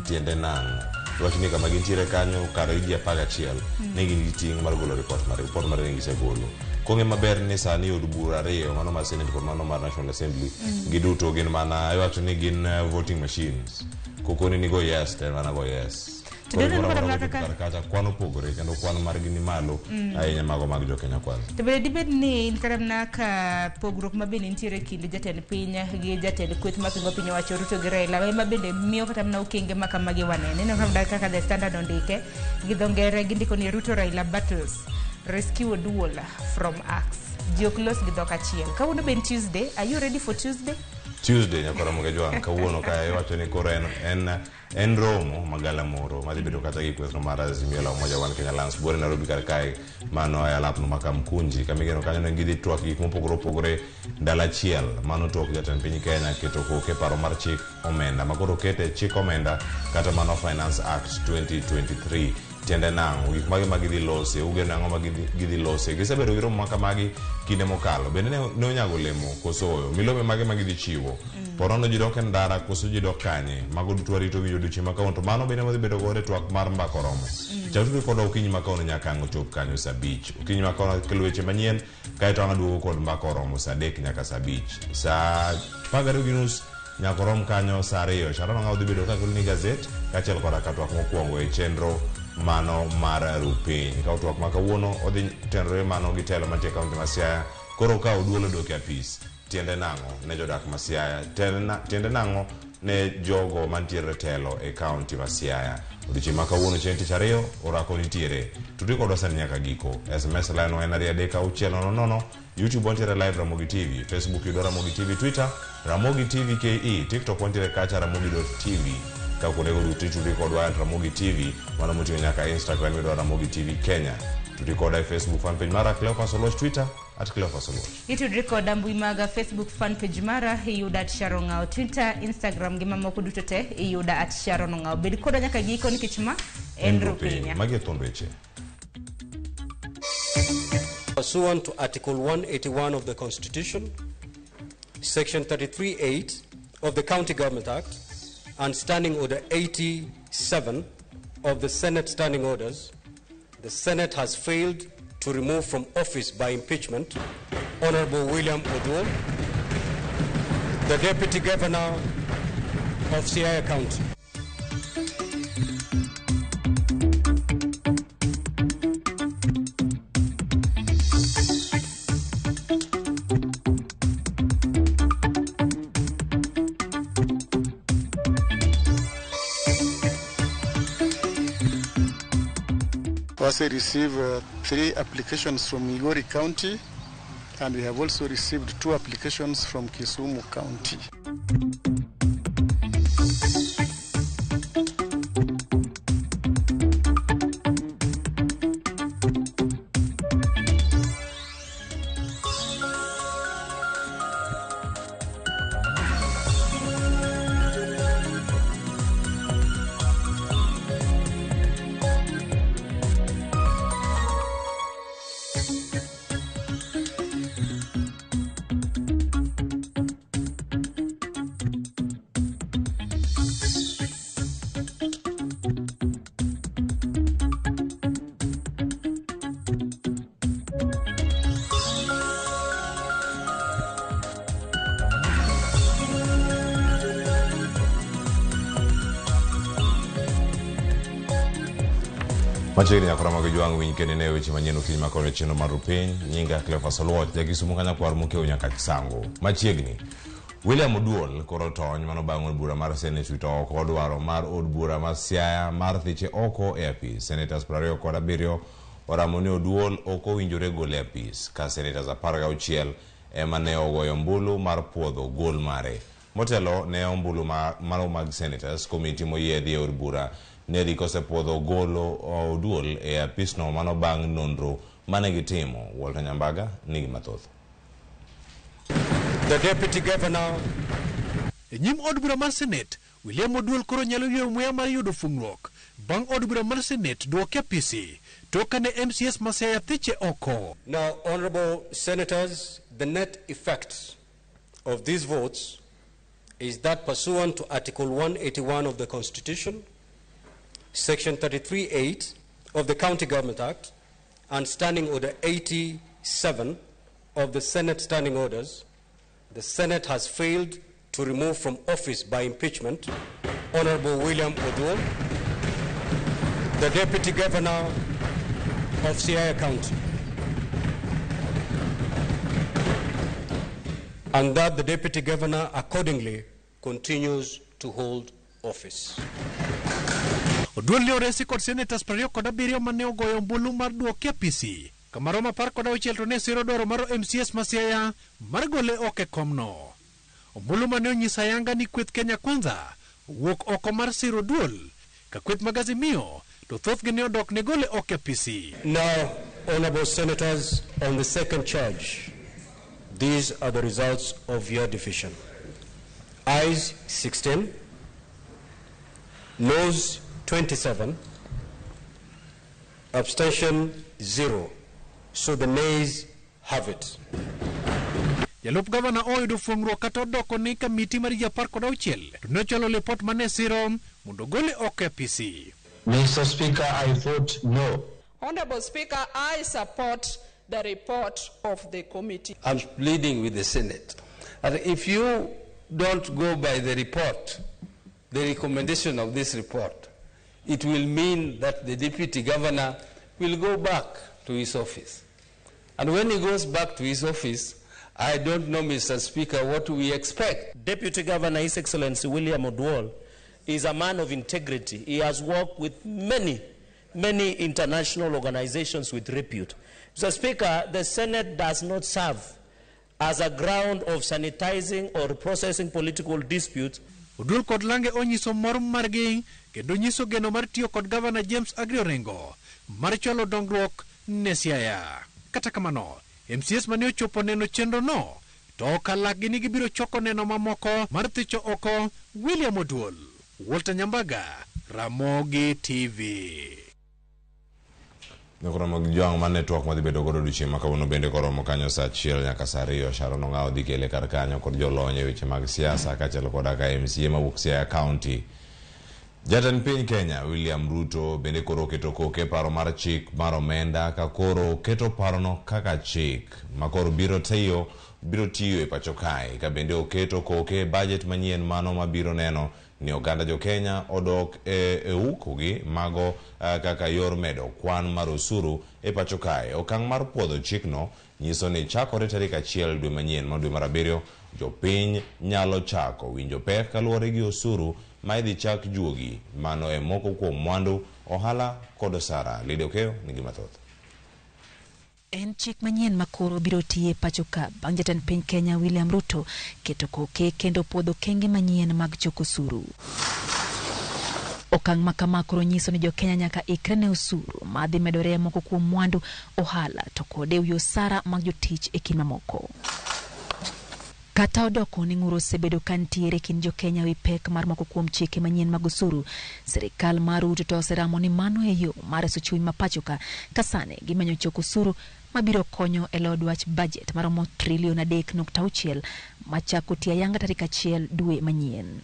Tiende nang'o? Iwacho ni kama gintiere kanyo kar ji 11 ne gin gi ting' mar golo ripot mar ripot mar ne gisegolo. Kong'e maber ni sani od bura ariyo, mano mar Senate kod mano mar National Assembly, giduto gin mana iwacho ni gin voting machines. Kokoni ni go yes, to en mana go yes. To Koro dendo gimoro kata amora mana mochopo kaka- kar kacha kwan opogore kendo kwan margi ni malo ahinya mago mag jo Kenya Kwanza. To bende dibed ni in kata mana ka pogruok ma bende nitiere e kind jatend piny gi jatend kweth mapingo piny owacho Ruto gi Raila ema bende miyo kata mana okenge ma kamagi wanene. Ineno kata mana kaka The Standard ondike gi dho ngere gindiko ni Ruto Raila battles rescue Oduol from axe. Ji ok los gi dhok achiel. Kawuono be en Tuesday. Are you ready for Tuesday? Tuesday nyakwara Moge Jwang' kawuono ka iwacho ni koro en romo magalamoro madhi bedo kata gi kwethno mar Azimio la Umoja One Kenya Alliance buore Nairobi kar kae mano e alapno ma Kamkunji kamigeno kanyo ne gidhi twak gik mopogore opogore ndalo achiel mano tok jatend piny Kenya keto koke paro mar chik omenda ma koro okete chik omenda kata mano Finance Act 2023. Tiende nang'o? Gik mage ma gidhi lose? Ugeno ang'o ma gidhi lose? Gisebedo gi romo ma kamagi kinde mokalo. Bende ne onyago olemo koso oyo? Milome mage ma gidhi chiwo? Porono ji dok e ndara koso ji dok kanye? Mago duto warito winjo odiochieng' ma kawuono. To mano bende wadhi bedo godo e twak mar mbaka oromo. Chak tudri kodwa okinyi ma kawuono nyaka ang' ochop kanyo saa 5. Okinyi ma kawuono kelo weche manyien kaeto ang' aduogo kod mbaka oromo saa 3 nyaka saa 5. Saa 12:30 nyaka orom kanyo saa 2. Sharon Ong'awo dhi bedo kakeloni gazet kaachiel koda ka twak mokwongo e chenro mano mar Rupiny. Ka twak ma kawuono odhi tenore mano gi telo mantie e kaunti ma Siaya. Koro ka Oduol odok e apis, tiende nang'o ne jodak ma Siaya? Tiende nang'o ne jogo mantiere telo e kaunti ma Siaya? Odiochieng' ma kawuono chieng' tich ariyo, orako nitiere. Tudri kodwa sani nyaka giko. SMS line wa en 23600, YouTube wantiere live Ramogi TV, Facebook yudo Ramogi TV, Twitter Ramogi TV KE, TikTok wantiere kacha Ramogi.tv. Ka kuondego duto itudri kodwa at Ramogi TV, mano moting'o nyaka Instagram yudo Ramogi TV Kenya. Tudri koda e Facebook fan page mara Cleophas Oluoch, Twitter at Cleophas Oluoch. Itudri koda mbui mag Facebook fan page mara iyuda at Sharon Ng'ao, Twitter, Instagram gi mamoko duto te iyuda at Sharon Ng'ao. Bed koda nyaka giko nikech ma en Rupinya. Magi e thuond weche. Pursuant to Article 181 of the Constitution, Section 33(8) of the County Government Act, and Standing Order 87 of the Senate Standing Orders, the Senate has failed to remove from office by impeachment Honorable William Oduol, the Deputy Governor of Siaya County. We received 3 applications from Migori County, and we have also received 2 applications from Kisumu County. Machiegni nyaka Ramogi Jwang' winj kendo ine weche manyien okinyi ma kawuono e chenro mar Rupiny. Nyinga Cleophas Oluoch, ja Kisumu ka nyakwar Mokeo nyaka Kisango. Machiegni, William Oduol koro tony mano bang' od bura mar Senate wito oko dwaro mar od bura ma Siaya mar thiche oko e apis. Senators 27 oramo ni Oduol ok owinjore gole e apis, ka senators 16 ema ne ogoyo ombulu mar puodho gol mare. Motelo ne ombulu mano mag senators, komiti moyiedhi e od bura ne rik osepuodho golo Oduol e apisno mano bang' nonro mane gitimo. Walter Nyambaga nigi mathoth. The Deputy Governor. E nyim od bura mar Senate, William Oduol koro nyalo yweyo muya mar yudo fung'ruok bang' od bura mar Senate duoke apisi tok kane MCS ma Siaya thiche oko. Now, honorable senators, the net effect of these votes is that pursuant to Article 181 of the Constitution, Section 33(8) of the County Government Act, and Standing Order 87 of the Senate Standing Orders, the Senate has failed to remove from office by impeachment Honorable William Oduol, the Deputy Governor of Siaya County, and that the Deputy Governor accordingly continues to hold office. Oduol ne oresi kod senators 27 mane ogoyo ombulu mar duoke apisi. Kamaromo 16 to ne siro dwaro mar MCS ma Siaya mar gole oko e komno. Ombulu mane onyiso ayanga ni kweth Kenya Kwanza owuok oko mar siro Oduol ka kweth mag Azimio to thothgi ne odok ne gole oko e apisi. Now, honorable senators, on the second charge, these are the results of your division. Ayes 16, noes 27, abstention 0. So the nays have it. Jalup gavana oyudo fuong'ruok kata odoko ni kamiti mar ji 16 to ne ochwalo lipot mane siro mondo gole oko e apisi. Mr. Speaker, I vote no. Honorable Speaker, I support the report of the committee. I'm pleading with the Senate that if you don't go by the report, the recommendation of this report, it will mean that the Deputy Governor will go back to his office. And when he goes back to his office, I don't know, Mr. Speaker, what we expect. Deputy Governor, His Excellency William Oduol, is a man of integrity. He has worked with many, many international organizations with repute. Mr. Speaker, the Senate does not serve as a ground of sanitizing or processing political disputes. Oduol kod lange onyiso mor margi kendo nyiso geno mar tiyo kod Gavana James Agri Orengo mar chwalo dongruok ne Siaya. Kata kamano, MCS mane ochopo neno chenro no to okalakgi ni gibiro choko neno mamoko mar thicho oko William Oduol. Walter Nyambaga, Ramogi TV. Koromo gi jwang' mar network madhi bedo godo odiochieng' ma kawuono bende koromo kanyo saa 1 nyaka saa 2. Sharon Ong'awo dhi kele kar kanyo kod jolony e weche mag siasa kaachiel koda ka MCA mawuok Siaya County. Jatend piny Kenya William Ruto bende koro oketo koke paro mar chik mar omenda ka koro oketo parono kaka chik ma koro biro tiyo e pacho kae, ka bende oketo koke budget manyien mano mabiro neno ni oganda jo Kenya odok e ukogi mago kaka yor medo kwan mar osuru e pacho kae. Okang' mar puodho chikno nyiso ni chakore tarik 1 dwe manyien mar dwe mar 7 jopiny nyalo chako winjo pek kaluwore gi osuru ma idhi chak juogi mano e moko kuom mwandu, ohala kod osara. Lido Okeyo nigi mathoth. En chik manyien ma koro biro tiye pacho ka bang' jatend piny Kenya William Ruto keto koke kendo puodho kenge manyien mag choko osuru. Okang' ma kama koro nyiso ni jo-Kenya nyaka ikre ne osuru madhi medore moko kuom mwandu, ohala to kod ewi osara mag jotich e kind mamoko. Kata odoko ni ng'ur osebedo ka nitiere kind jo-Kenya wi pek mar moko kuom chike manyien mag osuru, sirikal mar Ruto to oseramo ni mano e yo mar reso chuny ma pacho ka sani gimenyo choko osuru mabiro konyo e loyo dwach budget maromo trilion 3.6 machako tiyo ayanga tarik 1 dwe manyien.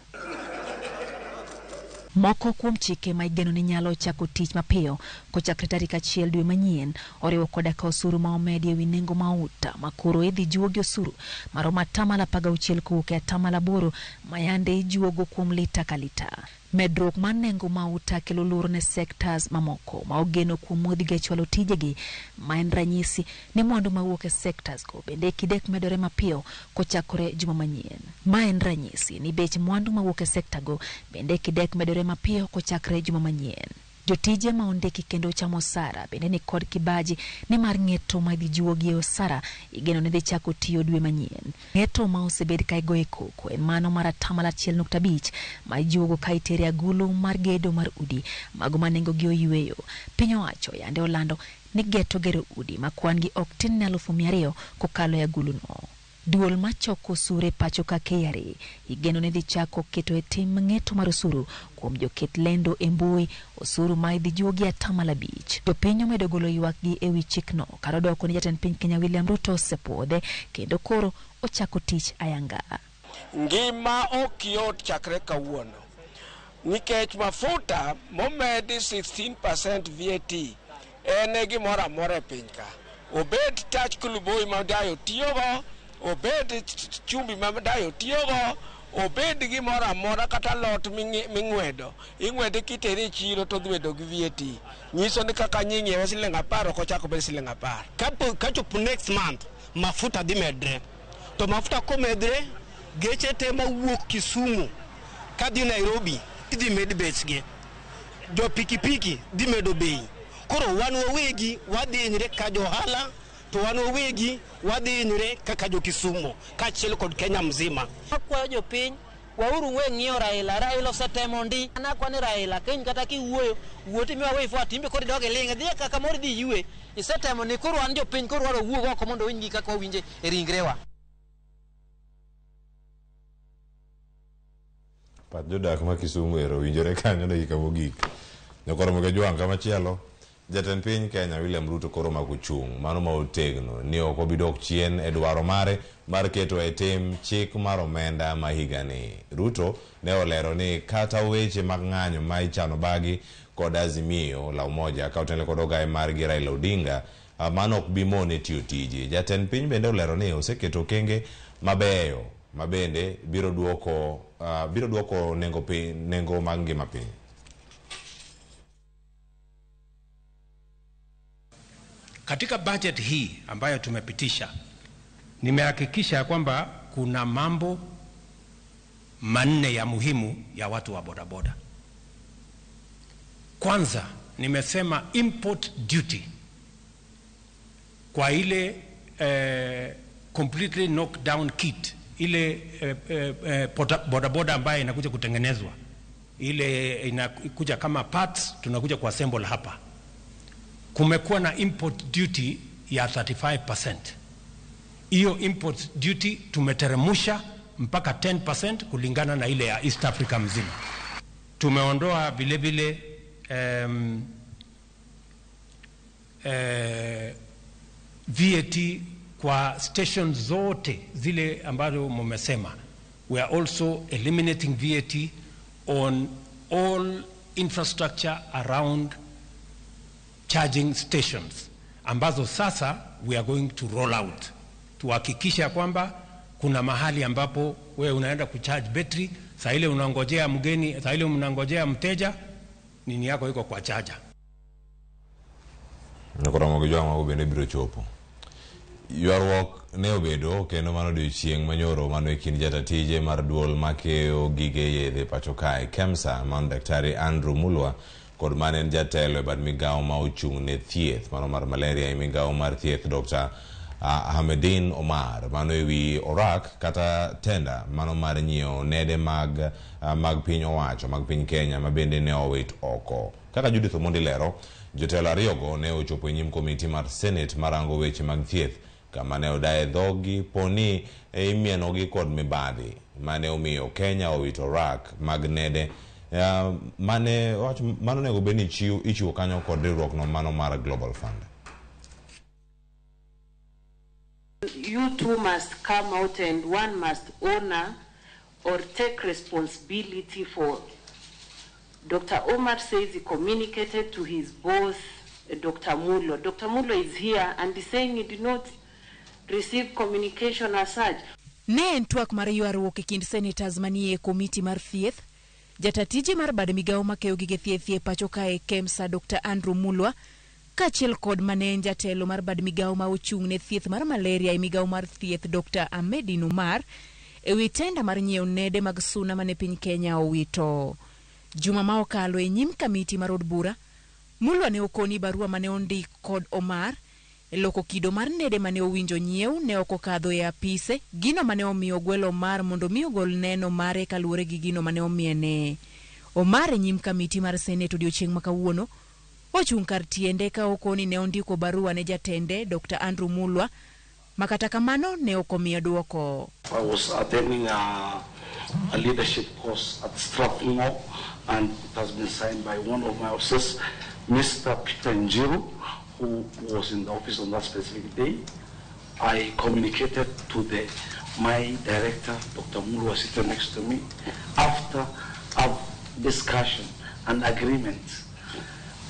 Moko kuom chike ma igeno ni nyalo chako tich mapiyo kochakre tarik 1 dwe manyien oriwo koda ka osuru ma omedi ewi nengo mauta ma koro idhi juogi osuru maromo 16% kowuok e 8% ma yande ijuogo kuom lita ka lita. Medruok mar nengo mauta kelo luoro ne sectors mamoko ma ogeno kuom modhi chwalo tijegi, ma en ranyisi ni mwandu mawuok e sectors go bende kidek medore mapiyo kochakore juma manyien. Ma en ranyisi ni bech mwandu mawuok e sekta go bende kidek medore mapiyo kochakre juma manyien. Jotije ma ondiki kendo chamo osara bende ni kod kibaji ni mar ng'eto ma idhi juogi e osara igeno ni dhi chako tiyo dwe manyien. Ng'eto ma osebed ka igoye koko en mano mar 1.5% ma ijuogo ka itere agulu mar gedo mar udi mago ma nengo gi oyweyo. Piny owacho yande olando ni geto gero udi ma kwan gi ok tin ne 200,000 kokalo e aguluno. Duol machoko osuru e pacho ka KRA igeno ni dhi chako keto e tim ng'eto mar osuru kuom joket lendo e mbui, osuru ma idhi juogi 5%. Jopiny omedo golo ywakgi ewi chikno kar odoko ni jatend piny Kenya William Ruto osepuodhe kendo koro ochako tich ayanga. Ngima ok yot chakre kawuono. Nikech mafuta momedi 16% VAT en e gimoro amora e piny ka. Obed tach kuluboi ma dayo tiyogo, obed chumbi ma dayo tiyogo, obed gimoro amora kata lot ming'wedo. Ing'wede kitere e chiro to odhi bedo gi VAT. Nyiso ni kaka nying'iewe siling 10 ok ochako obed siling 10. Kachopo next month, mafuta dhi medre. To mafuta komedre, geche te mawuok Kisumu kadhi Nairobi idhi med bechgi. Jo pikipiki dhi medo bei. Koro wan wawegi wadhi hinyre ka jo ohala, to wan wawegi wadhi hinyre kaka jo Kisumu kaachiel kod Kenya mzima. Akwayo jopiny, wauru we ng'iyo Raila. Raila osetemo ndi. An akwa ni Raila, kiny kata kiwuoyo, wuo timiwa way forward, timbe koro idog iling', idhi kaka moro idhi ywe. Isetemo ni koro wan jopiny koro wadwa wuog oko mondo winj gi kaka wawinje e ringrewa. Pach jodak ma Kisumu ero winjore kanyo dakika mogik. Nyakoro Jwang' kamachielo, jatend piny Kenya William Ruto koro omako chung' mano ma otegno ni ok obi dok chien e dwaro mare mar keto e tim chik mar omenda ma higani. Ruto ne olero ni kata weche mag ng'anyo ma ichano bagi kod Azimio la Umoja ka otenore kod ogaye margi Raila Odinga, mano ok bi mone tiyo tije. Jatend piny bende olero ni oseketo okenge mabeyo ma bende biro duoko nengo piny, nengo mag ngima piny. Katika budget hii ambayo tumepitisha, nimehakikisha kwamba kuna mambo manne ya muhimu ya watu wa bodaboda. Kwanza, nimesema import duty kwa ile completely knocked down kit, ile bodaboda ambayo inakuja kutengenezwa, ile inakuja kama parts, tunakuja kuassemble hapa. Kumekuwa na import duty ya 35%. Hiyo import duty tumeteremusha mpaka 10% kulingana na ile ya East Africa mzima. Tumeondoa vile vile VAT kwa stations zote zile ambazo mmesema. We are also eliminating VAT on all infrastructure around charging stations ambazo sasa we are going to roll out. Tuhakikisha kwamba kuna mahali ambapo wewe unaenda kucharge battery, saa ile unangojea mgeni, saa ile unangojea mteja, nini yako iko kwa charger. Nyakoro Jwang' bende biro chopo. Ywaruok ne obedo kendo mano odiochieng' manyoro mano e kind jatatije mar duol makeyo gige yedhe pacho kae KEMSA mano Daktari Andrew Mulwa kod mane en jatelo e bad migawo ma ochung' ne thieth mano mar malaria e migawo mar thieth Dr. Ahmedin Omar mano ewi orak kata tenda mano mar nyiewo nede mag piny owacho mag piny Kenya ma bende ne owit oko. Kaka Judith Omondi lero, jotelo ariyogo ne ochopo e nyim komiti mar Senate marango weche mag thieth kama ne odaye dhogi poni imienogi kod mibadhi mane omiyo Kenya owito orak mag nede mane mano onego bed ni ichiwo kanyo kod riwruok no mano mar Global Fund. You two must come out and one must honor or take responsibility for. Dr. Omar says he communicated to his boss, Dr. Mulo. Dr. Mulo is here and is saying he did not receive communication as such. Ne en twak mar ywaruok e kind senators manie komiti mar thieth, jatatije mar bad migawo makeyo gige thieth e pacho kae KEMSA Dr. Andrew Mulwa kaachiel kod mane en jatelo mar bad migawo ma ochung' ne thieth mar malaria e migawo mar thieth Dr. Ahmedin Omar ewi tenda mar nyiewo nede mag suna mane piny Kenya owito. Juma ma okalo e nyim kamiti mar od bura, Mulwa ne okoni barua mane ondik kod Omar e loko kido mar nede mane owinjo nyiew ne ok okadho e apise, gino mane omiyo ogwelo Omar mondo mi ogol neno mare kaluwore gi gino mane omiene. Omar e nyim kamiti mar Senate odiochieng' ma kawuono ochung' kar tiende ka okoni ne ondiko barua ne jatende Dr. Andrew Mulwa ma kata kamano ne ok omiye duoko. I was attending a leadership course at Strathmore, and it has been signed by one of my officers, Mr. Peter Njiru, who was in the office on that specific day. I communicated to my director, Dr. Mulwa, sitting next to me, after I've discussion and agreement,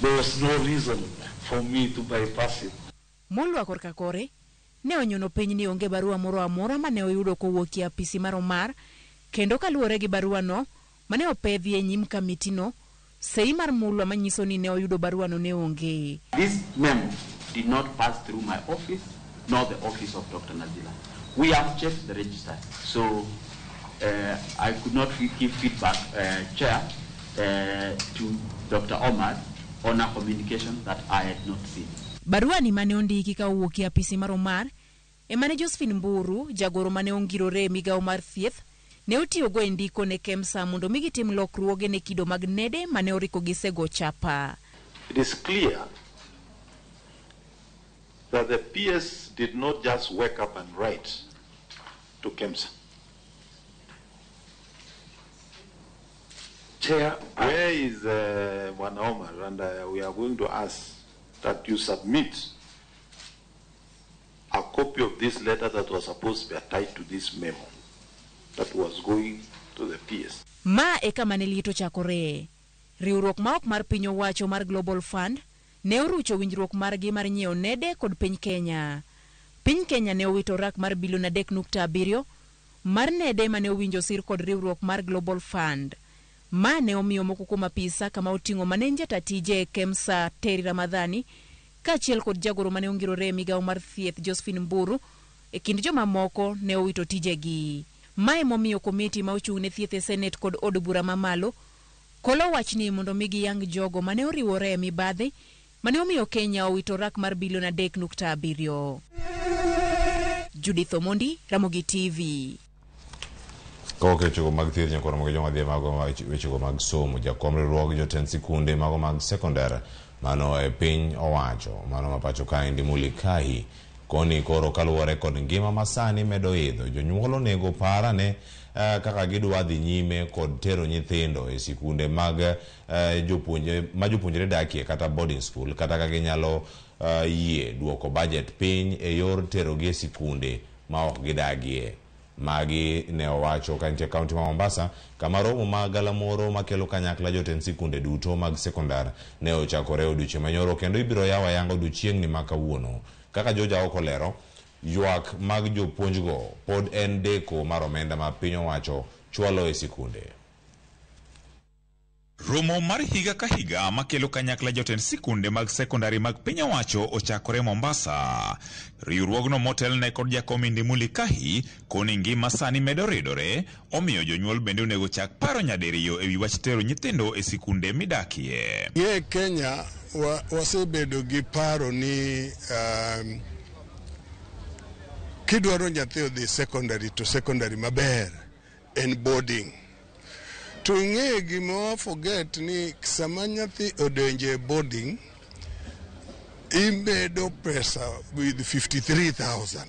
there was no reason for me to bypass it. Mulwa korka kore ne onyono piny ni onge barua moro amora mane oyudo kowuok e apisi mar Omar, kendo kaluwore gi baruano mane opedhi e nyim kamitino, sei mar Mulwa manyiso ni ne oyudo baruano ne onge. This memo did not pass through my office nor the office of Dr. Nazila. We have checked the register, so I could not give feedback, Chair, to Dr. Omar on a communication that I had not seen. Barua ni mane ondiki ka owuok e apisi mar Omar ema ne Josephine Mburu, jagoro mane ongirore e migawo mar thieth, ne otiyogo e ndiko ne KEMSA mondo mi gitim lokruoge ne kido mag nede mane oriko gisego chapa. It is clear that the PS did not just wake up and write to KEMSA. Chair, where is Bwana Omar? And we are going to ask that you submit a copy of this letter that was supposed to be attached to this memo that was going to the PS. Ma e kama ne liet ochakore. Riwruok ma ok mar piny owacho mar Global Fund ne orucho winjruok margi mar nyiewo nede kod piny Kenya. Piny Kenya ne owito rak mar bilion 3.7 mar nede mane owinjo sir kod riwruok mar Global Fund. Ma ne omiyo moko kuom apisa kama oting'o manenja tatije KEMSA Terry Ramadhani kaachiel kod jagoro mane ongirore e migawo mar thieth Josephine Mburu e kind jomamoko ne owito tijegi. Ma emomiyo komiti ma ochung' ne thieth e Senate kod od bura mamalo kolo wachni mondo mi giyang jogo mane oriwore e mibadhi mane omiyo Kenya owito rak mar bilion 3.7. Judith Omondi, Ramogi TV. Kawuok e wechego mag thieth nyaka waromo gi joma dhi e mago wechego mag somo. Jakom riwruog jotend sikunde mago mag sekondar mano e piny owacho mano ma pacho kaendi Muli Kahi koni koro kaluwore kod ngima masani medo idho, jonyuol onego parane kaka gidwa dhi nyime kod tero nyithindo e sikunde mag jopuonje ma jopuonjre dakie kata boarding school, kata ka ginyalo yie duoko budget piny e yor terogi e sikunde ma ok gidagie. Magi ne owacho ka nitie kaunti ma Mombasa kama romo ma galamoro makelo kanyakla jotend sikunde duto mag sekondar ne ochakore odiochieng' manyoro kendo ibiro yawo ayanga odiochieng'ni ma kawuono. Kaka Joja ok olero, ywak mag jopuonjgo pod en deko mar omenda ma piny owacho chwalo e sikunde. Romo mar higa ka higa makelo kanyakla jotend sikunde mag sekondari mag piny owacho ochakore Mombasa. Riwruogno motelne kod jakom Indimuli Kahi koni ngima sani medo ridore, omiyo jonyuol bende onego chak paro nyadiriyo ewi wach tero nyithindo e sikunde midakie. Ye Kenya wasebedo gi paro ni kidwaro nyathi odhi secondary to secondary maber en boarding. To ing'e gima wa forget ni sama nyathi odonjo e boarding, imedo pesa with 53,000.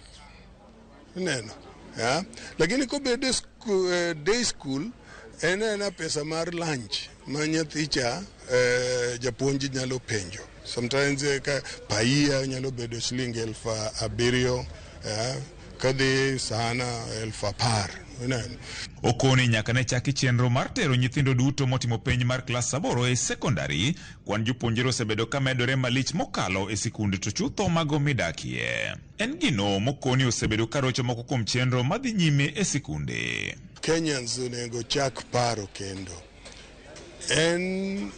Ineno? Yeah? Lakini kobedo day school, en ena pesa mar lunch ma nyathi cha japuonj nyalo penjo. Sometimes ka paia nyalo bedo shiling 7,000, kadhi sana 10,000. Okoni nyaka ne chaki chenro mar tero nyithindo duto motimo penj mar klas 8 e sekondari, kwan jopuonjre osebedo ka medore malich mokalo e sikunde to chutho mago midakie. En gino mokoni osebedo ka rocho moko kuom chenro madhi nyime e sikunde. Kenyans onego chak paro kendo. En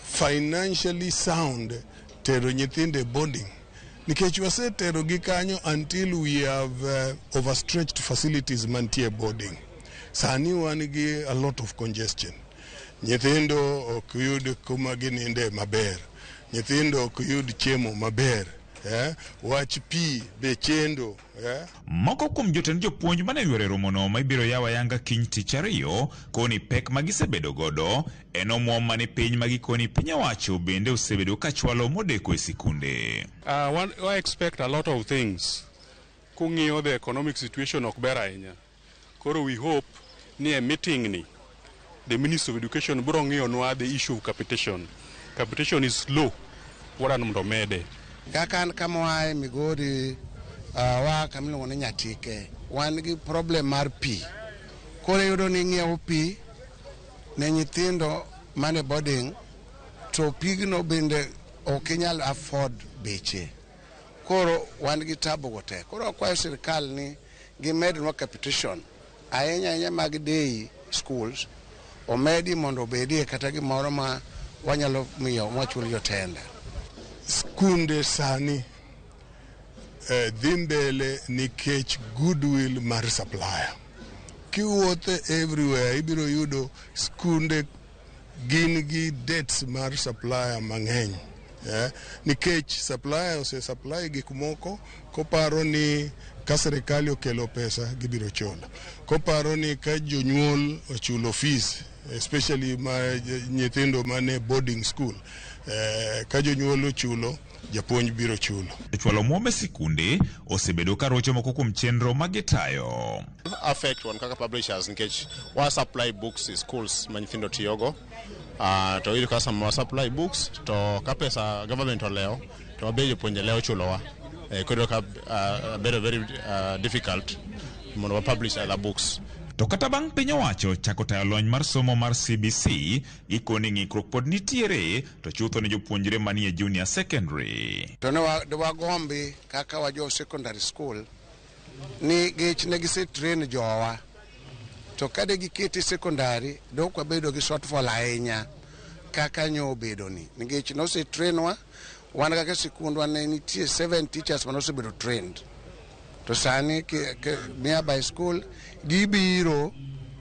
financially sound tero nyithindo e boarding. Nikech wasetero gi kanyo until we have overstretched facilities mantie boarding. Sani wan gi a lot of congestion. Nyithindo ok yud kuma gininde maber. Nyithindo ok yud chiemo maber. Wach pi be chendo. Moko kuom jotend jopuonj mane oyuoro romono ma ibiro yawo ayanga kiny tich ariyo koni pek ma gisebedo godo en omuom mane piny ma gikoni piny owacho bende osebedo ka chwalo modeko e sikunde. I expect a lot of things. Kung'iyo the economic situation ok ber ahinya. Koro we hope ni e meeting ni the Minister of Education biro ng'iyonwa the issue of capitation. Capitation is low. Wadwaro mondo omede. Kaka an kama waaye Migori, wa kama iluongo ni Nyatike, wan gi problem mar pi. Koro iyudo ni ing'iewo pi ne nyithindo mane boarding to pigno bende ok inyal afford beche. Koro wan gi tabu go te. Koro wakwayo sirkal ni gimednwa capitation ahinya ahinya mag day schools omedi mondo obedie kata gimoro ma wanyalo miyo mwachul jotenda. Skunde sani dhi mbele nikech goodwill mar supplier. Kiwuotho everywhere ibiro yudo skunde gin gi debts mar supplier mang'eny. Nikech supplier ose supply gik moko koparo ni ka sirikal okelo pesa gibiro chulo. Koparo ni ka jonyuol ochulo fees especially ma nyithindo mane boarding school ka jonyuol ochulo japuonj biro chulo. Chwalo omwom e sikunde osebedo ka rocho moko kuom chenro ma gitayo. Affect wan kaka publishers nikech wa supply books e schools ma nyithindo tiyogo. To iyudo ka sama wa supply books to ka pesa government olewo to wabe jopuonje lewo chulowa. Koro ka bedo very difficult mondo wa publish other books. To kata bang' piny owacho chako tayo lony mar somo mar CBC, gikone ng'ikruok pod nitiere to chutho ne jopuonjre manie junior secondary. To ne wagombi kaka wa jo secondary school ni gech ne gise train jowa. To kade giketi secondary dok wabedo gi shortfall ahinya kaka nyo obedo ni. Nikech nose train wa, wan kaka sikundwa ne nitie 7 teachers manosebedo trained. To sani nearby school gibiro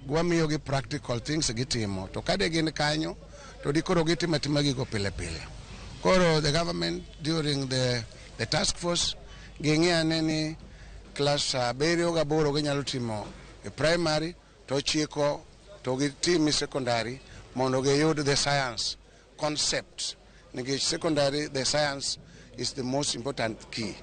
wamiyo gi practical things gitimo. To kade gin kanyo to dikoro gitimo atima gigo pile pile. Koro the government during the task force ging'i ane ni class 7 gi 8 ginyalo timo e primary to 9 to gitimi secondary mondo giyud the science concept. Nikech secondary the science is the most important key.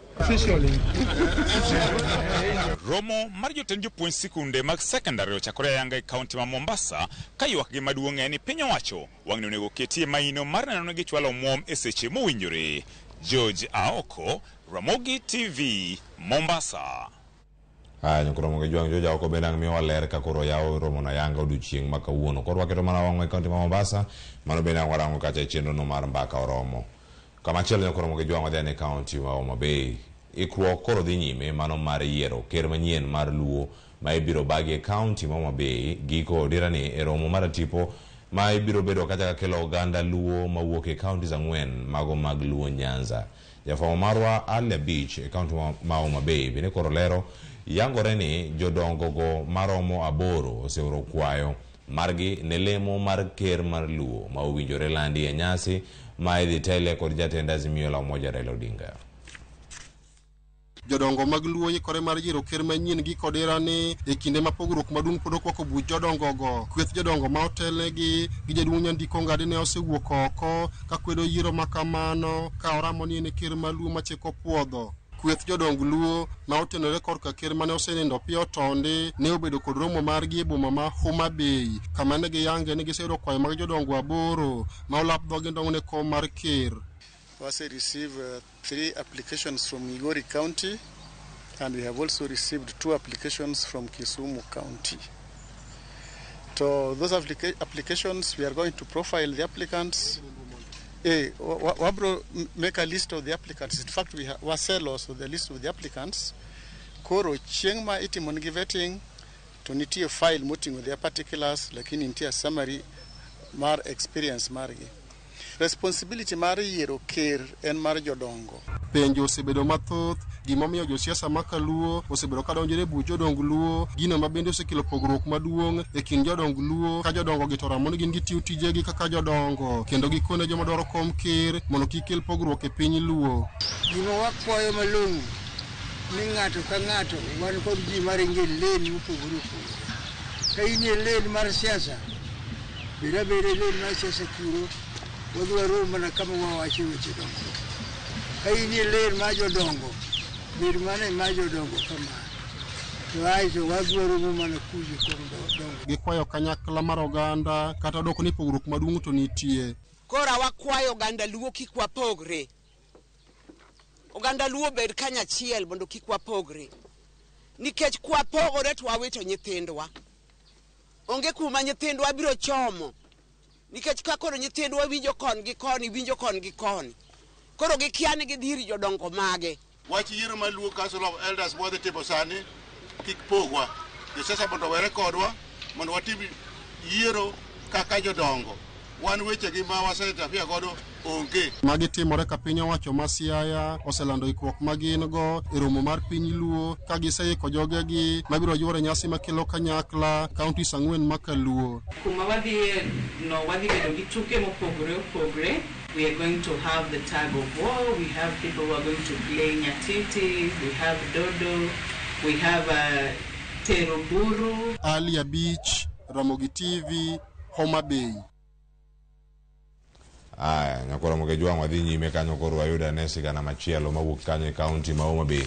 Romo mar jotend jopuonj sikunde mag secondary ochakore ayanga e kaunti ma Mombasa ka ywakgi maduong' en ni piny owacho wang'ni onego ketie maino mar neno ni gichwalo omwom e seche mowinjore. George Aoko, Ramogi TV, Mombasa. Aya nyakoromo gi jwang' George Aoko bende ang' miyowa ler ka koro yawo romo no ayanga odiochieng' ma kawuono. Koro waketo mana wang'wa e kaunti ma Mombasa, mano bende ang' warango kacha e chenro no mar mbaka oromo. Kamachielo nyakoromo gi jwang' wadhi ane kaunti ma Homa Bay. Ikruok koro dhi nyime mano mar yiero ker manyien mar Luo ma ibiro bagi e kaunti ma Homa Bay giko odirani e romo mar tipo ma ibiro bedo kacha ka kelo oganda Luo mawuok e kaunti 4 mago mag Luo Nyanza. Jafwambo marwa Ali Abich e kaunti ma Homa Bay bende koro lero yangore ni jodongo go maromo 8 oseoro kwayo margi ne lemo mar ker mar Luo ma owinjore landi e nyasi ma idhi tele kod jatend Azimio la Umoja Raila Odinga. Jodongo mag Luo ikore mar yiero ker manyien gi kodira ni e kinde ma pogruok maduong' pod okwako buch jodongo go. Kweth jodongo ma otelnegi gi jaduong' Nyandiko Ngadi ne osewuok oko ka kwedo yiero ma kamano ka oramo ni en e ker mar Luo machiko puodho. Kweth jodong Luo ma otenore korka ker mane osenindo piyo tondi ne obedo kod romo margi e boma ma Homa Bay kama ne giyange ni giseyudo kwayo mag jodongo 8 ma olap dhogi ndong' ne kom mar ker. We received 3 applications from Migori County, and we have also received 2 applications from Kisumu County. So those applications, we are going to profile the applicants. Wabro make a list of the applicants. In fact, we wasell also the list of the applicants. Koro chieng' ma itimo nigi vetting, to nitie file moting'o their particulars, lakini nitie summary mar experience margi. Responsibility mar yiero ker en mar jodongo. Penjo osebedo mathoth gimomiyo josiasa ma Kaluo osebedo ka donjore e buch jodong Luo, gino ma bende osekelo pogruok maduong' e kind jodong Luo ka jodongo gi to ramo ni gin gitiyo tijegi kaka jodongo kendo gikone joma dwaro kom ker mondo kik kel pogruok e piny Luo. Gima wakwayo malong'o ni ng'ato ka ng'ato wan kod ji maringo e lane mopogore opogore. Ka in e lane mar siasa, bed abeda e lane mar siasa kuro, wadwaro mana kama wawache weche dongruok. Ka in e lane mar jodongo, bed mana e mar jodongo kama. To aeto wadwaro mana kujo kuom dongo. Gikwayo kanyakla mar oganda kata dok ni pogruok maduong' to nitie. Koro wakwayo oganda Luo kik wapogre. Oganda Luo bed kanyachiel mondo kik wapogre. Nikech kwapogore to wawito nyithindwa. Onge kuma nyithindwa biro chomo. Nikech ka koro nyithindwa winjo kon gi koni, winjo kon gi koni. Koro gikia ni gidhi ir jodongo mage. Wach yiero mar Luo Council of Elders mwadhi timo sani kik pogwa. Josiasa mondo owere kodwa mondo watim yiero kaka jodongo. Wan wechegi ma wasetafia godo onge. Magi timore ka piny owacho ma Siaya oselando ikruok ma gin go e romo mar piny Luo ka giseiko jogegi mabiro yuoro e nyasi makelo kanyakla counties ang'wen ma kaluo. Kuma wadhiye no wadhi bedo gi tuke mopogore opogore. We are going to have the tug of war, we have people who are going to play nyatiti, we have dodo, we have tero buru. Ali Abich, Ramogi TV, Homa Bay. Aya, nyakoro Ramogi Jwang' wadhi nyime kanyo koro wayudo ane sigana machielo mawuok kanyo e kaunti ma Homa Bay.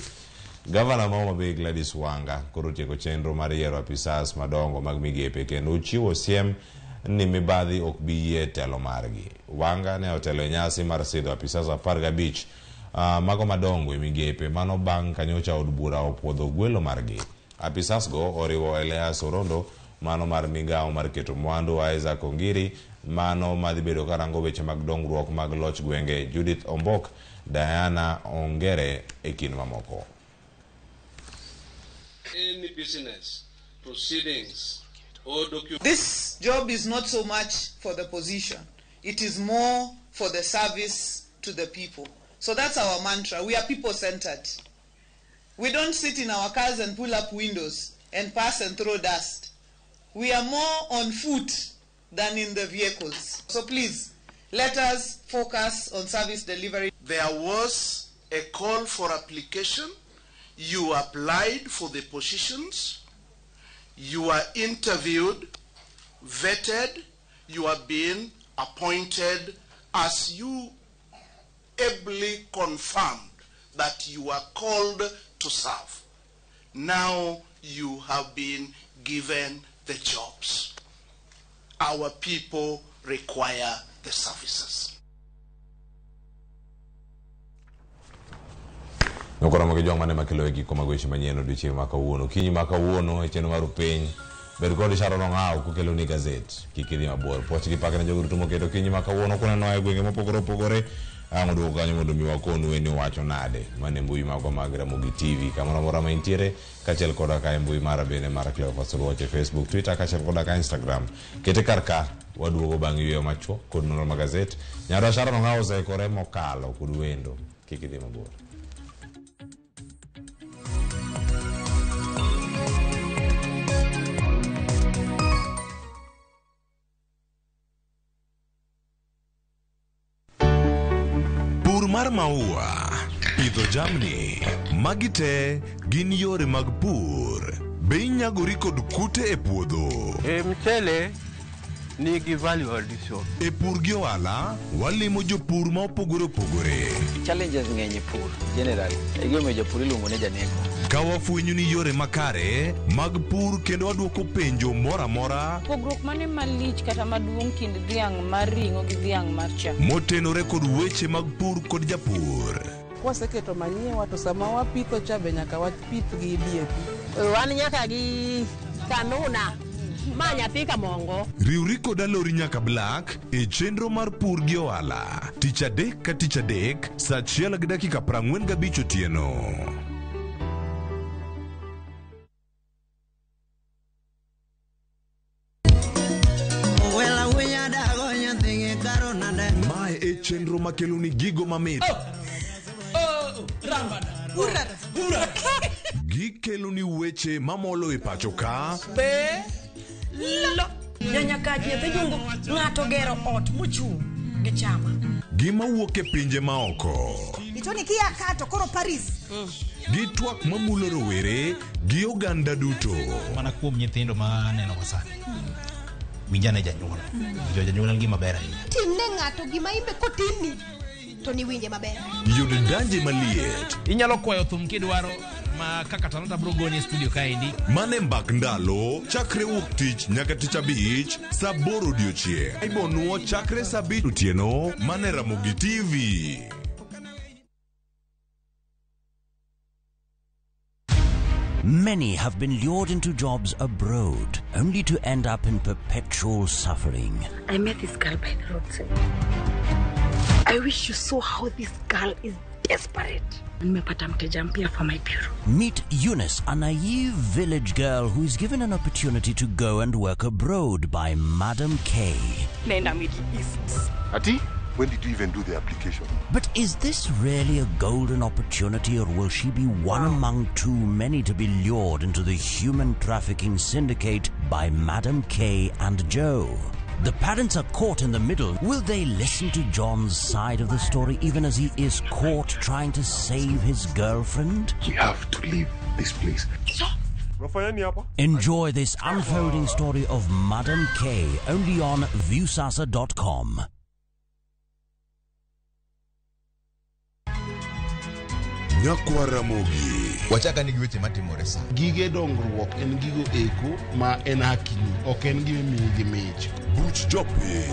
Gavana ma Homa Bay Gladys Wanga koro otieko chenro mar yiero apisas madongo mag migepe kendo ochiwo siem ni mibadhi ok bi yie telo margi. Wanga ne otelo e nyasi mar sidho apisas 15 mago madongo e migepe mano bang' kanyocha od bura opuodho gwelo margi. Apisas go oriwo Elias Orondo mano mar migawo mar keto mwandu, Isaac Ongiri mano madhi bedo karango weche mag dongruok mag loch gwenge, Judith Ombok, Diana Ongere e kind mamoko. Any business, proceedings, or document. This job is not so much for the position. It is more for the service to the people. So that's our mantra. We are people-centered. We don't sit in our cars and pull up windows and pass and throw dust. We are more on foot than in the vehicles. So please, let us focus on service delivery. There was a call for application. You applied for the positions. You were interviewed, vetted. You have been appointed as you ably confirmed that you are called to serve. Now you have been given the jobs. Our people require the services. Nyakoro Ramogi Jwang' mane makelo e giko mag weche manyien odiochieng' ma kawuono. Okinyi ma kawuono e chenro mar piny. Bed kod Sharon Ong'aw kokelo ni gazet. Kik idhi mabor. Puoch gi pak ne jogo duto moketo okinyi ma kawuono kuneno e gwenge mopogore opogore. Ang' oduogo kanyo mondo mi wakonu ni wacho nade. Mane mbui magwa mag Ramogi TV kamoro amora ma intiere kaachiel koda ka e mbui mara bende mar Cleophas Oluoch e Facebook, Twitter kaachiel koda ka Instagram. Kete kar ka waduogo bang' yueyo machuok kod nonro mag gazet. Nyarwa Sharon Ong'aw oseikore mokalo kod wendo. Kik idhi mabor. Pur mar maua, pidho jamni, magi te gin yore mag pur. Be inyagori kod kute e puodho? E mchele nigi value addition. E pur gi ohala, walimo jopur ma opogore opogore. Challenges ng'eny e pur generally. E gimomiyo japur iluongo ni janeko. Ka wafwenyo ni yore makare mag pur kendo wadwoko penjo moro amora Pogruok mane malich kata maduong' kind dhiang' mar ring'o gi dhiang' mar chak? motenore kod weche mag pur kod japur. Kwaseketo manyiwa to sama wapitho cha be nyaka wapith gi DAP. Wan nyaka gi kanuna ma nyathi kamongo. Riwri kod Alori nyaka Black e chenro mar pur gi ohala tich adek ka tich adek saa 1:45 otieno. Mae e chenro makelo ni gigo mamit. Gikelo ni weche mamolo e pacho ka Be lo nyanyakach nyathi jungu ng'ato gero ot mochung' gi chama. Gima wuok e pinje maoko. Itoni kia kato koro Paris. Gi twak mamulo rowere gi oganda duto. Mana kuom nyithindo ma aneno ka sani. Winjane janyuol. Winjo janyuol en gima ber ahinya. Timne ng'ato gima imbe kotimni to niwinje maber. Yud danje maliet. Inyalo kwayo thum kidwaro ma kaka Talanta bro goni e studio kaendi. Mane mbak ndalo chakre wuok tich nyaka tich abich saa 8 odiochieng'. Ibonuo chakre saa 5 otieno mane Ramogi TV. Many have been lured into jobs abroad, only to end up in perpetual suffering. I met this girl by the roadside. I wish you saw how this girl is desperate. Nimepata mteja mpya for my bureau. Meet Eunice, a naive village girl who is given an opportunity to go and work abroad by Madam K. Naenda Middle East. Ati, when did you even do the application? But is this really a golden opportunity, or will she be one among too many to be lured into the human trafficking syndicate by Madam K and Joe? The parents are caught in the middle. Will they listen to John's side of the story even as he is caught trying to save his girlfriend? We have to leave this place. Enjoy this unfolding story of Madam K only on Viusasa.com. Nyakwa Ramogi. Wachaka ni gi weche matimore sa. Gige dongruok en gigo eko ma en hakini, ok en gima imiyi gi mich. Buch jopiny.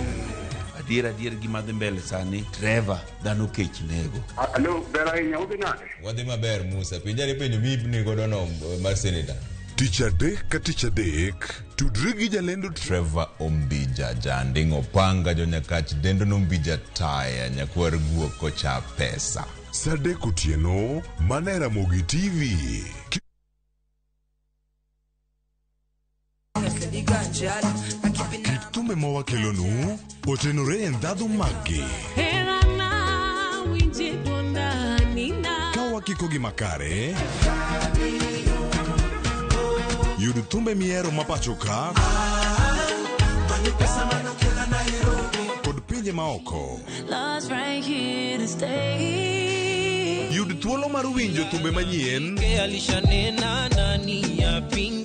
Adier adier gima dhi mbele sani, Trevor, dhano kech nego. Alo, ber ahinya, udhi nade? Wadhi maber Musa, penjari penjo mipni godo no mar senator. Tich adek ka tich adek, tudri gi jalendo Trevor Ombija, janding' opanga jonyakach dendo nombija taya nyakwar guok kocha pesa. Sa adek otieno, mana e Ramogi TV. Kit thumbe ma wakelonu otenore e ndhadhu maggi. Ka wakikogi makare, yud thumbe mihero ma pacho ka kod pinje maoko. Yud thuolo mar winjo thumbe manyien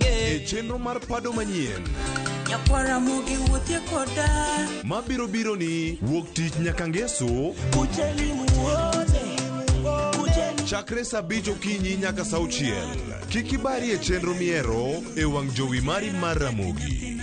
e chenro mar pado manyien mabiro biro ni wuok tich nyaka ngeso chakre saa 5 okinyi nyaka saa 6. Kik ibari e chenro mihero e wang' jowi mari mar Ramogi.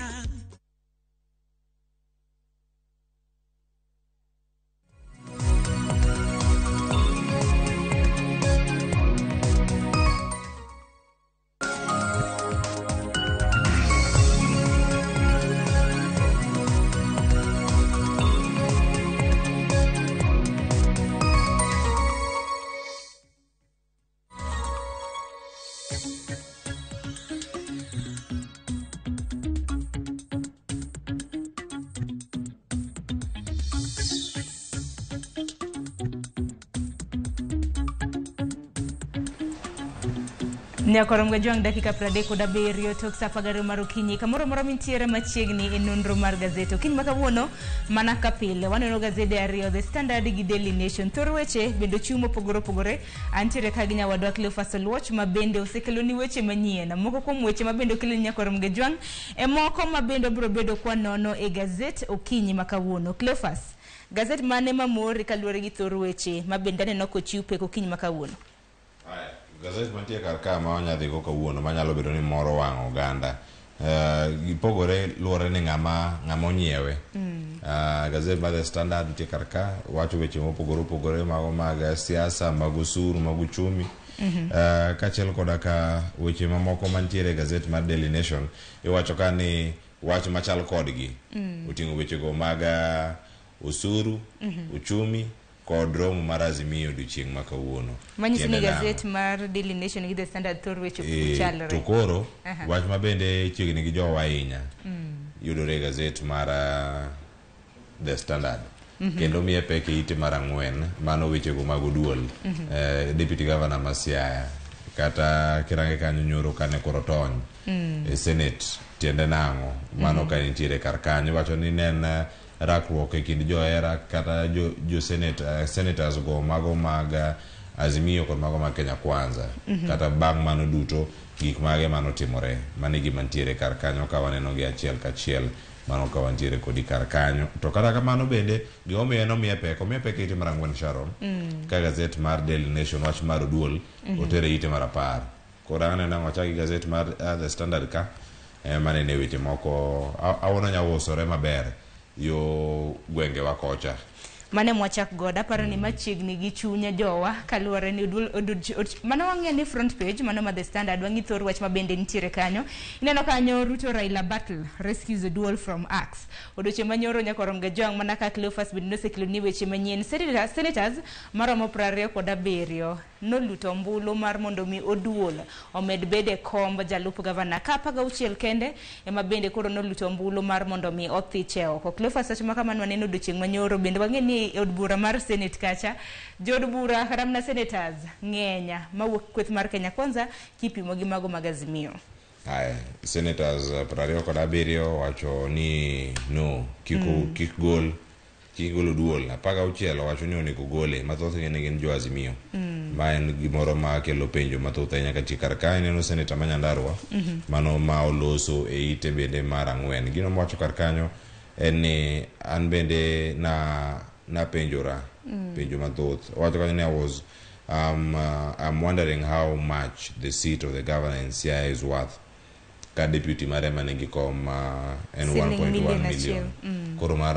Nyakorom Gajwang' dakika 37 tok saa 12 mar okinyi kamoro amora mintiere machiegni e nonro mar gazet okinyi ma kawuono mana ka pile waneno gazede ariyo The Standard gi Daily Nation thor weche bende ochiw mopogore opogore antiere ka gi nyawadwa Cleophas Oluoch ma bende osekeloni weche manyien moko kuom weche ma bende okeloni Nyakorom Gajwang' e moko ma bende obiro bedo kwa nono e gazet okinyi ma kawuono. Cleophas, gazet mane mamori kaluwore gi thor weche ma bende aneno kochiw pek okinyi ma kawuono? Gazet mantie kar ka ma wanyadhi go kawuono manyalo bedo ni moro wang' oganda gipogore luwore ni ng'ama onyiewe. Gazet mar The Standard nitie kar ka wacho weche mopogore opogore mago mag siasa, mag osuru, mag uchumi. Kaachiel koda ka weche mamoko mantiere e gazet mar Daily Nation iwacho ka ni wach machal kodgi oting'o wechego mag osuru, uchumi kod romo mar Azimio odiochieng' ma kawuono. Manyiso ni gazet mar Daily Nation gi The Standard thor weche chalre. To koro wach ma bende chiegni gi jowa ahinya yudore e gazet mar The Standard. Kendo miye pek e ite mar 4 mano wechego mag oduol. Deputy Governor ma Siaya kata kirange kanyo nyoro kane koro tony e Senate tiende nang'o mano ka nitiere kar kanyo wacho ni ne en rakruok e kind johera kata jo senators go mago mag Azimio kod mago mag Kenya Kwanza. Kata bang' mano duto gik mage manotimore mano e gima nitiere kar kanyo ka waneno gi achiel kachiel mano ka wantiere kodi kar kanyo. To kata kamano bende gimomiyo en omiye pek e ite mar 4 Sharon. Ka gazet mar Daily Nation wach mar oduol otere ite mar 10. Koro aneno wachak gi gazet mar The Standard ka manene weche moko awono nyawosore maber yo gwengewa kocha. Mane mwachak godo aparo ni machiegni gi chuny jowa kaluwore ni mano wang'iyo ni front page mano ma The Standard wang'i thor wach ma bende nitiere kanyo. Ineno kanyo Ruto Raila battle rescues Oduol from axe. Odiochieng' manyoro nyaka Gajwang' mana ka Cleophas bende nosekelo ni weche manyien. Senators maromo 27 noluto ombulu mar mondo mi Oduol omed bedo e komb jalup gavana ka 16 kende ema bende koro noluto ombulu mar mondo mi othiche oko. Cleophas wacho ma kamano waneno odiochieng' manyoro bende wang'e ni e od bura mar Senate kacha jood bura kata mana senators ng'eny mawuok kweth mar Kenya Kwanza kipimo gi mago mag Azimio. Aya, senators 27 wacho ni no, kik gol Oduol. 16 wacho ni onego gole, mathoth ne gin jo Azimio. Ma en gimoro ma kelo penjo mathoth ahinya ka kar ka ineno senator ma Nyandarua mano ma oloso e ite bende mar 4. Gino mowacho kar kanyo en ni an bende na penjora penjo mathoth. Owacho kanyo ni I was I'm wondering how much the seat of the governor in Siaya is worth. Ka deputy mare manigi kom en 1.1 million. Koro mar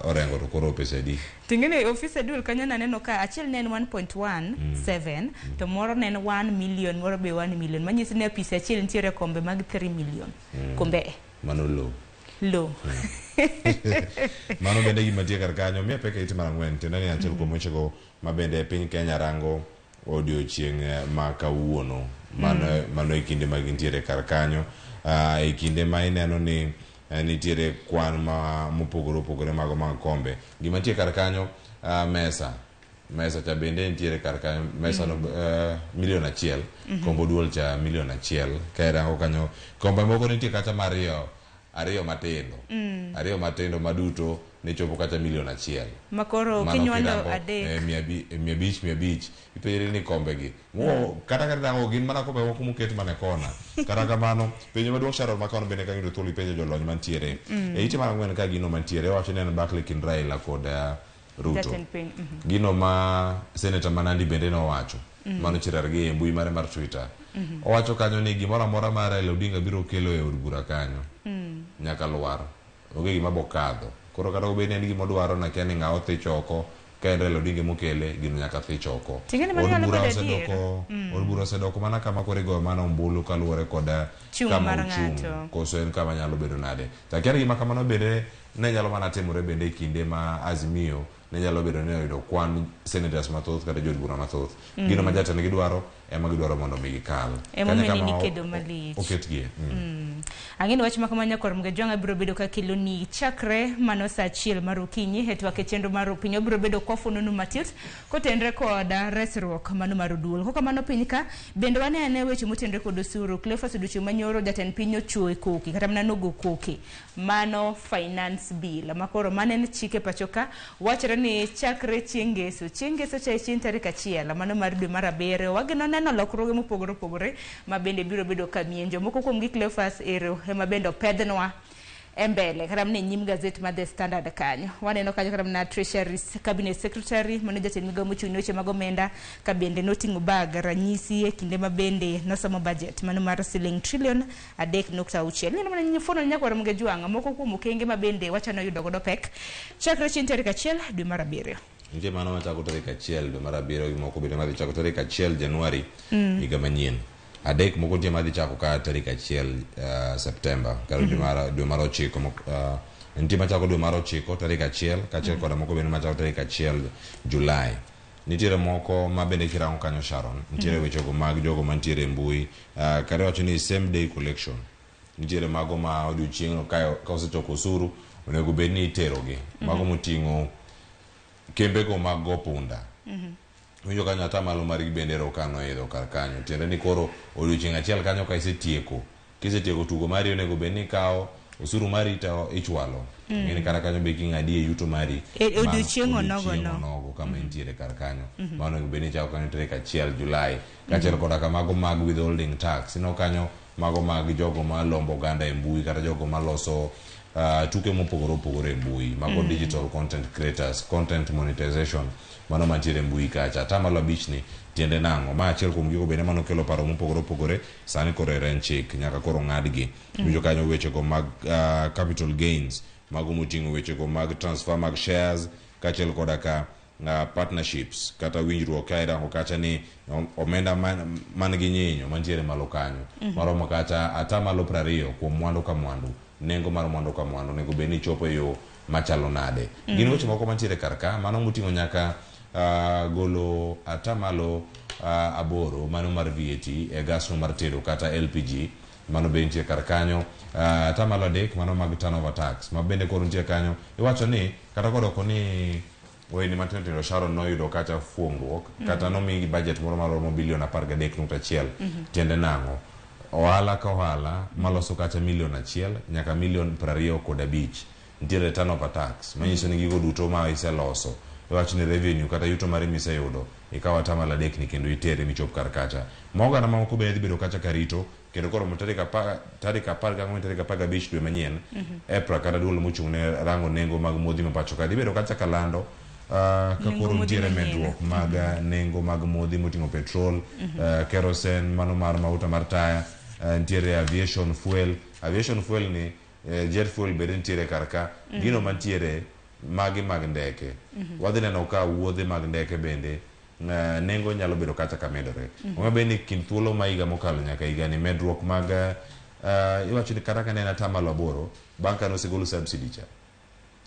Orengo to koro pesa adi? Tingene office Oduol kanyo naneno ka achiel ne en 1.17 to moro ne en 1 million, moro be 1 million. Manyiso ni apis achiel nitiere kombe mag 3 million. Kombe mano low. Low. Mano bende gima tie kar kanyo miya pek e ite mar 4 tiende ni achiel kuom wechego ma bende piny Kenya rango odiochieng' ma kawuono. Mano e kinde ma gintiere kar kanyo. E kinde ma ineno ni nitiere kwan ma mopogore opogore mago mag kombe. Gima nitie kar kanyo mesa cha bende nitiere kar kanyo, mesa no milion 1, kombo Oduol cha milion 1. Ka irango kanyo kombe moko nitie kata mar ariyo matindo. Ariyo matindo maduto ne chopo kata milion 1. Makoro kinywando adek 500 500 ipenjri ni kombe gi kata kata gin mana kombe moko moket mana e kona. Kata kamano penjo maduong' Sharon makono bende ka yudo thuolo ipenjo jolony mantiere e ite mar 4 ka gino mantiere wacho ni en Barclay kind Raila kod Ruto. Gino ma senator Manandi bende nowacho mano Cherargei e mbui mare mar Twitter. Owacho kanyo ni gimoro amora ma Raila Odinga biro kelo e od bura kanyo nyaka lwar, onge gima bokadho. Koro kata obed ni en gima odwaro na kia ni ng'a othich oko, ka en Raila Odinga mokele gino nyaka thich oko. Od bura osedoko mana kama koro igoyo mana ombulu kaluwore kod kama ochung', koso en kama nyalo bedo nade. To akia ni gima kamano bende ne nyalo mana timore bende e kinde ma Azimio ne nyalo bedo ni oyudo kwan senators mathoth kata jood bura mathoth. Gino ma jatendgi dwaro ema gidwaro mondo mi gikal. Kanyo kama oketgie. Ang'e ni wach ma kamano nyakwar Mgajwang'a biro bedo ka kelo ni chakre mano saa 1 mar okinyi e twak e chenro mar piny obiro bedo kwafuononu matut kotenre kod resruok mano mar Oduol. Kokamano piny ka bende wane ane weche motenre kod osuru. Cleophas odiochieng' manyoro jatend piny ochuo e koki kata mana nogo koki mano finance bill makoro mano en chike pacho ka wachore ni chakre chieng' ngeso cha e chieng' tarik 1 mano mar dwe mar 7 wageno neno lokruoge mopogore opogore ma bende biro bedo ka mienjo. Moko kuom gi Cleophas ero ema bende opedhnwa e mbele kata mana e nyim gazet mar The Standard kanyo. Waneno kanyo kata mana Treasury Cabinet Secretary mano jatend migao mochung' ne weche mag omenda ka bende noting'o bag ranyisi e kinde ma bende nosomo budget mano mar siling trillion 3.6. Ineno mana fuono nyakwar Mgajwang'a moko kuom okenge ma bende wachano yudo godo pek chakre chieng' tarik 1 dwe mar 7. Nitie mano machako tarik 1 dwe mar 7 gi moko bende madhi chako tarik 1 Januari higa manyien. Adek moko nitie madhi chako ka tarik 1 Septemba kata dwe mar 9. Nitie machako dwe mar 9 tarik 1 kaachiel koda moko bende machako tarik 1 Julai. Nitiere moko ma bende kirango kanyo Sharon, nitiere wechego mag jogo mantiere e mbui kata wacho ni same day collection. Nitiere mago ma odiochieng'no ka osechoko osuru onego bed ni iterogi. Mago moting'o kembego mag go punda. Winjo kanyo atamalo margi bende ero ka noidho kar kanyo. Tiende ni koro odiochieng' achiel kanyo ka kisetieko tugo mari onego bed ni ikawo osuru mari to ichwalo. Ng'eni kata kanyo be king'adi e yuto mari odiochieng' onogo kama intiere kar kanyo. Mano onego bed ni ichako kanyo tarik 1 Julai. Kaachiel koda kamago mag withholding tax. Ineno kanyo mago mag jogo malombo oganda e mbui kata jogo maloso tuke mopogore opogore e mbui. Mago digital content creators, content monetization mano mantiere e mbui kacha. Atamalo 5 ni tiende nang'o? Ma achiel kuom gigo bende mano kelo paro mopogore opogore sani koro en chik nyaka koro ng'adgi. Winjo kanyo wechego mag capital gains, mago moting'o wechego mag transfer mag shares Kaachiel koda ka partnerships kata winjruok ka irango kacha ni omenda man gi nyinyo mantiere malo kanyo maromo kacha 20% kuom mwandu ka mwandu, nengo mar mwandu ka mwandu onego bed ni chopo e yo machalo nade. Gin weche moko mantiere kar ka mano moting'o nyaka golo 8% mano mar VAT e gas no mar tedo kata LPG mano be nitie kar kanyo, 3% mano mag turnover tax ma bende koro nitie kanyo. Iwacho ni kata kodoko ni ohelni matindo tindo Sharon noyudo kacha fuongruok kata nomigi budget moro maromo bilion 13.1. Tiende nang'o? Ohala ka ohala maloso kacha milion 1 nyaka milion 25 nitiere turnover tax manyiso ni gigo duto ma iseloso iwacho ni revenue kata yuto mari miseyudo ikawo 3% ni kendo itere michop kar kacha. Ma oganda mamoko bende dhi bedo kacha karito kendo koro tarik 14 tarik 15 dwe manyien EPRA kata duol mochung' ne rango nengo mag modhi ma pacho ka dhi bedo kacha kalando ka koro nitiere medruok mag nengo mag modhi moting'o petrol, kerosene mano mar mauta mar taya, nitiere aviation fuel. Aviation fuel ni jet fuel bende nitiere kar ka. Gino mantiere magi mag ndeke. Wadhi neno ka wuodhe mag ndeke bende nengo nyalo bedo kacha ka medore. Ong'e bende ni kind thuolo ma higa mokalo nyaka higa ni medruok mag iwacho ni kata ka ne en 8% bang' ka nosegol subsidy cha,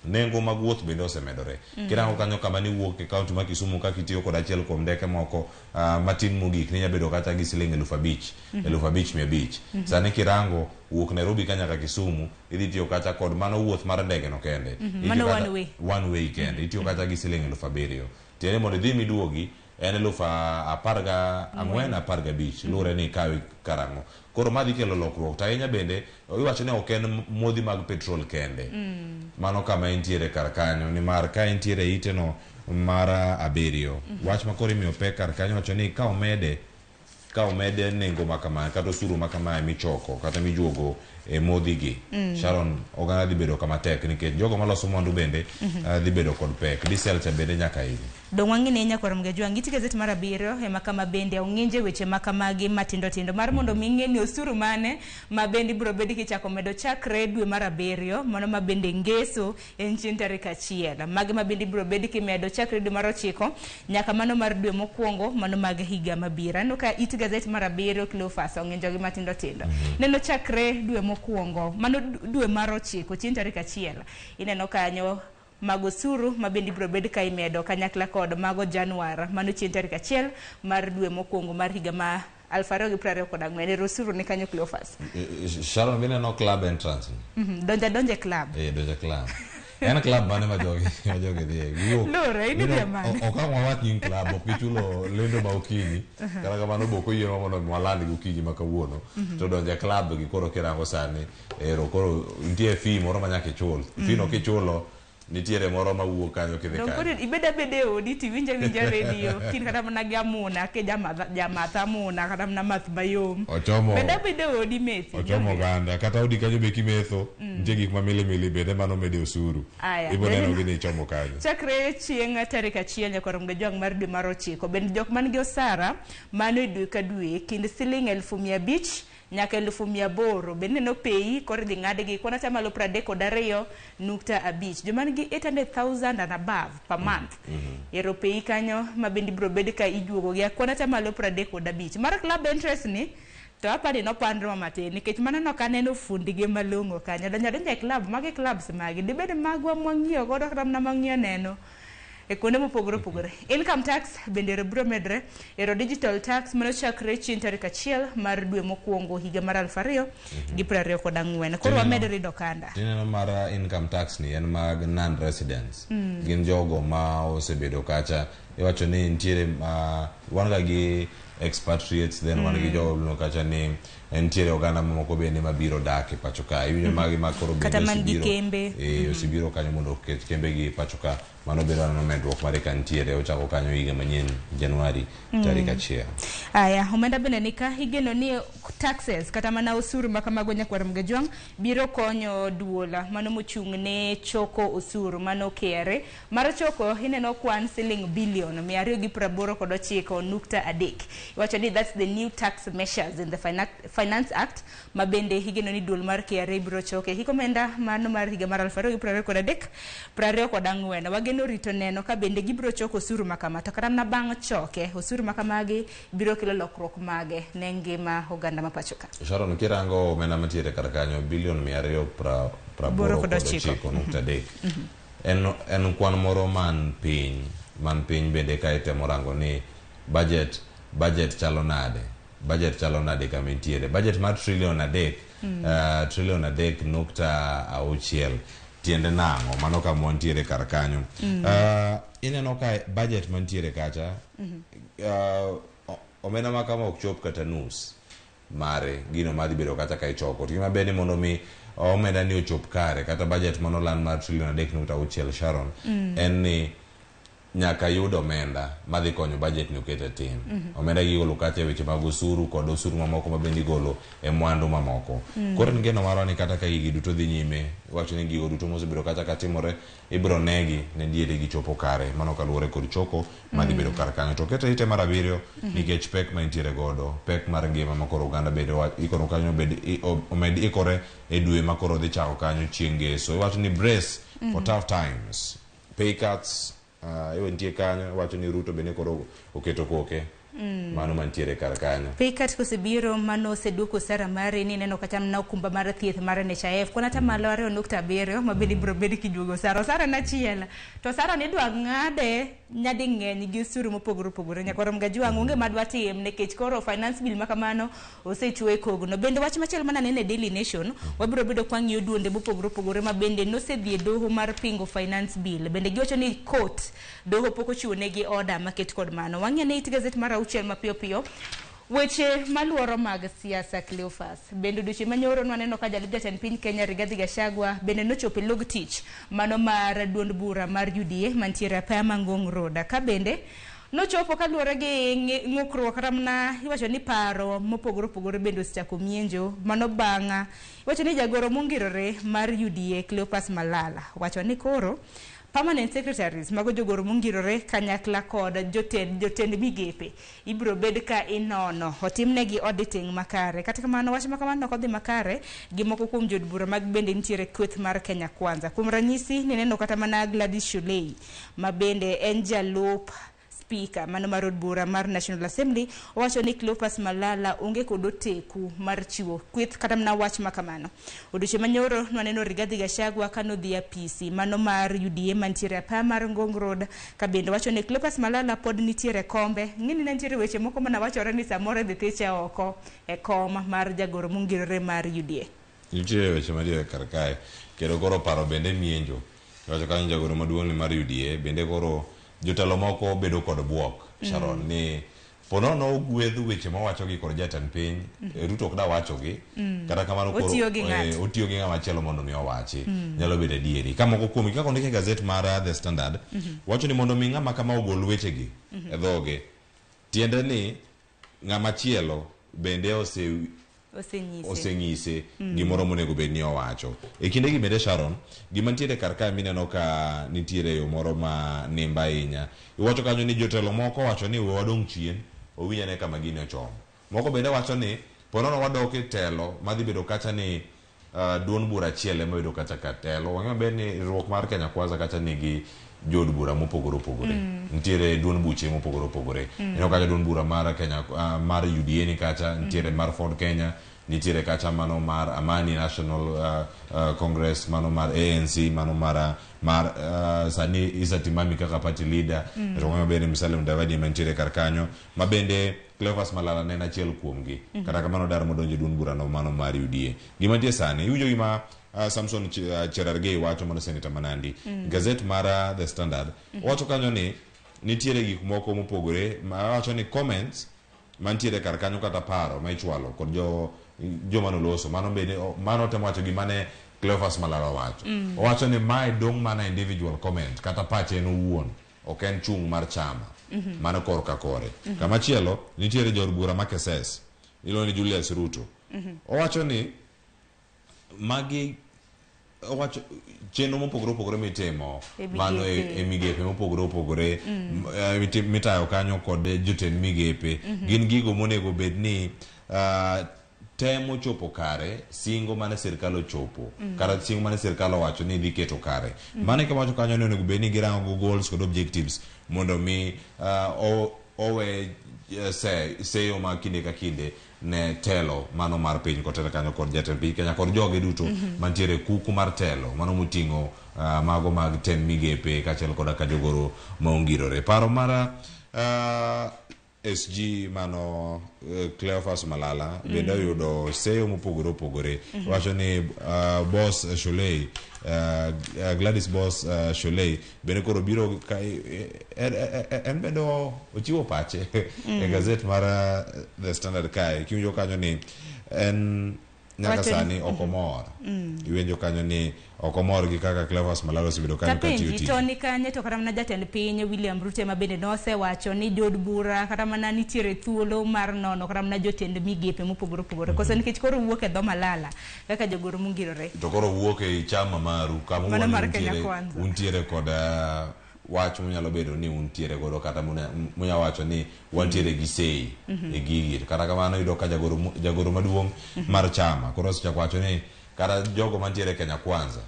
nengo mag wuoth bende osemedore. Kirango kanyo kama niwuok e kaunti ma Kisumu kaka itiyo kod achiel kuom ndeke moko matin mogik ne nyalo bedo kata gi siling 5,000, 5,500. Sani kirango wuok Nairobi ka nyaka Kisumu idhi tiyo kata kod mano wuoth mar ndege no kende. Mano one way. One way kende. Itiyo kata gi siling 7,000. Tiende mondo idhi miduogi en 14,000 15,000 luwore ni ikawe karang'o. Koro madhi kelo lokruok to ahinya bende iwacho ni ok en modhi mag petrol kende. Mano kama entiere kar kanyo nimar ka entiere ite no mar 7. Wach ma koro imiyo pek kar kanyo wacho ni ka omede nengo makamae kata osuru makamae michoko kata mijuogo e modhi gi, Sharon, oganda dhi bedo kama tek nikech jogo maloso mwandu bende dhi bedo kod pek. Diesel cha bende nyaka idhi. Dong wang'e ne nyakwar Mgajwang' iti gazet mar 7 ema kama bende ong'inje weche makamagi matindo tindo mar mondo mi ng'e ni osuru mane ma bende ibiro bedi kichako medo chakre dwe mar 7 mano ma bende ngeso en chieng' tarik 1 mage ma bende ibiro bedi kimedo chakre dwe mar 9 nyaka mano mar dwe mokwongo mano mag higa mabiro. Aneno ka it gazet mar 7 Cleophas ong'injo gi matindo tindo. Neno chakre dwe mokwongo mano dwe mar 9 chieng' tarik 1 ineno kanyo mago osuru ma bende ibiro bed ka imedo kanyakla kod mago Januar mano chieng' tarik 1 mar dwe mokwongo mar higa ma 2024. Ero osuru ni kanyo Cleophas. Sharon, bineno club entrance. Donja e club. Donja club. En club mane ma jogi dhiye? Lore, in idhi mane? Ok ang' wawach nying club, ok gichulo lendo ma okinyi. Kata kamano be ok oyienwa mondo waland gokinyi ma kawuono. To donjo e club gi koro kirango sani, ero koro nitie fee moro ma nyaka ichul. Fee no kichulo nitiere moro mawuok kanyo kidhi kanyo. Koro ibed abeda e odi tiwinjo awinja redio kin kata mana gi amuna ke jamath amuna kata mana math mayom. Bed abeda e odi methi. Ochomo oganda kata odi kanyo be kimetho nitie gik ma milimili bende mano mede osuru. Ibo neno gi ni ichomo kanyo. Chakre chieng' tarik 1 nyakwar Mgajwang' mar dwe mar 9 bende jok man gi osara mano e dwe ka dwe kind siling 500,000 nyaka 800,000 bende neno pei koro idhi ng'adgi kwan 32.5% joma nigi 800,000 and above per month. Ero pei kanyo ma bende ibiro bed ka ijuogo gi kwan 35% mar club interest ni to apani nopandre matin nikech mano nok aneno fundigi malong'o kanyo. Donjo adonja e club magi clubs magi dibed magwa mwang'iyo godo kata mana mwang'iyo neno e kuonde mopogore opogore. Income tax bende ero biro medre. Ero digital tax mano chakre chieng' tarik 1 mar dwe mokwongo higa mar 2024. Koro wamed rido kanda. Tineno mar income tax ni en mag non-residents. Gin jogo ma osebedo kacha iwacho ni nitiere wan ga gi expatriates then wan gi jogo miluongo kacha ni nitiere oganda mamoko bende mabiro dak e pacho ka. Iwinjo magi ma koro bende osebiro osebiro kanyo mondo oket kembegi e pacho ka. Mano bedo aneno medruok mare ka nitiere ochako kanyo higa manyien Januari tarik 1. Aya, omenda bende nika igeno ni taxes kata mana osuru ma kamago nyakwar Mgajwang' biro konyo duola mano mochung' ne choko osuru mano KRA mar choko ineno kwan siling billion trillion 289.3. Iwacho ni that's the new tax measures in the Finance Act ma bende igeno ni duol mar KRA biro choke hik omenda mano mar higa mar 2023 24. Wageno rito neno ka bende gibiro choko osuru makama, to kata mana bang' choke osuru makamagi biro kelo lokruok mage ne ngima oganda ma pacho ka. Sharon, kirango omenda mantiere kar kanyo bilion 289.3 en kwan moro man piny bende ka itemo rango ni budget chalo nade, kama intiere budget mar trillion 3 trillion 3.6 tiende nang'o? Mano kama wantiere kar kanyo. Ineno ka budget mantiere kacha omenda ma kama ok chop kata nus mare gino madhi bedo kata ka ichoko. To gima ber ni mondo mi omenda ni ochop kare kata budget manoland mar trillion 3.6 Sharon, en ni nyaka yud omenda madhi konyo budget ni oket e tim. Omenda gi igolo kacha e weche mag osuru kod osuru mamoko ma bende igolo e mwandu mamoko. Koro en geno marwa ni kata ka gigi duto dhi nyime, iwacho ni gigo duto mosebedo kacha ka timore ibiro negi ne diere gichopo kare. Mano kaluwore kod choko madhi bedo kar kanyo. To kete ite mar 7 nikech pek ma intiere godo, pek mar ngima ma koro oganda bende ikono kanyo omed ikore e dwe ma koro dhi chako kanyo chieng' ngeso. Iwacho ni brace for tough times, pay cuts. Iwe nitie kanyo, iwacho ni Ruto bende koro oketo koke. Mano mantiere kar kanyo. Pay cut kosebiro mano oseduoko osara mare ni neno kata mana okumba mar thieth mar NHIF kwan ata malo 2.7 ma bende ibiro bed kijuogo osara. Osara en achiel to osara ni idwa ng'ade nyading'eny gi osuru mopogore opogore. Nyakwar Mgajwang' onge madwa tim nikech koro finance bill makamano osechwe e kogno. Bende wach machielo mananeno e Daily Nation, wabiro bedo kwang'iyo duonde mopogore opogore ma bende nosedhi e doho mar pingo finance bill. Bende giwacho ni court doho pok ochiwo negi order maket kod mano. Wang'e ne it gazet mar 6 mapiyo piyo weche maluoro mag siasa. Cleophas, bende odiochieng' manyoro nwaneno ka jalup jatend piny Kenya Rigathi Gachagua bende nochopo e log tich mano mar duond bura mar UDA mantiere apaya ma Ngong Road. Ka bende nochopo kaluwore gi ng'ukruok kata mana iwacho ni paro mopogore opogore bende osechako mienjo mano bang'a iwacho ni jagoro mongirore mar UDA Cleophas Malala wacho ni koro permanent secretaries mago jogoro mongirore kanyakla kod jotend migepe ibiro bed ka inono otimnegi auditing makare. Kata kamano wach makamano ok odhi makare gi moko kuom jood bura mag bende nitiere kweth mar Kenya Kwanza. Kuom ranyisi nineno kata mana Gladys Shulei ma bende en jalup speaker mano mar od bura mar National Assembly owacho ni Cleophas Malala onge kod oteku mar chiwo kweth kata mana wach makamano. Odiochieng' manyoro nwaneno Rigathi Gachagua kanodhi e apisi mano mar UDA mantiere apaya mar Ngong Road ka bende wacho ni Cleophas Malala pod nitiere kombe. Ng'eni ne nitiere weche moko mana wachore ni samoro idhi thiche oko e kom mar jagoro mongirore mar UDA. Nitiere weche madiere kar kae kendo koro paro bende mienjo. Iwacho kanyo jagoro maduong' ni mar UDA bende koro jotelo moko bedo kod buok Sharon ni ponono ogwedh weche mawachogi kod jatend piny Ruto ok da wachogi. Kata kamano koro otiyo gi ng'ama chielo mondo mi owachi. Nyalo bedo adieri ka moko kuomgi kaka ondike e gazet mar The Standard wacho ni mondo mi ng'ama kama ogol wechegi e dhoge tiende ni ng'ama chielo bende oseng'ise gimoro monego bed ni owacho. E kindegi bende Sharon, gima nitiere kar kae mineno ka nitiere yo moro ma nimba ahinya. Iwacho kanyo ni jotelo moko wacho ni we wadong' chien, owinj ane kama gini ochomo. Moko bende wacho ni ponono wadok e telo madhi bedo kacha ni duond bura achiel ema bedo kacha ka telo. Wang'eyo maber ni riwruok mar Kenya Kwanza kacha nigi jood bura mopogore opogore. Nitiere duond buche mopogore opogore. Ineno kacha duond bura mar Kenya mar UDA ni kacha, nitiere mar Ford Kenya, nitiere kacha mano mar Amani National Congress, mano mar ANC, mano mar sani Issa Timami kaka party leader. To wang'eyo maber ni Musalia Mudavadi mantiere kar kanyo, ma bende Cleophas Malala ne en achiel kuomgi. Kata kamano dar modonjo e duond burano mano mar UDA. Gima nitie sani, iwinjo gima Samson Cherargei wacho mano Senator Manandi. Gazet mar The Standard wacho kanyo ni nitiere gik moko mopogore ma wacho ni comments mantiere kar kanyo kata paro ma ichwalo kod joma noloso mano bende mano temo wacho gima ne Cleophas Malala owacho. Owacho ni mae dong' mana individual comment kata pache en owuon ok en chung' mar chama. Mano korka kore. Kama chielo nitiere jaod bura ma Keses iluongo ni Julius Ruto. Owacho ni magi Owacho chenro mopogore opogore mitimo E mano e migepe. e migepe mopogore opogore mitayo kanyo kod jotend migepe gin gigo monego bed ni temo chopo kare singo mane sirikal ochopo kata singo mane sirikal owacho ni dhi keto kare. Mano e kama wacho kanyo ni onego bed ni girango goals kod objectives mondo mi owe seyo ma kinde ka kinde ne telo mano mar piny kotelo kanyo kod jatend piny Kenya kod joge duto mantiere kuku mar telo mano moting'o mago mag tend migepe kaachiel koda ka jogoro ma ongirore. Paro mar SG mano Cleophas Malala bende oyudo seyo mopogore opogore. Wacho ni Boss Shollei, Gladys Boss Shollei bende koro biro ka, en bende ochiwo pache e gazet mar The Standard kae. Kiwinjo kanyo ni en nyaka sani ok omor. Iwinjo kanyo ni ok omor gi kaka Cleophas Malala osebedo kanyo katiyo Tapenji tich. to ni kanye to kata mana jatend piny William Ruto ema bende nosewacho ni jood bura kata mana nitiere thuolo mar nono kata mana jotend migepe mopogore opogore. Koso nikech koro wuok e dho Malala kaka jogoro mongirore. To koro wuok ei chama maru kama Mano wuon mar Kenya Kwanza. Untiere kod wach munyalo bedo ni untiere godo kata munya wacho ni wantiere gi sei e gigi. Kata kamano iyudo ka jagoro maduong' mar chama koro osechako wacho ni kata jogo mantiere Kenya Kwanza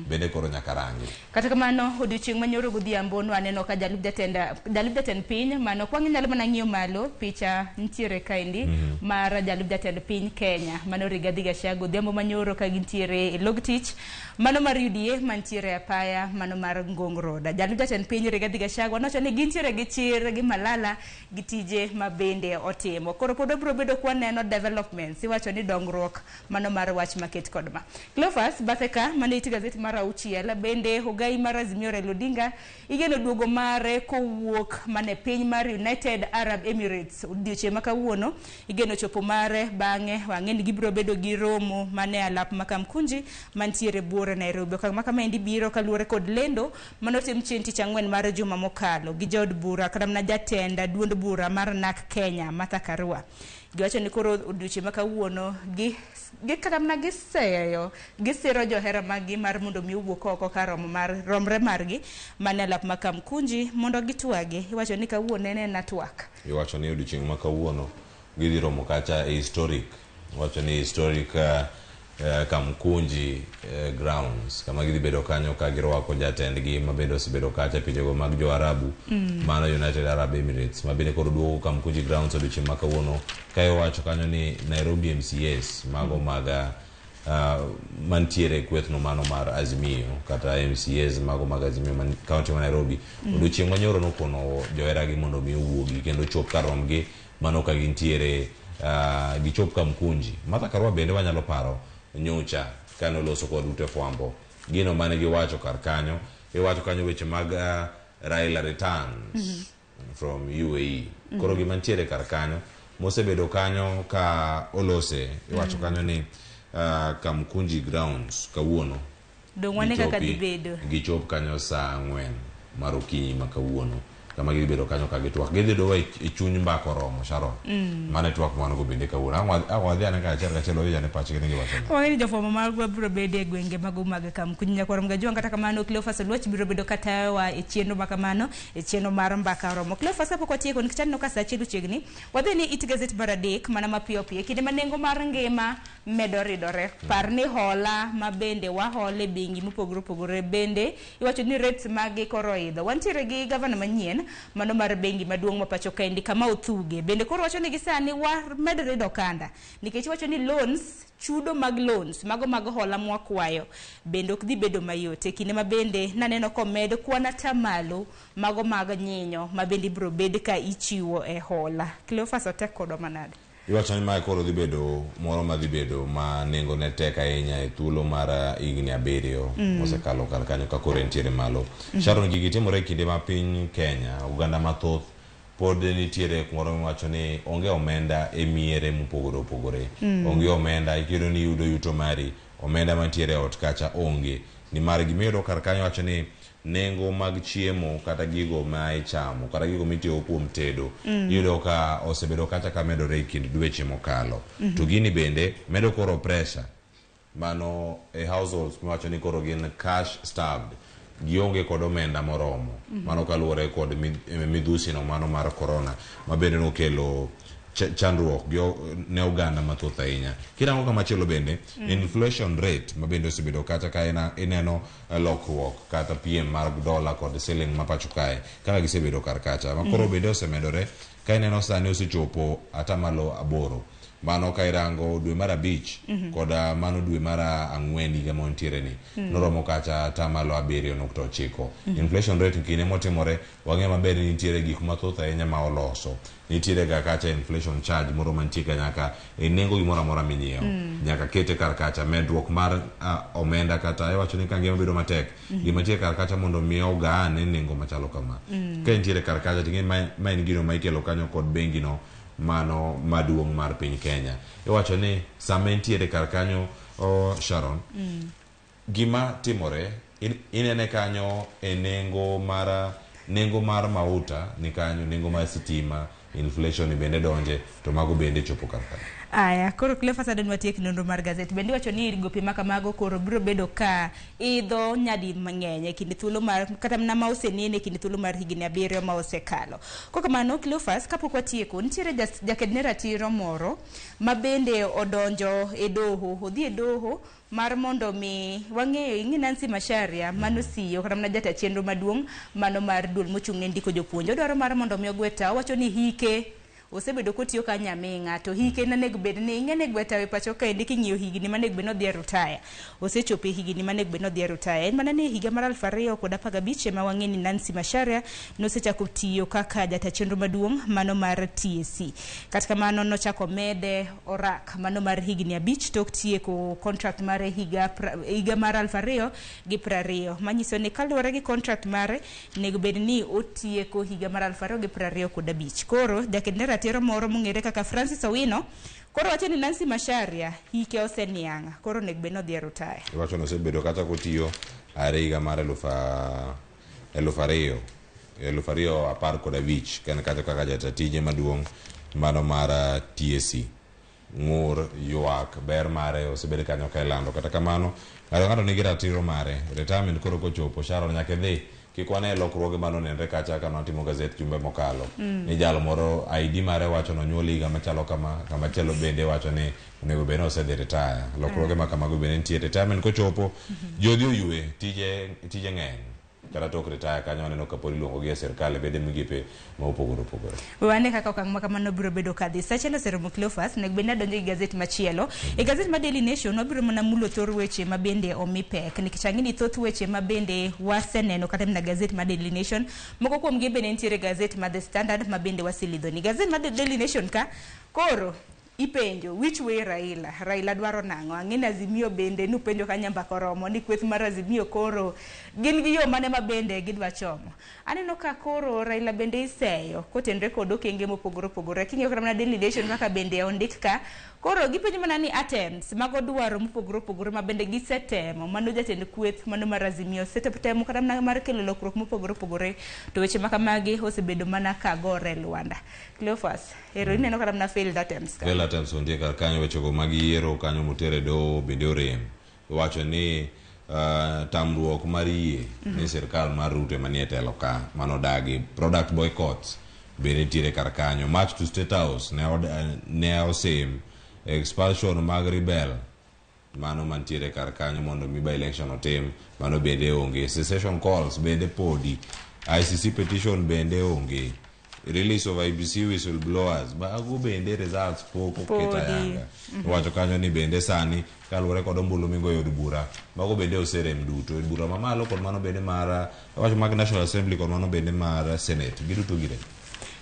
bende koro nyaka rangi. Kata kamano odiochieng' manyoro godhiambo nwaneno ka jalup jatend piny mano kwang' inyalo mana ng'iyo malo picha nitiere kaendi mar jalup jatend piny Kenya mano Rigathi Gachagua odhiambo manyoro ka gintiere e log tich mano mar UDA mantiere apaya mano mar Ngong Road. Jalup jatend piny Rigathi Gachagua nowacho ni gintiere gi chir gi Malala gi tije ma bende otimo. Koro pod wabiro bedo kwaneno developments iwacho ni dongruok mano mar wach maket kod ma. Cleophas bathe ka mane it gazet mar auchiel bende ogai mar Azimio Raila Odinga igeno duogo mare kowuok mane piny mar United Arab Emirates odiochieng' ma kawuono igeno chopo mare bang'e wang'e ni gibiro bedo gi romo mane alap ma Kamkunji mantiere buore Nairobi. Okang' ma kamaendi biro kaluwore kod lendo manotim chieng' tich ang'wen mar juma mokalo gi jaod bura kata mana jatend duond bura mar NARC Kenya Martha Karua. Giwacho ni koro odiochieng' ma kawuono gi kata mana giseyo gisiro johera maggi mar mondo mi owuok oko ka romo mar romre margi mane alap ma Kamkunji mondo gitwagi. Iwacho ni kawuono en ena twak. Iwacho ni odiochieng' ma kawuono gidhi romo kacha e historic. Iwacho ni historic Kamkunji grounds kama gidhi bedo kanyo ka girwako jatendgi ma bende osebedo kacha e pinjego mag jo Arabu mano United Arab Emirates ma bende koro duogo Kamkunji grounds odiochieng' ma kawuono ka iwacho kanyo ni Nairobi MCAs mago mag mantiere e kwethno mano mar Azimio kata MCAs mago mag Azimio man kaunti ma Nairobi odiochieng' manyoro nokono joheragi mondo mi owuogi kendo chop kar romgi mano ka gintiere gichop Kamkunji. Martha Karua bende wanyalo paro nyocha kane oloso kod ute fwambo gino mane giwacho kar kanyo iwacho kanyo weche mag Raila returns from UAE. Koro gima ntiere kar kanyo mosebedo kanyo ka olose iwacho kanyo ni Kamkunji grounds kawuono Dong' wane kaka dhi bedo. Gichop kanyo saa 4 mar okinyi ma kawuono kama gidhi bedo kanyo ka gitwak. Gidhi yudowa e chuny mbaka oromo Sharon. Mano e twak mwan go bende kawuono. Ang' wadhi ane kaachiel kachiel wadhi ane pachgi ni giwacho nang'o. Wang'e ni jofwambo magwa biro bedo e gwenge mago mag Kamkunji. Nyakwar Mgajwang' kata kamano Cleophas Oluoch biro bedo katayowa e chenro ma kamano e chenro mar mbaka oromo. Cleophas kapok watieko nikech aneno ka saa achiel ochiegni wadhi ni it gazet mar 3 mana mapiyo piyo e kinde ma nengo mar ngima medo ridore. Par ni hola ma bende wahole bengi mopogore opogore bende iwacho ni rates magi koro oidho. Wantiere gi gavana manyien mano mar bengi maduong' ma pacho kaendi kama Othuge bende koro wacho ni gisani wamed rido okanda nikech iwacho ni loans chudo mag loans mago mag hola mwakwayo bende ok dhi bedo mayot e kinde ma bende naneno komed kwan atamalo mago mag nyinyo ma bende ibiro bed ka ichiwo e hola. Cleophas otek kodwa manade? Iwacho ni mae koro dhi bedo moro ma dhi bedo ma nengo ne tek ahinya e thuolo mar higni 7 mosekalo kar kanyo ka koro entiere malo. Sharon, gigi timore e kinde ma piny Kenya oganda mathoth pod nitiere kumoro miwacho ni onge omenda e miere mopogore opogore. Onge omenda iyudo ni iyudo yuto mari omenda mantiere e ot kacha onge nimar gimiyudo kar kanyo wacho ni nengo mag chiemo kata gigo ma ichamo kata gigo mitiyogo kuom tedo iyudo ka osebedo kacha ka medore e kind dweche mokalo. To gini bende medo koro pressure Mano e households miwacho ni koro gin cash starved, gionge kod omenda moromo. Mano kaluwore kod midhusi no mano mar corona ma bende nokelo chandruok gi ne oganda mathoth ahinya. Kirango kamachielo bende, inflation rate ma bende osebedo kacha ka ineno lokruok kata piem mar dola kod siling ma pacho kae kaka gisebedo kar kacha ma koro bende osemedore ka ineno sani osechopo 8%. Mano ka irango dwe mar 5 kod mano dwe mar 4 higa mantiere ni noromo kacha 7.9%. Inflation rate kinde motimore wang'eyo maber ni nitiere gik mathoth ahinya ma oloso. Nitiere ga kacha inflation charge moro mantie ka nyaka e nengo gimoro amora minyiewo. Nyaka kete kar kacha medruok mar omenda kata iwacho ni ka ngima bedo matek, gima nitie kar kacha mondo mi ogaane nengo machalo kama. Ka nitiere kar kacha ting'e ma en gino ma ikelo kanyo kod bengi no mano maduong' mar piny Kenya. Iwacho ni sama entiere kar kanyo, Sharon, gima timore inene kanyo e nengo mar mauta ni kanyo, nengo mar sitima, inflation bende donje, to mago bende chopo kar kanyo. Aya, koro Cleophas adwa watiek nonro mar gazet. Bende iwacho ni gope ma kamago koro biro bedo ka idho nyadi mang'eny e kinde thuolo mar kata mana ma osenene e kinde thuolo mar higni 7 ma osekalo. Kokamano Cleophas, kapok watieko, nitiere jaked ne ratiro moro ma bende odonjo e doho, odhi e doho mar mondo mi wang'eyo ing'e Nancy Macharia mano CEO kata mana jata chenro maduong' mano mar duol mochung' ne ndiko jopuonj. Odwaro mar mondo mi ogwe tao, owacho ni hike osebedo kotiyo ka nyaming'a to hike nanego bed ni ing'e gwe tao e pacho kaendi king'iyo higni manego bed ni odhi e rutaya. Osechopo e higni manego bed ni odhi e rutaya. En mana ni higa mar 2015 ema wang'e ni Nancy Macharia nosechako tiyo kaka jata chenro maduong' mano mar TSC. Kata kamano nochako mede orak mano mar higni 5 tok tieko contract mare higa mar 2020, manyiso ni kaluwore gi contract mare nego bed ni otieko higa mar 2025. Koro jaked ne ratiro moro mong'ere kaka Francis Owino koro wacho ni Nancy Macharia hike oseniang', koro onego bed ni odhi e rutaya. Iwacho ni osebedo kata kotiyo are higa mar 2015 ka en kacha kaka jata tije maduong' mano mar TSC. Ng'ur, ywak, ber mare osebedo kanyo ka ilando. Kata kamano ng'ato ng'ato nigi ratiro mare. Retirement koro kochopo, Sharon nyaka idhi. Kik wane lokruoge manonenre kacha ka notimo gazet jumbe mokalo. Ni jal moro ID mare wacho nonyuol higa machalo kama, kamachielo bende wacho ni onego bed ni osedhi retire. Lokruoge ma kamago bende nitie. Retirement kochopo, jodhi oywe, tije ng'eny. Kata tok retire kanyo waneno kapod iluongo gi e sirkal e bede migepe ma opogore opogore. Wane kaka okang' ma kamano biro bedo kadhi. Sa achiel oseromo Cleophas, onego bed ni adonjo e gazet machielo. E gazet mar Daily Nation wabiro mana mulo thor weche ma bende omi pek. Nikech ang'e ni thoth weche ma bende waseneno kata mana gazet mar Daily Nation, moko kuom gi bende nitiere gazet mar The Standard ma bende waselidho ni. Gazet mar The Daily Nation ka koro ipenjo which way Raila? Raila dwaro nang'o? Ang'e ni Azimio bende nupenjo ka nyambaka oromo ni kweth mar Azimio koro gin gi yo mane ma bende gidwa chomo. Aneno ka koro Raila bende iseyo kotenre kod okenge mopogore opogore. King'iyo kata mana Daily Nation kaka bende ondik ka, koro gipenjo mana ni attempts mago dwaro mopogore opogore ma bende gisetemo. Mano jatend kweth mano mar Azimio osetemo kata mana mar kelo lokruok mopogore opogore, to weche ma kamagi osebedo mana ka gore lwanda. Cleophas, ero ineno kata mana failed attempts ka. Failed attempts nitie kar kanyo, wechego mag yiero kanyo motere doho bende orem. Iwacho ni tamruok mar yie ni sirkal mar Ruto ema nie telo ka mano dagi. Product boycotts bende nitiere kar kanyo. March to State House ne osem. Expulsion mag rebel mano mantiere kar kanyo mondo mi by election otim, mano bende onge. Secession calls bende podi. ICC petition bende onge. Release of IBC whistleblowers bago bende results pok oket ayanga. Wacho kanyo ni bende sani kaluwore kod ombulu migoyo od bura, mago bende oserem duto. Od bura mamalo kod mano bende mar wacho mag National Assembly kod mano bende mar Senate, giduto girem.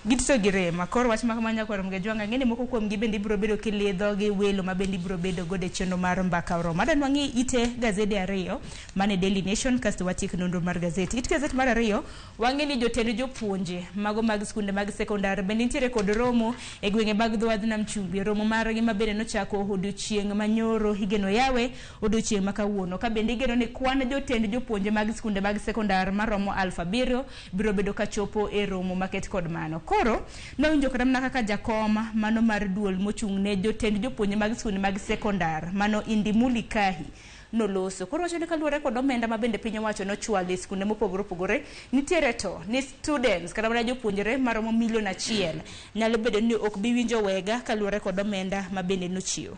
Giduto girem. Koro wach ma kamano nyakwar Mgejwang', ang'e ni moko kuom gi bende ibiro bedo kilidho gi welo ma bende ibiro bedo godo e chenro mar mbaka oromo. Adwa nwang'i ite gazede 2 mane Daily Nation, kasto watiek nonro mar gazet. It gazet mar 2 wang'e ni jotend jopuonje mago mag skunde mag sekondar bende nitiere kod romo e gwenge mag dho wadh Nam Chumbi. Romo margi ma bende nochako odiochieng' manyoro igeno yawe odiochieng' ma kawuono, ka bende igeno ni kwan jotend jopuonje mag skunde mag sekondar maromo 7,000 biro bedo kachopo e romo maket kod mano. Koro nowinjo kata mana kaka jakom mano mar duol mochung' ne jotend jopuonje mag skunde mag sekondar mano Indimuli Kahi noloso. Koro wacho ni kaluwore kod omenda ma bende piny owacho nochwalo e skunde mopogore opogore, nitiere to ni students kata mana jopuonjre maromo milion 1 nyalo bedo ni ok bi winjo wega kaluwore kod omenda ma bende nochiw.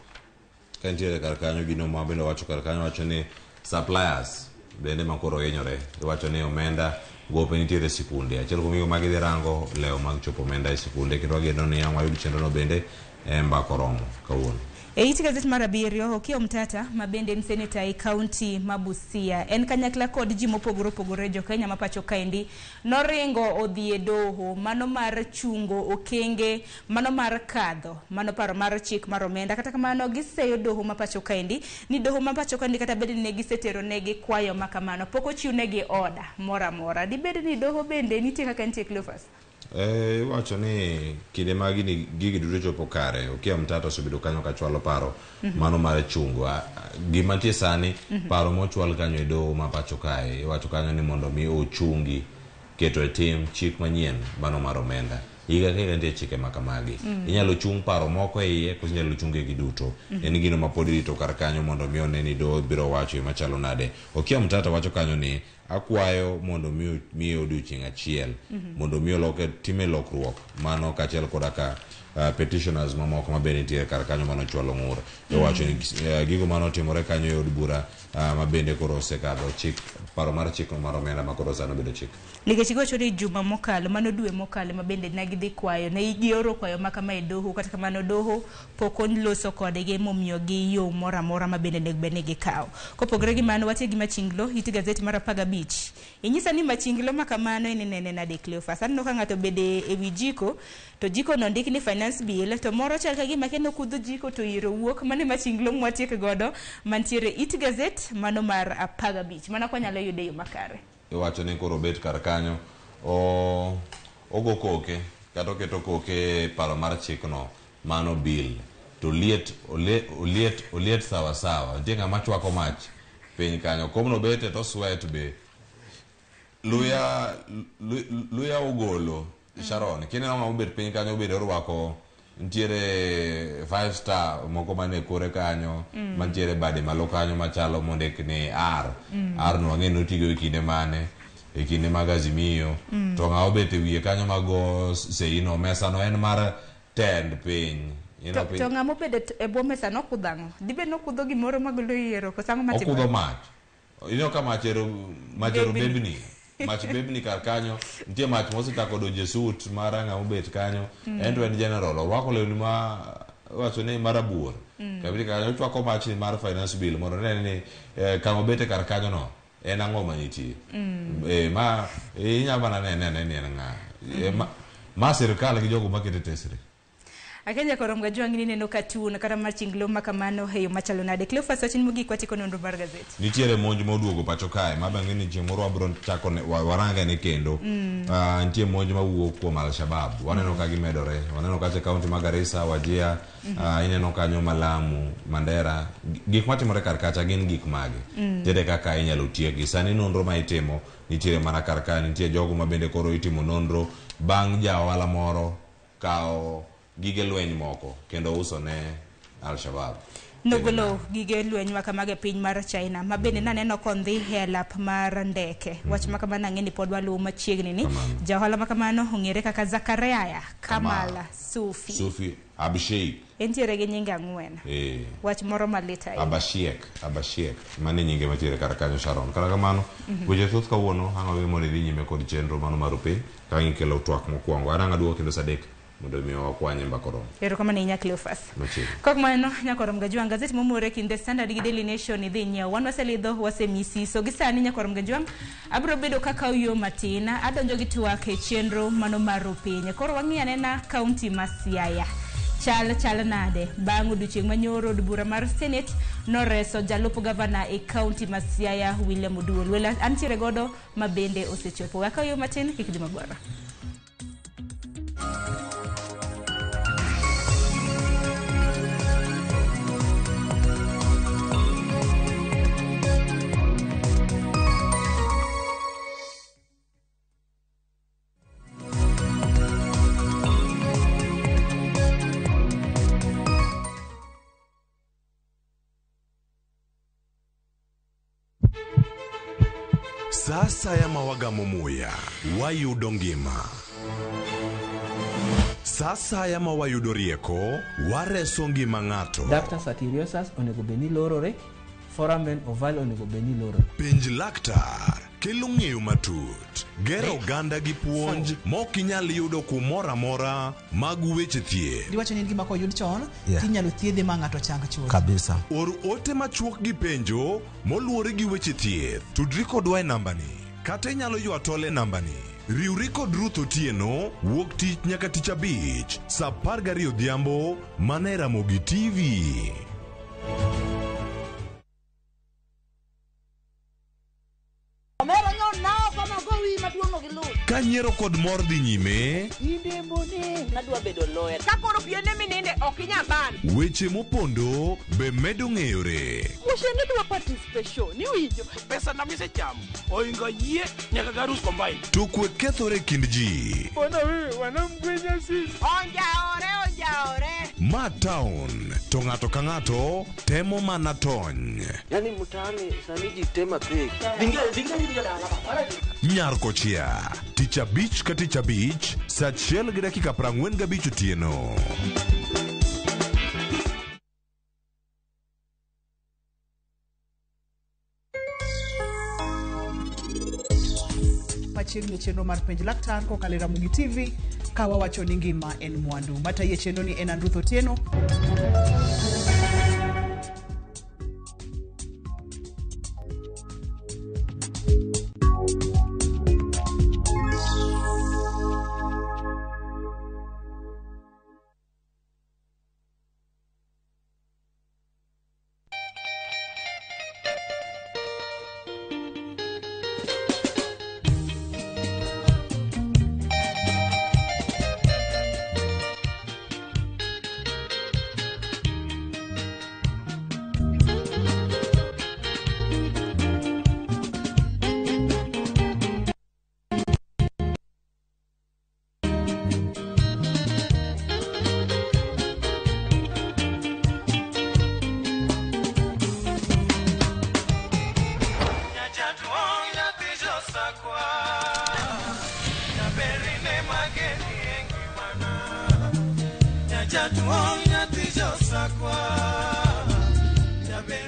Ka nitiere kar kanyo gino ma bende wacho kar kanyo wacho ni suppliers bende ma koro hinyore iwacho ni omenda gope nitiere e sikunde. Achiel kuom gigo ma gidhi rango lewo mag chopo omenda e sikunde kendo wageno ni ang' wayud chenro no bende e mbaka oromo kawuono. E it gazet mar 7, Okiya Omtata ma bende en seneta e kaunti ma Busia en kanyakla kod ji mopogore opogore jo Kenya ma pacho kaendi noringo odhi e doho mano mar chungo okenge mano mar kadho mano paro mar chik mar omenda. Kata kamano giseyo doho ma pacho kaendi ni doho ma pacho kaendi kata bed ni ne gisetero negi kwayo ma kamano pok ochiw negi oda moro amora. Dibed ni doho bende nitie kaka nitie Cleophas? Iwacho ni kinde ma gigi duto chopo kare, Okiya Omtata osebedo kanyo kachwalo paro mano mar chungo. Gima nitie sani, paro mochwal kanyo e doho ma pacho kae, iwacho kanyo ni mondo mi ochungi keto e tim chik manyien mano mar omenda. Higa ka higa nitie chike ma kamagi. Inyalo chung paro moko e iye koso inyalo chunge gi duto. En gino ma pod irito kar kanyo mondo mi one ni doho biro wacho e machalo nade. Okiya Omtata wacho kanyo ni akwayo mondo mi miye odiochieng' achiel mondo mi oloke time lokruok mano kaachiel koda ka petitioners mamoko ma bende nitiere kar kanyo mano chwalo ng'ur. Owacho ni gigo mane otimore kanyo e od bura ma bende koro osekadho chik paro mar chik mar omenda ma koro sani obedo chik. Nikech giwacho ni juma mokalo mano dwe mokalo ma bende ne gidhi kwayo ne gioro kwayo ma kama e doho kata kamano doho pok oloso kodgi momiyogi yo moro amora ma bende onego bed ni gikawo. Kopogore gi mano watie gi Machinglo it gazet mar 15. Inyisa ni Machinglo ma kamano en inene nade Cleophas? Aneno ka ng'ato obede ewi jiko to jiko no ndik ni finance bill to moro chal ka gima kendo kudho jiko to iro wuok. Mano e Machinglo mwatiek godo mantiere it gazet mano mar 15. Mano kwanyalo yude e yo makare. Iwacho ni koro obet kar kanyo ogo koke kata oketo koke e paro mar chikno mano bill to liet oliet sawa sawa. Nitie ng'ama chwako mach piny kanyo komno bete to sweat be luya ogolo Sharon kineno ng'ama obet piny kanyo bende orwako nitiere 5 star moko mane kore kanyo mantiere bade malo kanyo machalo mondik ni R. R no wang'e ni otigo e kinde mane e kinde mag Azimio. To ng'a obet e wiye kanyo mago seino mesa no en mar tend piny. To ng'ama obedo e bwo mesa no okudho ang'o? Dibed ni okudho gimoro magolo yiero koso ang'o matimore? Okudho mach. Ineno ka mach ero bebni. Mach bebni kar kanyo. Nitie mach mosechako donjo e suit mar ng'ama obet kanyo. En to en general. Orwako lewni ma wacho ni marabuor. Kabiri kanyo ochwako mach ni mar finance bill mondo one ni kama obete kar kanyo no en ang'o manitie. Ma inyalo mana nene ni en ng'a. Ma sirkal gi jogo makete tesre. Akenya koro mgajwang' ni neno katun kata Machinglo ma kamano e yo machalo nade. Cleophas wach ni mogik watieko nonro mar gazet. Nitiere monj moduogo pacho kae ma bang'e ni chieng' moro wabiro chako warange ne kendo. Nitie monj mawuok kuom Al-Shabaab. Waneno ka gimedore. Waneno kacha e kaunti ma Garissa, Wajir, ineno kanyo Malamu, Mandera. Gik matimore kar kacha gin gik mage? Nitiere kaka inyalo tiekgi. Sani nonro ma itimo nitiere mana kar kae, nitie jogo ma bende koro itimo nonro bang' ja ohala moro kawo gige lweny moko kendo uso ne Al-Shabaab. Nogolo gige lweny ma kamago e piny mar China ma bende naneno kondhi e alap mar ndeke. Wach ma kamano ang'e ni pod waluwo machiegni ni ja ohala ma kamano ong'ere kaka Zakaria Kamala Sufi. Sufi Abhishek. Entiere gi nyinge 4. Wach moro malit ahinya. Abashiek. Mano e nyinge matiere kar kanyo Sharon. Kata kamano, weche thoth kawuono ang' wawe mondo idhi nyime kod chenro mano mar opiny ka gikelo twak mokwongo. An ang' aduogo kendo saa 3 mondo mi wakwanye mbaka oromo. Erokamano ahinya Cleophas. Machiegni. Kok mano nyakwarom Gajwang' gazet momore kind The Standard gi Daily Nation idhi nyiew. Wan waselidho wasemisi. So gi sani nyakwarom Gajwang' abiro bedo kaka yo matin adonjo gi twak e chenro mano mar opiny. Koro wang'i anena kaunti ma Siaya. Chal nade bang' odiochieng' manyoro od bura mar Senate noreso jalup gavana e kaunti ma Siaya William Oduol. Wela antiere godo ma bende osechopo. Wakaw yo matin kik dhi mabor. Sa asaya ma wagamo muya, wayudo ngima. Sa asaya ma wayudo rieko, wareso ngima ng'ato. Ductus arteriosus onego bed ni lorore, foramen ovale onego bed ni lorore. Penj laktar kelo ng'eyo matut, gero oganda gi puonj mok inyal yudo kumoro amora mag weche thieth. Giwacho ni en gima koyud chon Yeah. tinyalo thiedhe ma ng'ato chang chuth. Kabisa. Or ote machuok gi penjo moluwore gi weche thieth. Tudri kodwa e nambani kata inyalo ywa tol e nambani. Riwri kod Ruth Otieno wuok tich nyaka tich abich saa 12 odhiambo mana e Ramogi TV. Omera nyo nao kama go wi maduong' no gi luth. Ka nyiero kod mor dhi nyime, Nadwa bedo lawyer. Ka koro piene mininde ok inyal ban. weche mopondo be medo ng'eyore. Mushende dwa participation iwinjo. Pesa na misechamo oingo yie nyaka garus combine. To kwe kethore e kind ji. Bwana wewe wanamgwenya sisi. Onjaore onjaore. Ma town to ng'ato ka ng'ato temo mana tony. Yaani mtaani sani ji tema pek. Nyar kochia tich abich ka tich abich saa 1:45 otieno. Machiegni e chenro mar penj laktar kokalo e Ramogi TV ka wawacho ni ngima en mwandu. Matayi e chenro ni en Ruth Otieno.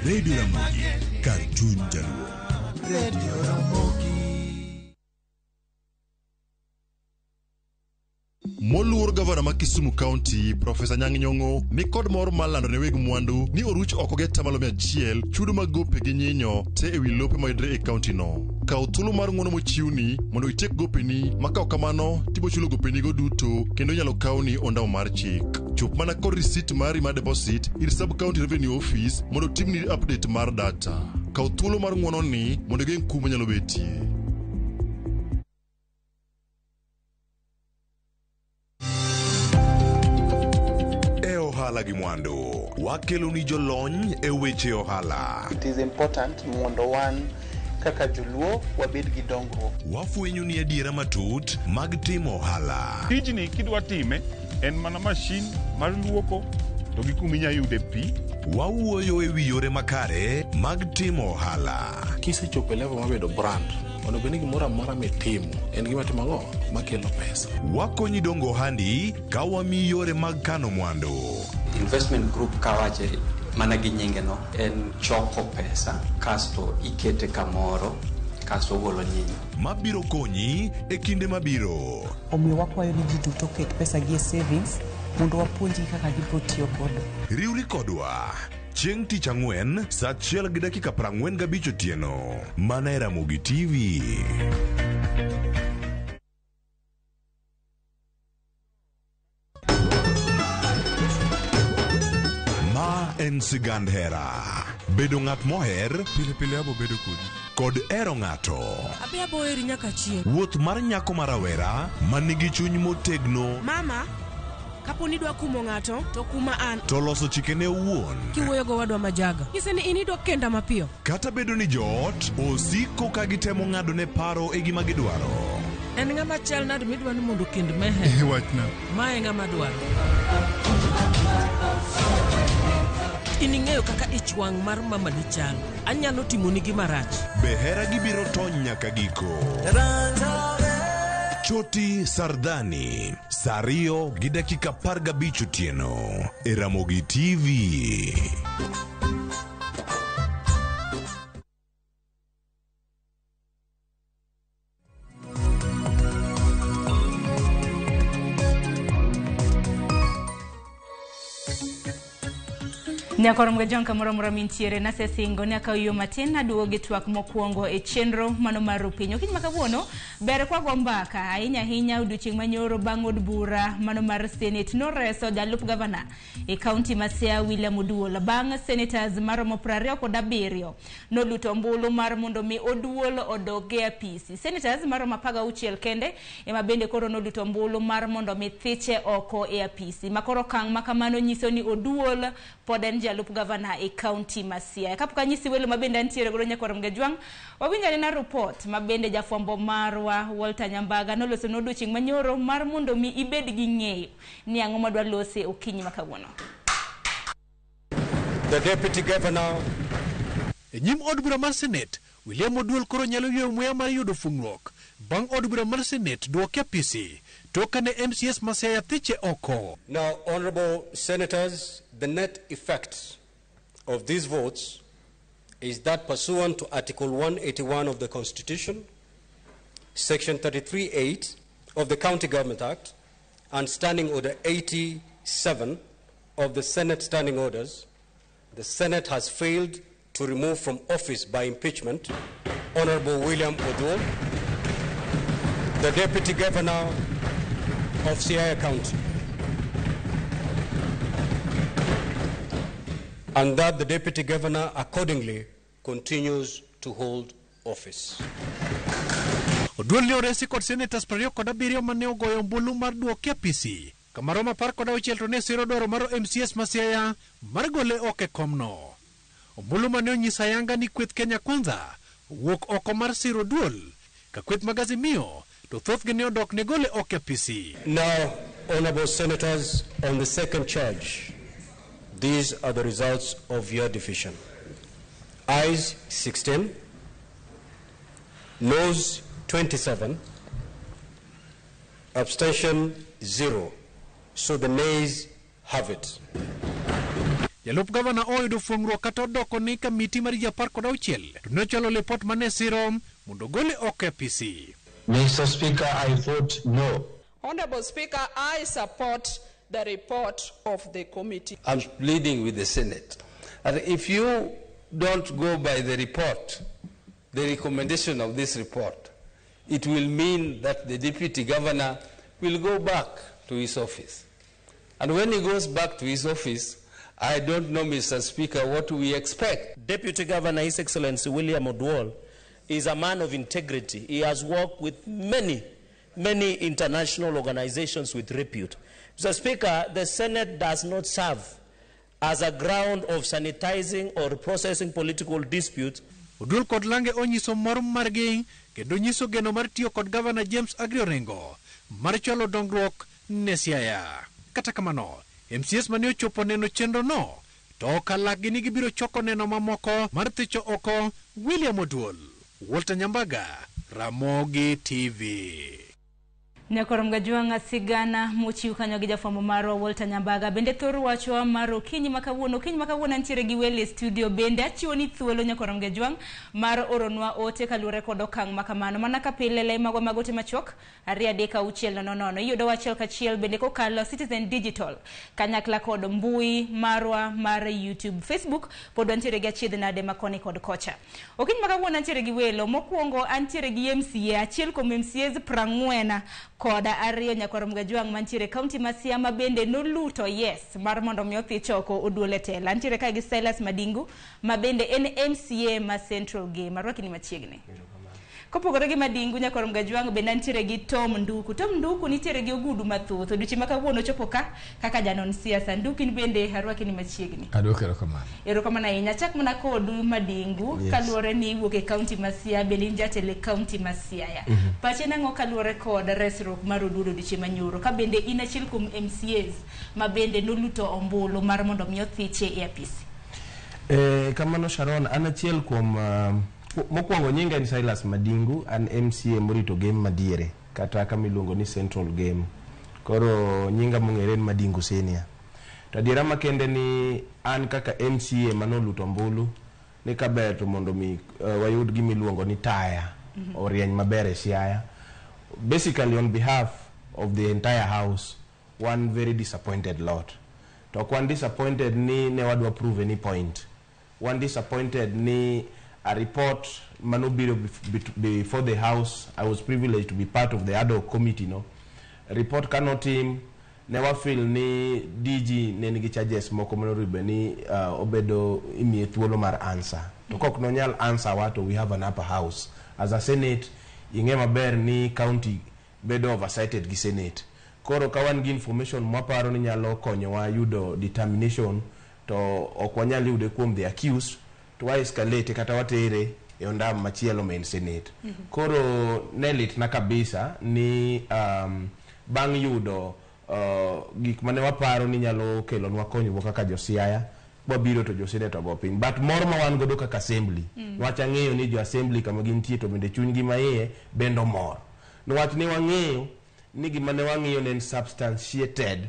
Radio Ramogi kar chuny jaluo. Radio Ramogi. Moluor gavana ma Kisumu County, Profesa Anyang' Nyong'o ni kod mor mar lando ne weg mwandu ni oruch oko gi atamalo 100 chudo mag gope gi nyinyo te ewi lope mayudore e kaunti no. Kaw thuolo mar ng'uono mochiwni mondo itiek gopeni ma ka ok kamano tibochulo gopenigo duto kendo inyalo kawni ondamo mar chik. Chop mana kod risit mari mar deposit ir Sub County Revenue Office mondo otimni update mar data. Kaw thuolo mar ng'uono ni mondo igeng' kum manyalo betie. E ohala gi mwandu, wakelo ni jolony e weche ohala. It is important mondo wan kaka joluo wabed gi dongruok. Wafwenyo ni adiera matut mag timo ohala. Tijni kidwa time en mana mashin mar luoko to gi kuma inya yude pi. Wawuoyo e wi yore makare mag timo ohala. Kisechopo e level mar bedo brand, onego bed ni gimoro amora mitimo en gima timo ang'o makelo pesa. Wakonyi dongo ohandi ka wamiyi yore mag kano mwandu. Investment group kawache mana gi nyinge no en choko pesa kasto ikete kamoro kasto ogolo nyinyo. Mabiro konyi e kinde mabiro. Omiyo wakwayo ni ji duto oket pesa gi e savings mondo wapuonjgi kaka gibiro tiyo godo. Riwri kodwa chieng' tich ang'wen saa 1:45 otieno mana e Ramogi TV. Ma en sigand hera. Bedo ng'at moher pile pile abo bedo kodi kod hero ng'ato. Abi abo heri nyaka chieng'. Wuoth mar nyako ma rawera ma nigi chuny motegno Mama, kapo ni idwa kumo ng'ato, to kuma an. to loso chikene owuon. Kiwuoyo gowadwa majaga. Nyise ni in idwa kenda mapiyo. Kata bedo ni joot osiko ka gitemo ng'ado ne paro e gima gidwaro. En ng'ama chal nade midwa ni mondo okend Meher? Wachna. Ma e ng'ama dwaro. In ing'eyo kaka ich wang' mar mamani chal. Anyalo timoni gima rach. Be hera gi biro tony nyaka giko? Choti Sardani, saa 2:15 otieno e Ramogi TV. Nyakoro Mgajong kamoro amora mintiere nasesingo ni akaw yo matin aduogo gi twak mokwongo e chenro mano mar Rupiny. Okinyi ma kawuono ber kwago mbaka ahinya ahinya odiochieng' manyoro bang' od bura mano mar Senate noreso jalup gavana e kaunti ma Siaya William Oduol bang' senators maromo 27 noluto ombulu mar mondo mi Oduol odog e apisi. Senators maromo 16 kende ema bende koro noluto ombulu mar mondo mi thiche oko e apisi. Makoro okang' ma kamano nyiso ni Oduol pod en jalup gavana e kaunti ma Siaya. Kapok anyisi welo ma bende antiere godo nyakwar Mgajwang', wawinjo anena report ma bende jafwambo marwa Walter Nyambaga noloso ne odiochieng' manyoro mar mondo mi ibed gi ng'eyo ni ang'o madwa lose okinyi ma kawuono. The Deputy Governor E nyim od bura mar Senate, William Oduol koro nyalo yweyo muya mar yudo fung'ruok bang' od bura mar Senate duoke apisi tok kane MCS ma Siaya thiche oko. Now, honorable senators, the net effect of these votes is that pursuant to Article 181 of the Constitution, Section 33(8) of the County Government Act, and Standing Order 87 of the Senate Standing Orders, the Senate has failed to remove from office by impeachment Honorable William Oduol, the Deputy Governor of Siaya County, and that the Deputy Governor accordingly continues to hold office. Oduol ne oresi kod senators 27 mane ogoyo ombulu mar duoke apisi kama romo 16 to ne siro dwaro mar MCS ma Siaya mar gole oko e komno. Ombulu mane onyiso ayanga ni kweth Kenya Kwanza wuok oko mar siro Oduol ka kweth mag Azimio to thothgi ne odok ne gole oko e apisi. Now, honorable senators, on the second charge, these are the results of your division. Ayes 16, noes 27, abstention 0. So the nays have it. Jalup gavana oyudo fuong'ruok kata odoko ni kamiti mar ji 16 to ne ochwalo lipot mane siro mondo gole oko e apisi. Mr. Speaker, I vote no. Honorable Speaker, I support the report of the committee. I'm pleading with the Senate that if you don't go by the report, the recommendation of this report, it will mean that the Deputy Governor will go back to his office. And when he goes back to his office, I don't know, Mr. Speaker, what we expect. Deputy Governor, His Excellency William Oduol, is a man of integrity. He has worked with many, many international organizations with repute. Mr. Speaker, the Senate does not serve as a ground of sanitizing or processing political disputes. Oduol kod Lange onyiso mor margi kendo nyiso geno mar tiyo kod Gavana James Agri Orengo mar chwalo dongruok ne Siaya. Kata kamano, MCS mane ochopo neno chenro no to okalakgi ni gibiro choko neno mamoko mar thicho oko William Oduol. Walter Nyambaga, Ramogi TV. Nyakoro Mgajwang' sigana mochiw kanyo gi jafwambo marwa Walter Nyambaga. Bende thor wachwa mar okinyi ma kawuono. Okinyi ma kawuono antiere gi welo e studio. Bende achiwo ni thuolo Nyakoro Mgajwang' mar oronwa ote kaluwore kod okang' ma kamano. Mana ka pile lai magwa mag ote machuok 2 3 6 0 0. Iyudo wa achiel kachiel bende kokalo Citizen Digital kanyakla kod mbui marwa mar YouTube, Facebook pod wantiere gi achiedh nade makoni kod kocha. Okinyi ma kawuono antiere gi welo. Mokwongo antiere gi MCA, achiel kuom MCAs 42 Nyakwar Mgajwang' mantiere kaunti ma Siaya ma bende noluto yes mar mondo mi othich oko Oduol e telo. Antiere ka gi Silas Madingu ma bende en MCA ma Central Game. Arwaki ni machiegni. Kopogore gi Madingu Nyakwar Mgajwang' bende antiere gi Tom Nduku. Tom Nduku nitiere gi ogudu mathoth. Odiochieng' ma kawuono ochopo ka kaka janon siasa. Nduku in bende arwaki ni machiegni. Adwoko erokamano. Erokamano ahinya. Achak mana kodu Madingu, Yes. Kaluwore ni iwuok e kaunti ma Siaya bende in jatelo e kaunti ma Siaya. Pache nang'o kaluwore kod resruok mar Oduol odiochieng' manyoro ka bende in achiel kuom MCAs ma bende noluto ombulu mar mondo mi othiche e apisi? Kamano Sharon, an achiel kuom mokwongo nyinga en Silas Madingu, an MCA morito game madiere kata kama iluongo ni Central Game. Koro nyinga mong'ere en Madingu Senior. To adiera makende ni an kaka MCA manoluto ombulu ni kaber to mondo mi wayud gima iluongo ni taya orieny maber e Siaya. Basically on behalf of the entire house, one very disappointed lot. To ok wan disappointed ni ne wadwa prove any point. Wan disappointed ni a report manobiro before the house, I was privileged to be part of the ad hoc committee, no. Report kanotim, ne wafeel ni DG ne nigi charges moko monego bed ni obedo imiye thuolo mar answer. To kok nonyal answer wa, to we have an upper house. As a Senate, ing'e maber ni county bedo oversighted gi Senate. Koro ka wan gi information mwaparo ni nyalo konyowa yudo determination, to ok wanyal yude kuom the accused, to wa escalate kata watere e ondam machielo ma en Senate. Koro ne litna kabisa ni bang' yudo gik mane waparo ni nyalo kelonwa konyruok kaka jo Siaya, wabiro to jo Senate ogo piny. But mor ma wan godo kaka assembly, niwach ang'eyo ni jo assembly kama gintie to bende chunygi maiye bende omor. Niwach ne wang'eyo ni gima ne wang'iyo ne en substantiated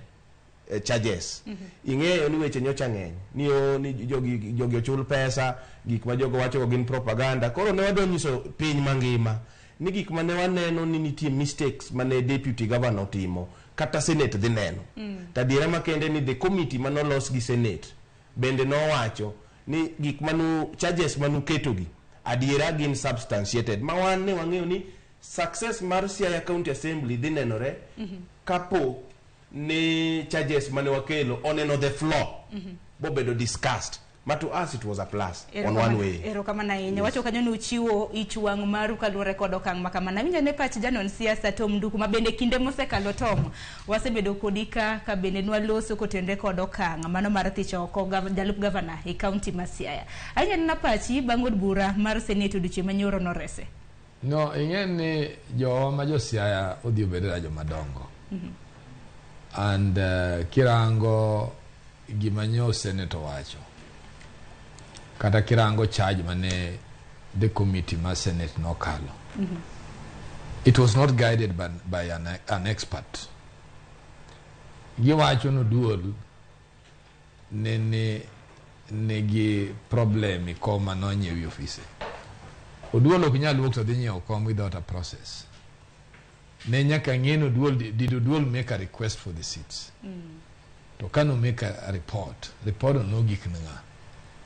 charges. Ing'eyo ni weche nyocha ng'eny ni o ni jogi ochul pesa, gik ma jogo wacho gin propaganda. Koro ne wadwa nyiso piny mangima ni gik mane waneno ni nitie mistakes mane deputy governor otimo kata Senate dhi neno. To adiera makende ni the committee manolos gi Senate bende nowacho ni gik manu charges manuketogi adiera gin substantiated. Ma wan ne wang'eyo ni success mar Siaya County Assembly dhi nenore kapo ni charges mane wakelo oneno the floor bobedo discussed. But to us it was a plus on one way. Erokamano ahinya. Wacho kanyo ni uchiwo ich wang' maru kaluwore kod okang' ma kamano. Awinjo ne pach janon siasa Tom Nduku ma bende kinde mosekalo, Tom, wasebedo kodi ka bende nwaloso kotenre kod okang' mano mar thicho oko jalup gavana e kaunti ma Siaya. Awinjo nena pachi bang' od bura mar Senate odiochieng' manyoro norese. No, ing'e ni jowa ma jo Siaya odhi obedo joma dongo. And kirango gima nyo Senate owacho, kata kirango charge mane the committee ma Senate nokalo, it was not guided by an expert. Giwacho ni duol ne ni nigi problem e kom manonyiew e ofise. Oduol ok nyal wuok to dhi nyiewo kom without a process. Ne nyaka ng'e ni Oduol, did Oduol make a request for the seats? To ka no make a report, report no nogik ne ng'a?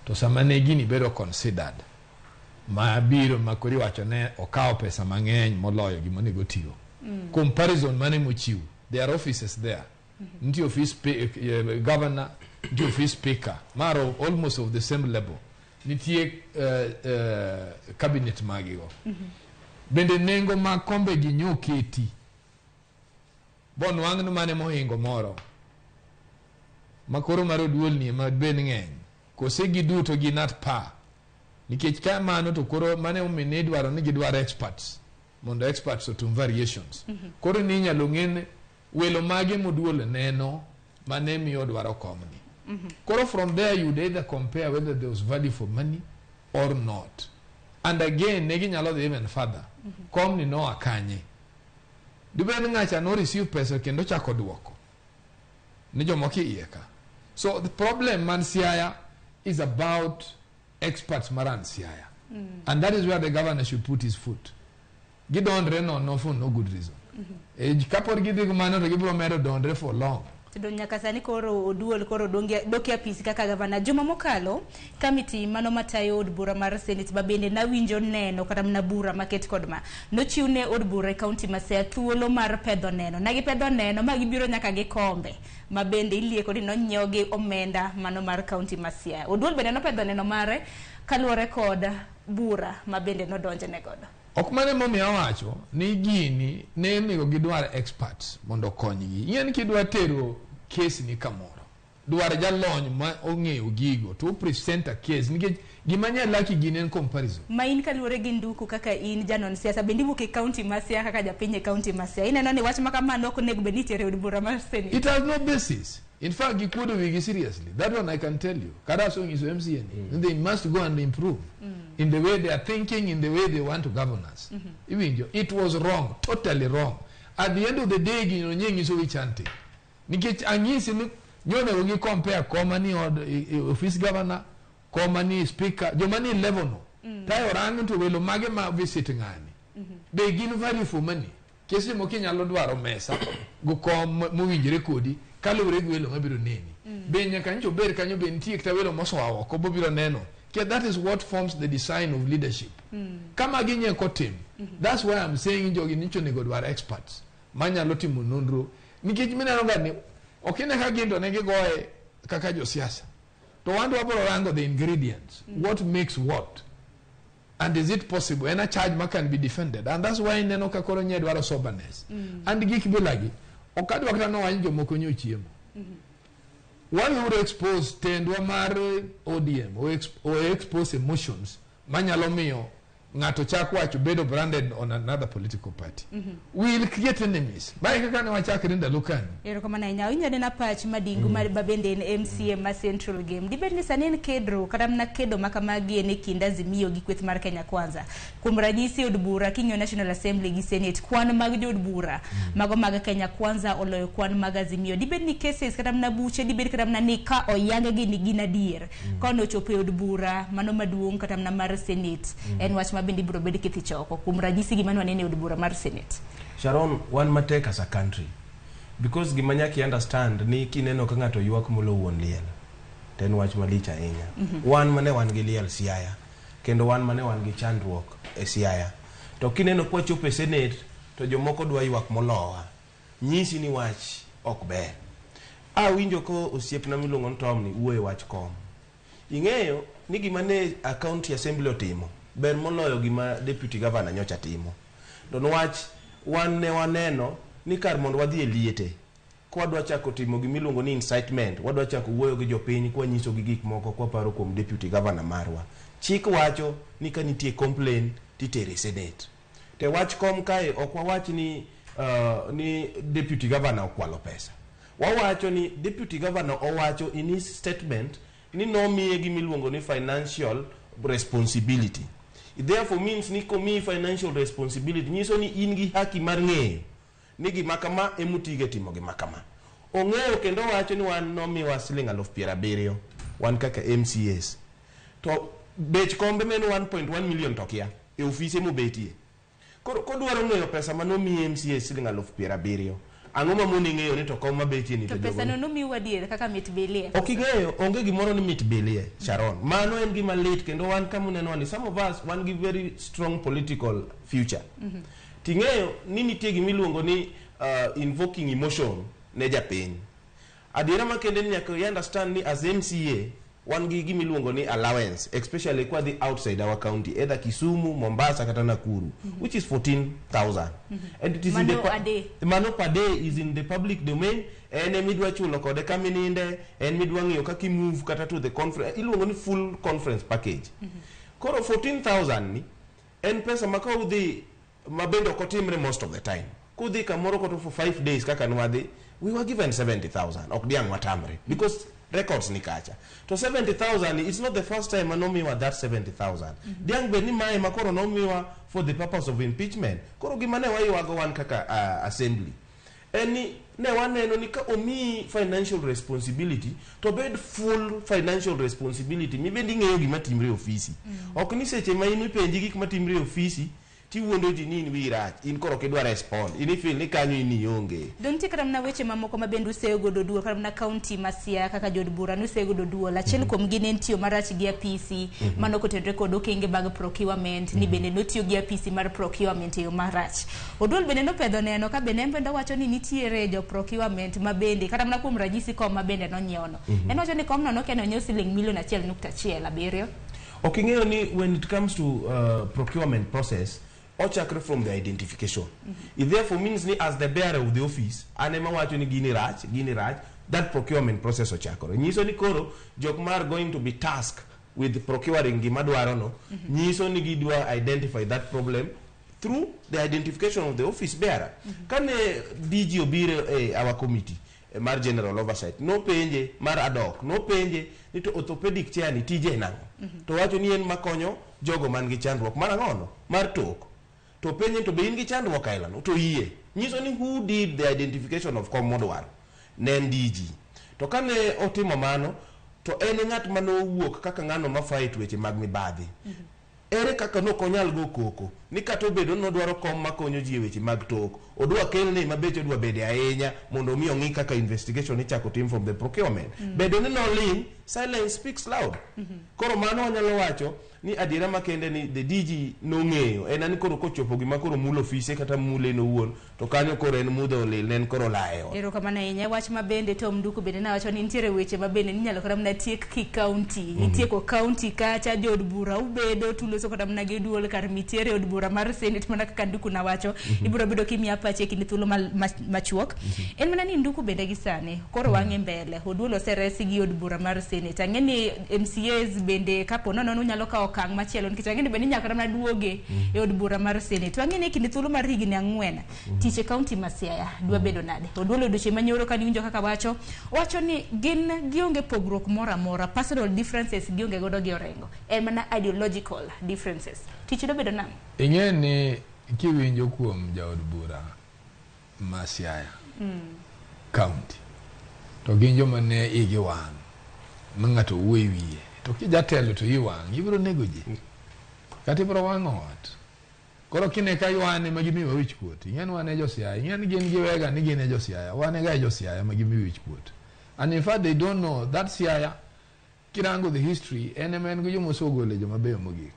To sama ne gini bedo considered, ma biro ma koro iwacho ne okawo pesa mang'eny moloyo gima onego tigo. Comparison mane mochiw? There are offices there. Nitie office governor, nitie office speaker, maro almost of the same level. Nitie cabinet magigo. Bende nengo mag kombe gi nyoketi. Bonwang' ni mane mohingo moro. Makoro mar Oduol ni ema bed ng'eny. Kose giduto gin at par. Nikech ka mano to koro mane omiyo ne idwaro ni gidwaro experts. Mondo experts otum variations. Koro ni inyalo ng'e ni welo mage moduol neno mane miyo dwaro komni. Koro from there you'd either compare whether there was value for money or not. And again, ne ginyalo dhi even further. Komni noa kanye. Dibed ni ng'acha no receive pesa kendo chako duoko ni jomoko iye ka. So the problem man Siaya is about experts maran Siaya. And that is where the governor should put his foot. Gidondre nono for no good reason. E, kapod gidhi gi mano to gibiro medo dondre for long. To nyaka sani koro Oduol koro dok e apisi kaka gavana. Juma mokalo, kamiti mano matayo od bura mar Senate ma bende nawinjo neno kata mana bura maket kod ma nochiw ne od bura e kaunti ma Siaya thuolo mar pedho neno. Na gipedho neno ma gibiro nyaka gi kombe ma bende ilieko ni nonyiew gi omenda mano mar kaunti ma Siaya. Oduol bende nopedho neno mare kaluwore kod bura ma bende nodonjne godo. Ok mano emomiyo awacho ni gini ne onego gidwar experts mondo okonygi. Ing'e ni kidwa tero case ni kamoro, dwar jalony ma ong'eyo gigo to present a case nikech gima nyalaki gini en comparison. Ma in kaluwore gi Nduku kaka in janon siasa bende iwuok e kaunti ma Siaya kaka japiny e kaunti ma Siaya, ineno ni wach ma kamano ok onego bed ni itere od bura mar Senate? It has no basis. In fact, gikuodo wigi seriously. That one I can tell you. Kata asenyiso MCA ni, they must go and improve in the way they are thinking, in the way they want to govern us. Iwinjo, it was wrong, totally wrong. At the end of the day, gino nye nyiso wich hunting. Nikech anyisi ni nyonego gi compare koma ni od office governor, koma ni speaker, joma ni level no. Tayo rang to welo mage ma visit ng'ani. Be gin value for money. Kese moko inyalo dwaro mesa go kom mowinjore kodi kaluwore gi welo mabiro neni. Be nyaka nyocha obed kanyo, be nitie kata welo mosoa oko bobiro neno. Ke that is what forms the design of leadership. Kama ginye kotim. That's why I'm saying jogi nicho onego dwar experts manyalo timo nonro. Nikech mineno ga ni ok ine ka gin to ne gigoye kaka josiasa. To wan to wabiro rango the ingredients. What makes what? And is it possible? En a charge ma can be defended. And that's why ineno ka koro nye dwaro soberness. And gik bilagi, ok adwa kata nowach jomoko nyo chiemo. Wan who expose tendwa mar ODM, o expose emotions manyalo miyo ng'ato chak wacho bedo branded on another political party. We will create enemies. Mae kaka ne wachakre ndalo kani. Erokamano ahinya. Awinjo anena pach Madingu ma bende en MCA ma Central Game. Dibed ni sani en kedro kata mana kedo ma kamagi en e kind Azimio gi kweth mar Kenya Kwanza. Kuom ranyisi, od bura king'iyo National Assembly gi Senate, kwan mag jood bura mago mag Kenya Kwanza oloyo kwan mag Azimio. Dibed ni cases kata mana buche, dibed kata mana ni ka oyang gi ni gin adier. Ka nochopo e od bura mano maduong' kata mana mar Senate, en wach ma bende ibiro bed kithi choko. Kuom ranyisi, gima ne waneno e od bura mar Senate. Sharon, wan matek as a country. Because gima nyaka i understand ni kineno ka ng'ato ywak molo wuon liel, to en wach malich ahinya. Wan mane wan gi liel Siaya, kendo wan mane wan gi chandruok e Siaya. To kineno kwachopo e Senate, to jomoko dwa ywak molowa. Nyisi ni wach ok ber. Awinjo ko osiepna miluongo ni Tom ni wuoyo e wach kom. Ing'eyo ni gima ne a county assembly otimo ber moloyo gima deputy governor nyocha timo. To niwach wan ne waneno ni kar mondo wadhi e liete, kwadwa chako timo gimiluongo ni incitement, wadwa chako wuoyo gi jopiny kwanyisogi gik moko kwaparo kuom deputy governor marwa. Chik wacho ni ka nitie complaint titere e Senate. Te wach kom kae ok wawach ni deputy governor okwalo pesa. Wawacho ni deputy governor owacho in his statement ni nomiye gimiluongo ni financial responsibility. It therefore means ni komiyi financial responsibility nyiso ni in gi haki mar ng'eyo ni gima kama emotige timo gima kama. Ong'eyo kendo wacho ni wan nomiwa siling 70,000 wan kaka MCAs. To bech kombe men 1.1 million to kia e ofise mobetie. Koro kodwaro ng'eyo pesa manomiye MCA siling 70,000, ang'o mamone ng'eyo ni to kom mabetie ni To to pesa jogo no nomiu adier kaka mit bilie? Ok ing'eyo, onge gimoro ni mit bilie, Sharon. Mano en gima lit, kendo wan kama uneno ni some of us wan gi very strong political future. Ting'eyo ni nitie gimiluongo ni invoking emotion ne japiny. Adiera makende ni nyaka i understand ni as MCA wan gi gimiluongo ni allowance, especially kwa dhi outside our county, either Kisumu, Mombasa kata Nakuru, which is 14,000. And it is in the Mano a day. Mano per day is in the public domain. En emidwa chulo kode kamininde, en midwa ng'iyo kaka i move kata to the conference, iluongo ni full conference package. Koro 14,000 ni en pesa ma ka udhi, ma bende ok otimre most of the time, kudhi kamoro kata for 5 days kaka nwadhi, we were given 70,000. Ok diang' watamre because records ni kacha. To 70,000, it's not the first time manomiwa that 70,000. Diang' bed ni mae ma koro nomiwa for the purpose of impeachment. Koro gima ne waywago wan kaka assembly en ni ne waneno ni ka omiyi financial responsibility, to bed full financial responsibility mibende ing'eyo gima timre e ofisi. Ok ni seche ma in ipenji gik matimre e ofisi tiwuondo ji ni in wiyi rach, in koro ok idwa respond, in ifeel ni kanyo in ionge. Do nitie kata mana weche mamoko ma bende usegodo duol kata mana county ma Siaya kaka jood bura nusegodo duol? Achiel kuom gi ne en tiyo marach gi apisi mano kotenore kod okenge mag procurement, ni bende notiyo gi apisi mar procurement e yo marach. Oduol bende nopedho neno ka bende en bende owacho ni nitiere jo procurement ma bende kata mana kuom ranyisi kom ma bende nonyiewono. En wacho ni komno nokia ni onyiew siling milion 1.17. Ok ing'eyo ni when it comes to procurement process, ochakre from the identification. It therefore means ni as the bearer of the office, an ema wacho ni gini rach, gini rach, that procurement process ochakore. Nyiso ni koro jok ma are going to be tasked with procuring gima dwaro no, nyiso ni gidwa identify that problem through the identification of the office bearer. Kane DG obiro e our committee, mar general oversight nopenje mar adok nopenje ni to orthopedic chair ni tije en ang'o to wacho ni en makonyo jogo man gi chandruok mar ang'ono mar tok to penje to be in gi chandruok ailano to yie nyiso ni who did the identification of kom modwaro ne en DG to kane otimo mano to en e ng'at manowuok kaka ng'ano ma fight weche mag mibadhi ere kaka nok onyal go koko ni kata obedo ni nodwaro kom makonyo ji e weche mag tok odwa kelne ma beche odwa bede ahinya mondo mi ong'i kaka investigation ichako tim from the procurement bedo ni noling silence speaks loud koro mano wanyalo wacho ni adiera makende ni the DG nong'eyo en ani koro kochopo gima koro mulo ofise kata mule en owuon to kanyo koro en mudho olil ne en koro lae ot Erokamano ahinya. Wach ma bende Tom Nduku bende nawacho ni nitiere weche ma bende ninyalo kata mana tiek ki county. Itieko county kacha jood bura ubedo tuloso kata mana gi duol kar mitiere od bura mar Senate mana kaka Nduku nawacho. Ibiro bedo kimiya pachi e kinde thuolo machuok. En mana ni Nduku bende gi sani koro wang'e mbele. Oduol oseresi gi od bura mar Senate. Ang'e ni MCAs bende kapo nono unyalo kawo okang' machielo nikech ang'e ni bende inyalo kata mana duoge e od bura mar Senate. Wang'e ni e kinde thuolo mar higni 4 tich e county ma Siaya dwa bedo nade? Oduol odiochieng' manyoro kane iwinjo kaka wacho, owacho ni gin gionge pogruok moro amora, personal differences gionge godo gi Orengo, en mana ideological differences. Tich dwa bedo nang'o? Ing'e ni kiwinjo kuom jaod bura ma Siaya County to gin joma ne igi wang' ma ng'ato wuoyo e wiye to kijatelo to iyi wang' ibiro nego ji kata ibiro wang'o ot koro kine ka wane ma gimiwa wich kuot ing'e ni wan e jo Siaya ing'e ni gin giwega ni gin e jo Siaya wan e ga e jo Siaya ma gimiyo wich kuot and in fact they don't know that Siaya kirango the history en ema en gi joma osegolo joma beyo mogik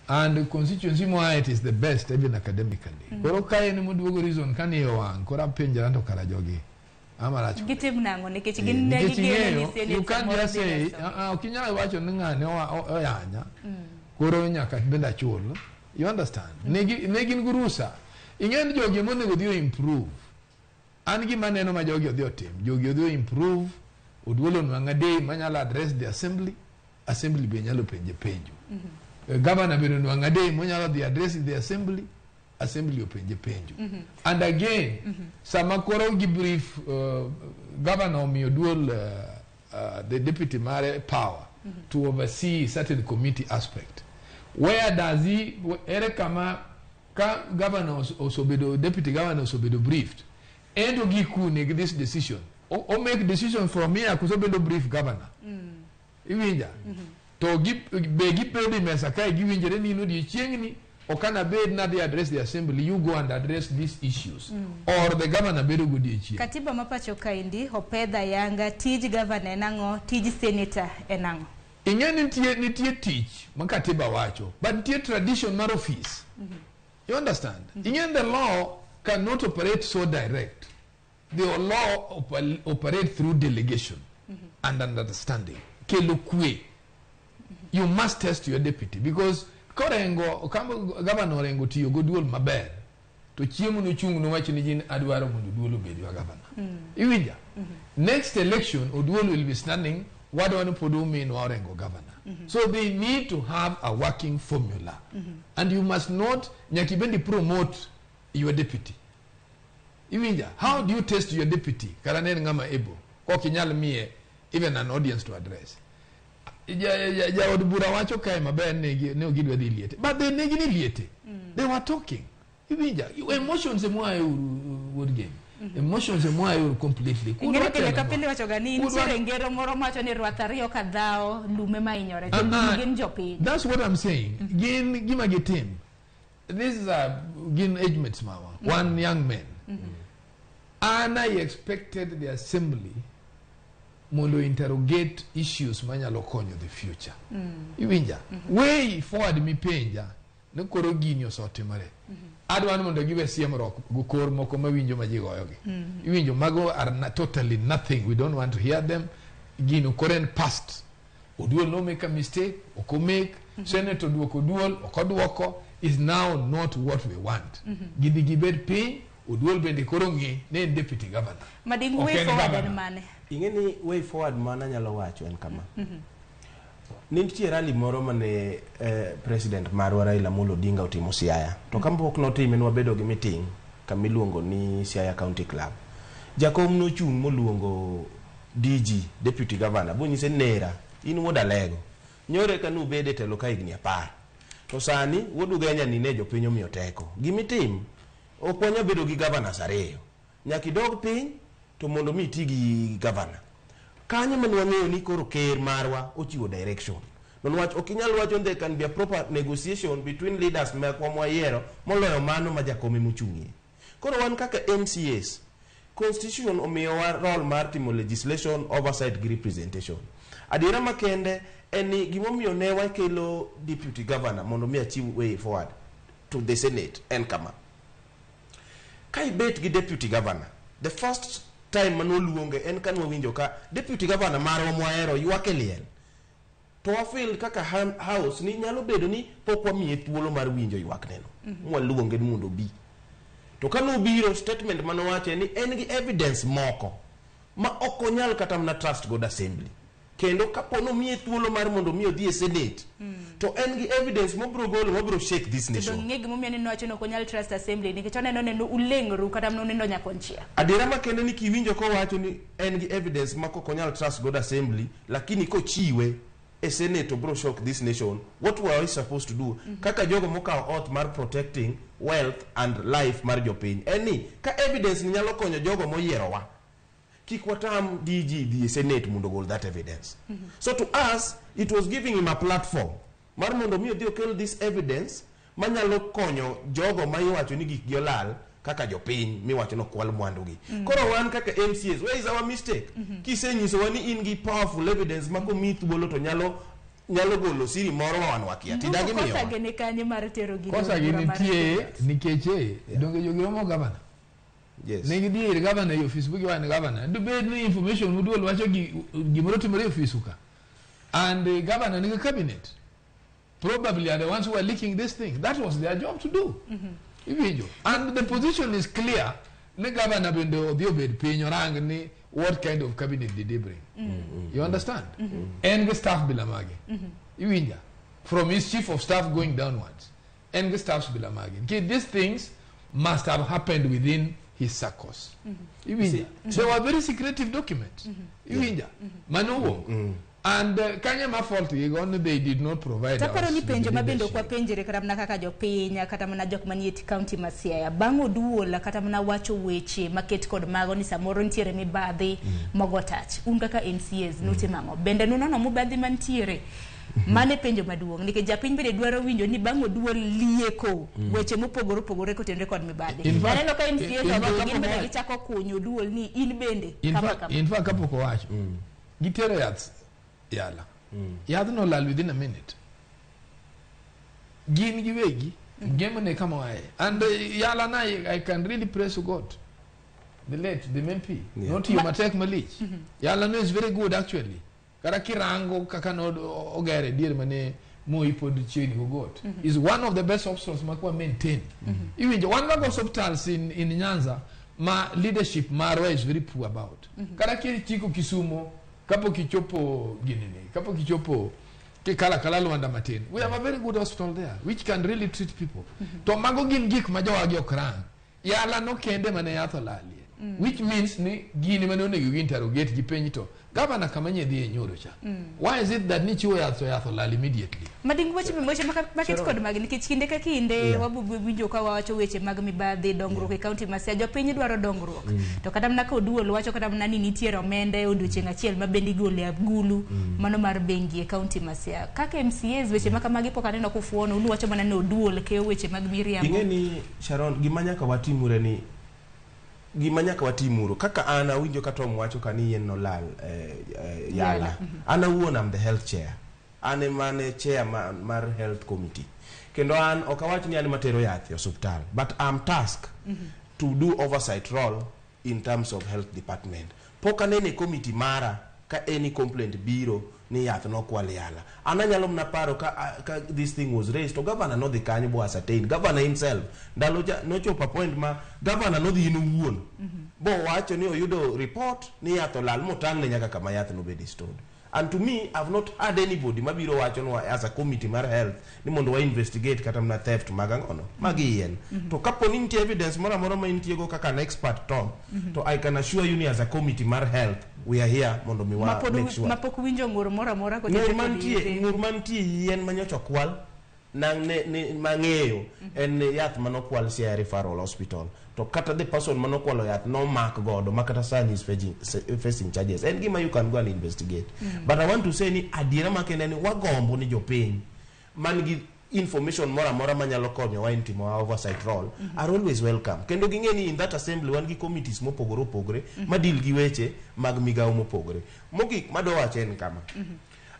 and constituency moaye it is the best even academically koro ka en moduogo reason ka ni wang' koro apenjora to kara jogi ama rach Gitim nang'o nikech gin ne nikech gigeno ni ing'eyo Senate you can't samoro just dhi say reso. Ok inyal wacho ni ng'ane oyanya koro nyaka bende achul you understand ne gin gi rusa ing'e ni jogi monego odhi o improve an gima aneno ma jogi odhi otim jogi odhi o improve Oduol onwang'a day manyalo address the assembly assembly be nyalo penje penjo governor bende onwang'a day monyalo dhi address the assembly assembly openje penjo and again sama koro gi brief governor omiyo duol the deputy mare power to oversee certain committee aspect where does he ere kama ka governor osebedo deputy governor osebedo briefed ento gikune gi this decision o make decision from here koso bedo brief governor iwinja to gi be gibedo e mesa kae giwinjore ni in odiochieng'ni ok anabed nadhi address the assembly you go and address these issues or the governor bedo godiochieng' Katiba ma pacho kaendi opedha yanga tij gavana en ang'o, tij senator en ang'o? Ing'e ni nitie tich ma katiba wacho but nitie tradition mar office you understand ing'e the law cannot operate so direct the law operate through delegation and understanding kelo kwe you must test your deputy because korengo kama governor Orengo tiyo goduol maber to chiemo nochung' nowach ni jin adwaro mondo Oduol obed wa governor iwinja next election Oduol will be standing wadwa ni pod uminwa Orengo governor so they need to have a working formula and you must not nyaka ibendi promote your deputy iwinja how do you test your deputy kata ne en ng'ama able kok inyal miye even an audience to address jaod bura wacho kae maber ne gidwa dhi liete but they ne gini liete they were talking iwinja emotions emwaye uru wuod game emotions emwaye uru completely Ing'e pile ka pile wacho ga ni nitiere ngero moro mawacho ni rwath ariyo ka dhawo lume ma hinyore to gin jopiny. That's what I'm saying. Gin gima gitim. This is a gin age mates mawa. One young man. And I expected the assembly mondo interrogate issues manyalo konyo the future. Iwinja? Way forward mipenja ni koro gini osetimore. Adwa ni mondo giwe siemruok go kor moko mawinjo ma ji goyogi. Iwinjo mago are totally nothing. We don't want to hear them. Gino koro en past. Oduol no make a mistake, ok omake, Senator oduoko Oduol, ok oduoko, is now not what we want. Gidhi gibed piny, Oduol bende koro ng'e ne en deputy governor. Mading Ok way en forward governor. en mane? Ing'e ni way forward mana nyalo wacho en kama. Ne nitie rally moro mane president marwa Raila Amolo Odinga otimo Siaya. To kapok notime ne wabedo gi meeting kama iluongo ni Siaya County Club. Jakom nochung' moluongo DG, Deputy Governor, bonyise nera, in wuod Alego. Nyore ka nubede e telo ka higni 10. To sani wuod Ugenya ni ne jopiny omiyo teko. Gimitim, ok wanyal bedo gi governors 2. Nyaka idog piny to mondo mi iti gi governor. Kanyo mane wang'eyo ni koro ker marwa ochiwo direction. Niwach ok inyal wacho ni there can be a proper negotiation between leaders mekwa mwayiero moloyo mano ma jakom emochung'ie. Koro wan kaka MCAs, Constitution omiyowa role mar timo legislation, oversight gi representation. Adiera makende en ni gimomiyo ne wakelo deputy governor mondo mi achiw way forward to the Senate en kama. Ka ibet gi deputy governor, the first time manoluonge en ka nwawinjo ka deputy governor marwa mwahero ywak e liel. To wafeel kaka house ni nyalo bedo ni pok wamiye thuolo mar winjo ywakneno. Mwaluonge ni mondo obi. To ka nobiro, statement manowacho ni en gi evidence moko ma ok onyal kata mana trust god assembly. Kendo kapo nomiye thuolo mar mondo mi odhi e Senate, to en gi evidence mobiro golo mabiro shake this To nation. dong' ing'e gimomiyo ne nowacho ni ok onyal trust assembly nikech oneno neno uleng'ru kata mana uneno nyakonchiel. Adiera makende ni kiwinjo kowacho ni en gi evidence ma ok onyal trust god assembly, lakini kochiwe e Senate to bro shock this nation. What were we supposed to do? Kaka jogo mokawo oath mar protecting wealth and life mar jopiny. En ni ka evidence ni nyalo konyo jogo moyierowa, kik watam DG dhi e Senate mondo ogol that evidence. So to us, it was giving him a platform mar mondo mi odhi okel this evidence manyalo konyo jogo ma iwacho ni gikgi olal kaka jopiny miwacho ni okwal mwandugi. Koro wan kaka MCAs, where is our mistake? Kisenyisowa ni in gi powerful evidence ma komiyi thuolo to nyalo golo siri moro ma wan wakia. Tidagi Ndungu miyowa. kosa gi ni kanye mar tero gini Kosa e gi bura mar nitie Senate? nikech donge jogi romo gavana. Yes. Ne gidhi ir gavana e ofis bugi wan gavana. Dibed ni information muduol wacho gimoro timore e ofisu ka. And the governor nigi cabinet. Probably are the ones who are leaking this thing. That was their job to do. Iwinjo. And the position is clear. Ni governor bende odhi obed piny orang ni what kind of cabinet did he bring. You understand? En gi staff bila mage. Iwinja. From his chief of staff going downwards. En gi staffs bila mage. Nikech these things must have happened within his circles. Iwinja. They were very secretive documents. Iwinja. Mano wuok. And kanye ma fault gigo ni they did not provide Taparo us ni with penjo ma bende leadership. ok wapenjre kata mana kaka jopiny kata mana jok manie kaunti ma Siaya bang' oduol kata mana wacho weche maket kod mago ni samoro nitiere mibadhi mogo tach un kaka MCAs nutimo ang'o bende nunono mibadhi mantiere mano e penjo maduong' nikech japiny bende dwaro winjo ni bang' oduol lieko weche mopogore opogore kotenore kod mibadhi In fact- aneno ka MCAs in owacho fact- gin bende gichako kunyo oduol ni in bende In kama fact, kama in fact kapok owacho gitero yath yala yadhno olal within a minute gin giwegi gemone kama oaye and yala na I can really praise God the late the MP notiyo matek malich yala no is very good actually kata kirango kaka no ogere diere mane Moi pod chiegni go got is one of the best hospitals makwa maintain iwinjo wan mag hospitals in Nyanza ma leadership marwa is very poor about kata kichiko Kisumo kapok ichopo ginini kapok ichopo kikala kala Lwanda matin we have a very good hospital there which can really treat people to mago gin gik ma jowagi ok rang yala no kende mane yath olalie which means ni gini mane onego gi interrogate gi penj to gavana kama nye dhi e nyoro cha why is it that nichiwo yath to yath olal immediately Mading weche maket kod magi nikech kinde ka kinde wabowinjo ka wawacho weche mag mibadhi dongruok e kaunti ma Siaya jopiny dwaro dongruok to kata mana ka oduol wacho kata mana ni nitiere omenda e odiochieng' achiel ma bende igolo e agulu mano mar bengi e kaunti ma Siaya kaka MCAs weche ma kamagi pok aneno kufuono unu wacho mana ni oduol keyo weche mag miriambo Ing'e ni Sharon, gima nyaka watimure ni gima nyaka watimuru kaka an awinjo ka Tom wacho ka ni yien nolal yala Yala, an awuon am the health chair an ema ne chair mar health committee kendo an ok awach ni an ema tero yath e osuptal but am tasked to do oversight role in terms of health department pok aneno e committee mara ka any complaint biro ni yath nokwal yala an anyalo mana paro ka this thing was raised to governor nodhi kanyo bo ascertain governor himself ndalo cha nochopo a point ma governor nodhi in owuon bo wacho ni oyudo report ni yath olal motang'ne nyaka kama yath nobede stored And to me, I've not heard anybody mabiro wachonwa as a committee mar health ni mondo wa investigate kata mana theft mag ang'ono mag yien. To kapo ni nitie evidence moro amora ma intiego kaka an expert, Tom, to I can assure you ni as a committee mar health, we are here mondo mi wa Mapod make sure. Mapok winjo ng'ur moro amora kotenore Ng'ur kod mantie yedhe. Ng'ur mantie, yien manyocha okwal nang ne, ne mang'eyo en yath manokwal Siaya Referral Hospital, to kata the person manokwalo yath nomak godo ma kata sani is facing charges. En gima you can go and investigate. But I want to say ni adiera makende ni wagombo ni jopiny man gi information moro amora manyalo konyowa in timo our oversight role are always welcome, kendo ging'e ni in that assembly wan gi committees mopogore opogore ma deal gi weche mag migawo mopogore. Mogik madwa wacho en kama: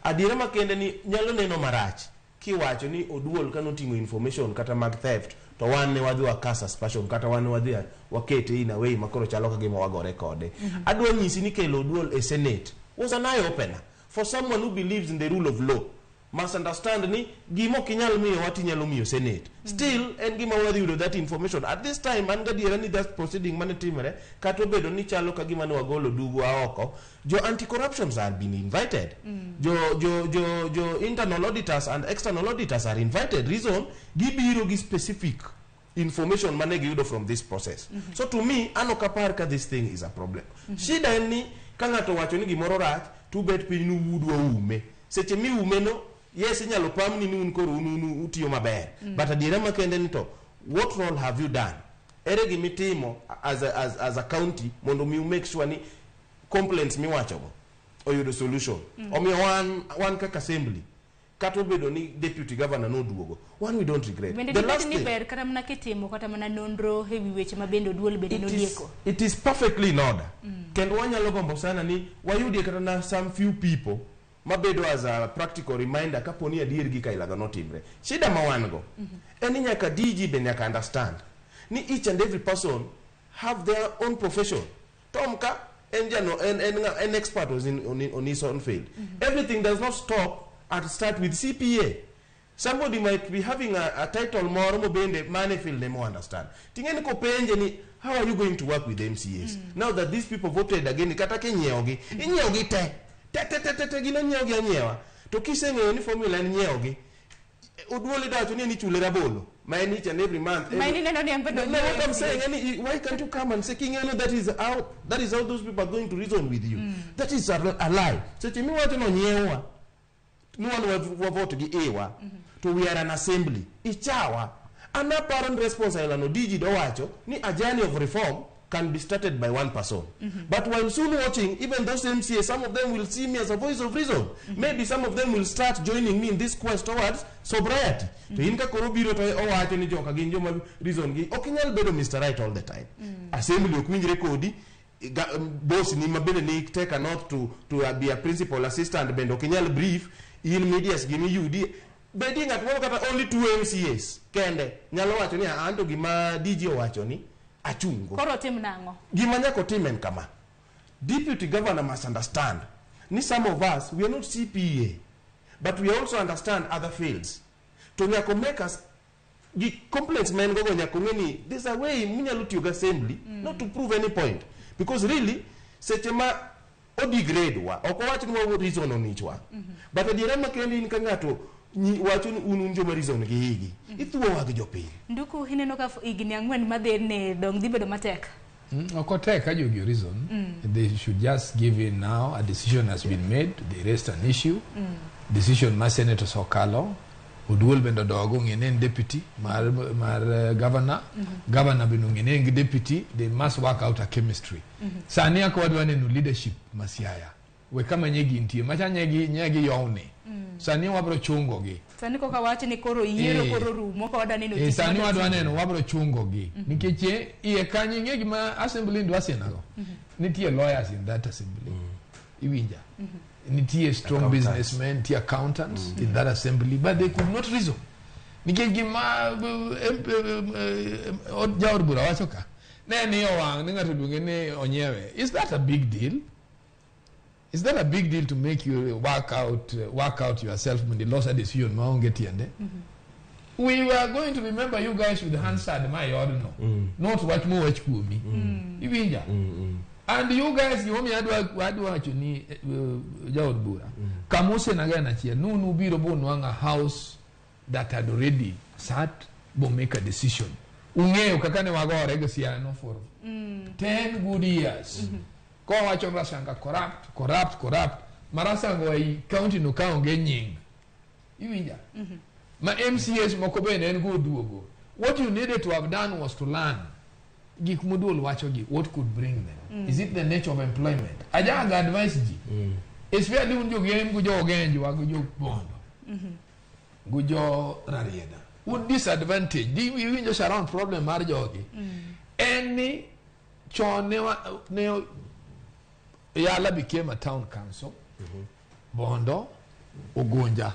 adiera makende ni nyalo neno marach kiwacho ni Oduol kanoting'o information kata mag theft, to wan ne wadhi waka suspicion kata wan ne wadhi wakete in a way makoro chalo ka gima wagore kode. Adwa nyisi ni kelo Oduol e Senate was an eye opener for someone who believes in the rule of law. Must understand ni gima ok inyal miyowa tinyalo miyo Senate. Still en gima wadhi yudo that information at this time. An gadiera ni that proceeding mane timore, kata obedo ni chalo ka gima ne wagolo dugwa oko, jo anti corruptions are been invited, jo internal auditors and external auditors are invited. Reason, gibiro gi specific information mane giyudo from this process. So to me, an ok apar ka this thing is a problem. Shida en ni ka ng'ato wacho ni gimoro rach, to ubet piny nuudwa ume. Seche miume no, yes, inyalo pamni ni un koro un utiyo maber. But adiera makende ni to what role have you done? Ere gimitimo as a county mondo mi make sure ni complaints miwachogo oyudo solution? Omiyo wan kaka assembly, kata obedo ni deputy governor noduogo, wan we don't regret. Bende The dibed last ni thing, ber kata mana kitimo kata mana nonro e wi weche ma bende Oduol bende nolieko? It is perfectly in order. Kendo wanyalo gombo sana ni wayudie kata na some few people mabedo as a practical reminder kapo ni adier gi kailago notimre. Shida ma wan go en ni nyaka DG be nyaka understand ni each and every person have their own profession. Tom ka en jano en expert on his own field. Everything does not stop and start with CPA. Somebody might be having a title moro mobende mane field ne mo understand. Ting'e ni kopenje ni how are you going to work with the MCAs now that these people voted again, kata kinyiewogi inyiewogi te te te te te te gin onyiewogi anyiewa, to kiseng'eyo ni formula en nyiewogi, Oduol idawacho ni en ichule rabolo ma en each and every month. Ma en ineno ni en bende No, what I'm onyiewe. saying, why can't you come and say king'eyo that is how those people are going to reason with you? That is a lie. Seche miwacho ni onyiewa ni wan wa vote gi iwa, to we are an assembly ichawa. An aparo ni response ailano DG dowacho ni a journey of reform can be started by one person. But while soon watching, even those MCA, some of them will see me as a voice of reason. Maybe some of them will start joining me in this quest towards sobriety. To in ka koro biro to owacho ni joka gin joma reason gi ok inyal bedo Mr. Right all the time. Assembly ok winjre kodi, boss ni mabende ni take a note to be a principal assistant bende ok inyal brief in medias gimi yudi bedi ng'at moro kata only two MCAs kende nyalo wacho ni anto gima DG owacho ni achungo. Koro tim nang'o? Gima nyaka otim en kama: deputy governor must understand ni some of us, we are not CPA, but we also understand other fields. To nyaka make us gi complaints ma en gogo, nyaka ong'e ni there's a way munyalo tiyo gi assembly not to prove any point, because really seche ma odegrade wa, ok owach ni wa reason on each one, but adiera makende in ka ng'ato wacho ni un joma reason gi higi ithuowa gi jopiny. Nduku, ineno ka higni 4 madhi ne dong' dhi bedo matek. Ok otek ka jogi reason. They should just give in now. A decision has been made. They raised an issue. Decision ma Senate osokalo. Oduol bende odogo ong'e ni en deputy mar governor. Governor bende ong'e ni en gi deputy. They must work out a chemistry. Sani aka wadwa neno leadership ma Siaya. We kama nyegi nitie. Macha nyegi yowni. Sani wabro chungo gi. Sani koka wach ni koro yiero koro rumo ka wadwa neno tich sani madwa wadwa timo. Neno wabro chungo gi. Nikech iye kanyo ing'e gima assembly dwa sinago. Nitie lawyers in that assembly. Iwinja. Nitie strong Accountants. Businessmen, nitie accountants in that assembly, but they could not reason. Nikech gima jaod bura wacho ka ne ni owang' ni ng'ato luonge ni onyiewe. Is that a big deal? Is that a big deal to make you work out yourself mondo ilos a decision maonge tiende? We were going to remember you guys with Hansard ma e odno, not wach mowach kuomi. Iwinja? And you guys, gimomiyo adwa wacho ni jaod bura kamose naga en achiel nunu biro bonwang'o a house that had already sat bo make a decision. Ung'eyo kaka ne wagore gi Siaya for 10 good years kowacho ni Rasanga corrupt, corrupt, corrupt. Marasango ei county no ka onge nying, iwinja, ma MCAs moko bende en go duogo. What you needed to have done was to learn gik moduol wacho gi, what could bring them. Is it the nature of employment? Ajaga advice ji, especially un jogem go jo Ogenjwa go jo Bondo go jo Rarieda, un disadvantage di. Iwinjo, Sharon, problem mar jogi en ni chon ne Yala became a town council, Bondo, Ugunja,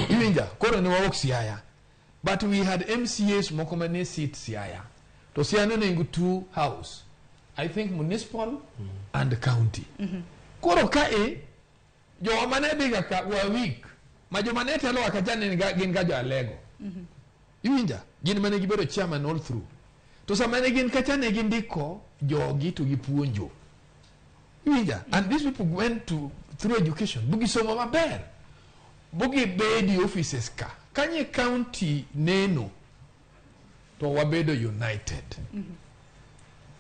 iwinja, koro ne wawuok Siaya, but we had MCAs moko mane sit Siaya, to Siaya ne nigi two house, I think, municipal and county. Koro kae jowa mane dhiga ka were weak, ma joma ne telowa kacha ne gin ga jo Alego, iwinja, gin mane gibedo chairman all through. To sama ne gin kacha ne gindiko jogi to gipuonjo, iwinja, and these people went to through education bugisomo maber bugibedi offices ka kanye county neno to wabedo united.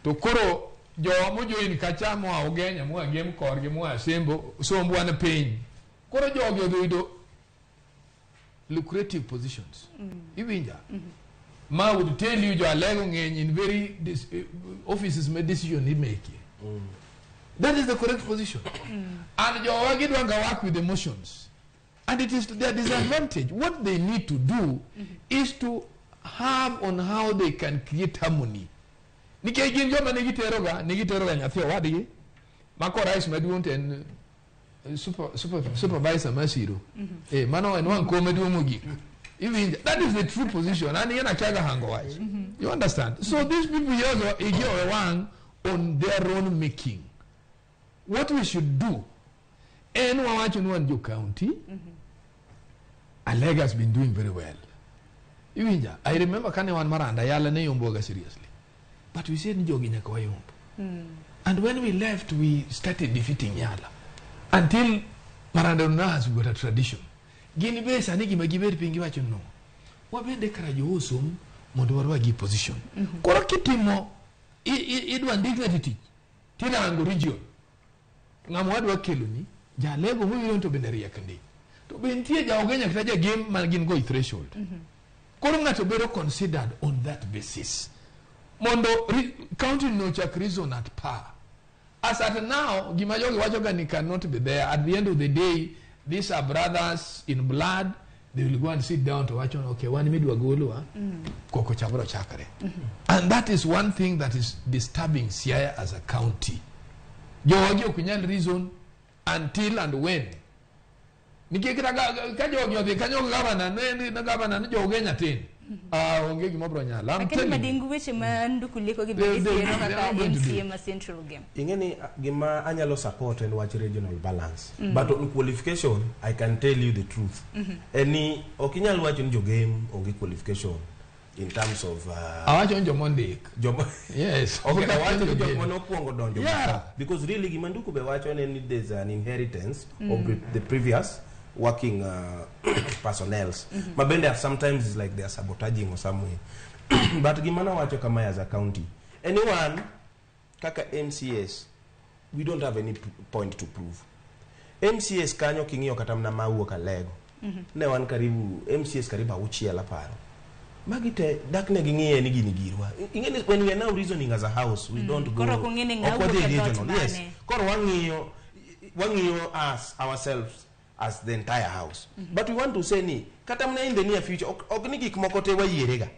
To koro jowa mojoin kacha moa Ugenya, moa Gem korgi, moa Sembo, somb wan piny, koro jogi odhi yudo lucrative positions, iwinja, ma would tell you jo Alego ng'eny in very offices ma decision imake. That is the correct position. And jowa gidwa ga work with emotions, and it is to their disadvantage. What they need to do is to have on how they can create harmony, nikech gin joma ne giteroga nyathi owadgi ma korais maduong' to en supervisor masiro mano en wang' kom maduong' mogik, iwinja. That is the true position, and yen akiaga hango wach, you understand? So these people yogo igi owe wang' on their own making. What we should do en wawacho ni wan jo county. Alega has been doing very well, iwinja. I remember kane wan Maranda, Yala ne yomboga seriously, but we said ni jogi nyaka wayomb. And when we left, we started defeating Yala until Maranda now has got a tradition. Gin be sani gima gibet piny giwacho no wabende kara jousom mondo warwagi position. Koro kitimo idwa ndik ng'ato tich tirango region ng'ama wadwa keloni jalego mowiro to bende riek ndi to be nitie ja Ugenya kata jagem ma gin go e threshold. Koro ng'ato bedo considered on that basis mondo county no chak reason at par. As at now, gima jogi wacho ga ni cannot be there. At the end of the day, these are brothers in blood. They will go and sit down to wacho, okay, wan midwa golwa koko cha bro chakre. And that is one thing that is disturbing Siaya as a county. Jogi ok nyal reason until and when, nikech kata ka jogi odhi kanyo, gavana ne gavana ni jo Ugenya tin, ah, onge gima bro nyalo. I'm Lakini telling you. Madingu, weche ma Nduku leko gi bende They siero are kaka not going to do MCA it. ma Central Game. Ing'e ni gima anyalo support en wach regional balance. But on qualification, I can tell you the truth. En ni ok inyal wacho ni jogem onge qualification in terms of Awacho ni jomondik. Joma Yes. Okay, awacho ni jok Jogem. mane okuongo donjo before. Because really gima Nduku be wacho en ni there's an inheritance of the previous working personnels ma bende are sometimes is like they are sabotaging or some way. But gima nawacho kamae, as a county, anyone kaka MCAs, we don't have any point to prove. MCAs kanyo king'iyo kata mana mawuok Alego, ne wan karibu MCAs karibu auchiel aparo, magi te dak ne ging'iye ni gini girwa. Ing'e ni when we are now reasoning as a house, we don't go Koro ok ong'e ni ng'a ok wadhi wuok e dhoot regional, yes. mane. Koro wang'iyo us ourselves as the entire house. But we want to say ni kata mana in the near future, ok ni gik moko te wayierega.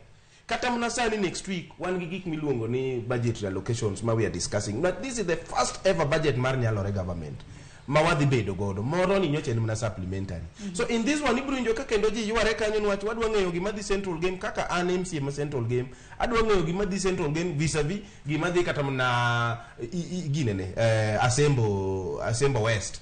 Kata mana sani, next week wan gi gik miluongo ni budget allocations ma we are discussing, but this is the first ever budget mar Nyalore government ma wadhi bedo godo. Moro ni nyocha en mana supplementary. So in this one ibiro winjo ka kendo ji yware kanyo niwach wadwa ng'eyo gima dhi Central Game. Kaka an MCA ma Central Game, adwa ng'eyo gima dhi Central Game vis-a-vis gima dhi kata mana ginene Asembo West.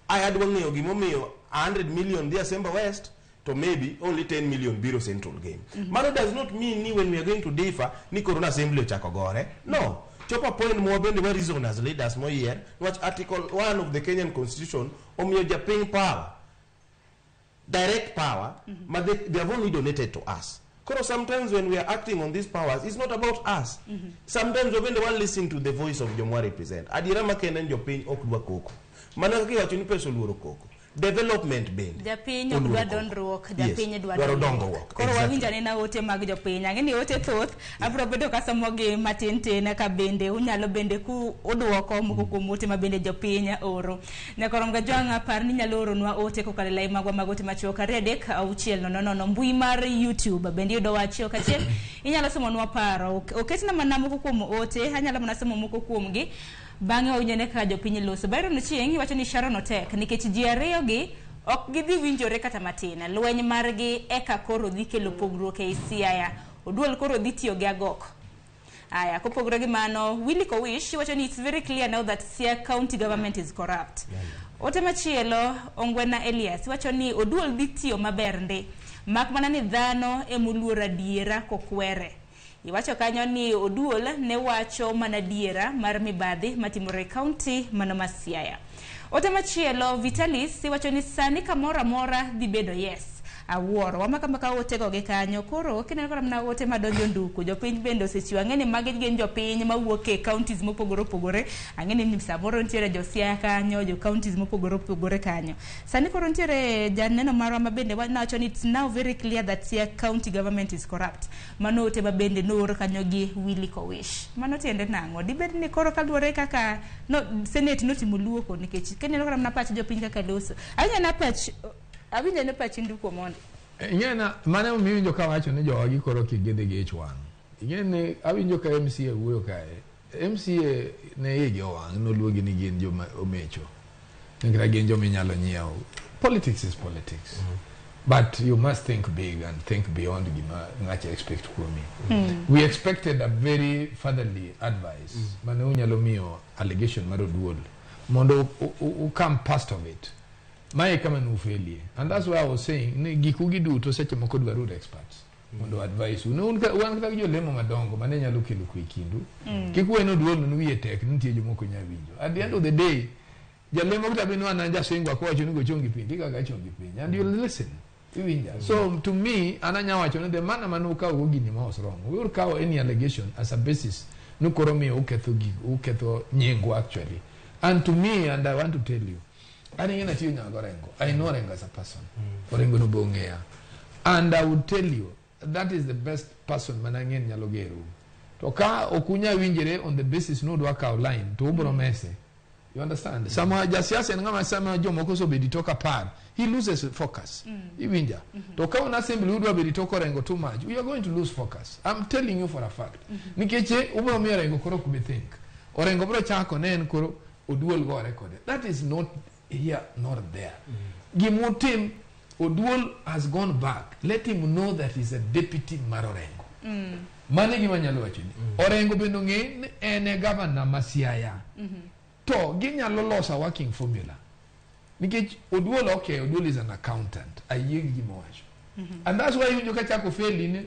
Ay, adwa ng'eyo gimomiyo 100 million dhi Asembo West to maybe only 10 million biro Central Game. Mano does not mean ni when we are going to differ ni corona assembly ochako gore. No. Chopo a point ma wabende wa reason as leaders moyier, niwach article 1 of the Kenyan constitution omiyo japiny power, direct power, ma they have only donated to us. Koro sometimes when we are acting on these powers, it's not about us. Sometimes wabende wa listen to the voice of jomwa represent. Adiera makende en jopiny ok dwa koko. Mana kaka iwacho ni pesa oluoro koko. Development bende. Japiny ok oluoro dwa koko. dondruok, Yes, japiny dwa dwaro dongruok. dongruok. Koro Exactly. wawinjo anena ote mag jopiny. Ang'e ni ote thoth, abiro bedo kasomogi matin tin ka bende unyalo bende ku udwoko moko kuom ote ma bende jopiny oro. Nyakorom Gajwang' par ni inyalo oronwa ote kokalo e lai magwa mag ote machuok 2 3 6 0 0 mbui mar YouTube bende iyudowa achiel kachiel. Inyalo somonwa paro. Oketna mana moko kuom ote, anyalo mana somo moko kuomgi. Bang'e wawinjo ne kaka jopiny loso. Byron Ochieng' iwacho ni Sharon otek nikech ji ariyo gi ok gidhi winjore kata matin. Lweny margi eka koro dhi kelo pogruok ei Siaya. Oduol koro dhi tiyo gi agok. Aya, kopogore gi mano, Willy Kowish iwacho ni it's very clear now that Siaya county government is corrupt. Ote machielo, Ongwena Elias iwacho ni Oduol dhi tiyo maber ndi. Mak mana ni dhano emoluor adiera kokwere. Iwacho kanyo ni Oduol ne wacho mana diera mar mibadhi matimore e kaunti mano ma Siaya. Ote machielo, Vitalis iwacho ni sani kamoro amora dhi bedo yes. Awuoro, wamaka maka otego gi kanyo. Koro kineno kata mana ote madonjo nduku, jopiny bende osechiwo. Ang'e ni magi gin jopiny mawuok e counties mopogore opogore. Ang'e ni samoro nitiere jo Siaya kanyo, jo counties mopogore opogore kanyo. Sani koro nitiere janeno marwa ma bende wacho ni it's now very clear that Siaya county government is corrupt. Mano ote ma bende noor kanyo gi Willy Kowish. Mano tiende nang'o? Dibed ni koro kaluwore kaka no, Senate notimo luoko nikech kineno kata mana pach jopiny kaka loso. Awinjo na pach awinjo ne pachi nduko mondi. Ing'e mano emomiyo iwinjo kawacho ni jowagi koro kik gidhi gi ich wang'. Ing'e ni awinjo ka MCA wuoyo kae. MCA ne igi owang' noluongi ni gin joma omecho. Kata gin joma inyalo nyiew. Politics is politics. But you must think big and think beyond gima ng'acha expect kuomi. We expected a very fatherly advice mane unyalo miyo allegation mar Oduol mondo u come past of it. Mae kama nufelie. And that's why I was saying ni giku gi duto seche moko dwaro experts mondo advise u. Ne un wan kata gi jolemo madongo mane nyalo kelo kwe kindu. Kik uwe ni Oduol no wiye tek nitie jomoko nya winjo. At the end of the day, jalemo kata bed ni wan an jasingwa kowacho ni go chongi piny, tikaga chongi piny. And you'll listen. Iwinja. So to me, an anya wacho ni the manner mane ukawo go gini ma was wrong. We will kawo any allegation as a basis ni koro miyo uketho gik, uketho nyingwa actually. And to me, and I want to tell you, an ing'e natiyo nyaka gi Orengo. I know Orengo as a person. Orengo no be ong'eya. And I would tell you, that is the best person mane ang'e ni nyalo gerou. To ka ok unya winjre on the basis ni udwa kawo line, to ubro mese. You understand? Sama jasiasa en ng'ama sama jomoko osebedo tok 10, he loses focus. Iwinja. To ka un assembly udwa bedo tok Orengo too much, you are going to lose focus. I'm telling you for a fact. Nikech ubro miyo Orengo koro ok bi think. Orengo bro chako ne en koro Oduol gore kode. That is not here nor there. Gimutim, Oduol has gone back. Let him know that he's a deputy mar Orengo. Mano e gima anyalo wachoni. Orengo bende ong'e ni en e governor ma Siaya. To ginyalo loso a working formula. Nikech Oduol, okay, Oduol is an accountant. Ayie gi gima owacho. And that's why iwinjo ka chako feli ni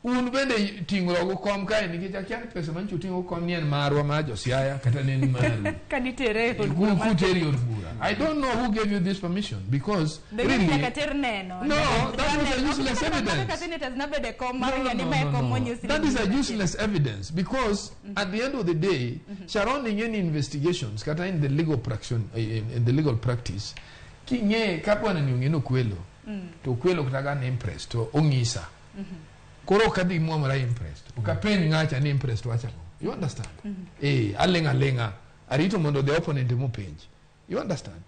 un bende ting'ruok kom kae nikech akia ni pesa manyicho uting'o kom ni en marwa mar jo Siaya kata ne en maru. Ka nitere e od bura mar Kuteri od bura. I don't know who gave you this permission because Be really nyaka ter neno. No, that was a useless evidence. Kaka senators nobedo e kom mar No, ng'e ni no, mae no, kom no. monyis That is a useless evidence because at the end of the day, Sharon in any investigations, kata in the legal practice, in the legal practice, king'e ka bwana ni ong'e ni okwelo, to okwelo kata ka an impressed, to ong'isa. Koro ok adhi muomora impressed. Ok apenj ng'acha ni impressed wacho ang'o. You understand? Aling' aling'a. Arito mondo the opponent emopenj. You understand?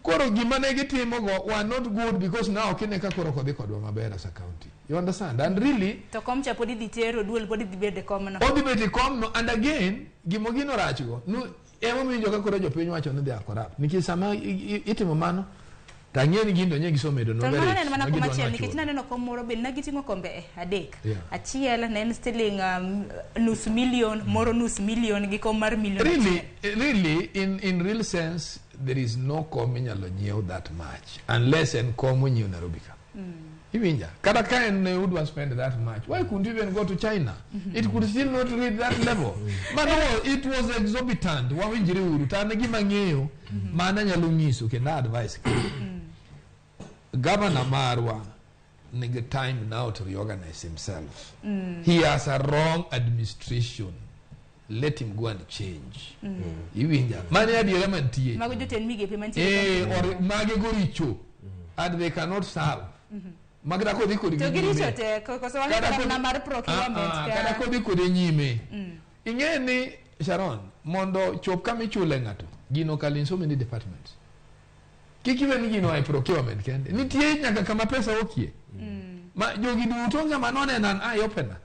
Koro gima ne gitimo go were not good because now kine ka koro ok odhi kodwa maber as a county. You understand? And really, To kom cha pod idhi ter Oduol pod idhi bedo e komno. odhi bet e komno and again gimo gino rachgo nu emomiyo iwinjo ka koro jopiny wacho ni they are corrupt nikech sama itimo mano to ang'e ni gin to nye gisemedo To mano ne en mana ma gidwa komachielo nikech nochulo. naneno kom moro bende ne giting'o kombe 3. Yeah. Achiel ne en siling nus million, moro nus million gi kom mar million Really, achiel. really in real sense there is no kom inyalo nyiew that much unless en kom onyiew Nairobi ka. Iwinja? Kata ka en ne udwa spend that much, why couldn't you even go to China? It could still not reach that level. Mano it was exorbitant. Wawinjre uru. To an gima ng'eyo, mano anyalo nyiso kendo advice. Governor marwa nigi time now to reorganize himself. He has a wrong administration. Let him go and change. Iwinja? Mano e adiera mantie. Mago jotend migepe mantie. Or mage go richo and they cannot serve. Magda kodhi kodgi To nyime. giricho te koso wang'e Kata kata mana mar procurement Kata ka. kodhi kode nyime. Ing'e ni Sharon, mondo chop kama ichule ng'ato, gino okalo in so many departments. Kik iwe ni gino oa e procurement kende. Nitie nyaka kama pesa okie. Ma jogi duto ng'ama noneno an eye opener.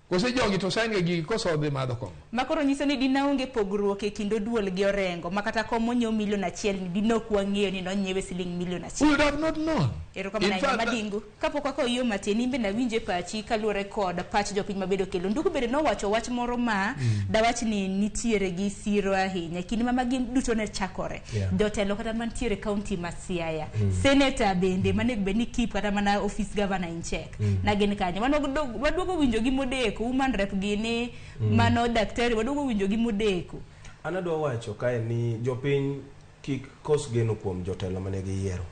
Kose jogi to sign ga gigi koso odhi madho kong'o. Ma koro nyiso ni dina onge pogruok e kind Oduol gi Orengo ma kata kom onyiew milion achiel ni dine ok wang'eyo ni nonyiewe siling milion We achiel. would have not known. Erokamano In ahinya fact, Madingu. Kapok wakawo yo matin, in bende awinjo e pachi kaluwore kod pach jopiny mabedo kelo. Ndugu bende nowacho wach moro ma dawach ni nitiere gi siro ahinya. Kinde ma magi duto ne chakore. Jotelo kata mantiere kaunti ma Siaya. Senator bende manego bed ni keep kata mana office governor in check. Na gin kanyo. Mano waduogo winjo gi modeko, woman rep gini, mano daktari waduogo winjo gi modeko. An adwa wacho kae ni jopiny kik kos geno kuom jotelo mane giyiero.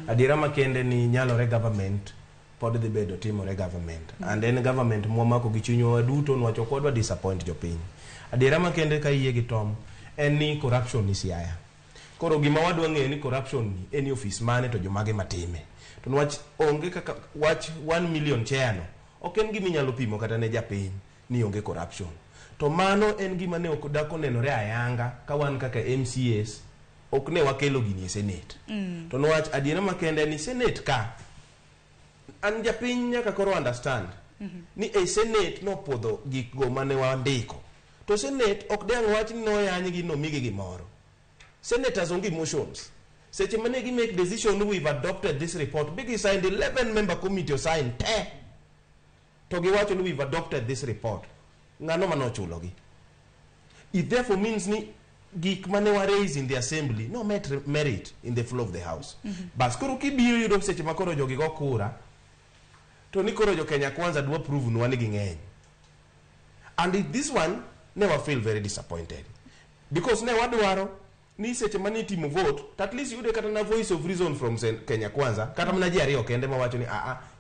Adiera makende ni nyalore government pod dhi bedo timore government. And en government mwamako gi chunywa waduto niwach ok wadwa disappoint jopiny. Adiera makende ka iyie gi Tom en ni corruption ni Siaya. Koro gima wadwa ng'eyo ni corruption ni en e ofis mane to jomage matime. To niwach onge kaka wach 1 million chair no ok en gima inyalo pimo kata ne japiny ni onge corruption. To mano en gima ne ok dak onenore ayanga ka wan kaka MCAs ok ne wakelo gini e Senate. To niwach adiera makende ni Senate ka an japiny nyaka koro understand ni e Senate nopuodho gikgo mane wandiko. To Senate ok dang' wach ni noyanygi nomigi gimoro. Senators onge emotions. Seche mane gi make decision we've adopted this report, bigi signed 11 member committee osign te. To giwacho ni we've adopted this report. Ng'ano manochulogi? It therefore means ni gik mane wa raise in the assembly no met merit in the floor of the house. Bas koro kibiro yudo seche ma koro jogi go kura to ni koro jo Kenya Kwanza dwa prove nwa ni ging'eny. And it, this one never feel very disappointed. Because ne wadwaro ni seche mane itimo vote to at least yude kata na voice of reason from Kenya Kwanza kata mana ji ariyo kende mawacho ni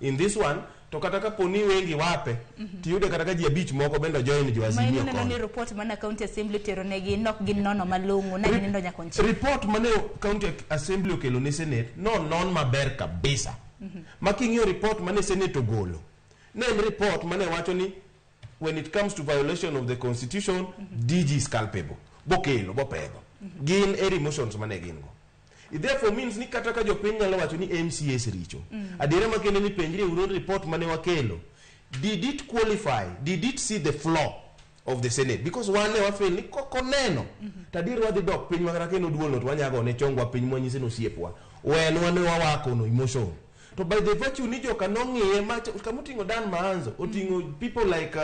in this one to kata kapo ni wengi wape tiyude kata ka ji abich moko bende join jo Ma Azimio ineno koni. ni report mana county assembly tero negi nok gin nono malong'o na ginindo nyaka konchiel. Report mane county assembly okelo ne Senate no non maber kabisa. Ma king'iyo report mane Senate ogolo ne en report mane wacho ni when it comes to violation of the constitution DG is culpable. Bokelo bopedho. Gin e emotions mane gin go. It therefore means ni kata ka jopiny nyalo wacho ni MCAs richo. Adiera makende ni penjri uru report mane wakelo. Did it qualify? Did it see the floor of the Senate? Because wan ne wafeel ni kokoneno. To adier wadhi dok piny makata kendo duol no to wanyago ne chongwa piny mwanyise ni osiepwa. Wenwa ne wawako no emotion. To by the virtue ni joka nong'iye ma kamoting'o Dan Maanzo, oting'o people like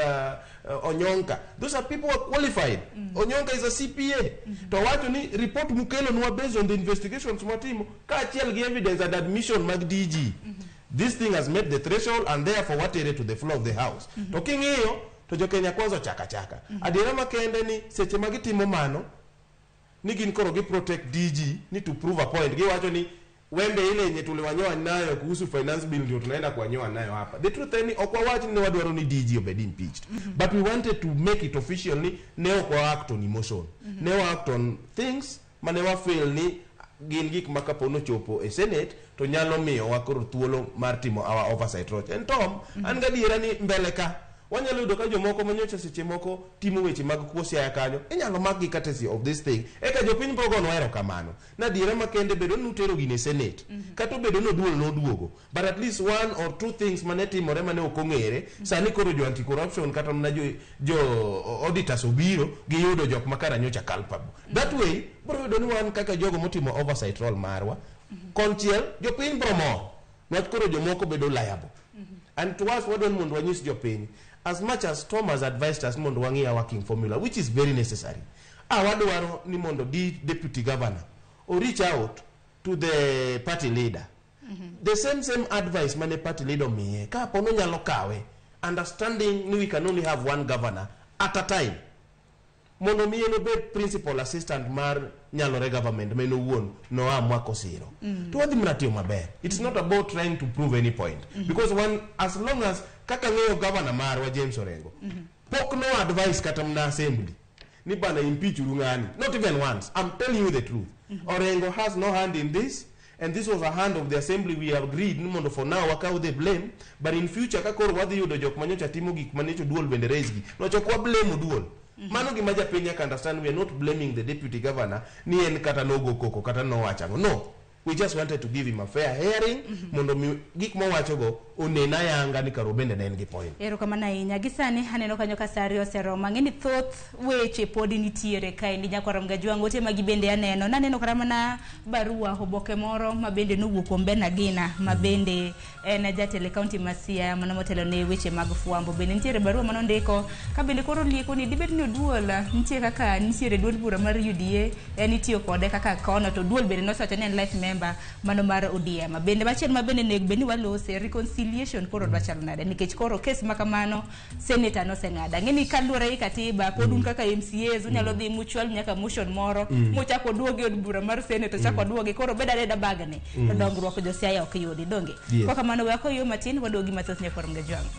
Onyonka. Those are people who are qualified. Onyonka is a CPA. To wacho ni report mukelonwa based on the investigations mwatimo kaachiel gi evidence and admission mag DG. This thing has met the threshold and therefore watere to the floor of the house. To king'iyo to jo Kenya Kwanza chaka chaka. Adiera makende ni seche ma gitimo mano ni gin koro gi protect DG ni to prove a point. Giwacho ni wembe ile yenye tuliwanyoa nayo kuhusu finance bill ndio tunaenda kuwanyoa nayo hapa. The truth ni ok wawach ni wadwaro ni DG obed impeached. But we wanted to make it official ni ne ok wa act on emotion. Ne wa act on things mane wa feel ni gin gik ma kapo nochopo e Senate to nyalo miyo wa koro thuolo mar timo our oversight role. En Tom, an gadiera ni mbele ka wanyalo yudo ka jomoko manyocha seche moko timo weche mag kuo Siaya kanyo inyalo makgi courtesy of this thing eka jopiny biro gonwa erokamano na adiera makende bedo ni utero gini e Senate kata obedo ni oduol noduogo but at least one or two things mane timore mane ok ong'ere sani koro jo anti corruption kata mana jo auditors obiro giyudo jok ma kara nyocha culpable that way biro yudo ni wan kaka jogo motimo oversight role marwa konchiel jopiny biro mor niwach koro jomoko bedo liable. And to us wadwaro mondo wanyis jopiny as much as Tom has advised us mondo wang'i our working formula which is very necessary. Wadwaro ni mondo di deputy governor o reach out to the party leader. The same advice mane party leader omiye kapo nonyalo kawe, understanding ni we can only have one governor at a time, mondo mi en obed principal assistant mar nyalore government ma en owuon noamua kosiro, to wadhi mana tiyo maber. It's not about trying to prove any point, because one, as long as kaka ng'eyo governor marwa James Orengo, pok no advice kata mana assembly ni bana impeach uru ng'ani, not even once. I'm telling you the truth. Orengo has no hand in this, and this was a hand of the assembly. We agreed ni mondo for now wakaw the blame, but in future ka koro wadhi yudo jok manyocha timo gik manyocha Oduol bende raise gi nochok wa blame Oduol. Mano gima japiny nyaka understand. We are not blaming the deputy governor ni en kata nogo koko kata nowacho ang'o. No, we just wanted to give him a fair hearing mondo mi gik mowachogo onen ayanga ni karo bende ne en gi point. Erokamano ahinya. Gi sani aneno kanyo ka sa ariyo oseromo. Ang'e ni thoth weche pod nitiere kaendi nyakwar Mgajwang'. Ote magi bende aneno. Naneno kata mana barua oboke moro ma bende nowuok kuom Ben Agina ma bende en jatelo e kaunti ma Siaya mano motelo ne weche mag fwambo. Bende nitiere barua manondiko ka bende koro lieko ni dibed ni Oduol nitie kaka nitiere duond bura mar UDA en itiyo kode kaka kono to Oduol bende nosewacho ni en life member mano mar ODM. Bende machielo ma bende onego bed ni walose reconciliation koro dwa chalo nade nikech koro kes ma kamano senator noseng'ado. Ang'e ni kaluwore gi katiba pod un kaka MCAs unyalo dhi muchwal nyaka motion moro muchako oduogi e od bura mar senate ochako oduogi koro bed abeda bagni to dongruok jo Siaya ok yudi donge. Yes. Kwa kamano we akoyo matin waduogi mathoth nyakwar Mgajwang'.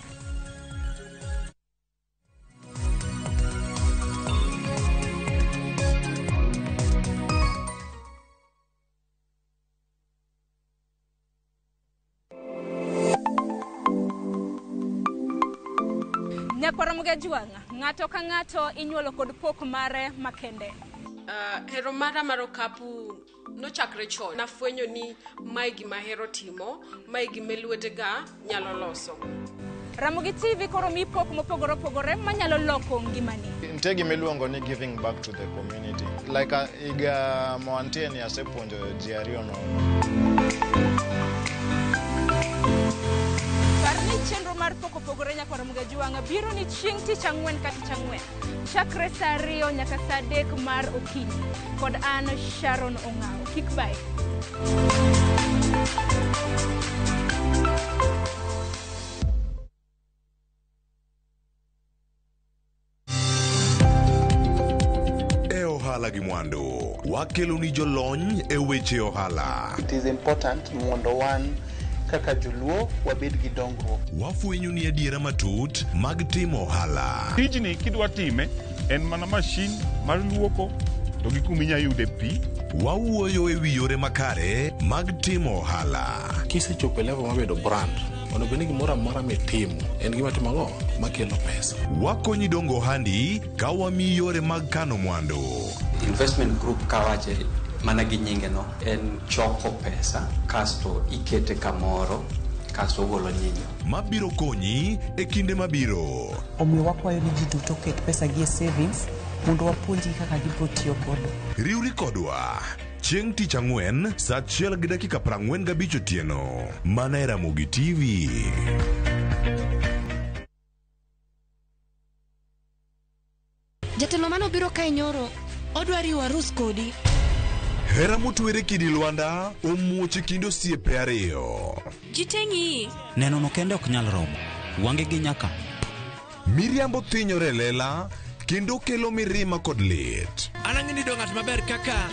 Nyakwar Mgajwang', ng'ato ka ng'ato inyuolo kod pok mare makende. Hero mara mar okapu nochakre chon. Nafwenyo ni mae gima ahero timo, mae gima lwetega nyalo loso. Ramogi TV koro mi pok mopogore opogore manyalo loko ngimani. Nitie gima iluongo ni giving back to the community. Like higa mawantie ni asepuonjo ji ariyo nono. Par ni chenro mar pok opogore nyakwar Mgajwang' biro ni chieng' tich ang'wen ka tich ang'wen chakre sa 2 nyaka sa 3 mar okinyi kod an Sharon Ong'awo. Kik bae. E ohala gi mwandu, wakelo ni jolony e weche ohala. It is important mondo wan kaka joluo wabed gi dongruok. Wafwenyo ni adiera matut mag timo ohala. Tijni kidwa time en mana mashin mar luoko to gi kuma inya yude pi. Wawuoyo e wi yore makare mag timo ohala. Kisechopo e level mabedo brand, onego bed ni gimoro amora mitimo en gima timo ang'o makelo pesa. Wakonyi dongo ohandi ka wamiyi yore mag kano mwandu. Investment group kawache mana gi nyinge no en choko pesa kasto ikete kamoro kasto ogolo nyinyo. Mabiro konyi e kinde mabiro. Omiyo wakwayo ni ji duto oket pesa gi e savings mondo wapuonjgi kaka gibiro tiyo godo. Riwri kodwa chieng' tich ang'wen sa 1:45 otieno mana e Ramogi TV. Jatelo manobiro kae nyoro odwa riwo arus kodi. Hera motwere kidi lwanda omuoch e kind osiepe ariyo. Ji te ng'iyi. Neno no kende ok nyal romo. Wange gi nyaka. Miriambo thinyore e lela kendo kelo mirima kod lit. An ang'e ni do ng'at maber kaka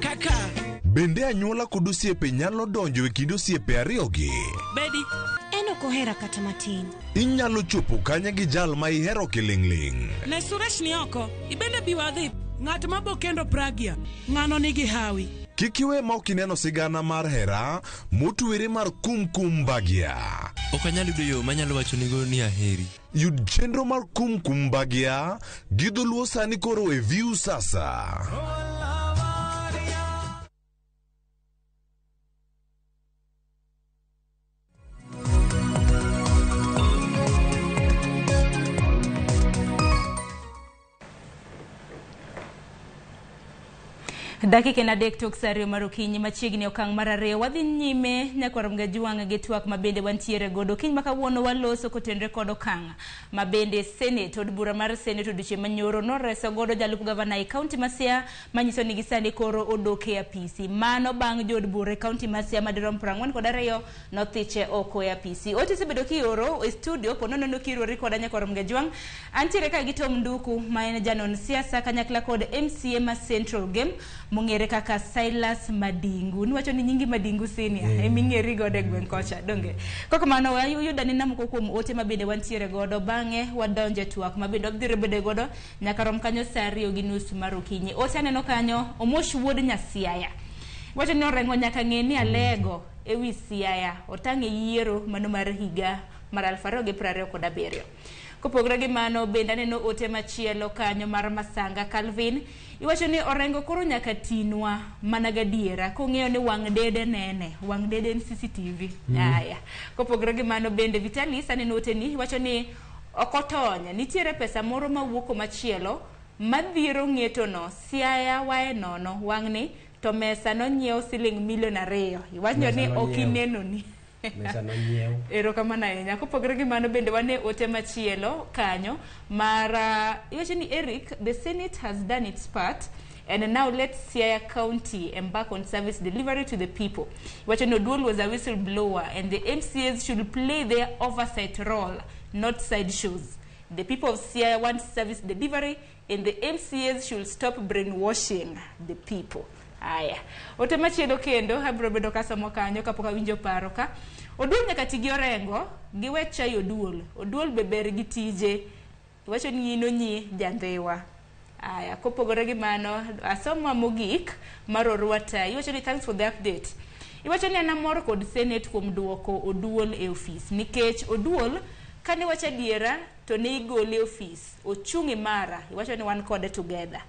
kaka. Bende anyuola kod osiepe nyalo donjo e kind osiepe ariyogi. Bedi. En ok ohera kata matin. Inyalo chopo kanye gi jal ma ihero kiling'ling'. Ne Suresh ni oko, ibende bi wadhi. Ng'at ma bo kendo Pragya, ng'ano nigi hawi. Kik iwe ma ok ineno sigana mar hera motwere mar Kum Kum Bhagya. Ok anyal yudo yo manyalo wachonigo ni aheri. Yud chenro mar Kum Kum Bhagya gi dholuo sani koro e View Sasa. Dakika en 3 tok sa 2 mar okinyi machiegni okang' mar 2 wadhi nyime nyakwar Mgajwang' gi twak mabende wantiere godo okinyi ma kawuono waloso kotenre kod okang' mabende Senate od bura mar Senate odiochieng' manyoro noreso godo jalup gavana e kaunti ma Siaya manyiso ni gisani koro odok e apisi. Mano bang' jood bura e kaunti ma Siaya madirom 42 nothiche oko e apisi. Ote osebedo kioro e studio po nono kiruori koda nyakwar Mgajwang'. Antiere ka gi Tom Nduku ma en janon siasa kanyakla kod MCA ma Central Game mong'ere kaka Silas Madingu. Niwacho ni nyingi Madingu Senior eming'eri godo e gweng' kocha donge. Kokamano wayudo ni moko kuom ote mabende wantiere godo bang'e wadonje e twak mabende wabiro bedo godo nyaka rom kanyo sa 2:30 mar okinyi. Ote aneno kanyo Omosh wuod Nyasiaya. Wacho ni Orengo nyaka ng'e ni Alego ewi Siaya otang' e yiero mano mar higa mar 2027. Kopogore gi mano bende aneno ote machielo kanyo mar Masanga Calvin. Iwacho ni Orengo koro nyaka tinwa mana gadiera kong'eyo ni wang' dede nene, wang' dede en CCTV. Aya. Kopogore gi mano bende Vitalis aneno ote ni iwacho ni ok otony, nitiere pesa moro mawuok komachielo madhiero ng'eto no, Siaya wae nono wang'ni to mesa nonyiew siling milion 2. Iwacho ni ok ineno ni. Mesa nonyiew. Erokamano ahinya. Kopogore gi mano bende wane ote machielo kanyo mar iwacho ni Eric, the Senate has done its part and now let Siaya County embark on service delivery to the people. Iwacho ni Oduol was a whistleblower and the MCAs should play their oversight role, not side shows. The people of Siaya want service delivery and the MCAs should stop brainwashing the people. Aya. Ote machielo kendo abiro bedo kasomo kanyo kapok awinjo paro ka. Oduol nyaka ti gi Orengo, giwe chayo Oduol. Oduol be ber gi tije. Iwacho ni in onyi jandhiwa. Aya, kopogore gi mano, asoma mogik mar Orwata. Iwacho ni thanks for the update. Iwacho ni an amor kod Senate kuom duoko Oduol e ofis. Nikech Oduol, kane wacho adiera, to ne igole e ofis. Ochung' imara. Iwacho ni wan kode together.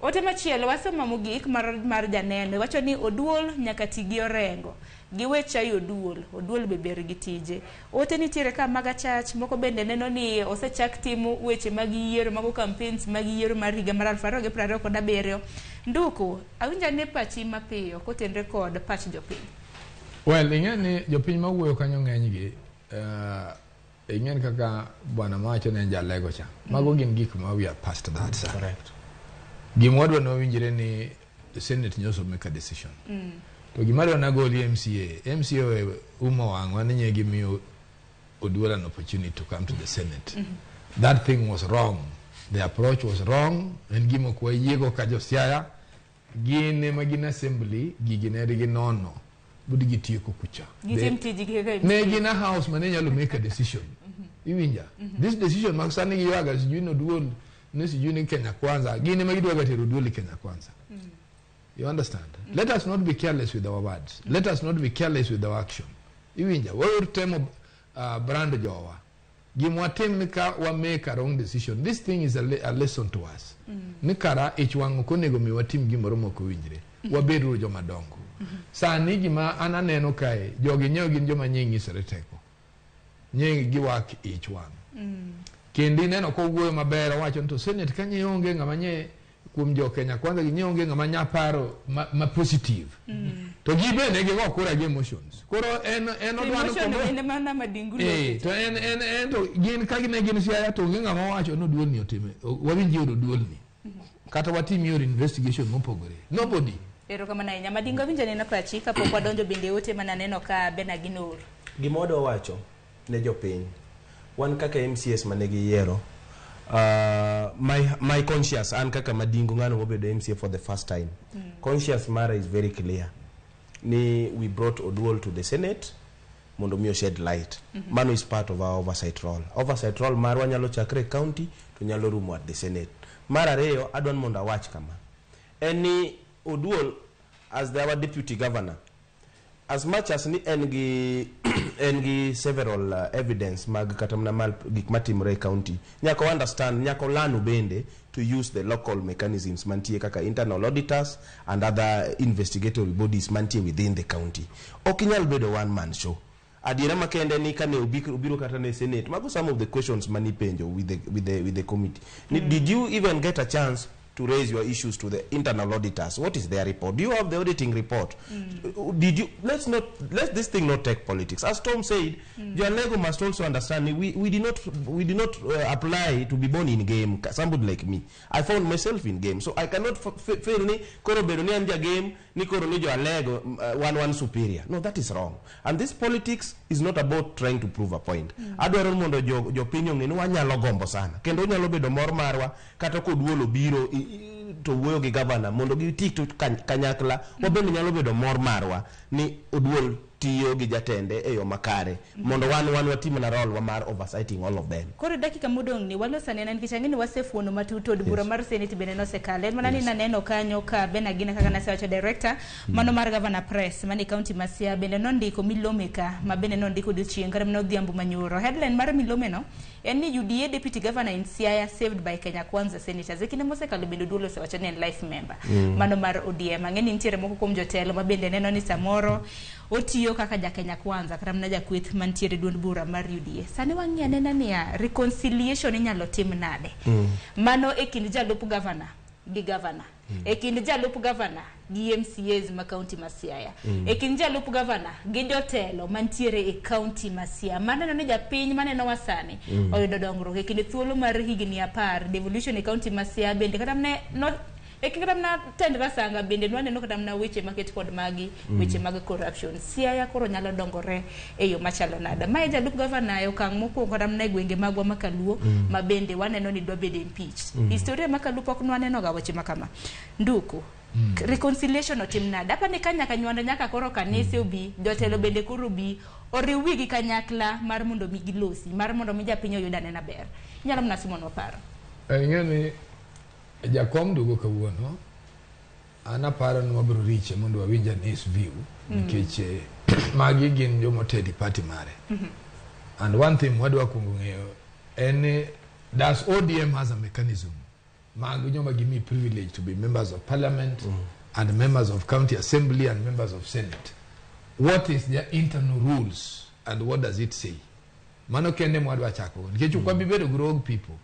Ote machielo wasoma mogik mar janeno. Iwacho ni Oduol nyaka ti gi Orengo. Giwe chayo Oduol. Oduol be ber gi tije. Ote nitiere ka mag achach, moko bende neno ni osechak timo weche mag yiero, mago campaigns mag yiero mar higa mar 2027. Nduku, awinjo ne pachi mapiyo kotenre kod pach jopiny. Well, ing'e ni jopiny mawuoyo kanyo ng'enygi ing'e ni kaka bwana mawacho ne en jalego cha. Mago gin gik ma we are past that sir. Correct. Gima wadwa ni wawinjre ni Senate nyoso make a decision. To gima adwa nagoli MCA, MCA owe umo wang'wa ni nye gimiyo Oduol an opportunity to come to the Senate. That thing was wrong. The approach was wrong. En gima ok wayiego ka jo Siaya. Gin ema gin assembly, gigi ne ginono. Budi gitieko kucha. Gitim tijgi kaka Ne MCA. gin a house mane nyalo make a decision. Iwinja? This decision mag sani giywaga sijui ni Oduol ni sijui ni Kenya Kwanza. Gin ema gidwaga tero Oduol e Kenya Kwanza. You understand? Let us not be careless with our words. Let us not be careless with our action. Iwinja, waor temo brand jowa. Gima watim ni ka wa make a wrong decision. This thing is a lesson to us. Ni kara ich wang' ok onego mi watim gimoro mok owinjre. Wabed uru joma dongo. Sani gima an aneno kae, jogi nyiewo gin joma nye nyisore teko. Nye giwak ich wang'. Kendo ineno kowuoyo maber owacho ni to Senate ka nye onge ng'ama nye kuom jo Kenya Kwanza gi nye onge ng'ama nya paro ma positive. To gi bende gigo kura gi emotions. Koro en odwaro Emotion bende mana Madingu to en to gin ka ne gin Siaya to onge ng'ama owacho ni Oduol ni otime. Wawinj yor Oduol ni. Kata watim yor investigation mopogore. Nobody. Erokamano ahinya. Madingu awinjo neno pachi kapok wadonjo bende ote mananeno ka Bena Ginor. Gima wadwa wacho ne jopiny, wan kaka MCS mane giyiero, my conscience, an kaka Madingu ng'ano mobedo MCA for the first time. Conscience mara is very clear. Ni we brought Oduol to the Senate mondo mi shed light. Mano is part of our oversight role. Oversight role marwa nyalo chakre county to nyalo rumo at the Senate. Mar ariyo, adwa mondo awach kama. En ni Oduol as our deputy governor, as much as ni en gi several evidence mag kata mana mal gik matimore e county, nyaka understand, nyaka lanu bende to use the local mechanisms mantie kaka internal auditors and other investigatory bodies mantie within the county. Ok inyal bedo one man show. Adiera makende ni kane obiro kata ne Senate, mago some of the questions manipenjo with the committee. Ni, did you even get a chance to raise your issues to the internal auditors. What is their report? Do you have the auditing report? Did you? Let's not let this thing not take politics. As Tom said, Alego must also understand we did not apply to be born in game. Somebody like me, I found myself in game, so I cannot feel ni koro bedo ni an ja game ni koro ni jo Alego one superior. No, that is wrong. And this politics is not about trying to prove a point. Adwaro mondo jo piny ong'e ni wanyalo gombo sana kendo nyalo bedo mor marwa kata koduolo biro to wuoyo gi gavana mondo giti to kanyakla wabende nyalo bedo mor marwa ni Oduol tiyo gi jatende e yo makare mondo wan watim na role wa mar oversighting all of them. Koro dakika modong' ni waloso anena nikech ang'e ni wasefuono matut od bura mar Senate bende nosekale. En mana ni naneno kanyo ka Ben Agina kaka nasewacho director mano mar Governor Press mane county ma Siaya bende nondiko milome ka ma bende nondiko odiochieng' kata mana odhiambo manyoro. Headline mar milome no en ni UDA deputy governor in Siaya saved by Kenya Kwanza senators. E kinde mosekalo bende Oduol osewacho ni en life member mano mar ODM. Ang'e ni nitiere moko kuom jotelo ma bende neno ni samoro otiyo kaka ja Kenya Kwanza kata mana jakweth mantiere duond bura mar UDA. Sani wang'i anena niya reconciliation inyalo tim nade? Mano e kind jalup governor gi governor, e kind jalup governor gi MCAs ma county ma Siaya, e kind jalup governor gi jotelo mantiere e county ma Siaya. Maneno ni japiny maneno wa sani oyudo dongruok e kind thuolo mar higni 10 devolution e county ma Siaya bende kata mne no e kata mana tend Rasanga bende nwaneno kata mana weche maket kod magi weche mag corruption. Siaya koro nyalo dongore e yo machalo nade? Mae jalup governor e okang' mokwongo kata mana e gwenge magwa ma Kaluo ma bende waneno ni dwa bedo impeached. Historia ma Kaluo pok nwaneno ga weche makama. Nduku reconciliation otim nade? Apa ni ka nyaka nywando nyaka koro kanise obi, jotelo bende koro bi oriw wigi kanyakla mar mondo mi gilosi, mar mondo mi japiny oyud anena ber. Inyalo mana simonwa paro. Ing'e ni jakom duogo kawuono, an aparo ni wabiro riche mondo wawinj ane his view nikech magi gin jomotedi party mare. And one thing wadwa kuongo ng'eyo en ni does ODM has a mechanism mag joma gimi privilege to be members of parliament and members of county assembly and members of senate. What is their internal rules and what does it say? Mano kende mwadwa chako nikech ok wabi bedo gi rogue people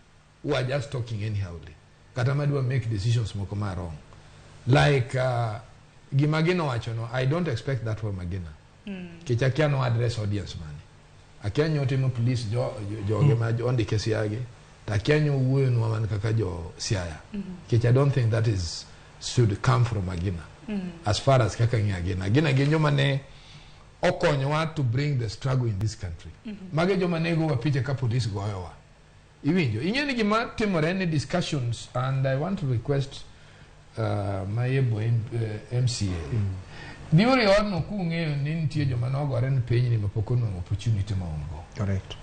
who are just talking anyhowly kata madwa make decisions moko ma wrong like gima Agina owacho no. I don't expect that from Agina nikech akia no address audience mane, akia nyotimo police jo joge ma ondike Siaya to akia nyowuoyonwa man kaka jo Siaya nikech I don't think that is should come from Agina. As far as kaka ng'e Agina, Agina gin joma ne okonyowa to bring the struggle in this country. Mage joma ne gowa picha ka police goyowa. Iwinjo ing'e ni gima timore ni discussions, and I want to request Mayebo MCA dhiuru e odno kung'eyo ni nitie joma nogore ni pinyni mapok onwang'o opportunity ma un go. Correct.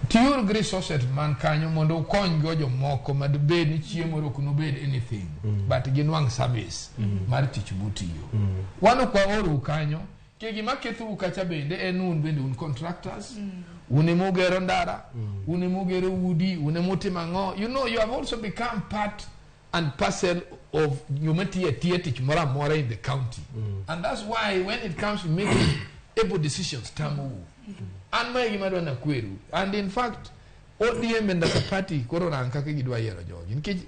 Tiuru gi resources man kanyo mondo ukony go jomoko madibed ni chiemo moro ok nobed anything but ginwang' service mar tich mutiyo. Wan ok waorou kanyo ke gima kethou kacha bende en un bende un contractors, un ema ugero ndara, un ema ugero udi, un ema utimo ang'o. You know, you have also become part and parcel of joma tiyo atiya tich moro amora in the county, and that's why when it comes to making able decisions tamou. An mae gima adwa nakweru, and in fact ODM and as a party koro rang kaka gidwa yiero jogi nikech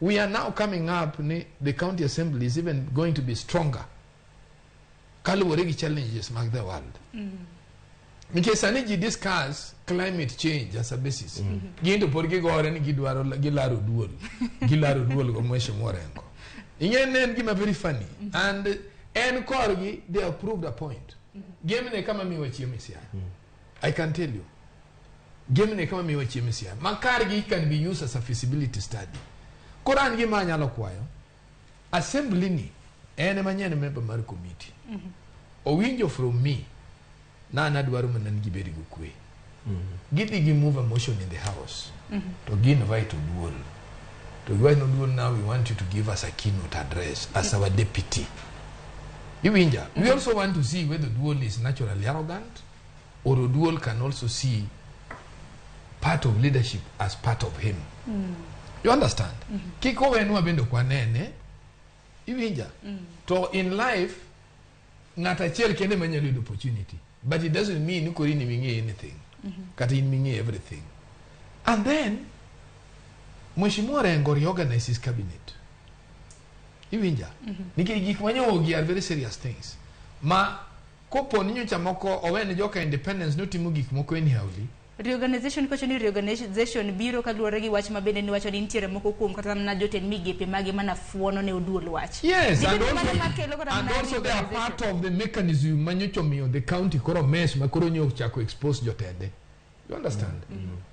we are now coming up ni the county assembly is even going to be stronger kaluwore gi challenges mag the world nikech sani ji discuss climate change as a basis, gin to pod gigore ni gidwaro gilaro duol gilaro duol go Mheshimiwa Orengo. Ing'e ne en gima very funny and en korgi they have proved a point. Game ne kama miwa chiemo e Siaya, I can tell you game ne kama miwa chiemo e Siaya ma kargi can be used as a feasibility study. Koro an gima anyalo kwayo assembly ni en ema nyien member mar committee owinjo from me na an adwaro mana ni gibed gi kwe. Gidhi gi move a motion in the house to gi invite Oduol to giwach ni Oduol, now we want you to give us a keynote address as our deputy. Iwinja? We also want to see whether Oduol is naturally arrogant or Oduol can also see part of leadership as part of him. You understand? Kik owenwa bende ok wanene. Iwinja? To in life ng'at achiel kende ema nyalo yudo opportunity, but it doesn't mean ni koro in ema ing'e anything kata in ming'e everything. And then Mheshimiwa Orengo reorganize his cabinet. Iwinja? Nikech gik manyogi are very serious things. Ma kopo ni nyocha moko oweni joka independence notimo gik moko anyhowly. Reorganization kocho ni reorganization biro kaluwore gi wach ma bende niwacho ni nitiere moko kuom kata mana jotend migepe mage mana fuono ne oduol wach. Yes, and Dibed also, mano makelo kata and mana also they are reorganization. part of the mechanism manyocha omiyo the county koro mess ma koro nyo ochako expose jotende. You understand?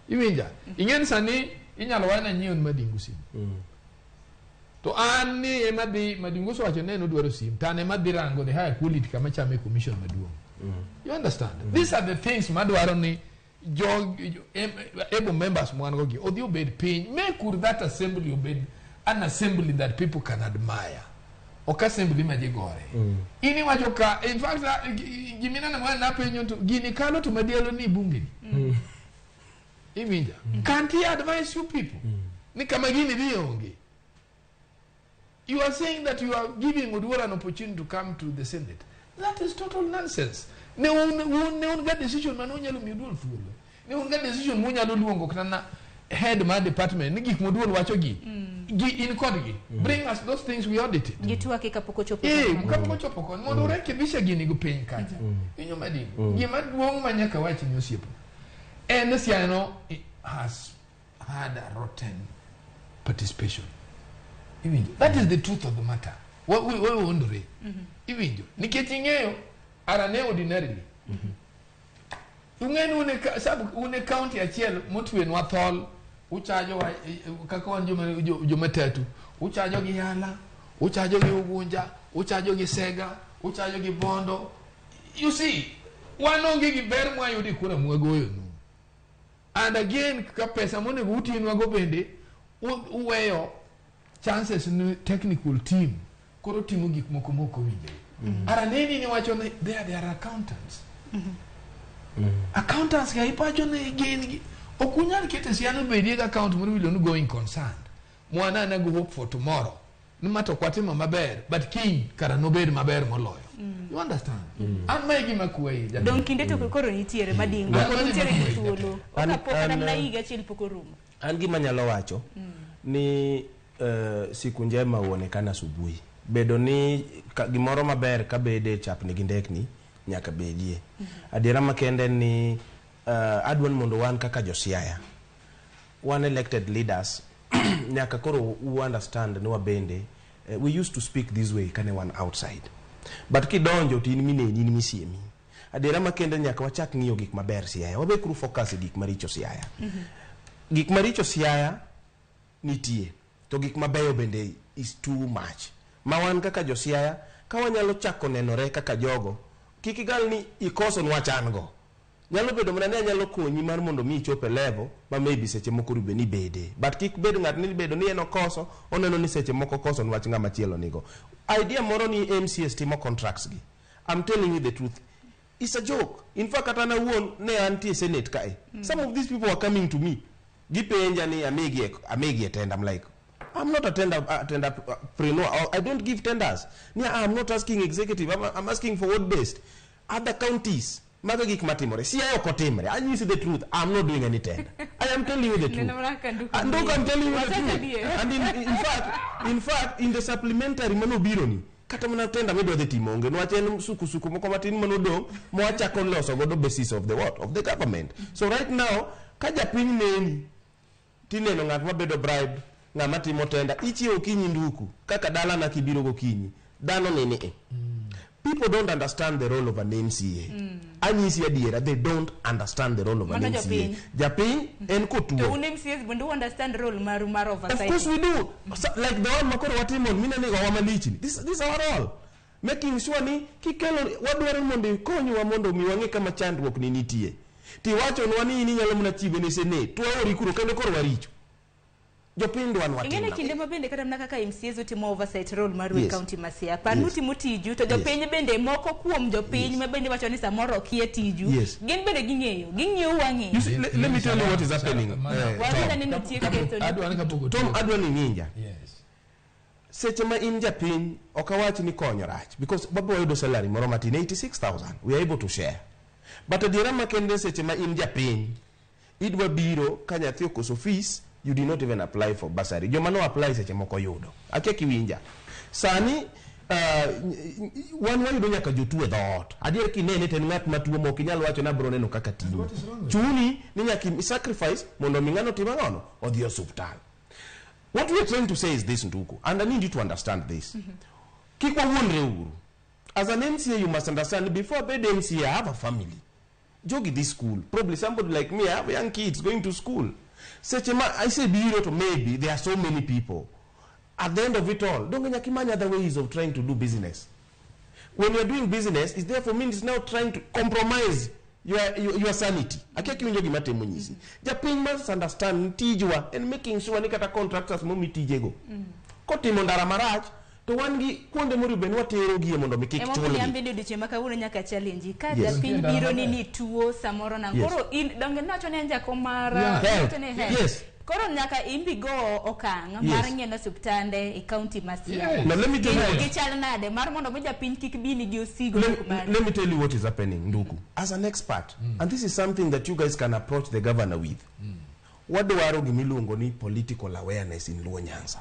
Iwinja? Ing'e ni sani inyalo wana nyiewo ni Madingu sim. To an ni ema dhi Madingu osewacho ni en odwaro sim to an ema dhi rango the higher quality kama chame commission maduong'. You understand? These are the things madwaro ni jo able members mwan go gi odhi obed piny make ur that assembly obed an assembly that people can admire ok assembly ma ji gore in iwacho ka in fact gimineno ma napenjo to gini kalo to madielo ni bunge ni iwinja can't he advise you people ni kama gini dhi onge you are saying that you are giving Oduor an opportunity to come to the Senate. That is total nonsense. Ne un ne un ga decision mane unyalo miyo Oduor thuolo. Ne un ga decision munyalo luongo kata na head mar department ni gik moduol wacho gi. Gi in kodgi. Bring us those things we audited. Gitwake kapok ochopo. Eh, kama. kapok ochopo koni mondo urekebisha gini go piny kacha. Inyo madingo. Gima duong' ma nyaka wach ni osiepa. En Siaya no has had a rotten participation. Iwinjo? That is the truth of the matter. Wawuondore. Iwinjo? Nikech ing'eyo arane ordinarily. Ung'e ni un e un e county achiel motwenwa thol uchajo wa, kaka wan joma tatu uchajo gi Yala uchajo gi Ugunja uchajo gi Sega uchajo gi Bondo you see wan onge gi ber mwayudo e kura mwagoyonu and again ka pesa monego utinwago bende uweyo chances ni technical team koro timo gik moko mok owinjore araneni ni wacho ni they are accountants accountants ga ipacho ni gin gi ok unyal keto Siaya obedie gi account moro miluongo ni going concern mwana ana go hope for tomorrow ni ma to ok watimo maber but kiny kara nobed maber moloyo you understand an ma e gima kwayi jatelo. Dong kinde to koro nitiere madingo. An- Koro nitiere gi thuolo. An- Kapok kata an, mana eh, higa achiel pok orumo. An gima anyalo wacho ni siku njema huonekana asubuhi. Bedo ni gimoro maber kabede chapni gi ndekni nyaka bedie. Adiera makende ni adwa ni mondo wan kaka josiaya wan elected leaders nyaka koro u understand ni wabende we used to speak this way kane wan outside but kidonjo to in mineni in misiemi adiera makende nyaka wachak ng'iyo gik maber Siaya wabekuru focus e gik maricho Siaya gik maricho Siaya nitie to gik mabeyo bende is too much ma wan kaka josiaya ka wanyalo chako nenore kaka jogo kik igal ni ikoso nwach an go nyalo bedo mana ni anyalo konyi mar mondo mi ichop e level ma maybe seche moko onego bed ni ibede but kik bed ng'at ni bedo ni en okoso oneno ni seche moko okoso nwach ng'ama chielo nigo idea moro ni MCS timo contracts gi I'm telling you the truth it's a joke in fact kata an awuon ne antie senate kae some of these people are coming to me gipenja ni amigi e tender I'm like I'm not a tenderpreneur. I don't give tenders. Ni I'm not asking executive. I'm asking for ward based. Other counties. Mago gik matimore. Siaya ok otimre. Anyisi the truth. I'm not doing any tender. I am telling you the truth. Neno mana kaka Nduku And look, I'm telling you the Wacha truth. adier. And in fact, in the supplementary manobiro ni, kata mana tender midwa dhi timo onge niwach en sukusuku moko matin manodong' mwachako loso godo basis of the what? Of the government. So right now, ka japiny neni, tineno ng'at mabedo bribed, ng'ama timo tender, ichiewo okinyi nduku, kaka dalana kibiro gokinyi, dhano nini e. People don't understand the role of an MCA. Anyisi adiera, they don't understand the role of an Mano MCA. jopiny. Japiny en kotuo. To un MCAs bende u understand role maru mar oversight. Of course we do. So, like the one makoro watimo minene go wamalich. This is our role. Making sure ni kikelo wadwaro mondo ikonywa mondo mi wang'e kama chandruok ni nitie. Tiwachonwa ni in inyalo mana chiwe ne senate. To waori kuro kendo koro waricho. Jopiny dwa ni Ing'e ni watim. kinde ma bende kata mana kaka MCAs utimo oversight role maru e county ma Siaya. Par nutimo tiju to jopiny bende moko kuom jopiny ma bende wacho ni samoro okia tiju. Gin bende ging'eyo. Ging'iyo wang'eyo. You see, let me tell you what is happening. Wawinjo Tom. ni notiek ketho ni. Adwa ni kapok Tom adwa ni winja. Yes. Seche ma in japiny ok awach ni konyo rach because wabo wayudo salary moro matin 86,000 we are able to share but adiera makende seche ma in japiny idwa biro ka nyathi okoso fees You did not even apply for bursary. Joma no apply seche moko yudo. Akia kiwinja. Sani wan wayudo nyaka jotuo e dhoot. Adier kinene to en ng'at matuo mok inyal wacho ni abiro neno kaka timo. Chuni ni nyaka i sacrifice mondo mi ng'ano tim ang'ono odhi e osuptal. What we are trying to say is this, Nduku, and I need you to understand this. Kik wawuondre uru. As an MCA, you must understand, before I bed MCA, I have a family. Jogi this school. Probably somebody like me, I have young kids going to school. Seche ma I say biro to maybe there are so many people. At the end of it all, don't nyaka imany other ways of trying to do business. When you're doing business, it's therefore means now trying to compromise your sanity. Akia kiwinjo gima temo nyisi. Japiny must understand tijwa and making sure ni kata contractors momi tijego. Kotimo ndara marach, to wan gi kuonde morio bed ni watero gie mondo mi kik Emomiyo chulgi. an bende odiochieng' ma kawuono nyaka challenge ka Yes. japiny biro ni nituo samoro nang' koro in donge nawacho ni en jakom mar Yeah. nawacho ni health. Yes. Koro nyaka imbi go okang' Yes. mar ng'iyo osiptande e county ma Siaya. Yes. Now let me tell you- Gichal nade mar mondo mi japiny kik bi nigi osigo mare. Let me tell you what is happening, Nduku. As an expert, and this is something that you guys can approach the governor with. Wadwaro gimiluongo ni political awareness in Luo Nyanza.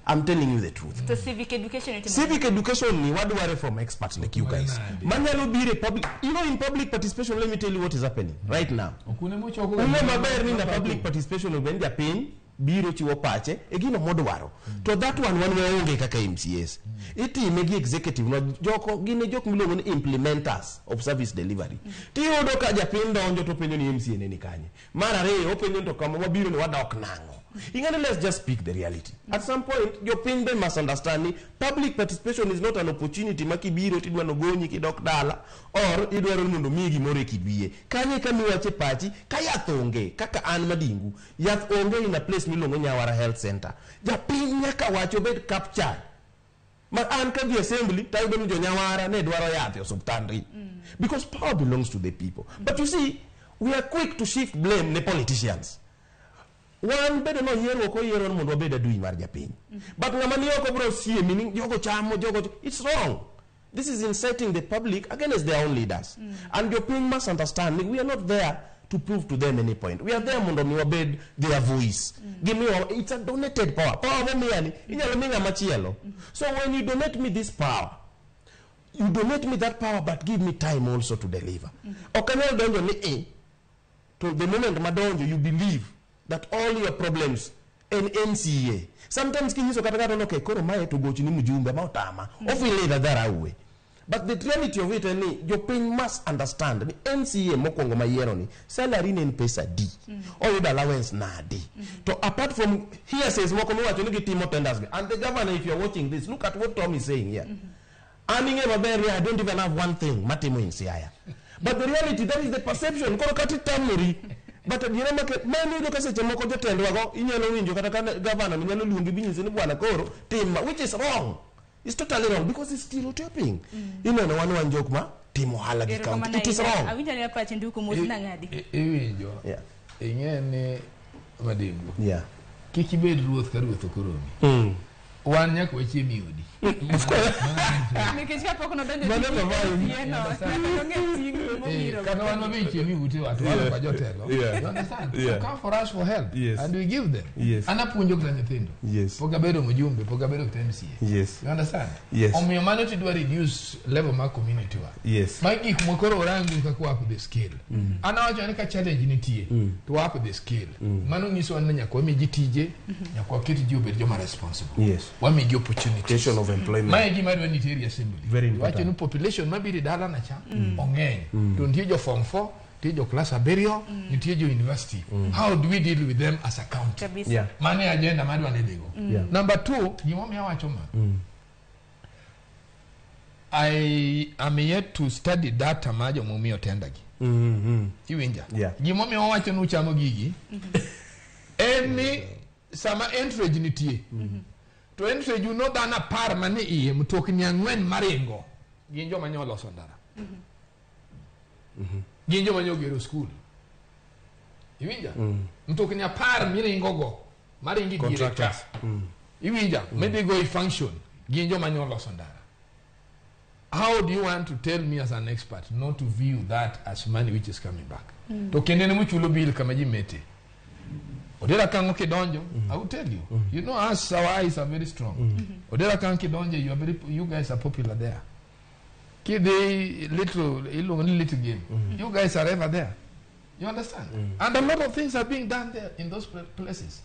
I'm telling you the truth. To civic education itimo Civic education ni wadware from experts like you guys. Manyalo bire public, you know, in public participation, let me tell you what is happening right now. Okune mochoko Ung'e maber ni na public participation obed japiny biro chiwo pache e gino modwaro. To that one wan waonge kaka MCAs. Itime gi executive no joko gin e jok miluongo ni implementers of service delivery. Tiyudo ka japiny donjo to penjo ni MCA ne ni kanye. Mar ariyo openjo ni to kama wabiro ni wadok nang'o. Ing'ani, let's just speak the reality. At some point, jopiny be must understand ni public participation is not an opportunity ma kibiro tidwa nogonyi kidok dala or idwaro ni mondo miyi gimoro e kidwiye. Kanyo e kama iwache pachi ka yath onge kaka an Madingu. Yath onge in a place miluongo Nyawara Health Center. Japiny nyaka wach obed captured. Ma an kadhi assembly tayudo ni jonyawara ne dwaro yath e osuptandri. Because power belongs to the people. But you see, we are quick to shift blame ne politicians. Wan bedo no yiero ok oyiero ni mondo wabed adui mar japiny. But ng'ama ni oko bro siemi ni jogo chamo jogo it's wrong. This is inciting the public against their own leaders. And jopiny must understand ni we are not there to prove to them any point. We are there mondo mi wabed their voice. Gimiwa, it's a donated power. Power momiya ni inyalo mi ng'ama chielo. So when you donate me this power, you donate me that power but give me time also to deliver. Ok anyal donjo ni e to the moment madonjo you believe that all your problems en MCA. Sometimes kinyiso kata kata okay, koro mae to gochni mjumbe ma otama. Ofile dhadhara. But the reality of it en ni jopiny must understand ni MCA mokwongo mayiero ni salary ne en pesa di. Oyudo allowance nadi. To apart from hearsays moko miwacho ni gitimo tenders. And the governor, if you are watching this, look at what Tom is saying here. An ing'e maber ni I don't even have one thing matimo in Siaya. But the reality, that is the perception. Koro kata itamori. But adiera make mano iyudo ka seche moko jotendwago inyalo winjo kata ka gavana ni nyalo luongi binyisi ni bwana koro tim ma, which is wrong. It's totally wrong because it's stereotyping. Ineno wan wan jok ma timo ohala gi county. It is wrong. Awinjo ni apache Nduku mos nang'adi. Iwinjo. Ing'e ni Madingu. Yeah. Kik ibed ruoth ka ruoth ok oromi. Wan nyaka wachiem e odi. Of course. Nikech kapok nodonjo Mano tij to mae. MCA no, nyaka nong'e ting' mobiro. Kata wan wabe ichiemo e utewa to wan ok jotelo. Yeah. You understand? Yeah. So come for us for help. Yes. And we give them. Yes. An apuonjo kata nyithindo. Yes. Pok abedo mjumbe, pok abedo kata MCA. Yes. You understand? Yes. Omiyo mano tidwa reduce level mar community wa. Yes. Ma gik moko koro orangu kaka wa up the scale. An awacho ni ka challenge nitie, to wa up the scale. Mano nyiso ni nyaka wami ji tije, nyaka waket ji obed joma responsible. Yes. Wami ji opportunities. Creation of employment. Mae gima dwa nitie e assembly. Very important. Wacho ni population mabiro e dalana cha ong'eny. To nitie jo form 4, nitie jo class abiriyo, nitie jo university. How do we deal with them as a county? Kabisa. Yeah. Mano e agenda madwa ni dhigo. Yeah. Number 2, gimomiyo awacho ma. I am yet to study data mar jomomiyo tender gi. Iwinja? Yeah. Gimomiyo wawacho ni uchamo gigi en ni sama entry nitie to entry uno dhano 10 manie iye mtokni 4 maringo gin joma nyo loso ndara. Gin joma nyo gero skul. Iwinja? Mtokni 10 miringo go maringo e diere ka. Contractors. Iwinja? Maybe go e function gin joma nyo loso ndara. How do you want to tell me as an expert not to view that as money which is coming back? To kendo en emochulo bill kama ji mete. Odera Kang'o kidonjo, I will tell you. You know us, our eyes are very strong. Odera Kang'o kidonjo, you are very, you guys are popular there. Kidhi little, iluongo ni little game. You guys are ever there. You understand? And a lot of things are being done there in those places.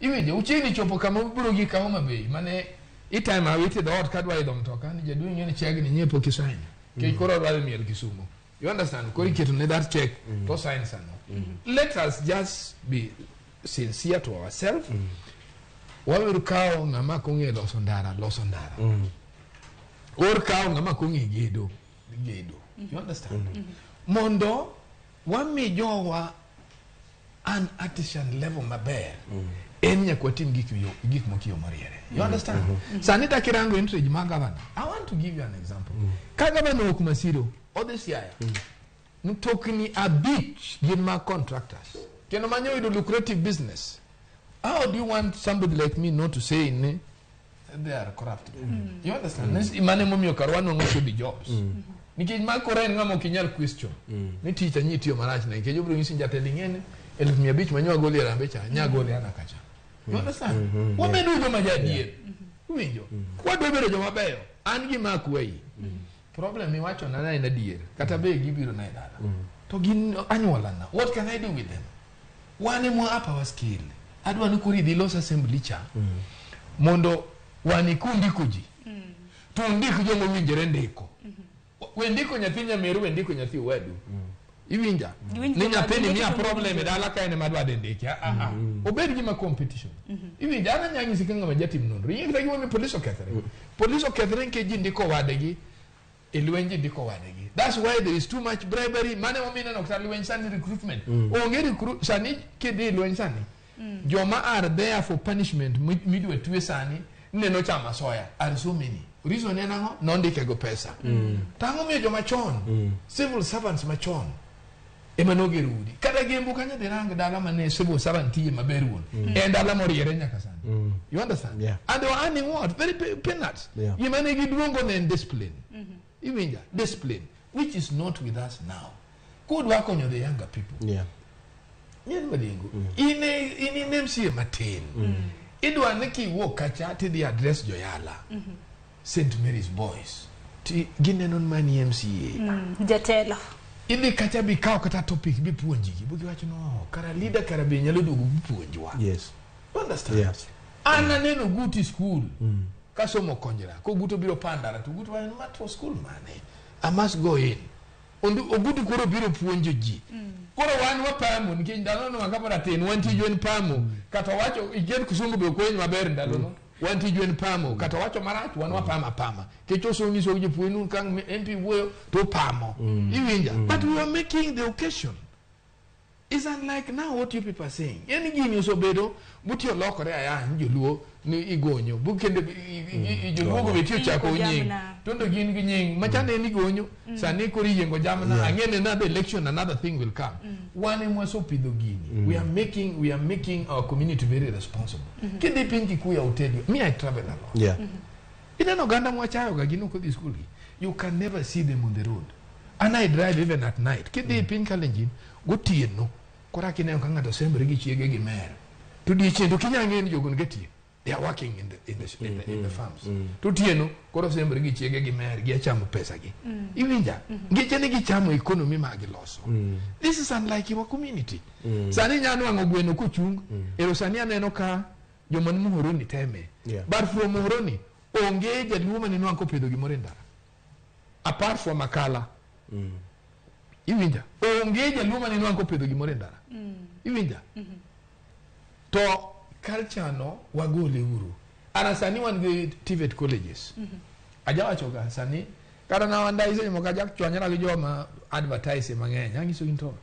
Iwinjo, uchiegni chopo kama ubiro gi ka Homa Bay, mane itime awiti dhoot kadwa idho mtoka ni jaduong' ing'e ni chegni nyie pok isign. Nikech koro odwa dhi miel Kisumu. You understand? Koro iketo ne that check to sign sano. Let us just be sincere to ourselves. Wabiro kawo ng'ama ok ong'eyo loso ndara, loso ndara. Or kawo ng'ama ok ong'e gedo, gedo. You understand? Mondo wami jowa an artisan level maber en nyaka watim gik gik moko e yo moriere. You understand? Sani takirango entry mar governor, I want to give you an example. Ka governor owuok Masiro odhi Siaya, mtokni 5 gin mag contractors kendo manyo yudo lucrative business. How do you want somebody like me not to say ni they are corrupt? You understand? Mane momiyo kar wanwang'o shoddy jobs. Nikech ma koro en ng'ama ok inyal question ni tich anyi tiyo marach ne, nikech obiro nyisi ni jatelo ing'e 500,000 manyo agolo e Harambee cha nya gole ana kacha. You understand? Wabedo joma jadier. Iwinjo? Wadwa bedo joma beyo. An gima akwayi. Problem miwacho na en adier. Kata be gibiro na e dala. To gin anyuolana. What can I do with them? Wan ema up our skill. Adwa ni koro idhi los assembly cha. Mondo wan ikundiko ji. To undik joma owinjore ndiko. We ndiko nyathi nyameru, we ndiko nyathi owadu. Iwinja? Ni nyathini miya problem e dala ka en ema adwa dhi ndike. Ah, ah. Obed gima competition. Iwinja? An anya nyisi ka ng'ama jatim nonro. Ing'e kata gimomiyo police okethore. Police okethore nikech ji ndiko wadegi e lweny, ji ndiko wadegi. That's why there is too much bribery. Mano emomiyo ineno kata lweny sani recruitment. Onge recruit sani kidhi e lweny sani. Joma are there for punishment midwa twe sani neno chama soya are so many. Reason en ang'o? Nondike go pesa. To ang'o miyo joma chon, civil servants machon ema nogero udi. Kata Gembu kanyo dhi rang dala mane civil servant tiye maber wuon. En dala moriere nyaka sani. You understand? Yeah. And they were earning what? Very peanuts. Yeah. Gima ne giduongo ne en discipline. Iwinja? Discipline. Which is not with us now. Kudwa konyo the younger people. Nyen Madingo. In in MCA matin. Idwa ni kiwuok kacha tidhi address joyala. St. Mary's Boys. Ti gineno ni mani MCA. Jatelo. Idhi kacha bi kaw kata topic bi puonjgi. Bo giwacho no, kara leader kara be nyalo duogo bi puonjwa. You understand? Yes. An aneno Guti school. Kasomo Konjera. Ko Guto biro Pandara to Guto wacho ma to school mane. I must go in. Ondu Ogutu koro biro puonjo ji. Koro wan wapamo nikech ndalono kapod atin wan tijwa en pamo. Kata wacho igen kisungu be ok winj maber ndalono. Wan tijwa en pamo. Kata wacho marach wan wapamo apama. Nikech osomo nyiso jopuonj nu ka MP wuoyo to pamo. Iwinja? But we are making the occasion. It's unlike now what you people are saying. Yani gini osebedo buti olokore aya ni joluo ni igonyo. Bu kendo joluo go be tiyo chako Iyiengo nying. jamna. Tondo gin gi nying. Machane ni gonyo. Sani koro iyiengo jamna. Ang'e ni another election another thing will come. Wan ema wasepidho gini. We are making our community very responsible. Kidhi piny Kikuyu, I will tell you. Me, I travel a lot. Ineno oganda mwachayo ga gin ok odhi school gi. You can never see them on the road. And I drive even at night. Kidhi piny Kalenjin, gotieno, koro kineno ka ng'ato sembre gi chiege gi mer. To odiechieng' to kinya ng'e ni jogo niga tiyo. They are working in the farms. To otieno, koro sembre gi chiege gi mer, gi achamo pesa gi. Iwinja? Ngeche ni gichamo economy ma giloso. This is unlike our community. Sani inya nwang'o gweno kochung, ero sani aneno ka joma ni Muhoroni teme. But from Muhoroni, onge jaluo mane nwang' kopidho gimoro e ndara. Apart from Akala. Iwinja? Onge jaluo mane nwang' kopidho gimoro e ndara. Iwinja? To culture no wagole uru. Ana sani wan gi TVET colleges. Ajawacho ga sani kata na wanda seche moko ajak chwanyora gi joma advertise mang'eny. Anyiso gi to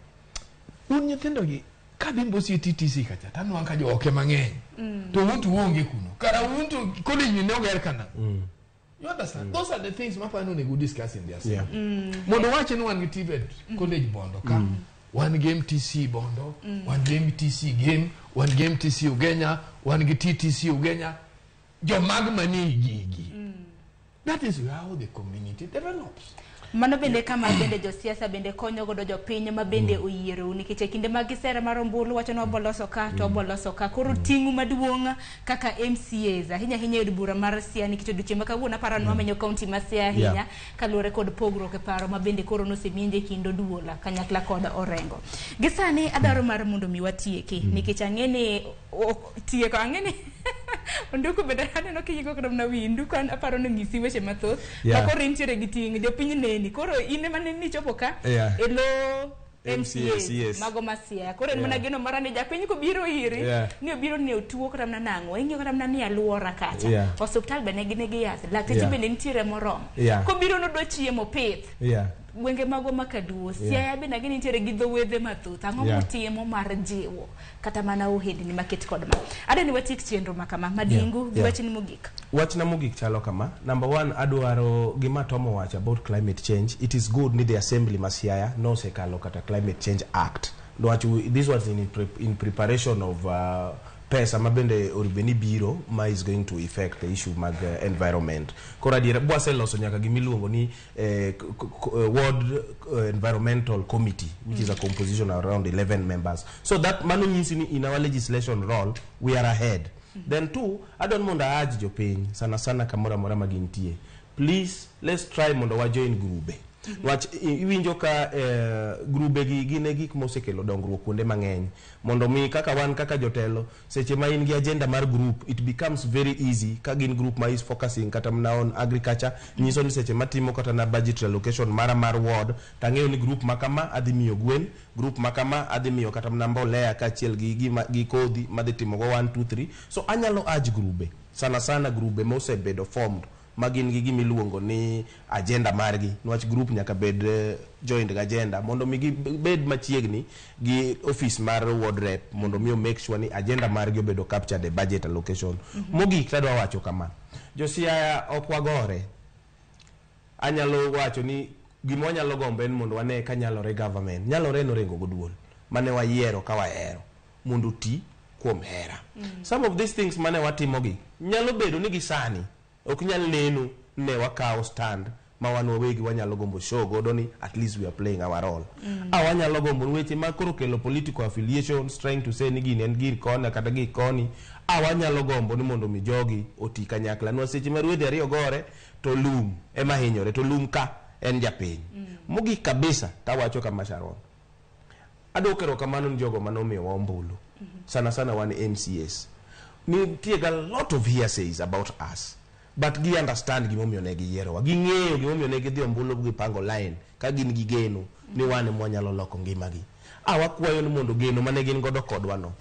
un nyithindo gi kadhi Mbosi e TTC kacha tanwang' ka jooke mang'eny. To un to uonge kuno. Kara un to college ni ne oger kana. You understand? Those are the things mapani onego discuss in the assembly. Mondo wache ni wan gi TVET college Bondo ka. Wan gi MTC Bondo, wan gi MTC Gem, wan gi MTC Ugenya, wan gi TTC Ugenya. Jomag manie gigi. That is how the community develops. Mano bende kama bende josiasa bende konyo godo jopiny ma bende oyierou, nikech e kinde mag kisera mar ombulu wacho ni waboloso ka to waboloso ka. Koro ting'u maduong' kaka MCAs ahinya ahinya e od bura mar Siaya, nikech odiochieng' ma kawuono aparo ni wamenyo kaunti ma Siaya ahinya kaluwore kod pogruok e paro ma bende koro nosemienje e kind Oduola kanyakla kod Orengo. Gi sani adwaro mar mondo mi watieki, nikech ang'e ni tieko ang'e ni Onduku bende aneno kiyiko kata mana wiyi. Nduku an aparo ni onyisi weche mathoth ma koro intiere gi ting' jopiny neni, koro in ema ne nichopo ka e lo MCAs, MCAs mago ma Siaya. Koro en mana geno mara ni japiny kobiro iri ni obiro ni otuo kata mana nang'o, ing'iyo kata mana ni aluora kacha osiptal be ne gi yath, lakteche bende nitiere moromo, kobiro nodwa chiemo pith gwenge magwa ma Kaduo. Siaya bende ang'e ni nitiere gi dho wedhe mathoth. Ang'o mutimo mar jiwo kata mana ohendni maket kod ma? Adwa ni watiek chenro ma kama Madingu gi wachni mogik. Wachna mogik chalo kama. Number one, adwaro gima Tom owacho about climate change. It is good ni the assembly ma Siaya nosekalo kata Climate Change Act. Niwach this was in preparation of pesa ma bende onego ni biro ma is going to affect the issue mag environment. Koro adiera bwaseloso nyaka gimiluongo ni Ward Environmental Committee, which is a composition around 11 members. So that mano nyisi ni in our legislation role we are ahead. Then two, adwaro mondo aaj jopiny sana sana kamoro amora ma gintie. Please, let's try mondo wa join grube. Wach iwinjo ka grube gi gin e gik mosekelo dongruok kuonde mang'eny. Mondo mi kaka wan kaka jotelo, seche ma in gi agenda mar group, it becomes very easy ka gin group ma is focusing kata mana on agriculture, nyiso ni seche matimo kata na budget allocation mara mar ward, tang'eyo ni group ma kama adhi miyo gwen, group ma kama adhi miyo kata mana mbolea kaachiel gi gima gi kodhi madhi timogo 1 2 3. So anyalo urge grube, sana sana grube mosebedo formed ma gin gi gimiluongo ni agenda margi, niwach group nyaka bed joined gi agenda mondo mi gibed machiegni gi office mar ward rep mondo mi make sure ni agenda margi obedo captured e budget allocation. Mogik tadwa wacho kama, jo Siaya ok wagore. Anyalo wacho ni gima wanyalo gombo en mondo wane ka nyalore government nyalore en Orengo goduol mane wayiero ka wahero mondo oti kuom hera. Some of these things mane watimogi nyalo bedo ni gi sani ok nyal neno ne wakawo stand ma wan wawegi wanyalo gombo show godo ni at least we are playing our role. A wanyalo gombo ni weche ma koro kelo political affiliations, trying to say ni gini en gir koni kata gir koni. A wanyalo gombo ni mondo mi jogi oti kanyakla, niwach seche ma ruedhi ariyo gore to lum ema hinyore, to lum ka en japiny. Mogik kabisa tawacho kama, Sharon, adwoko erokamano ni jogo manomiyowa ombulu, sana sana wan MCAs. Nitie ga lot of hearsays about us, but gi understand gimomiyo ne giyierowa, ging'eyo gimomiyo ne gidhi ombulu, gipango line ka gin gi geno ni wan ema wanyalo loko ngimagi. A wakwayo ni mondo geno mane gin godo kodwa no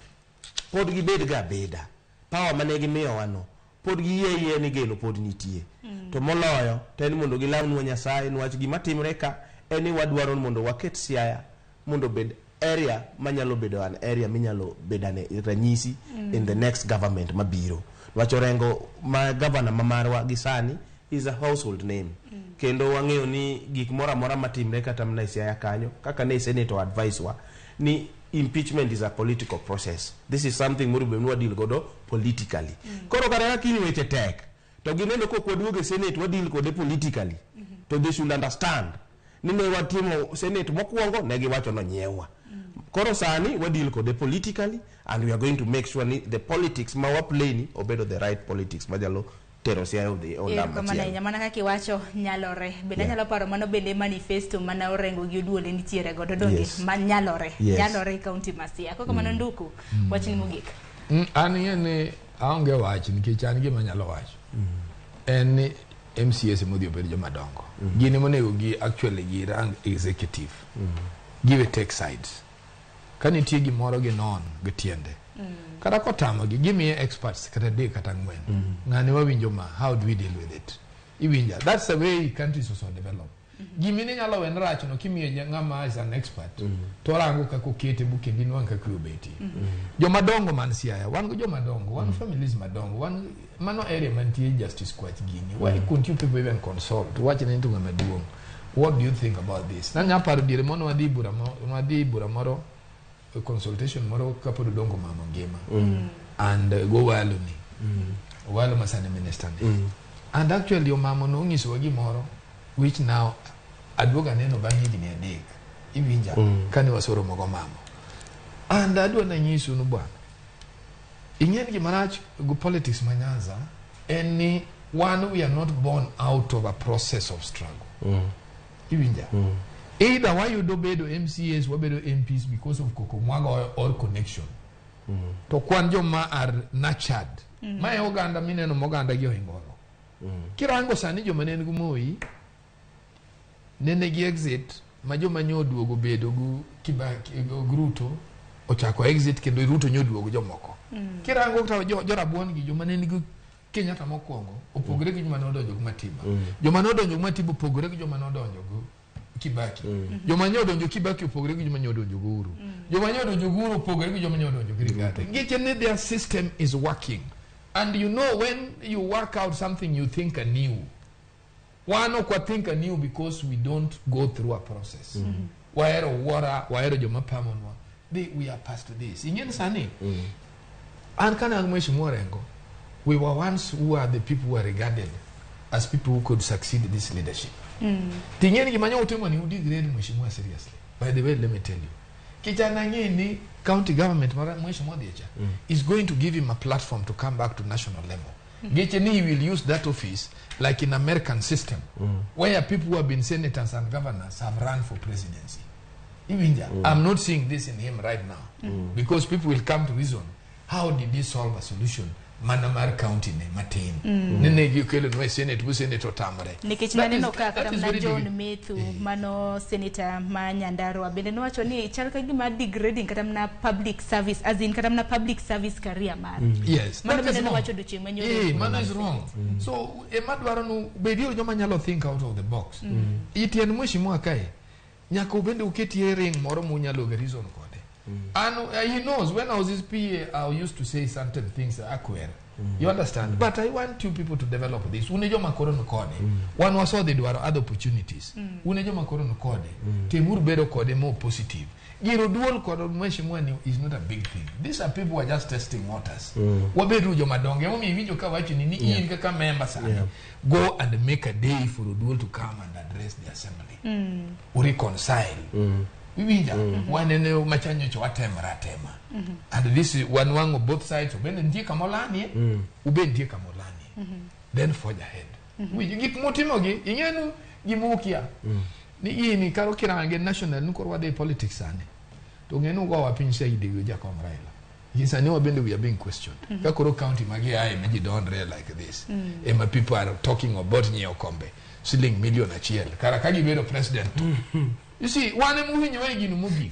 pod gibed ga abeda, power mane gimiyowa no pod giyie yie ni geno pod nitie. To moloyo to en mondo gilamnwa Nyasaye, niwach gima timre ka en ni wadwaro ni mondo waket Siaya mondo obed area manyalo bedo an area minyalo bedane ranyisi in the next government mabiro. Niwach Orengo ma governor ma marwa gi sani is a household name, kendo wang'eyo ni gik moro amora matimre kata mana e Siaya kanyo, kaka ne senator advice wa ni impeachment is a political process, this is something monego bed ni wadeal godo politically. Koro kata ka kiny weche tek to gineno kok waduogo e senate wadeal kode politically, to they should understand ni ne watimo senate mokwongo ne giwacho nonyiewa. Koro sani wadeal kode politically and we are going to make sure ni the politics ma waplay ni obedo the right politics manyalo tero Siaya odhi ondam Erokamano machielo. Ahinya. Mana kaka iwacho, nyalore bende. Anyalo paro mano bende manifesto mana Orengo gi Oduole nitiere godo, donge? Yes. Ma nyalore. Yes. Nyalore e kaunti ma Siaya. Koko mano, Nduku, wachni mogik. An ing'e ni aonge wach, nikech an gima anyalo wacho en ni MCAs modhi obed joma dongo, gin ema onego gi actually gi rang executive, give take sides ka nitie gimoro ginon gi tiende, kata kotamogi gimiye experts kata adek kata ang'wen, ng'ani wawinjo ma, how do we deal with it? Iwinja? That's the way countries also develop. Gimine nyalo wen rach no kimiye ng'ama is an expert to orango kaka okete bu kendo inwang' kaka obetie. Jomadongo man Siaya, wan go jomadongo, wan families madongo, wan mano area mantie Justice Kwach gini. Why couldn't you people even consult? Wach ne to ng'ama duong', what do you think about this? Nanya paro diere mono wadhi bura wadhi bura moro, consultation moro kapod Odongo mama ngima and go walo ni Owalo masani minister ni, and actually omamo nonyisowa gimoro which now Aduogo aneno bang' higni 3. Iwinja? Kane wasoromo go mama. And adwa nanyisu ni bwana. Ing'e ni gima rach go politics ma Nyanza en ni one, we are not born out of a process of struggle. Iwinja? Either wayudo bedo MCAs, wabedo MPs because of koko mwagoyo or connection. To kwan joma are nurtured. Mae oganda mineno moganda gi ohingoro. Kirango sani joma ne nigi Moi, nene gi exit ma joma nyo oduogo bedo gu Kibaki gu Ruto ochako exit kendo Ruto nyo oduogo jomoko. Kirango kata jo rabuon gi joma ne nigi Kenyatta mokwongo opogore gi joma nodonjo gi Matiba. Joma nodonjo gi Matiba opogore gi joma nodonjo gi Kibaki. Joma nyo odonjo Kibaki opogore gi joma nyo odonjo gi Uhuru. Joma nyo odonjo gi Uhuru opogore gi joma nyo odonjo gi Rigathi. Nikech ni their system is working. And you know when you work out something you think anew. Wan ok wa think anew because we don't go through a process. Wahero wuora, wahero joma pamonwa. We are past this. Ing'e ni sani, an kane an Mheshimiwa Orengo, we were once who are the people who are regarded as people who could succeed this leadership. Ting'e ni gima nyo utimo ni udegrade Mheshimiwa seriously. By the way, let me tell you. Kijana ng'e ni county government mar Mheshimiwa Odiecha is going to give him a platform to come back to national level. Geche ni he will use that office like in American system where people who have been senators and governors have run for presidency. Iwinja, I'm not seeing this in him right now because people will come to reason how did he solve a solution mana mar county ne matin. Nene gikelo nwa e senate bu senate otamre. Nikech naneno ka kata mana John Methu mano senator ma Nyandarua bende nowacho ni chal ka gima degrading kata mana public service, as in kata mana public service career mare. Yes, mano that is bende wrong. Nowacho odiochieng' manyoro. Mano is wrong. So ema dwaro nu bedie joma nyalo think out of the box. Itien mheshimiwa kae nyaka ubende uketie ring moro munyalo ga reason kode. And he knows when I was his PA, I used to say certain things akwere. You understand? But I want you people to develop this. Une joma koro ni kode. Wan wasodhi dwaro other opportunities. Une joma koro ni kode. Temuru bedo kode more positive. Giro duol kod mheshimiwa ni is not a big thing. These are people who are just testing waters. Wabedu joma dongo. Emomiyo iwinjo ka wacho ni in kaka member sani. Go and make a day for Oduol to come and address the assembly. Ureconcile. Iwinja? Wanene machanyocha watemra atema. And this is wanwang'o both sides. Obende nitie kama olanie, ube nitie kama olanie. Then forge ahead. Winjo gik mutimogi, ing'enu gima ukia. Ni gini karo kirange national ni koro wadhi e politics sani. To ng'enu ugowa piny saidi gi jakom Raila. Gi sani wabende we are being questioned. Ka koro county magi ae ma ji dondre like this. Ema people are talking about nyiewo kombe siling 1 million. Kara ka gibedo president to. You see, wan ema uhinyowa e gino mogik.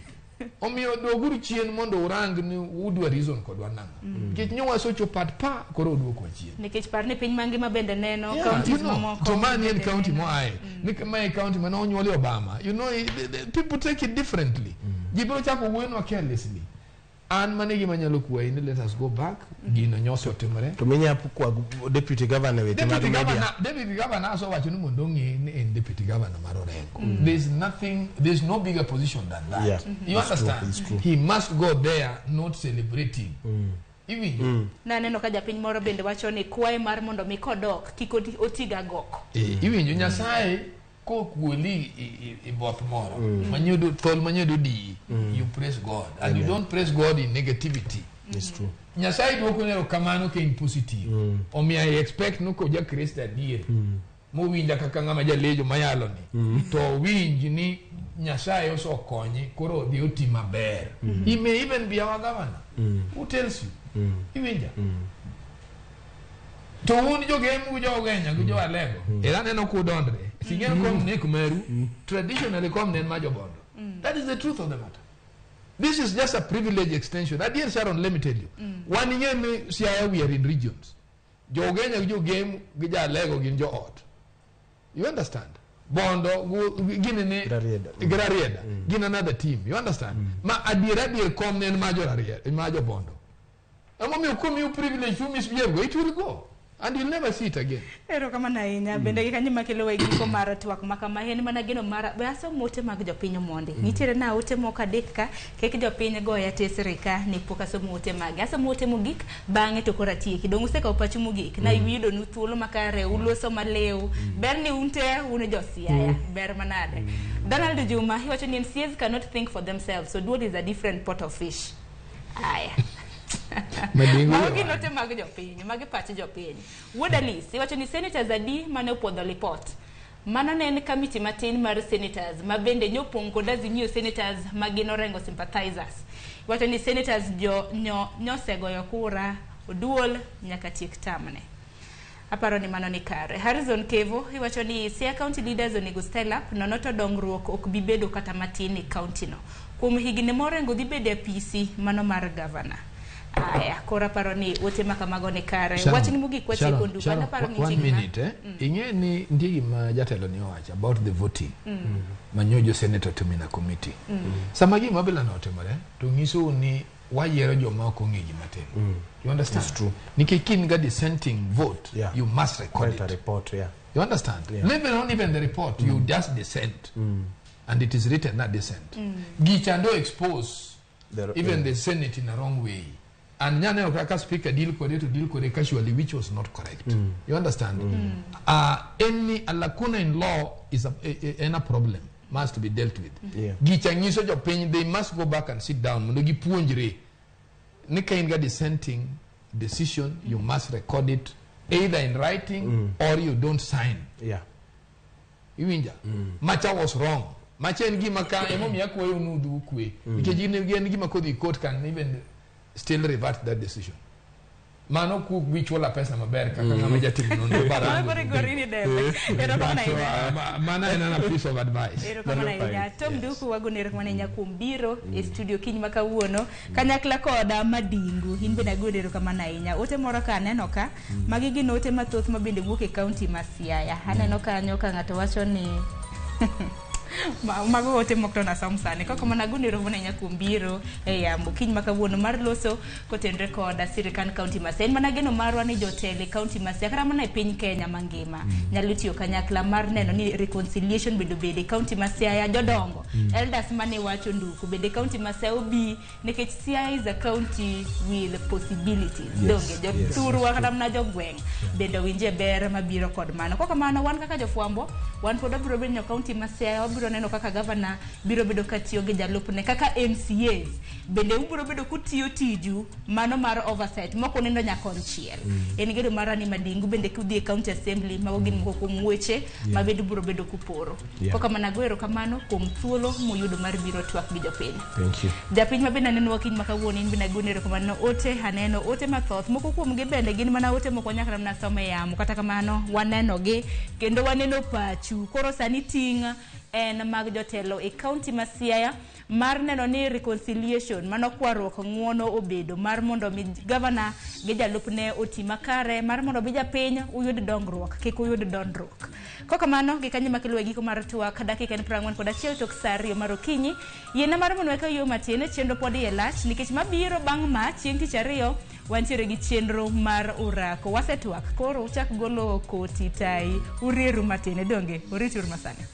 Omiyo doguru chien mondo urang ni udwa reason kodwa nang'o. Nikech nyo wasochopo at pa koro uduokwa chien. Nikech par ni piny mangima bende neno Yeah, counties you know, mamoko. to mani en bende county neno. moaye. Ni mae county mane onyuole Obama. The people take it differently. Ji biro chako wuoyonwa carelessly. An mane gima nyalo kwayi ni let us go back. Gino nyoso otimore. To minya kwa deputy governor weche mag Deputy media. governor, deputy governor asewacho ni mondo ong'e ni en deputy governor mar Orengo. There's nothing, there's no bigger position than that. You It's true, understand? it's true. He must go there not celebrating. Iwinjo? Naneno ka japiny moro bende wacho ni kwaye mar mondo mi kodok kik oti ga goko. Iwinjo Nyasaye kokuoli i both moro manyodo thol manyodo diyi, you praise God and you Amen. don't praise God in negativity. It's true. Nyasaye duoko ni erokamano ka in positive. Omiyo I expect no koja Kristo adier mowinja kaka ng'ama jalejo mayalo ni to winj ni Nyasaye osekonye koro odhi oti maber. He may even be our governor. Who tells you? Iwinja? To un jogem gi jo Ugenya gi jo Alego era aneno kudondre sing'en kom nek meru traditionally kom ne en ma jobondo. That is the truth of the matter. This is just a privilege extension. Adier, Sharon, let me tell you, wan ing'e ni Siaya, we are in regions. Jo Ugenya gi jogem gi jo Alego gin jo ot, you understand? Bondo gini ni Rarieda. gi Rarieda gin another team, you understand? Ma adier adier kom ne en ma jo Rarieda ma jo Bondo. Emomiyo komiu privilege to misbehave go, it will go. And you'll never see it again. Erokamano ahinya. Bende gi kanyo makelo e giko mar twak ma kama en mana geno mar be asom ote mag jopiny mondi. Nitiere na ote moko adek ka kik jopiny goya tesre ka ni pok asomo ote mage. Asomo ote mogik bang'e to koro atieki. Dong' usekawo pachu mogik. Na yudo nu thuolo makare uloso maliw. Ber ni un te un jo Siaya. Ber manade. Donald Juma iwacho ni MCAs cannot think for themselves. So dual is a different pot of fish. Aya. Madingo Mago gin ote mag jopiny, magi pach jopiny. Wuod Alice iwacho ni senators adi mane opuodho lipot. Mano ne en kamiti matin mar senators ma bende nyopong' kod Azimio senators ma gin Orengo sympathizers. Iwacho ni senators jo nyo nyosegoyo kura oduol nyaka tiek tamne. Aparo ni mano ni kare. Harrison Kevo iwacho ni Siaya County leaders onego style up nono to dongruok ok bi bedo kata matin e county no. Kuom higni ma Orengo dhi bedo e apisi mano mar governor. Aya, koro aparo ni ote ma kamago ni kare. Wachni mogik watieko nduka. Sharon, Naparo ni one nitie gima- minute, eh? Ing'e ni nitie gima jatelo ni owacho about the voting manyo jo senator otimo in a committee. Sama gima bila no otimore to nyisou ni wayiero joma ok ong'e gima timo. You understand? It's true. Nikech ka in ga dissenting vote, you must record Write a it. report, yeah. You understand? Yeah. Leave alone even the report, you just dissent. And it is written that dissent. Gicha ndo expose even the Senate in a wrong way. And nyaneno kaka speaker deal kode to deal kode casually, which was not correct. You understand? Any a lacuna in law is a problem, must be dealt with. Gicha nyiso jopiny, they must go back and sit down mondo gipuonjre ni ka in ga dissenting decision, you must record it either in writing or you don't sign. Iwinja? Macha was wrong. Macha en gima ka emomiyo akwayo nu ukwe. Nikech en gima kodhi court can even still revert that decision. Mano ku wichwola pesa maber kaka ng'ama jatim nonro Mano koro igori ni dembe. Erokamano ahinya. Mano en a piece of advice. Erokamano ahinya. Tom Nduku wagoni erokamano ahinya kuom biro e studio kiny ma kawuono kanyakla koda Madingu. In bende agoni erokamano ahinya. Ote moro ka aneno ka, magi gin ote mathoth ma bende wuok e kaunti ma Siaya. Aneno kanyo ka ng'ato wacho ni mago ote mok to nasom sani. Koko mana agoni erokamano ahinya kuom biro e yamo kiny ma kawuono mar loso kotenre koda sirikand kaunti ma Siaya. En mana geno marwa ni jotelo e kaunti ma Siaya kata mana e piny Kenya mangima nyalo tiyo kanyakla mar neno ni reconciliation bende obedo e kaunti ma Siaya. Jodongo, elders mane wacho nduku bende kaunti ma Siaya obi nikech Siaya is a county with possibilities. Donge jothurwa kata mana jogweng' bende owinje ber mabiro kod mano. Kok kamano wan kaka jofwambo wan pod wabiro bedo e kaunti ma Siaya, wabiro neno kaka gavana biro bedo katiyo gi jalupne kaka MCAs bende ubiro bedo kutiyo tiju mano mar oversight mok unindo nyakonchiel. En gedo mara ni Madingu bende kudhi e county assembly mago gin moko kuom weche ma bende ubiro bedo kuporo. Kok kamano ago erokamano kuom thuolo muyudo mar biro twak gi jopiny. Thank you. Japiny ma bende aneno kiny ma kawuono in bende agoni erokamano ote aneno ote mathoth moko kuomgi bende gin mana ote mok wanyal kata mana somo e yamo kata kamano waneno gi kendo waneno pachu koro sani ting' en mag jotelo e kaunti ma Siaya mar neno ni reconciliation mano kwaruok ng'uono obedo mar mondo mi gavana gi jalupne oti makare mar mondo mi japiny uyud dongruok kik uyud dondruok. Kokamano gi kanyo makelo e giko mar twak dakika en 41 tok saa 2 mar okinyi. Yiena mar mondo weka yo matin chenro pod iye lach nikech mabiro bang' ma chieng' tich ariyo wantiere gi chenro mar orako. Wasetwak koro uchak golo koti tai urieru matin donge urituru masani.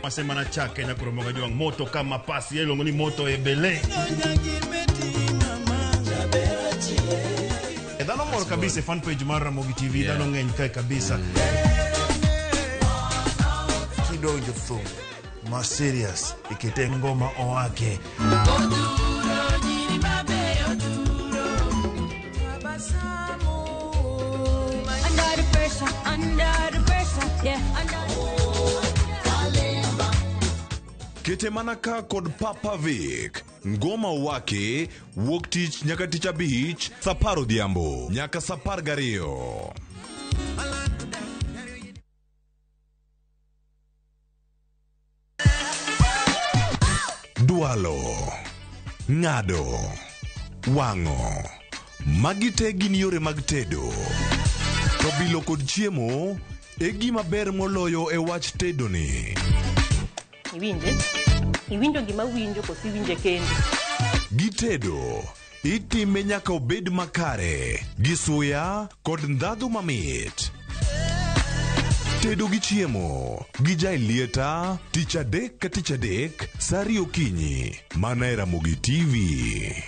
Masema na chake na kuromoga juang moto kama pasi iluongo ni moto ebele. Dhano mor kabisa e fan page mar Ramogi TV, dhano ng'eny kae kabisa. Kidonjo thum ma serious ikete ngoma oake. Under the pressure, under the pressure, yeah, under. Kete mana ka kod Papa Vic. Ngoma wake wuok tich nyaka tich abich saa 10 odhiambo nyaka saa 12. Dwalo, ng'ado, wang'o. Magi te gin yore mag tedo. To bilo kod chiemo e gima ber moloyo e wach tedoni. Iwinje? Iwinjo gima winjo koso iwinje kendi? Gitedo itime nyaka obed makare gi suya kod ndhadhu mamit. Tedo gi chiemo gi Jailieta tich adek ka tich adek sa ariyo okinyi mana e Ramogi TV.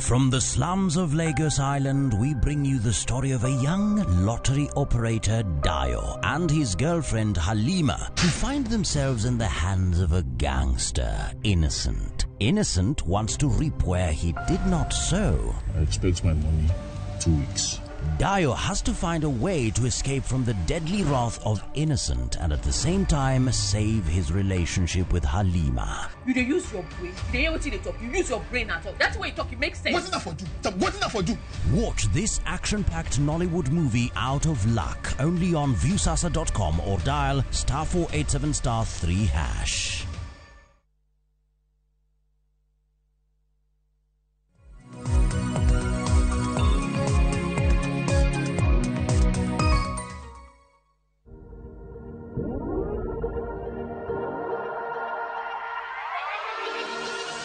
From the slums of Lagos Island, we bring you the story of a young lottery operator, Dio, and his girlfriend, Halima, who find themselves in the hands of a gangster, Innocent. Innocent wants to reap where he did not sow. I expect my money 2 weeks. Dio has to find a way to escape from the deadly wrath of Innocent and at the same time save his relationship with Halima. You dey use your brain. You dey hear wetin you dey talk. You use your brain at all. That's way you talk, it makes sense. Wetin I for do? Wetin I for do? Watch this action-packed Nollywood movie Out of Luck only on Viusasa.com or dial *487*3#.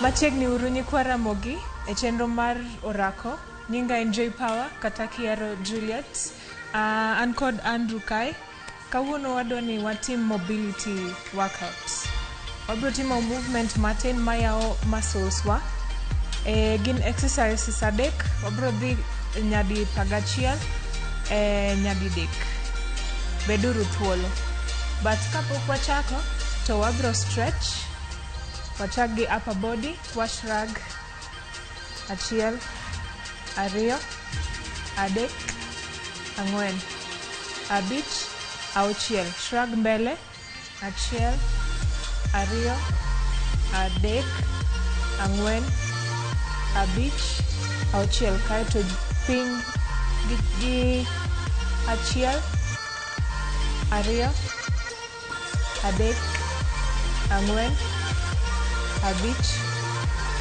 Machiegni uru nyikwa Ramogi e chenro mar orako. Nyinga en Joy Power kata Kiero Juliet. An kod Andrew Kai. Kawuono wadwa ni watim mobility workout. Wabiro timo movement matin mayawo muscles wa. Gin exercises adek. Wabiro dhi nyadi 11 nyadidek. Beduru thuolo. But kapok wachako to wabiro stretch. Wachak gi upper body, wa shrug. Achiel, ariyo, adek, ang'wen, abich, auchiel. Shrug mbele. Achiel, ariyo, adek, ang'wen, abich, auchiel. Kaeto piny gi achiel, ariyo, adek, ang'wen, abich,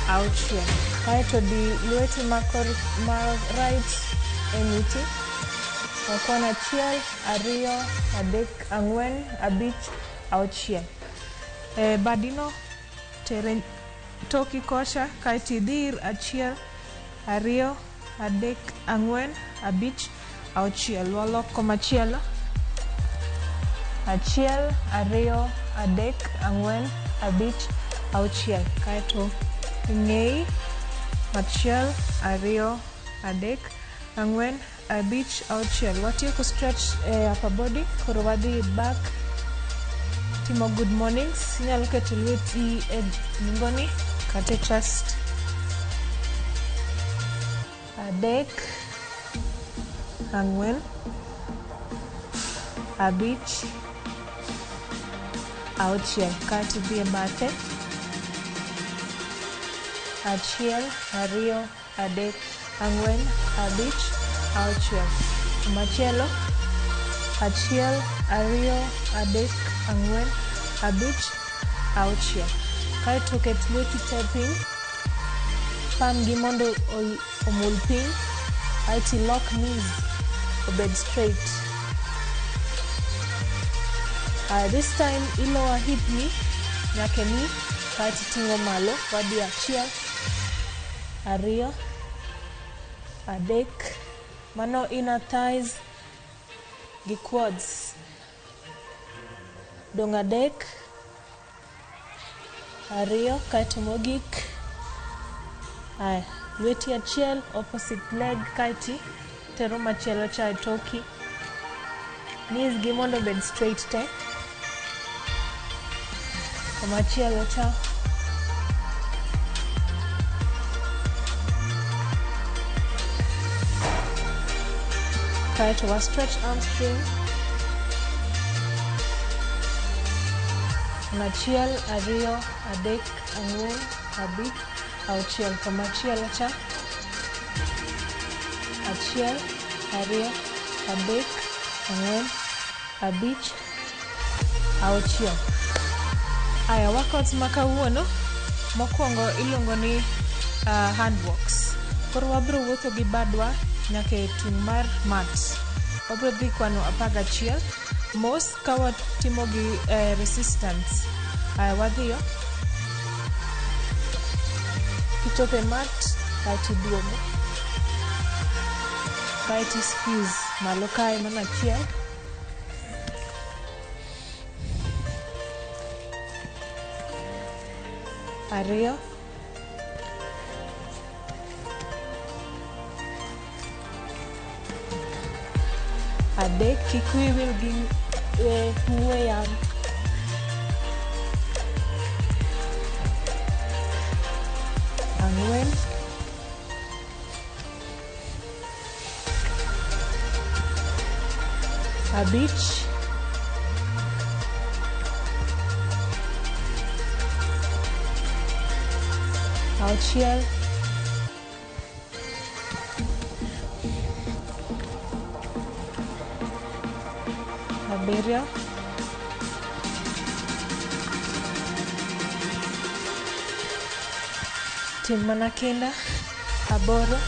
auchiel. Kaeto di lweti ma kor ma right e ng'uti. Wakwan achiel, ariyo, adek, ang'wen, abich, auchiel. Badino tere toki kocha kaeto idhir achiel, ariyo, adek, ang'wen, abich, auchiel. Walok komachielo. Achiel, ariyo, adek, ang'wen, abich, auchiel. Kaeto ng'eyi. Achiel, ariyo, adek, ang'wen, abich, auchiel. Watieko stretch e upper body. Koro wadhi back timo good mornings. Inyalo keto lweti e nungoni kata e chest. Adek, ang'wen, abich, auchiel. Kaeto idhi e bathe. Achiel, ariyo, adek, ang'wen, abich, auchiel. Machielo. Achiel, ariyo, adek, ang'wen, abich, auchiel. Kaeto ket lweti te piny. Palm gi mondo omul piny. Aeto ilok knees obed straight. This time ilower hip ni nyaka e knee kaeto iting'o malo. Wadhi achiel, ariyo, adek. Mano inner thighs gi quads. Dong' adek, ariyo, kaeto mogik. Aya, lweti achiel opposite leg kaeto tero machielo cha e toki. Knees gi mondo obed straight te. Komachielo cha. Kaeto wa stretch hamstring. Achiel, ariyo, adek, ang'wen, abich, auchiel. Komachielo cha. Achiel, ariyo, adek, ang'wen, abich, auchiel. Aya, workouts ma kawuono mokwongo iluongo ni hand walks. Koro wabro wuotho gi badwa nyaka e tung' mar mat. Wabro dhi kwano 11 mos ka watimo gi resistance. Aya wadhiyo. Kichopo e mat kaeto iduogo. Kaeto i squeeze malo kae mano achiel. Ariyo. Adek, kik wiyi wil gi ng'we yamo. Ang'wen. Abich. Auchiel. Abiriyo. Tim mana kinda. Aboro.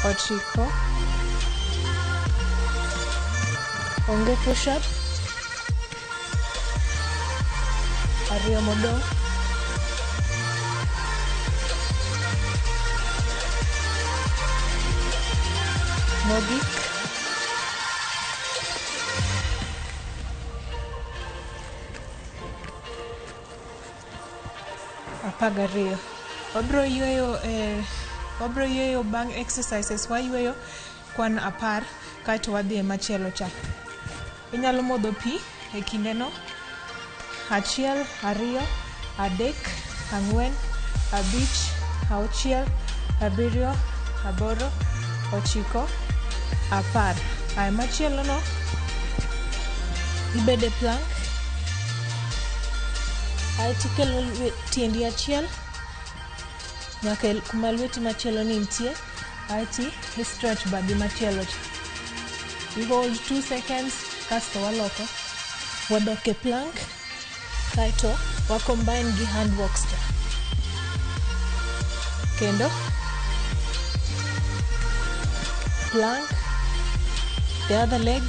Ochiko. Onge push up. Ariyo modong'. Mogik. 12. Wabro yweyo bang' exercises, wayweyo kwan 10 kaeto wadhi e machielo cha. Inyalo modho pi e kindeno. 1, 2, 3, 4, 5, 6, 7, 8, 9, 10. Aya machielo no ibede plank. Aeto ikelo tiendi achiel nyaka kuma lweti machielo ni nitie. Aeto i stretch badi machielo cha. You hold 2 seconds kasto waloko. Wadok e plank kaeto wa combine gi hand walks cha. Kendo plank, the other leg,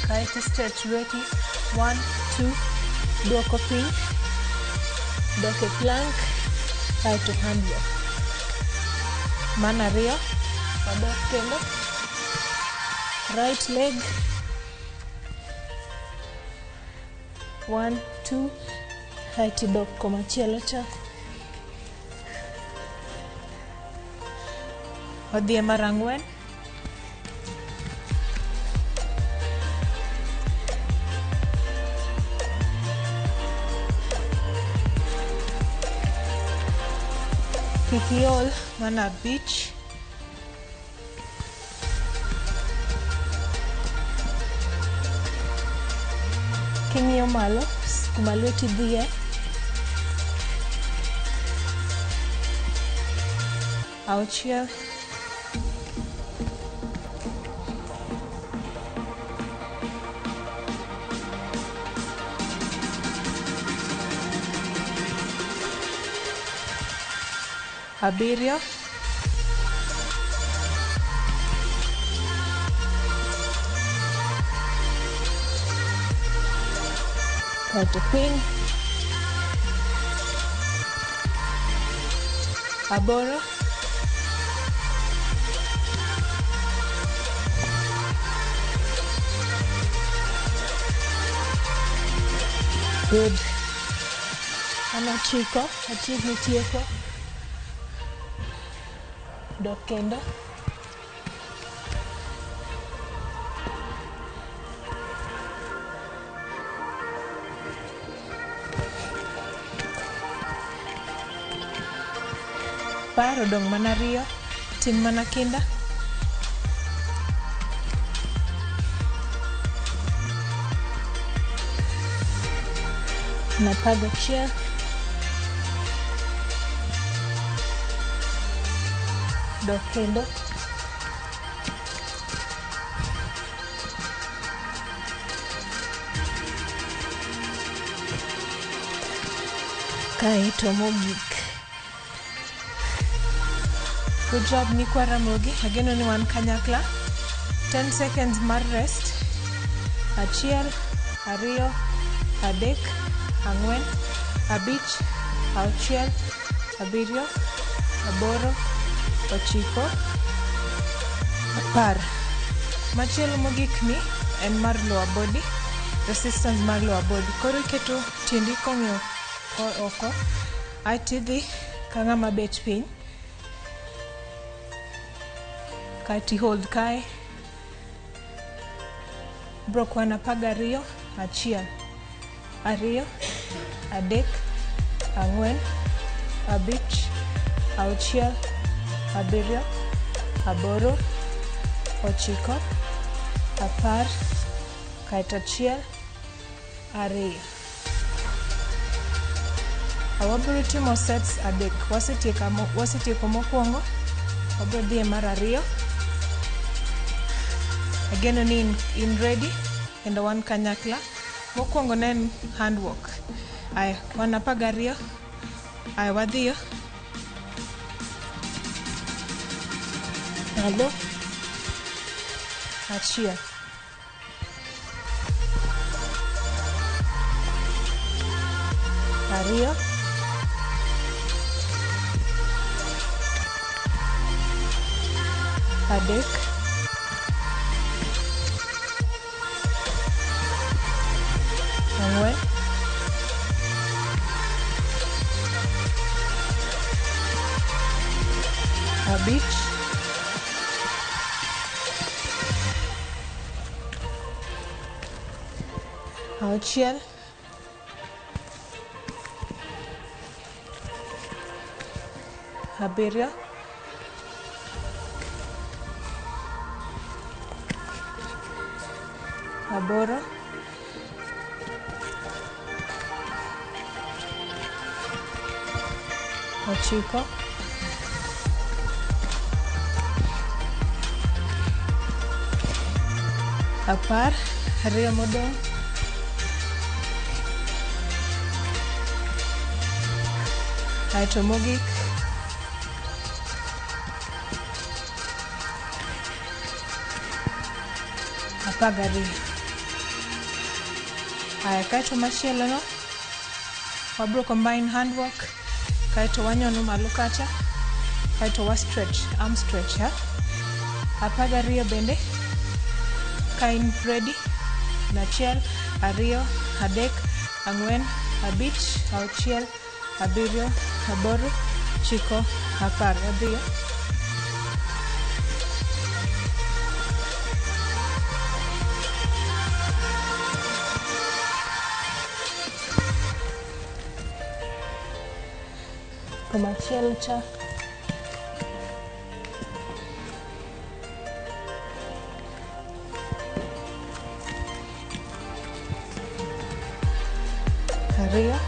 kaeto stretch lweti 1, 2, duoko piny, dok e plank, kaeto hand walk. Mano ariyo, wadok kendo, right leg, 1, 2, kaeto idok komachielo cha. Wadhi e mar 4. Kik iol, mano 5. King'iyo malo kuma lweti dhiye. 6. 7. Kaeto piny. 8. Good. An 9, achiegni tieko. Dok kendo. 10 odong' mana 2. Tim mana kinda. Na 11. Dok kendo. Kaeto mogik. Good job nyikwa Ramogi, ageno ni wan kanyakla. 10 seconds mar rest. 1, 2, 3, 4, 5, 6, 7, 8, 9, 10. Machielo mogik ni en mar lower body, resistance mar lower body. Koro iketo tiendi kong'iyo oko, aeto idhi ka ng'ama bet piny. Kaeto i hold kae. Bro kwan 12, 1, 2, 3, 4, 5, 6, 7, 8, 9, 10, kaeto 1, 2. Wabiro timo sets 3. Wasetieko mokwongo, wabiro dhi e mar 2. Ageno ni in ready kendo wan kanyakla. Mokwongo ne en handwork. Aya, wan 12. Aya, wadhiyo. Malo. 1. 2. 3. 4, 5, 6, 7, 8, 9, 10. 2 modong'. Aeto mogik. 12. Aya, kaeto machielo no wabro combine handwork, kaeto wanyono malo kacha, kaeto wa stretch, arm stretch, ha? 12 bende. Ka in ready. 1, 2, 3, 4, 5, 6, 7, 8, 9, 10. Wadhiyo. Komachielo cha. 2.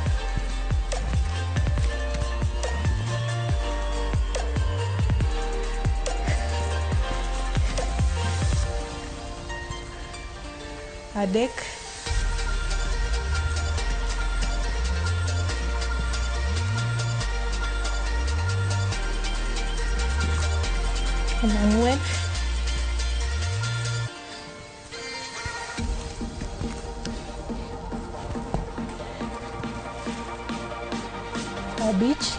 3. 4. 5.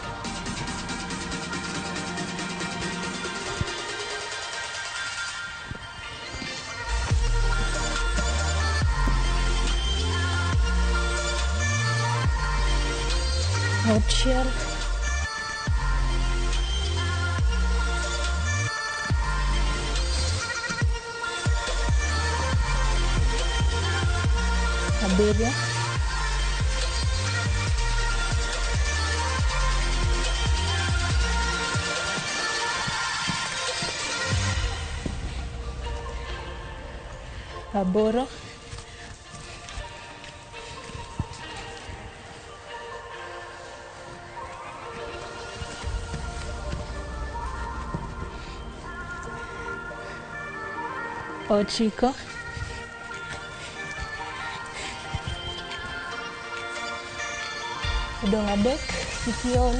6. 7. 8. 9. Odong' adek, kik iol.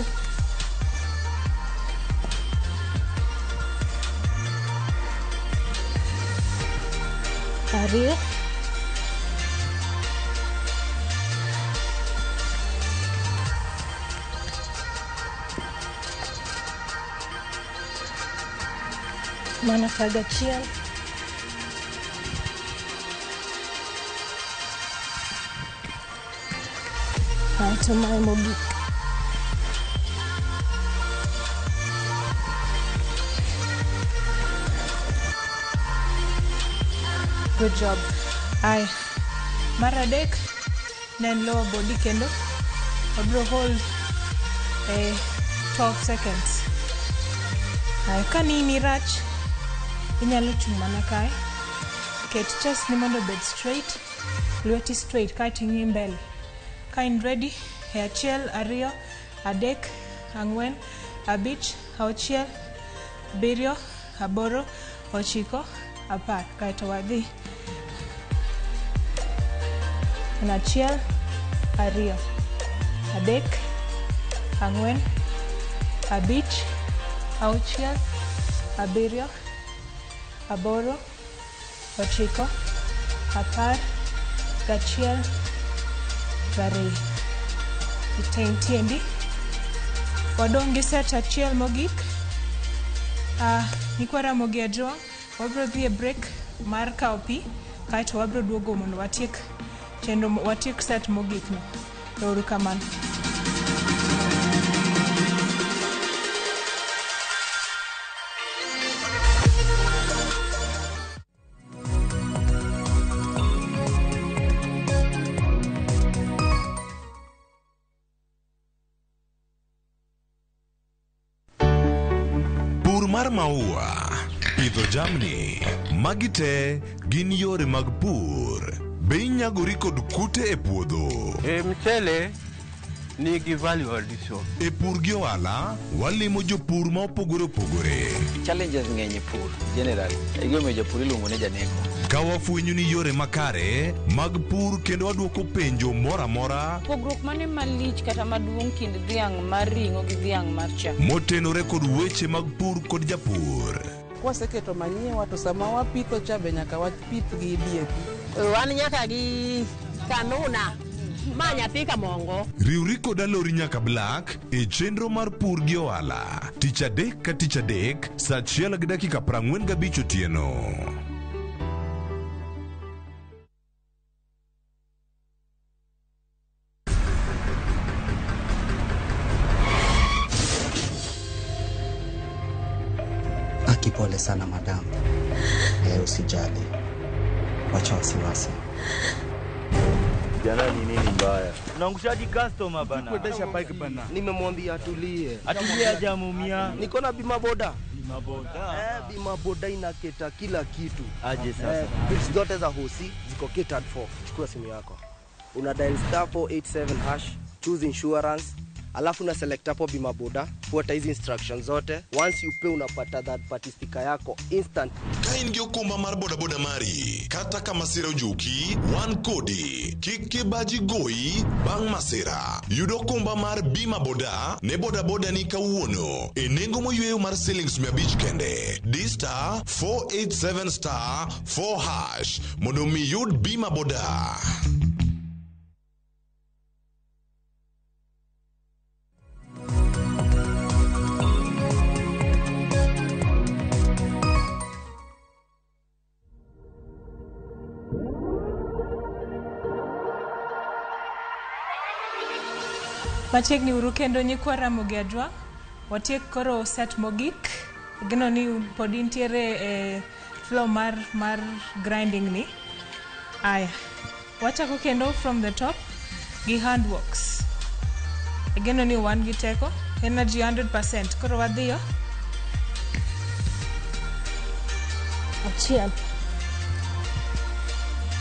Ariyo. Mana 11. Aeto mae mogik. Good job. Ay, mar adek ne en lower body kendo wabiro hold 12 seconds. Ay, ka nini rach inyalo chung' mana kae. Ket chest ni mondo obed straight, lweti straight kaeto ing'i mbele. Ka in ready, e 1, 2, 3, 4, 5, 6, 7, 8, 9, 10. Kaeto wadhi. 1, 2, 3, 4, 5, 6, 7, 8, 9, 10, 11, 12. Iteng tiendi. Wadong' gi set achiel mogik. Nyikwa Ramogi Ajwang', wabiro dhi e break mar kawo pi, kaeto wabiro duogo mondo watiek chenro, watiek set mogik no. Ero kamano. Pur mar maua, pidho jamni, magi te gin yore mag pur. Be inyagori kod kute e puodho? E mchele nigi value addition. E pur gi ohala, walimo jopur ma opogore opogore. Challenges ng'eny e pur generally. Egimomiyo japur iluongo ni janeko. Ka wafwenyo ni yore makare mag pur kendo wadwoko penjo moro amora Pogruok mane malich kata maduong' kind dhiang' mar ring'o gi dhiang' mar chak? motenore kod weche mag pur kod japur. Kwaseketo manyiwa to sama wapitho cha be nyaka wapith gi DAP. Wan nyaka gi kanuna ma nyathi kamongo. Riwri kod Alori nyaka Black e chenro mar pur gi ohala tich adek ka tich adek saa 1:45 otieno. Aki, pole sana madam. Usijali, wacha wasiwasi. Jana ni nini mbaya? Unaangushaji customer bana. Kuendesha bike bana. Nimemwambia atulie. Atulie hajamuumia. Niko na bima boda. Bima boda. Bima boda inaketa kila kitu. Aje sasa. Bills zote za hosi ziko catered for. Chukua simu yako. Una dial star 487 hash, choose insurance, alafu una select hapo bima boda, fuata hizi instructions zote. Once you pay unapata third party sticker yako instant. Ka in gi okumba mar bodaboda mari, kata ka masira ojuki, wan kodi. Kik kibaji goyi bang' masira. Yud okumba mar bima boda ne bodaboda ni kawuono e nengo moyweyo mar siling 500 kende. Di star 487 star 4 hash mondo mi yud bima boda. Machiegni uru kendo nyikwa Ramogi Ajwang', watiek koro set mogik. Ageno ni pod intiere e flow mar grinding ni. Aya, wachako kendo from the top gi handworks. Ageno ni wan gi teko, energy 100%. Koro wadhiyo. 1.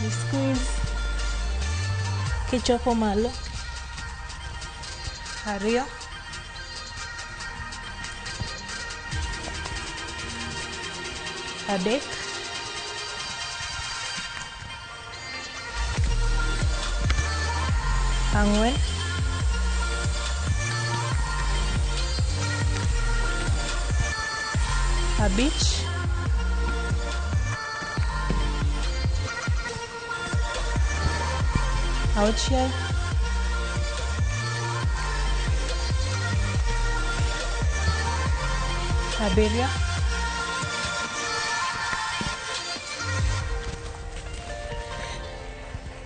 Ni squeeze kichopo malo. 2. 3. 4. Abich. Auchiel. Abiriyo.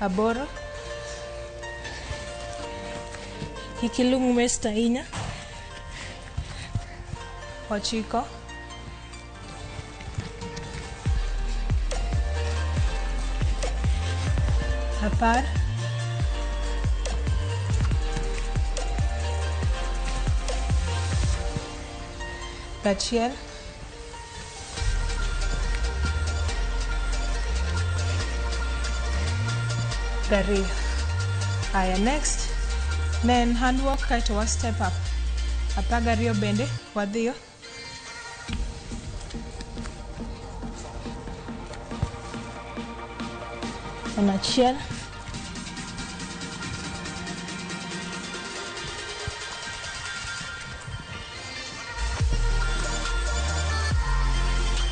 Aboro. Kik ilung' waist ahinya. 9. 10. 1. 2. Aya, next ne en hand walk kaeto wa step up. 12 bende wadhiyo. En 1. 2.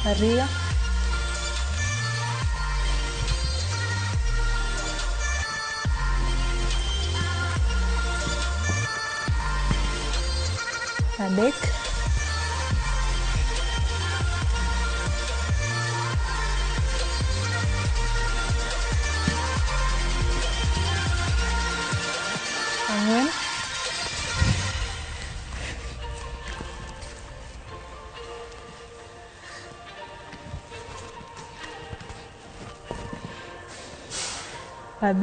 3. 4. 5. 6. 7. 8.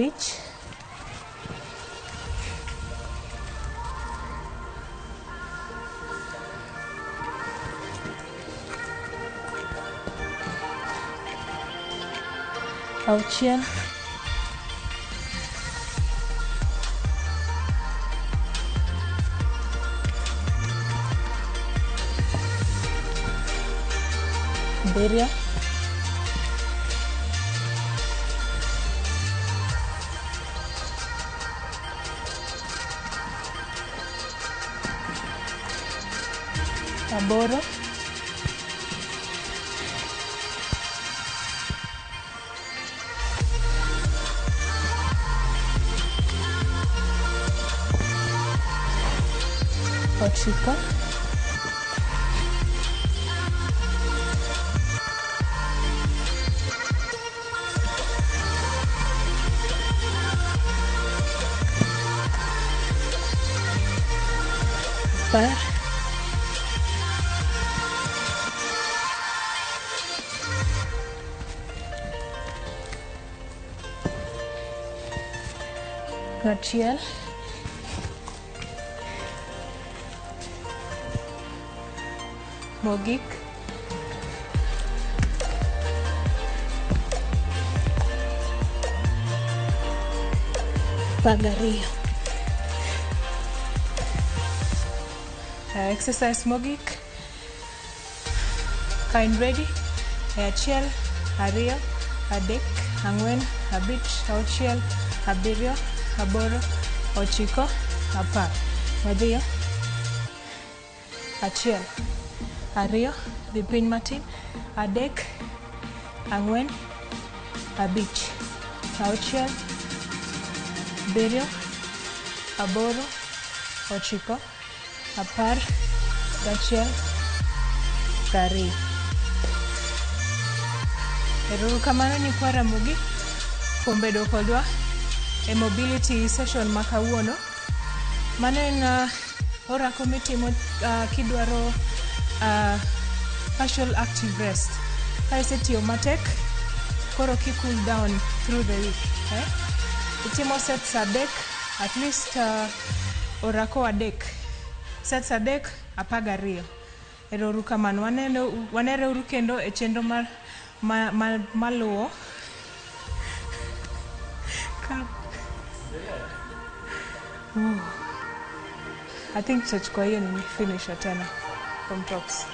9. 10. 1. Mogik. 12. Exercise mogik. Kind ready. 1, 2, 3, 4, 5, 6, 7, 8, 9, 10. Wadhiyo. 1, 2, dhi piny matin. 3, 4, 5, 6, 7, 8, 9, 10, 11, 12. Erokamano nyikwa Ramogi kuom bedo kodwa e mobility session ma kawuono. Mano en orako mitimo kidwaro partial active rest. Ka isetiyo matek, koro ki cool down through the week. Itimo sets 3, at least orako 3. Sets 3, 12. Erokamano. Wanere uru kendo e chenro mar maluwo. I think tutachukua hiyo ni finish tena from tops.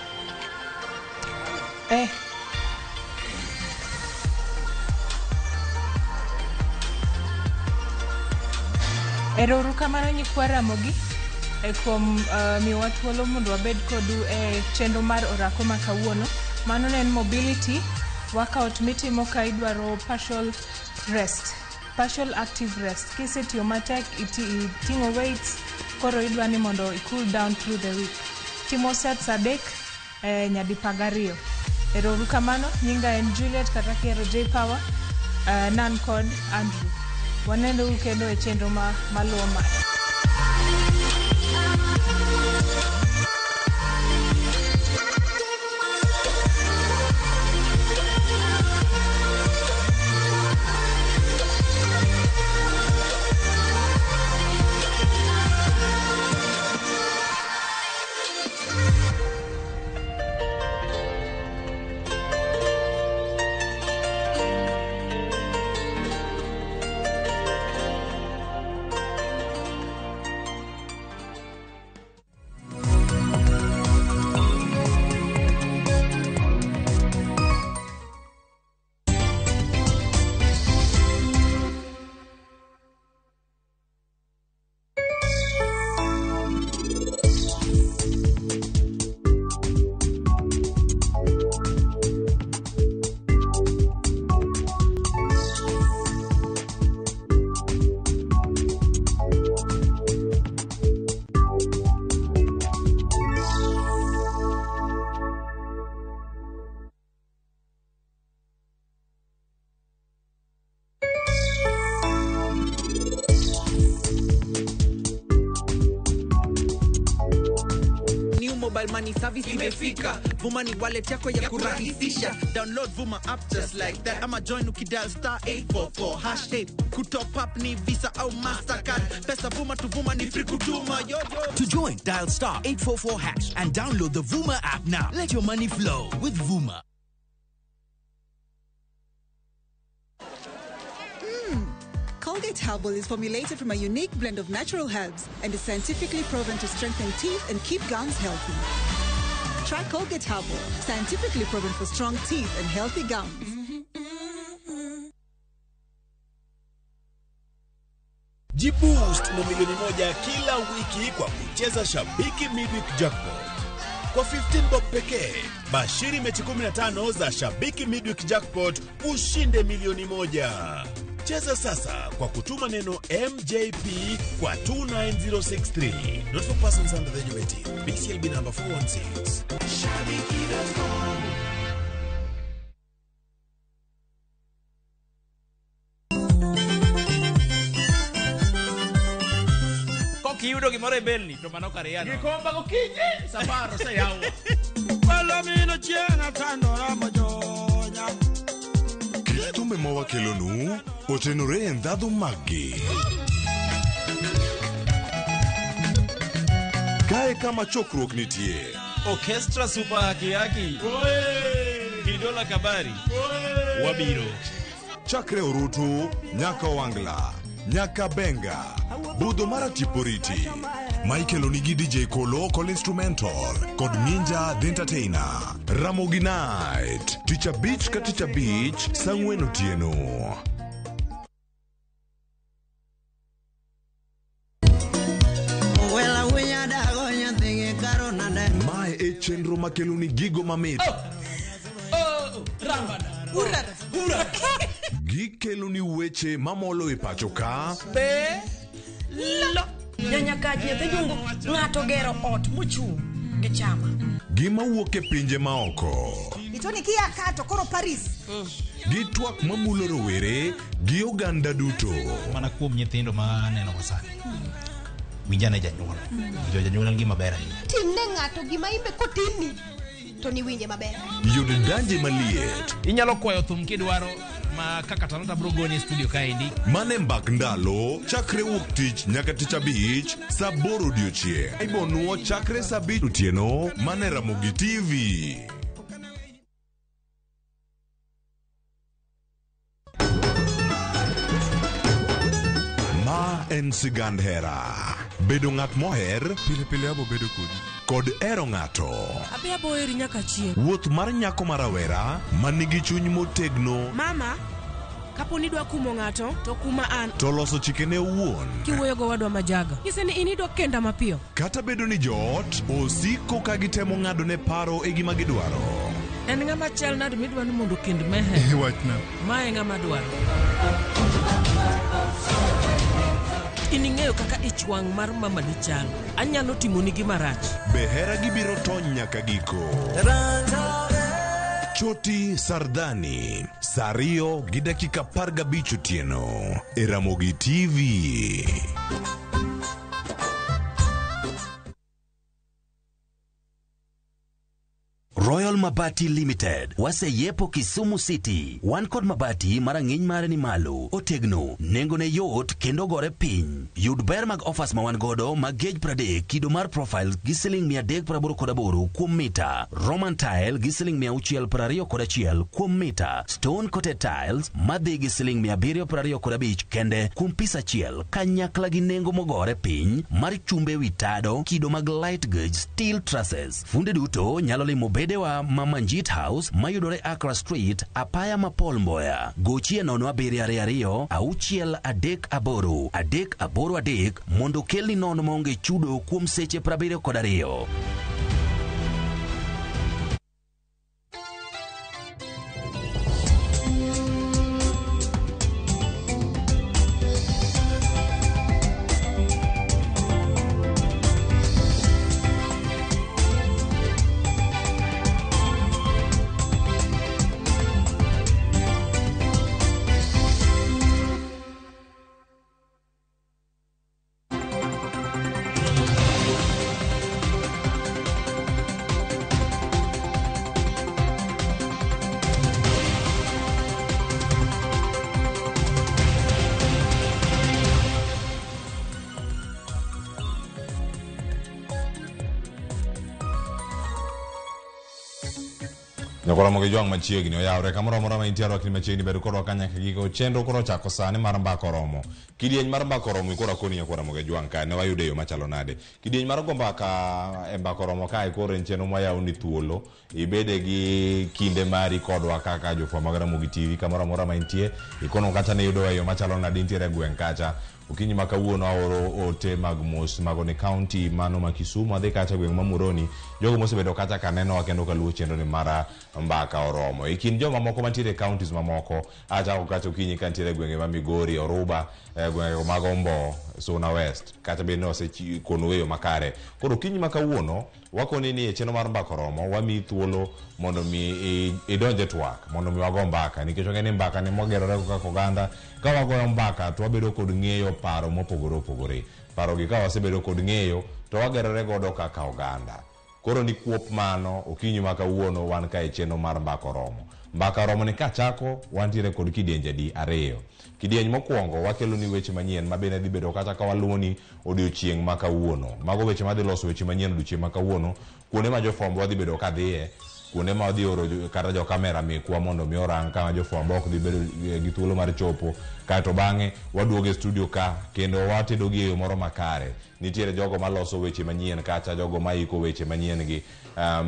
Erokamano nyikwa Ramogi kuom miyowa thuolo mondo wabed kodu e chenro mar orako ma kawuono. Mano ne en mobility workout mitimo ka idwaro partial rest, partial active rest. Kisetiyo matek, iting'o weights, koro idwa ni mondo i cool down through the week. Timo sets 3 nyadi 12. Ero uru kamano, nyinga en Juliet kata Kero J Power, nan kod Andrew. Waneno u kendo e chenro ma maluwo mae. Mobile money service imefika. Vuma ni wallet yako ya kurahisisha. Download Vuma app just like that. Ama join ukidial star 844 hash 8. Kutop up ni Visa au Mastercard. Pesa Vuma to Vuma ni free kutuma. Yo, yo. To join, dial star 844 hash and download the Vuma app now. Let your money flow with Vuma. Colgate Herbal is formulated from a unique blend of natural herbs and is scientifically proven to strengthen teeth and keep gums healthy. Try Colgate Herbal, scientifically proven for strong teeth and healthy gums. Jiboost na milioni 1 kila wiki kwa kucheza Shabiki Midweek Jackpot. Kwa 15 bob pekee, bashiri mechi 15 za Shabiki Midweek Jackpot ushinde milioni 1. Cheza sasa kwa kutuma neno MJP kwa 29063. Not for persons under the age of 18. BCLB number 416. Shabiki.com. Kiyudo gimoro e belni to mano kar yano. Gikomba gokinyi safar oseyawo. Palomino chieng' atandora mojonya. Kit thumbe mawakelonu otenore e ndhadhu maggi. Kae kama chokruok nitie. Orchestra Super Haki Haki. Kidola Kabari. Wabiro. Chakre Orutu, nyaka Wangla, nyaka Benga, budho mara Tiporiti. Michael onigi DJ Kolo Kol Instrumental kod Ninja The Entertainer. Ramogi Night, tich abich ka tich abich, saa 4 otieno. Mae e chenro makeloni gigo mamit. Gikeloni weche mamolo e pacho ka. Be lo nyanya kaji nyathi jungu ng'ato gero ot mochung' gi chama. Gima wuok e pinje maoko. Itoni kia kato koro Paris. Gi twak mamulo rowere gi oganda duto. Mana kuom nyithindo ma aneno go sani. Winjane janyuol. Jo janyuol en gima ber ahinya. Timne ng'ato gima imbe kotimni to niwinje maber. Yud danje maliet. Inyalo kwayo thum kidwaro ma kaka Talanta bro goni e studio kaendi. Mane mbak ndalo chakre wuok tich nyaka tich abich saa 8 odiochieng'. Ibonuo chakre saa 5 otieno mane Ramogi TV. Ma en sigand hera. Bedo ng'at moher pile pile abo bedo kodi kod hero ng'ato. Abe abo heri nyaka chieng'. Wuoth mar nyako marawera manigi chuny motegno. Mama, kapo ni idwa kumo ng'ato to kuma an. To loso chikene owuon. Kiwuoyo go wadwa majaga. Nyise ni in idwa kenda mapiyo. Kata bedo ni joot osiko ka gitemo ng'ado ne paro e gima gidwaro. En ng'ama chal nade midwa ni mondo okend Meher? Wachna. Ma e ng'ama dwaro. In ing'eyo kaka ich wang' mar mamani chal. Anyalo timoni gima rach. Be hera gi biro tony nyaka giko? Choti Sardani, saa 2:15 otieno e Ramogi TV. Royal Mabati Limited waseyiepo Kisumu City. Wan kod mabati ma rang'iny mare ni malo, otegno, nengone yot kendo gore piny. Yud ber mag offers ma wan godo mag gauge 30 kido mar profile gi siling 388 kuom mita, Roman tile gi siling 621 kuom mita, stone coated tiles madhi gi siling 725 kende kuom pis achiel kanyakla gi nengo mogore piny mar chumbe wi tado kido mag light gauge steel trusses. Funde duto nyalo limo bedewa ma Manjit House mayudore Accra Street, apaya ma Paul Mboya. Gochie 0722 638 383 mondo kelni nono maonge chudo kuom seche 72. Nyakora mogi jwang' machiegni oyawre kamoro amora ma intie arwakni machiegni bed kodwa ka nyaka giko chenro koro ochako sani mar mbaka oromo. Kidieny mar mbaka oromo ikoro akoni nyakora mogi jwang' ka ne wayude e yo machalo nade. Kidieny mar go mbaka e mbaka oromo kae koro en chenro mwayawo ni thuolo ibede gi kinde mari kodwa kaka jofwambo mag Ramogi TV kamoro amora ma intie ikono kacha ne iyudowa e yo machalo nade intiere e gweng' kacha. Okinyi ma kawuono aoro ote mag mos mago ni county mano ma Kisumu adhi kacha gweng' ma Muhoroni jogo mosebedo kacha kanenowa kendo kaluwo chenro ni mar mbaka oromo. E kind joma moko mantiere e counties mamoko achako kacha okinyi kantiere e gwenge ma Migori, Oruba, gwenge mag Ombo, Suna West kata bed ni osekono e yo makare. Koro okinyi ma kawuono wakoni ni e chenro mar mbaka oromo wamiyi thuolo mondo mi idonj e twak mondo mi wago mbaka nikech wang'eyo ni mbaka ni mwagerore go kaka oganda ka wagoyo mbaka to wabedo kod ng'eyo paro mopogore opogore. Paro gi ka wasebedo kod ng'eyo to wagerore godo kaka oganda. Koro ni kuop mano okinyi ma kawuono wan ka e chenro mar mbaka oromo. Mbaka oromo ni kachako wantiere kod kidienje adi ariyo. Kidieny mokwongo wakelo ni weche manyien ma bende dhi bedo kata ka waluwo ni odiochieng' ma kawuono. Mago weche madhi loso weche manyien odiochieng' ma kawuono kuonde ma jofwambo wadhi bedo ka dhiye kuonde ma wadhi oro kata jo kamera mekwa mondo mi orang kama jofwambo ok dhi bedo gi thuolo mar chopo kaeto bang'e waduogo e studio ka kendo watedo gi e yo moro makare. Nitiere jogo maloso weche manyien kacha jogo maiko weche manyien gi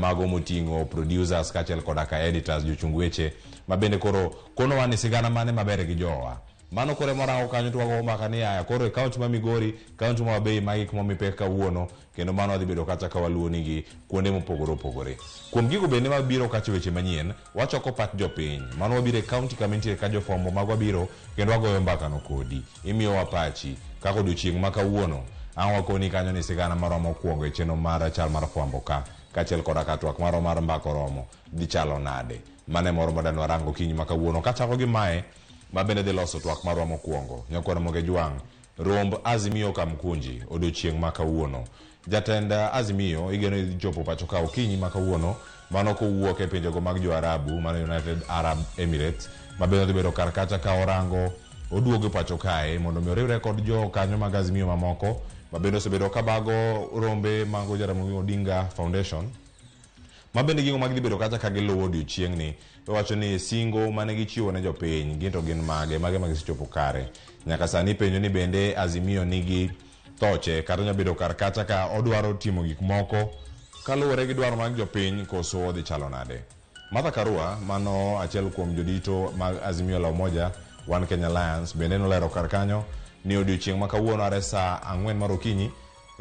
mago moting'o producers kaachiel koda ka editors jochung weche ma bende koro konowa ni sigana mane maber gi jowa. Mano koro ema warango kanyo to wago mbaka ni aya koro e kaunti ma Migori, kaunti ma Homa magi kuma omi pek kawuono kendo mano wadhi bedo kacha ka waluwo nigi kuonde mopogore opogore. Kuom gigo bende mabiro kacha weche manyien, wachoko pach jopiny. Mano wabiro e kaunti kama intiere ka jofwambo magwa biro kendo wagoyo mbaka no kodi. Imiyowa pachi kaka odiochieng' ma kawuono. Ang' wakoni kanyo ni sigana marwa mokwongo e chenro mar chal mar fwambo ka kaachiel koda ka twak marwa mar mbaka oromo dhi chalo nade. Mano e moro madwa rango okinyi ma kawuono. Kachako gi mae ma bende dhi loso twak marwa mokwongo. Nyakwar Moge Jwang' romb Azimio Kamkunji odiochieng' ma kawuono. Jatend Azimio igeno ni dhi chopo pacho ka okinyi ma kawuono mano kowuok e pinjego mag jo-Arabu mano United Arab Emirates ma bende dhi bedo kar kacha ka orango oduogo pacho kae mondo mi oriwre kod jokanyo mag Azimio mamoko ma bende osebedo ka bago rombe mag Jaramogi Odinga Foundation ma bende gigo mag dhi bedo kacha ka giluwo odiochieng'ni iwacho ni singo mane gichiwo ne jopiny gin to gin mage mage ma gisechopo kare. Nyaka sani penjo ni bende Azimio nigi thoche kata nyalo bedo kar kacha ka odwaro timo gik moko kaluwore gi dwaro mag jopiny koso odhi chalo nade. Martha Karua mano achiel kuom jodito mag Azimio la Umoja One Kenya Alliance bende nolero kar kanyo ni odiochieng' ma kawuono are saa 4 mar okinyi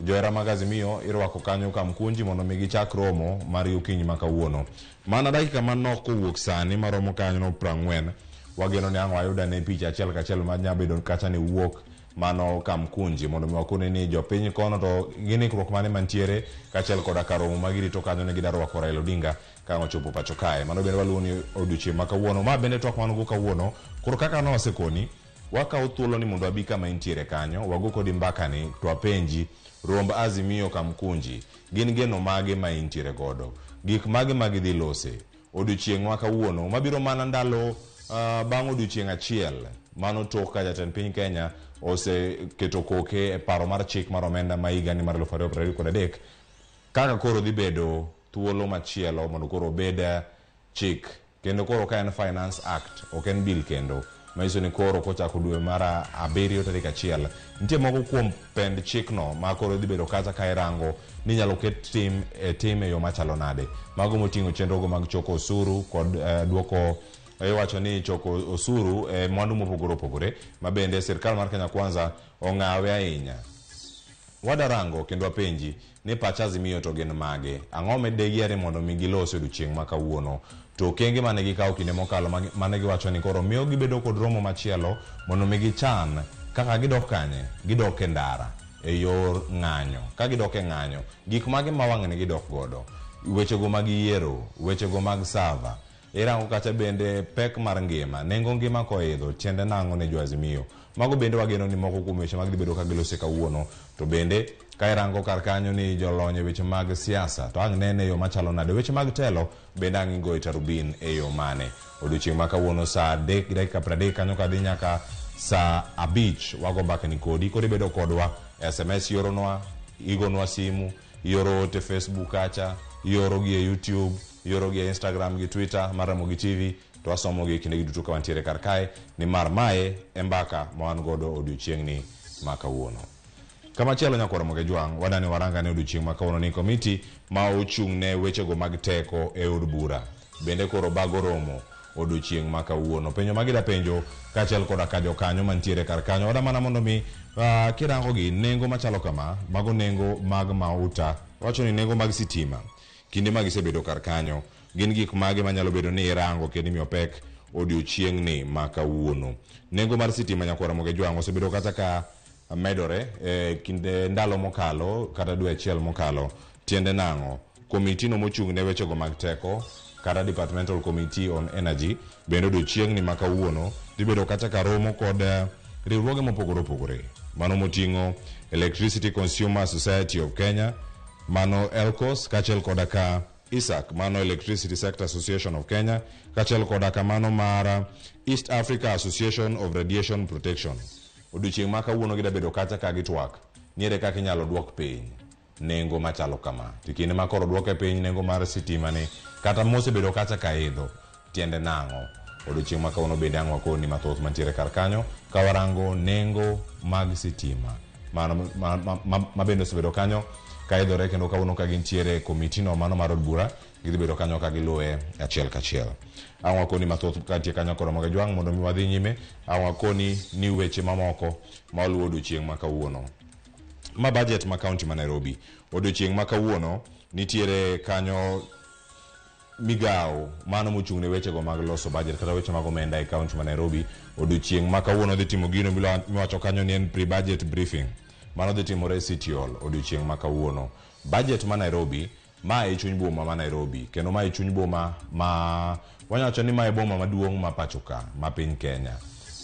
Johera mag Azimio irwako kanyo Kamkunji mondo mi gichak romo margi okinyi ma kawuono. Mana dakika manok kowuok sani maromo kanyo 40, wageno ni ang' wayud ane picha achiel kachiel ma nya bedo kacha ni wuok mano Kamkunji mondo mi wakone ni jopiny kono to gin ikruok mane mantiere kaachiel koda ka romo ma girito kanyo ne gida rwako Raila Odinga ka ang' ochopo pacho kae. Mano bende waluwo ni odiochieng' ma kawuono. Ma bende twak man go kawuono. Koro kaka ne wasekoni, wakawo thuolo ni mondo wabi kama intiere kanyo, wago kodi mbaka ni to wapenji romb Azimio Kamkunji gin geno mage ma intiere godo, gik mage ma gidhi lose odiochieng' ma kawuono mabiro mana ndalo bang' odiochieng' achiel mano tok ka jatend piny Kenya oseketo koke e paro mar chik mar omenda ma higani mar 2023 kaka koro dhi bedo thuolo machielo mondo koro obed chik kendo koro ka en Finance Act ok en bill kendo manyiso ni koro kochako dwe mar 7 tarik 1 nitie moko kuom pend chikno ma koro dhi bedo kacha ka irango ni inyalo ket tim e tim e yo machalo nade. Mago moting'o chenrogo mag choko osuru kod duoko iwacho ni choko osuru e mwandu mopogore opogore ma bende sirkal mar Kenya Kwanza ong'awe ahinya. Wadarango kendo wapenji ni pach Azimio to gin mage? Ang'o ma degiere mondo mi gilos odiochieng' ma kawuono? To okenge mane gikawo kinde mokalo mane giwacho ni koro miyo gibedo kod romo machielo mondo mi gichan kaka gidok kanye? Gidok e ndara e yor ng'anyo. Ka gidok e ng'anyo, gik mage ma wang'ni gidok godo? Wechego mag yiero, wechego mag sava. Irango kacha bende pek mar ngima, nengo ngima koidho, tiende nang'o ne jo Azimio? Mago bende wageno ni moko kuom weche mag dhi bedo ka gilose kawuono. To bende ka irango kar kanyo ni jolony e weche mag siasa to ang' nene e yo machalo nade? Weche mag telo bende ang' igoyo tarubin e yo mane? Odiochieng' ma kawuono saa 3:30 kanyo kadhi nyaka saa 5 wago mbakni kodi. Koro ibedo kodwa, SMS ioronwa, igonwa simu, ioro ote Facebook kacha, ioro gi e YouTube, ioro gi e Instagram gi Twitter mar Ramogi TV to wasomo gi kinde gi duto ka wantiere kar kae nimar mae e mbaka ma wan godo odiochieng'ni ma kawuono. Kamachielo nyakwar Ramogi Ojwang', wadani waranga ne odiochieng' ma kawuono ni komiti ma ochung' ne wechego mag teko e od bura bende koro bago romo odiochieng' ma kawuono. Penjo ma gida penjo kaachiel koda ka jokanyo mantiere kar kanyo. Wada mana mondo mi kirango gi nengo machalo kama, mago nengo mag mauta, wacho ni nengo mag sitima kinde ma gisebedo kar kanyo gin gik mage manyalo bedo ni irango kendo imiyo pek odiochieng'ni ma kawuono. Nengo mar sitima nyakwar Ramogi Ojwang' osebedo kata ka medore kinde ndalo mokalo kata dwe achiel mokalo. Tiende nang'o? Komiti no mochung' ne wechego mag teko kata Departmental Committee on Energy bende odiochieng'ni ma kawuono dhi bedo kacha ka romo kod riwruoge mopogore opogore. Mano moting'o Electricity Consumer Society of Kenya, mano ELCOS, kaachiel koda ka ISAC, mano Electricity Sector Association of Kenya, kaachiel koda ka mano mar East Africa Association of Radiation Protection. Odiochieng' ma kawuono gida bedo kacha ka gitwak ni ere kaka inyalo duok piny nengo machalo kama. To kinde ma koro duoke piny nengo mar sitima ni kata mosebedo kacha ka idho tiende nang'o? Odiochieng' ma kawuono bende ang' wakoni mathoth mantiere kar kanyo ka warango nengo mag sitima mano ma bende osebedo kanyo ka idhore kendo kawuono ka gintiere e komiti no mano mar od bura gidhi bedo kanyo ka giluwe achiel kachiel. Ang' wakoni mathoth kantie kanyo koro Ramogi Ojwang' mondo mi wadhi nyime. Ang' wakoni ni weche mamoko ma oluwo odiochieng' ma kawuono. Ma budget ma kaunti ma Nairobi. Odiochieng' ma kawuono nitiere kanyo migawo mano mochung' ne wechego mag loso budget kata weche mag omenda e kaunti ma Nairobi. Odiochieng' ma kawuono dhi timo gino miwacho kanyo ni en pre-budget briefing. Mano dhi timore e City Hall odiochieng' ma kawuono. Budget ma Nairobi ma e chuny boma ma Nairobi kendo ma e chuny boma ma wanyalo wacho ni ma e boma maduong' ma pacho ka ma piny Kenya.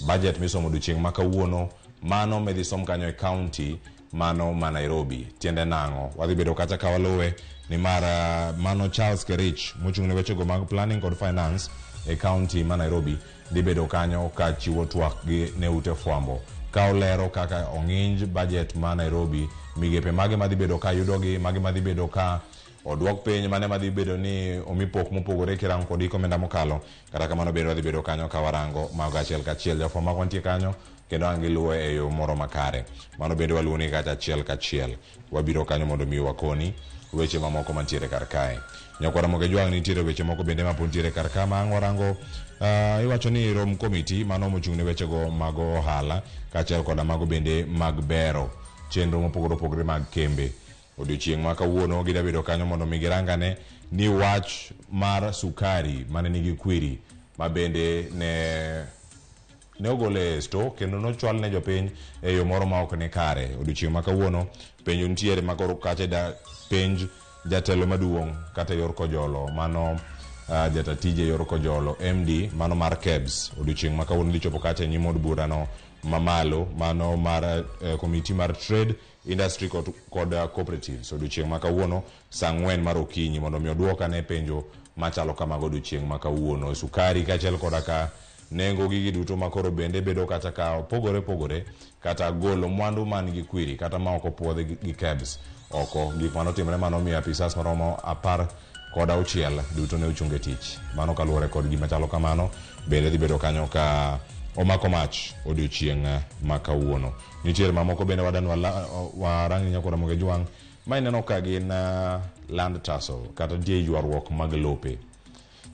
Budget misomo odiochieng' ma kawuono mano midhi som kanyo e kaunti mano ma Nairobi. Tiende nang'o? Wadhi bedo kacha ka waluwe nimar mano Charles Kerich mochung' ne wechego mag planning kod finance e kaunti ma Nairobi dhi bedo kanyo ka chiwo twak gi ne ute fwambo ka olero kaka ong'inj budget ma Nairobi, migepe mage madhi bedo ka yudogi, mage madhi bedo ka oduok piny, mane madhi bedo ni omi pok mopogore kirango kod hik omenda mokalo. Kata kamano bende wadhi bedo kanyo ka warango mago achiel kachiel. Jofwambo magwa nitie kanyo kendo ang' giluwe e yo moro makare. Mano bende waluwo ni kacha achiel kachiel. Wabiro kanyo mondo mi wakoni weche mamoko mantiere kar kae. Nyakwar Ramogi Ojwang' nitiere weche moko bende ma pod nitiere kar ka ma ang' warango iwacho ni rom komiti mano mochung' ne wechego mag ohala kaachiel koda mago bende mag bero chenro mopogore opogore mag kembe. Odiochieng' ma kawuono gida bedo kanyo mondo mi girangane ni wach mar sukari mane nigi kwiri ma bende ne ogole e sto kendo nochwal ne jopiny e yo moro ma ok ni kare. Odiochieng' ma kawuono penjo nitiere ma koro kacha da penj jatelo maduong' kata yor Kojolo mano jatatije yor Kojolo MD mano mar KEBS. Odiochieng' ma kawuono dhi chopo kacha e nyim od burano mamalo mano mar komiti mar Trade, Industry kod Cooperatives. Odiochieng' ma kawuono saa 4 mar okinyi mondo mi oduokane penjo machalo kamago odiochieng' ma kawuono. Sukari kaachiel koda ka nengo gigi duto makoro bende bedo kata ka opogore opogore kata golo mwandu man gi kwiri kata ma ok opuodhi gi KEBS oko. Gik manotimore mano miyo apisas maromo 16 duto ne ochung' e tich. Mano kaluwore kod gima chalo kamano bende dhi bedo kanyo ka omako mach odiochieng' ma kawuono. Nitiere mamoko bende wadan warang' nyakora Ramogi Jwang' ma ineno ka gin land tussle kata nitie ywaruok mag lope.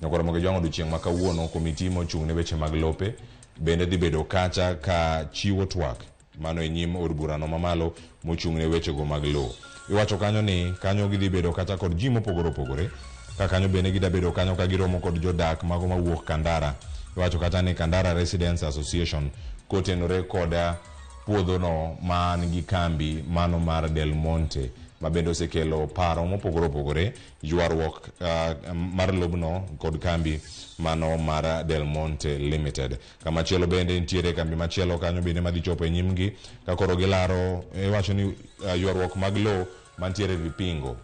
Nyakora Ramogi Jwang' odiochieng' ma kawuono komiti mochung' ne weche mag lope bende dhi bedo kacha ka chiwo twak mano e nyim od burano mamalo mochung' ne wechego mag lowo. Iwacho kanyo ni kanyo gidhi bedo kacha kod ji mopogore opogore ka kanyo bende gida bedo kanyo ka giromo kod jodak mago mawuok Kandara. Iwacho kata ni Kandara Residents Association kotenore koda puodhono man gi kambi mano mar Del Monte ma bende osekelo paro mopogore opogore ywaruok mar lobno kod kambi mano mar Del Monte Limited. Kamachielo bende nitiere kambi machielo kanyo bende madhi chopo e nyimgi ka koro gilaro iwacho ni ywaruok mag lowo mantiere Vipingo.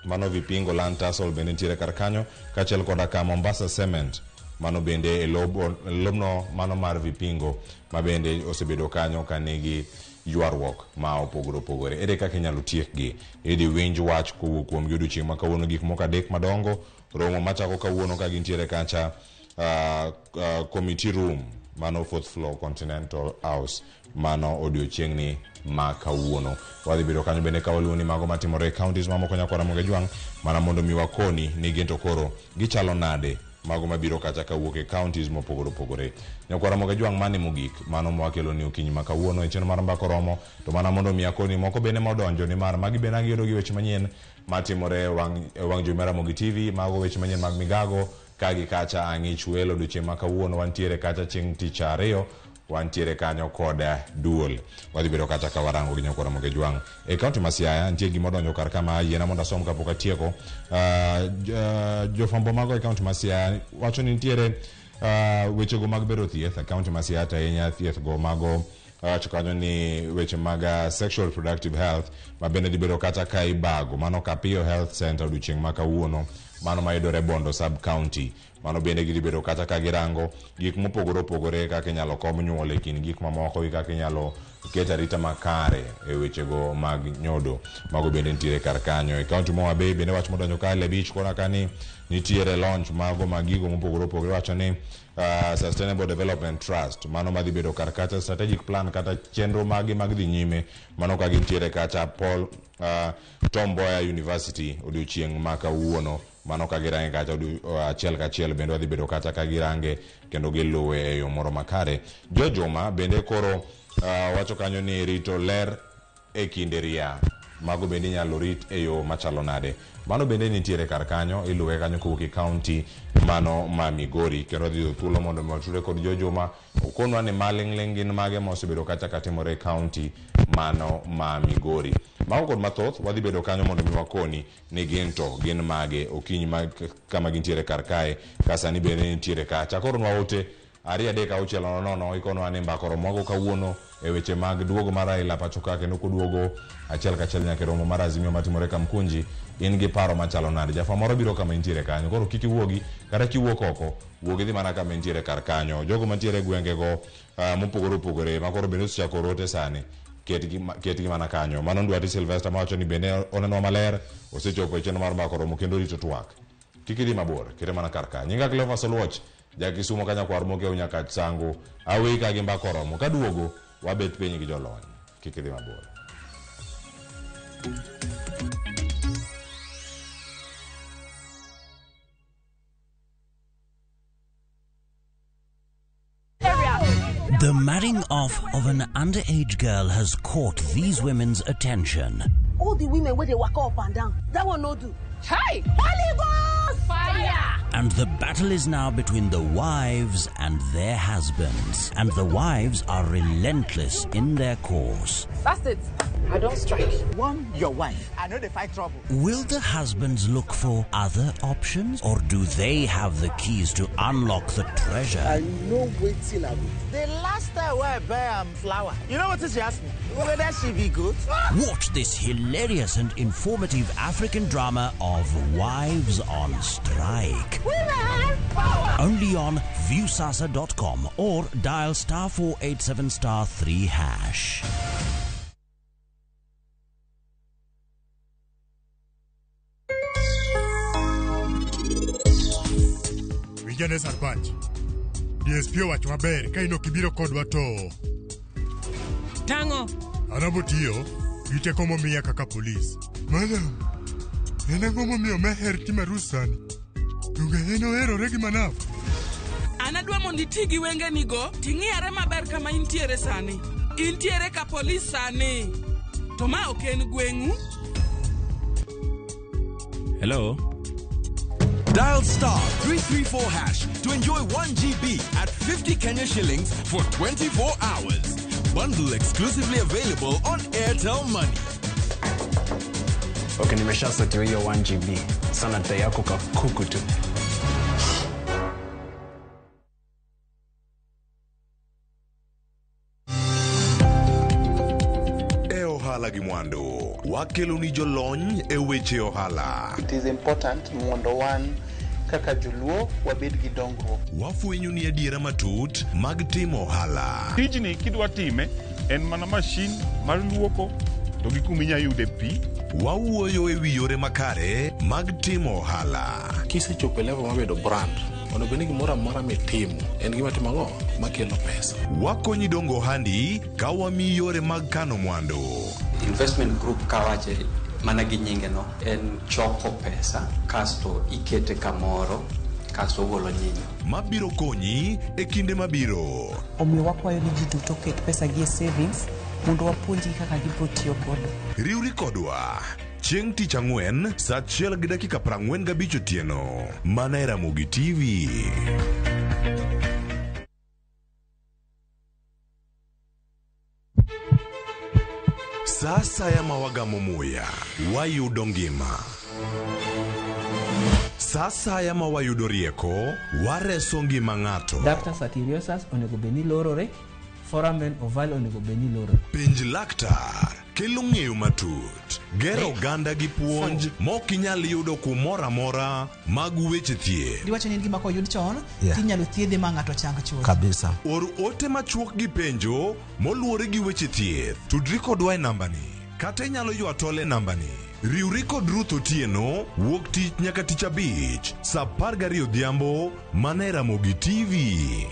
Mano Vipingo Land Tussle bende nitiere kar kanyo kaachiel koda ka Mombasa Cement mano bende e lobno mano mar Vipingo ma bende osebedo kanyo ka nigi ywaruok ma opogore opogore. Ere kaka inyalo tiekgi? Idhi winj wach kowuok kuomgi odiochieng' ma kawuono. Gik moko 3 madongo romo machako kawuono ka gintiere kacha committee room mano 4th floor Continental House mano odiochieng'ni ma kawuono. Wadhi bedo kanyo bende ka waluwo ni mago matimore e counties mamoko nyakora Ramogi Jwang' mana mondo mi wakoni ni gin to koro gichalo nade mago mabiro kacha kawuok e counties mopogore opogore. Nyakwar Ramogi Jwang' mane mogik mano mwakelo ni okinyi ma kawuono e chenro mar Mbaka Oromo to mana mondo mi akoni moko bende modonjo ni mar magi bende angiyudo gi weche manyien matimore wang' jowi mar Ramogi TV, mago weche manyien mag migago ka gi kacha ang'ich welo odiochieng' ma kawuono. Wantiere kacha chieng' tich ariyo, wantiere kanyo kod duol. Wadhi bedo kacha ka warango gi nyakwar Ramogi Jwang'. E kaunti ma Siaya nitie gima odonjo kar kama yiena mondo asom kapok atieko. Jofwambo mago e kaunti ma Siaya wacho ni nitiere wechego mag bero thieth e kaunti ma Siaya to ahinya thieth go mago wacho kanyo ni weche mag sexual reproductive health ma bende dhi bedo kata ka ibago mano Kapiyo Health Center odiochieng' ma kawuono mano mayudore Bondo sub county. Mano bende gidhi bedo kata ka girango gik mopogore opogore kaka inyalo kom nyuol e kind gik mamoko gi kaka inyalo ket arita makare e wechego mag nyodo. Mago bende nitiere kar kanyo. E kaunti ma Homa Bay bende wach modonjo ka le beach kona ka ni nitiere launch mago mag gigo mopogore opogore. Wacho ni Sustainable Development Trust mano madhi bedo kar kacha strategic plan kata chenro magi mag dhi nyime mano ka gintiere kacha Paul Tom Mboya University odiochieng' ma kawuono. Mano ka girange kacha achiel kachiel bende wadhi bedo kacha ka girange kendo giluwe e yo moro makare. Jojuma bende koro wacho kanyo ni rito ler e kinde ria mago bende inyalo rit e yo machalo nade. Mano bende nitiere kar kanyo, iluwe kanyo kowuok e kaunti mano ma Migori kendo wadhi yudo thuolo mondo mi watudre kod Jojuma okonwa ni maling'ling' gin mage ma osebedo kacha katimore e kaunti mano ma Migori. Mago kod mathoth wadhi bedo kanyo mondo mi wakoni ni gin to gin mage okinyi ma kama gintiere kar kae ka sani bende nitiere kacha. Koro nwa ote 2 3 6 0 0 ikonwa ni mbaka oromo kawuono e weche mag duogo mar Raila pacho ka kendo koduogo achiel kachiel nyaka e romo mar Azimio matimore Kamkunji. In gi paro machalo nade? Jafwambo moro biro kama intiere kanyo, koro kik iwuogi kata kiwuok oko wuogi dhi mana kama intiere kar kanyo. Jogo mantiere e gwengego mopogore opogore ma koro bende osechako rote sani ketgi mana kanyo. Mano Ndwati Sylvester mawacho ni bende onenwa maler osechopo e chenro mar mbaka oromo kendo rito twak. Kik idhi mabor, kete mana kar ka. Nyinga Cleophas Oluoch, ja Kisumo ka nyakwar Mokeu Nyakach Sango. Aweyi ka gi mbaka oromo. Kaduogo wabet piny gi jolony. Kik idhi mabor. The marrying off of an underage girl has caught these women's attention. All the women where they walk up and down, that one no do. Hey! Holy Ghost! Fire! And the battle is now between the wives and their husbands. And the wives are relentless in their course. That's it. I don't strike. One, your wife. I know they fight trouble. Will the husbands look for other options, or do they have the keys to unlock the treasure? I know waiting I will. The last time I buy flour, you know what she asked me? Whether she be good? Watch this hilarious and informative African drama of Wives on Strike. Women have power! Only on Viusasa.com or dial *487 *3#. Winjane Sarpanch. DSP owacho maber ka in ok ibiro kodwa to Tang'o? An abotiyo gi teko momiya kaka polis. Madam, en ang'o momiyo Meher timo arus sani? Donge en oherore gi Manaf? An adwa mondo iti gi wengenigo ting'iyare maber kama intiere sani. Intiere ka polis sani. To ma ok en gweng'u. Hello? Dial *334# to enjoy 1 GB at 50 Kenya shillings for 24 hours. Bundle exclusively available on Airtel Money. Okay, nimeshasetiwa hiyo 1 GB. Sana data yako kakuku tu. E ohala gi mwandu, wakeloni jolony e weche ohala. It is important mondo wan kaka joluo wabed gi dongruok. Wafwenyo ni adiera matut mag timo ohala. Tijni kidwa time en mana mashin mar luoko to gi kuma inya yude pi. Wawuoyo e wi yore makare mag timo ohala. Kisechopo e level mar bedo brand, onego bed ni gimoro amora mitimo en gima timo ang'o makelo pesa. Wakonyi dongo ohandi ka wamiyi yore mag kano mwandu. Investment group kawache mana gi nyinge no en choko pesa kasto ikete kamoro kasto ogolo nyinyo. Mabiro konyi e kinde mabiro. Omiyo wakwayo ni ji duto oket pesa gi e savings mondo wapuonjgi kaka gibiro tiyo godo. Riwri kodwa chieng' tich ang'wen saa 1:45 otieno mana e Ramogi TV. Sa asaya ma wagamo muya, wayudo ngima. Sa asaya ma wayudo rieko, wareso ngima ng'ato. Ductus arteriosus onego bed ni lorore, foramen ovale onego bed ni lorore. Penj laktar kelo ng'eyo matut, gero oganda gi puonj mok inyal yudo kumoro amora mag weche thieth. Diwacho ni en gima koyud chon, Yeah. tinyalo thiedhe ma ng'ato chang chuth. Kabisa. Or ote machuok gi penjo moluwore gi weche thieth. Tudri kodwa e nambani kata inyalo ywa tol e nambani. Riwri kod Ruth Otieno wuok tich nyaka tich abich saa 12 odhiambo mana e Ramogi TV.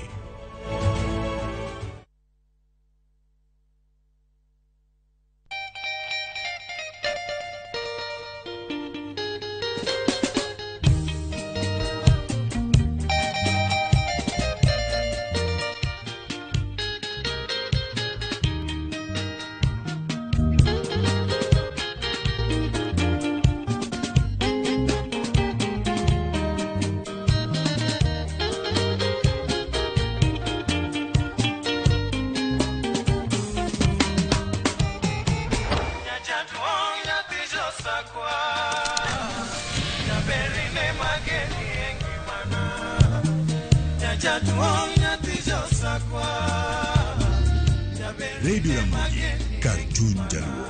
Radio Ramogi, kar chuny jaluo.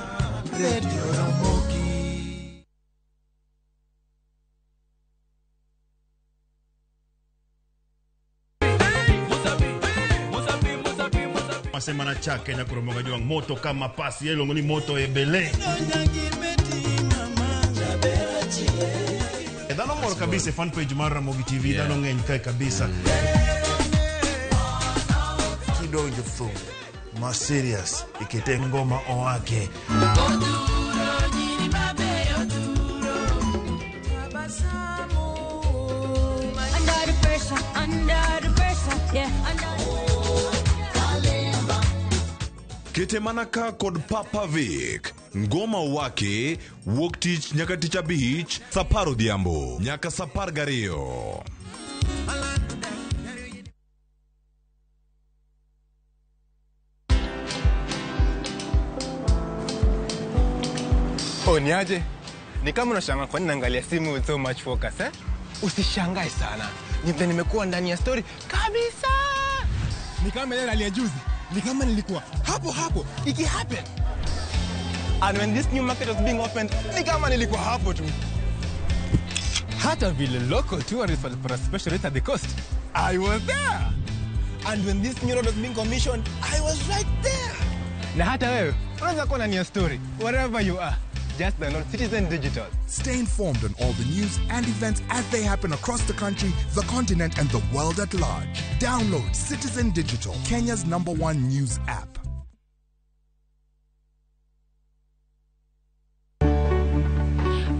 Radio Ramogi. Masema na chake nyakuromoga jwang moto kama pasi iluongo ni moto ebele. Dhano mor kabisa e fan page mar Ramogi TV, dhano ng'eny kae kabisa. Kidonjo thum ma serious ikete ngoma oake. Under the pressure, yeah. Under Kete mana ka kod Papa Vic. Ngoma wake wuok tich nyaka tich abich sa apar odhiambo nyaka sa apar gariyo. Oh, niaje? Ni kama unashangaa kwa nini naangalia simu with so much focus, eh? Usishangae sana. Ni vile nimekuwa ndani ya story kabisa. Ni kama ile rally ya juzi. Ni kama nilikuwa hapo hapo iki happen. And when this new market was being opened, ni kama nilikuwa hapo tu. Hata vile local tourists walipata special rate at the coast, I was there. And when this new road was being commissioned, I was right there. Na hata wewe unaweza kuwa ndani ya story wherever you are. Just download Citizen Digital. Stay informed on all the news and events as they happen across the country, the continent, and the world at large. Download Citizen Digital, Kenya's #1 news app.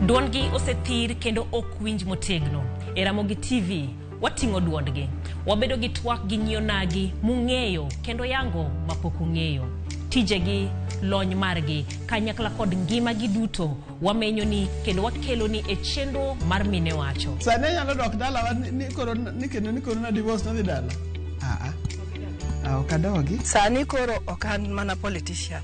Duondgi osethir kendo ok winj motegno. E Ramogi TV, wating'o duondgi. Wabedo gi twak gi nyionagi mung'eyo kendo yango mapok ung'eyo. Tijegi, lony margi, kanyakla kod ngimagi duto, wamenyo ni kendo wakelo ni e chenro mar Mine Wacho. Sani anyalo dok dalawa ni koro ni kendo ni koro na divorce nadhi dala. Ah, ok adogi. Sani koro ok an mana politician.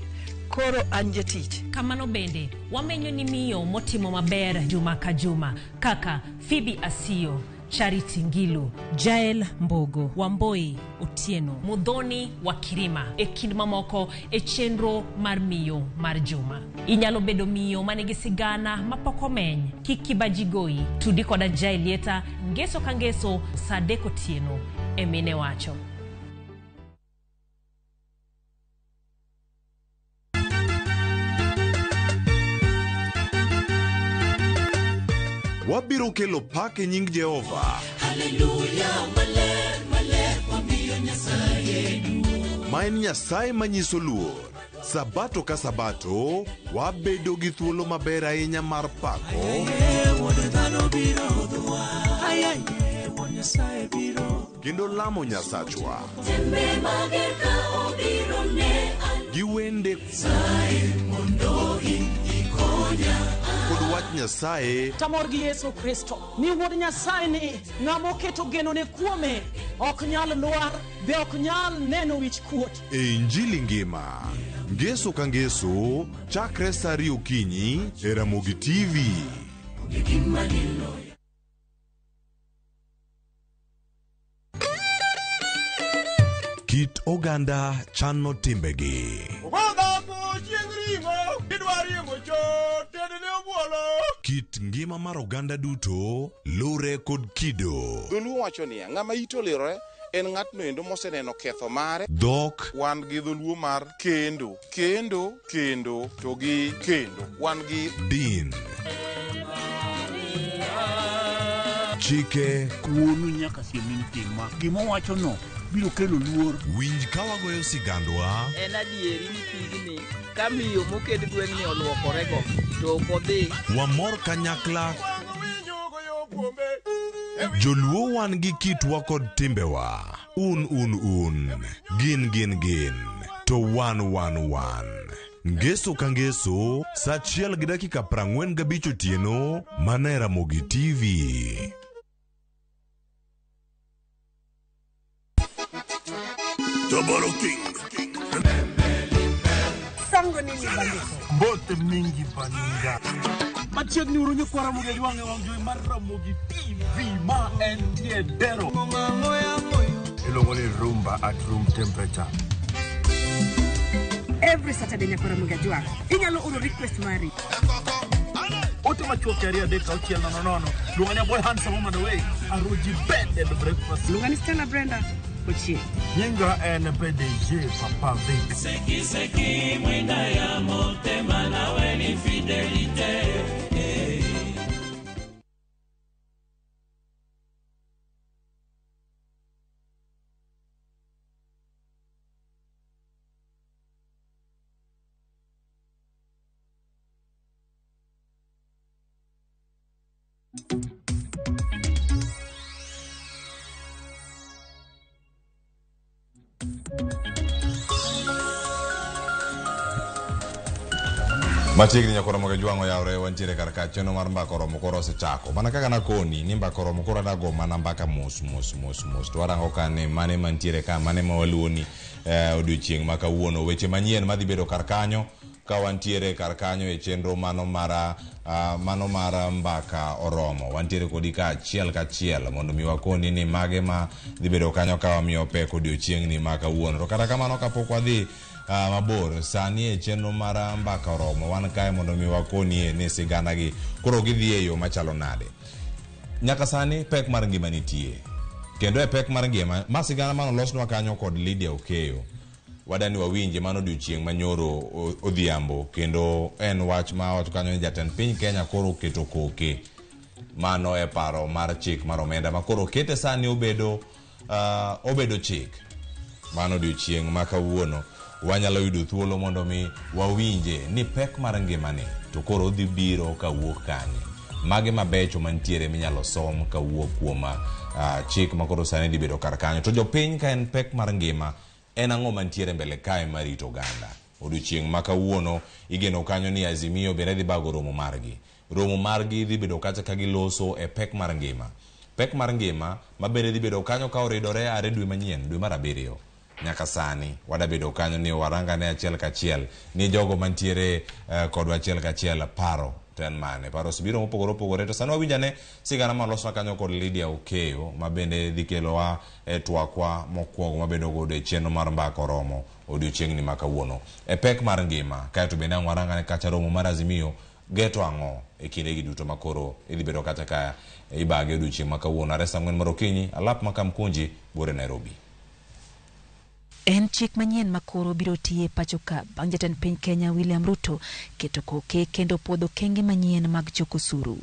Koro an jatich. Kamano bende, wamenyo ni miyo motimo maber juma ka juma kaka Phoebe Asiyo, Charity Ngilu, Jael Mbogo, Wamboi Otieno, Muthoni wa Kirima, e kind mamoko e chenro mar miyo mar juma. Inyalo bedo miyo manigi sigana mapok omeny, kik kibaji goyi, tudi koda Jael Lieta, ngeso ka ngeso, saa adek otieno e Mine Wacho. Wabiro kelo pak e nying Jehova. Haleluya, maler, maler, wamiyo Nyasaye duong'. Ma en Nyasaye manyiso luor. Sabato ka sabato, wabedo gi thuolo maber ahinya mar pako. Wuod dhano biro hudhwa. Ayaye, Wuod Nyasaye biro. Kendo lamo Nyasachwa. Tembe mager ka obiro ne an. Gi wende Nyasaye mondo in ikonya. Kod wach Nyasaye. Tamor gi Yesu Kristo ni wuod Nyasaye ni ng'ama oketo genone kuome ok nyal lwar be ok nyal neno wich kuot. E Injili ngima. Ngeso ka ngeso, chakre sa ariyo okinyi e Ramogi TV. Kit oganda chano timbegi. Kit ngima mar oganda duto lure kod kido. Dholuo wacho niya, ng'ama ite olirore en ng'atno endo moseneno ketho mare. Dhok. Wan gi dholuo mar kendo, kendo, kendo, to gi kendo. Wan gi din. Chike. Wuonu nyaka siem ni nitie ma. Gima owacho no biro kelo luor. Winj ka wagoyo sigandwa. En adieri ni pigni ka miyo moked gweng'ni oluokorego to ok odhi. Wamor kanyakla. Joluo wan gi kitwa kod timbewa. Un un un. Gin gin gin. To wan wan wan. Ngeso ka ngeso, sa 1:45 otieno, mana e Ramogi TV. Jabaro King. Sango nini bandiko? Mbote mingi baninga. Machiegni uru nyikwa Ramogi Ajwang' e wang' jowi mar Ramogi TV ma entie dero. Iluongo ni rumba at room temperature. Every Saturday nyakwa Ramogi Ajwang'. Inyalo oro request mari. Ote machuok 2 3 6 0 0. Luonga ni boy handsome woman away. Aruji bed and breakfast. Luonga ni Stella Brenda. Ochie. Nyinga en PDG Papa Vic. Seki seki mwenda ya motema nawe ni fidelite. Machiegni nyakoro moge jwang'o yawre wantiere kar ka chenro mar mbaka oromo koro osechako. Mana kaka nakoni ni mbaka oromo koro adago mana mbaka mos mos mos mos. To warango ka ni mane mantiere ka mane ma waluoni odiochieng' ma kawuono. Weche manyien madhi bedo kar kanyo ka wantiere kar kanyo e chenro mano mar mano mar mbaka oromo. Wantiere kodi ka achiel kachiel mondo mi wakoni ni mage ma dhi bedo kanyo ka wamiyo pek odiochieng'ni ma kawuono. To kata kamano kapok wadhi mabor sani e chenro mar mbaka oromo wan kae mondo mi wakonie ni sigana gi koro gidhi e yo machalo nade. Nyaka sani pek mar ngima nitie. Kendo e pek mar ngima ma sigana mano losnwa kanyo kod Lydia Okeyo. Wadani wawinje mano odiochieng' manyoro odhiambo kendo en wach ma wacho kanyo ni jatend piny Kenya koro oketo koke mano e paro mar chik mar omenda ma koro okete sani obedo obedo chik. Mano odiochieng' ma kawuono wanyalo yudo thuolo mondo mi wawinje ni pek mar ngimani to koro odhi biro kawuok kanye. Mage mabecho mantiere minyalo som kawuok kuom chik ma koro sani dhi bedo kar kanyo. To jopiny ka en pek mar ngima en ang'o mantiere mbele kae marito oganda. Odiochieng' ma kawuono igeno kanyo ni Azimio bende dhi bago romo margi. Romo margi dhi bedo kacha ka giloso e pek mar ngima. Pek mar ngima ma bende dhi bedo kanyo ka oridore are dwe manyien, dwe mar 7. Nyaka sani wadabedo kanyo ni warangane achiel kachiel ni jogo mantiere kodwa achiel kachiel paro to en mane. Paro osebiro mopogore opogore to sani wawinjane sigana maloswa kanyo kod Lydia Okeyo ma bende dhi kelowa e twakwa mokwongo mabedo godo e chenro mar mbaka oromo odiochieng'ni ma kawuono. E pek mar ngima kaeto bende ang' warangane kacha romo mar Azimio geto ang'o e kindegi duto ma koro idhi bedo kata ka ibage odiochieng' ma kawuono. Are saa 4 mar okinyi, alap ma Kamkunji, buore Nairobi. En chik manyien ma koro biro tiye pacho ka bang' jatend piny Kenya William Ruto keto koke kendo puodho okenge manyien mag choko osuru.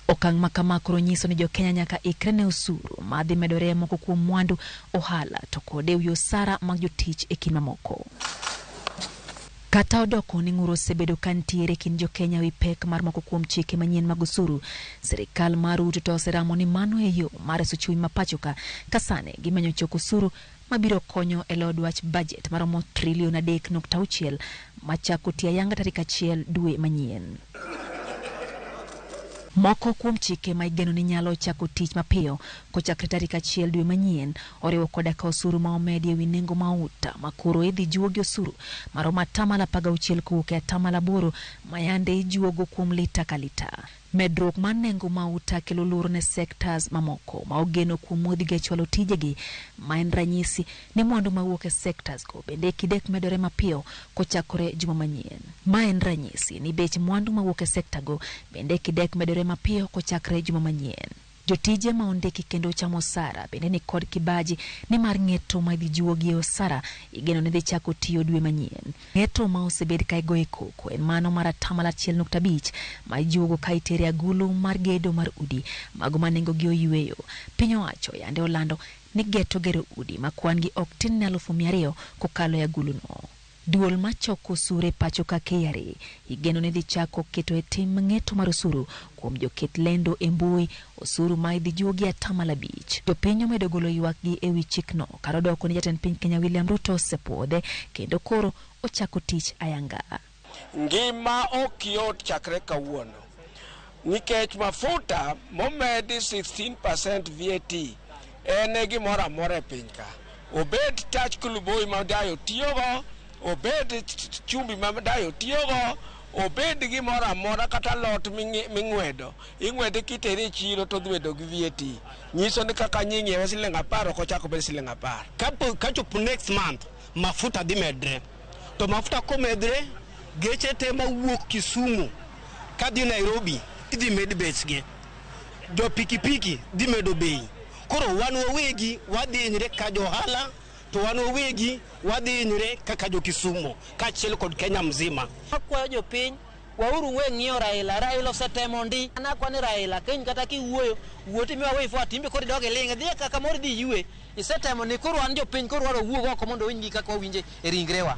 Okang' ma kama koro nyiso ni jo-Kenya nyaka ikre ne osuru madhi medore moko kuom mwandu, ohala to kod ewi osara mag jotich e kind mamoko. Kata odoko ni ng'ur osebedo ka nitiere kind jo-Kenya wi pek mar moko kuom chike manyien mag osuru, sirikal mar Ruto to oseramo ni mano e yo mar reso chuny ma pacho ka ka sani gimenyo choko osuru mabiro konyo e loyo dwach budget maromo trilion 3.6 machako tiyo ayanga tarik 1 dwe manyien. Moko kuom chike ma igeno ni nyalo chako tich mapiyo kochakre tarik 1 dwe manyien oriwo koda ka osuru ma omedi ewi nengo mauta ma koro idhi juogi osuru maromo 16% kowuok e 8% ma yande ijuogo kuom lita ka lita. Medruok mar nengo mauta kelo luoro ne sectors mamoko ma ogeno kuom wuodhgi e chwalo tijegi, ma en ranyisi ni mwandu mawuok e sectors go bende kidek medore mapiyo kochakore juma manyien. Ma en ranyisi ni bech mwandu mawuok e sekta go bende kidek medore mapiyo kochakre juma manyien. Jotije ma ondiki kendo chamo osara bende ni kod kibaji ni mar ng'eto ma idhi juogi e osara igeno ni dhi chako tiyo dwe manyien. Ng'eto ma osebed ka igoyo e koko en mano mar 1.5% ma ijuogo ka itere agulu mar gedo mar udi mago ma nengogi oyweyo. Piny owacho yande olando ni geto gero udi ma kwan gi ok tin ne 200,000 kokalo e aguluno. Duol machoko osuru e pacho ka KRA igeno ni dhi chako keto e tim ng'eto mar osuru kuom joket lendo e mbui, osuru ma idhi juogi 5%. Jopiny omedo golo ywakgi ewi chikno kar odoko ni jatend piny Kenya William Ruto osepuodhe kendo koro ochako tich ayanga. Ngima ok yot chakre kawuono nikech mafuta momedi 16% VAT en e gimoro amora e piny ka. Obed tach kuluboi ma dayo tiyogo, obed chumbi ma dayo tiyogo, obed gimoro amora kata lot ming'wedo. Ing'wede kitere e chiro to odhi bedo gi VAT. Nyiso ni kaka nying'iewe siling 10 ok ochako bed siling 10. Kachopo next month mafuta dhi medre. To mafuta komedre, geche te mawuok Kisumu kadhi Nairobi idhi med bechgi. Jo pikipiki dhi medo bei. Koro wan wawegi wadhi hinyre ka jo ohala, to wan wawegi wadhi hinyre kaka jo Kisumu kaachiel kod Kenya mzima. Akwayo jopiny, wauru we ng'iyo Raila. Raila osetemo ndi. An akwa ni Raila, kiny kata kiwuoyo, wuo timiwa way forward, timbe koro idog iling', idhi kaka moro idhi iywe. Isetemo ni koro wan jopiny koro wadwa wuog oko mondo wawinj gi kaka wawinje e ringrewa.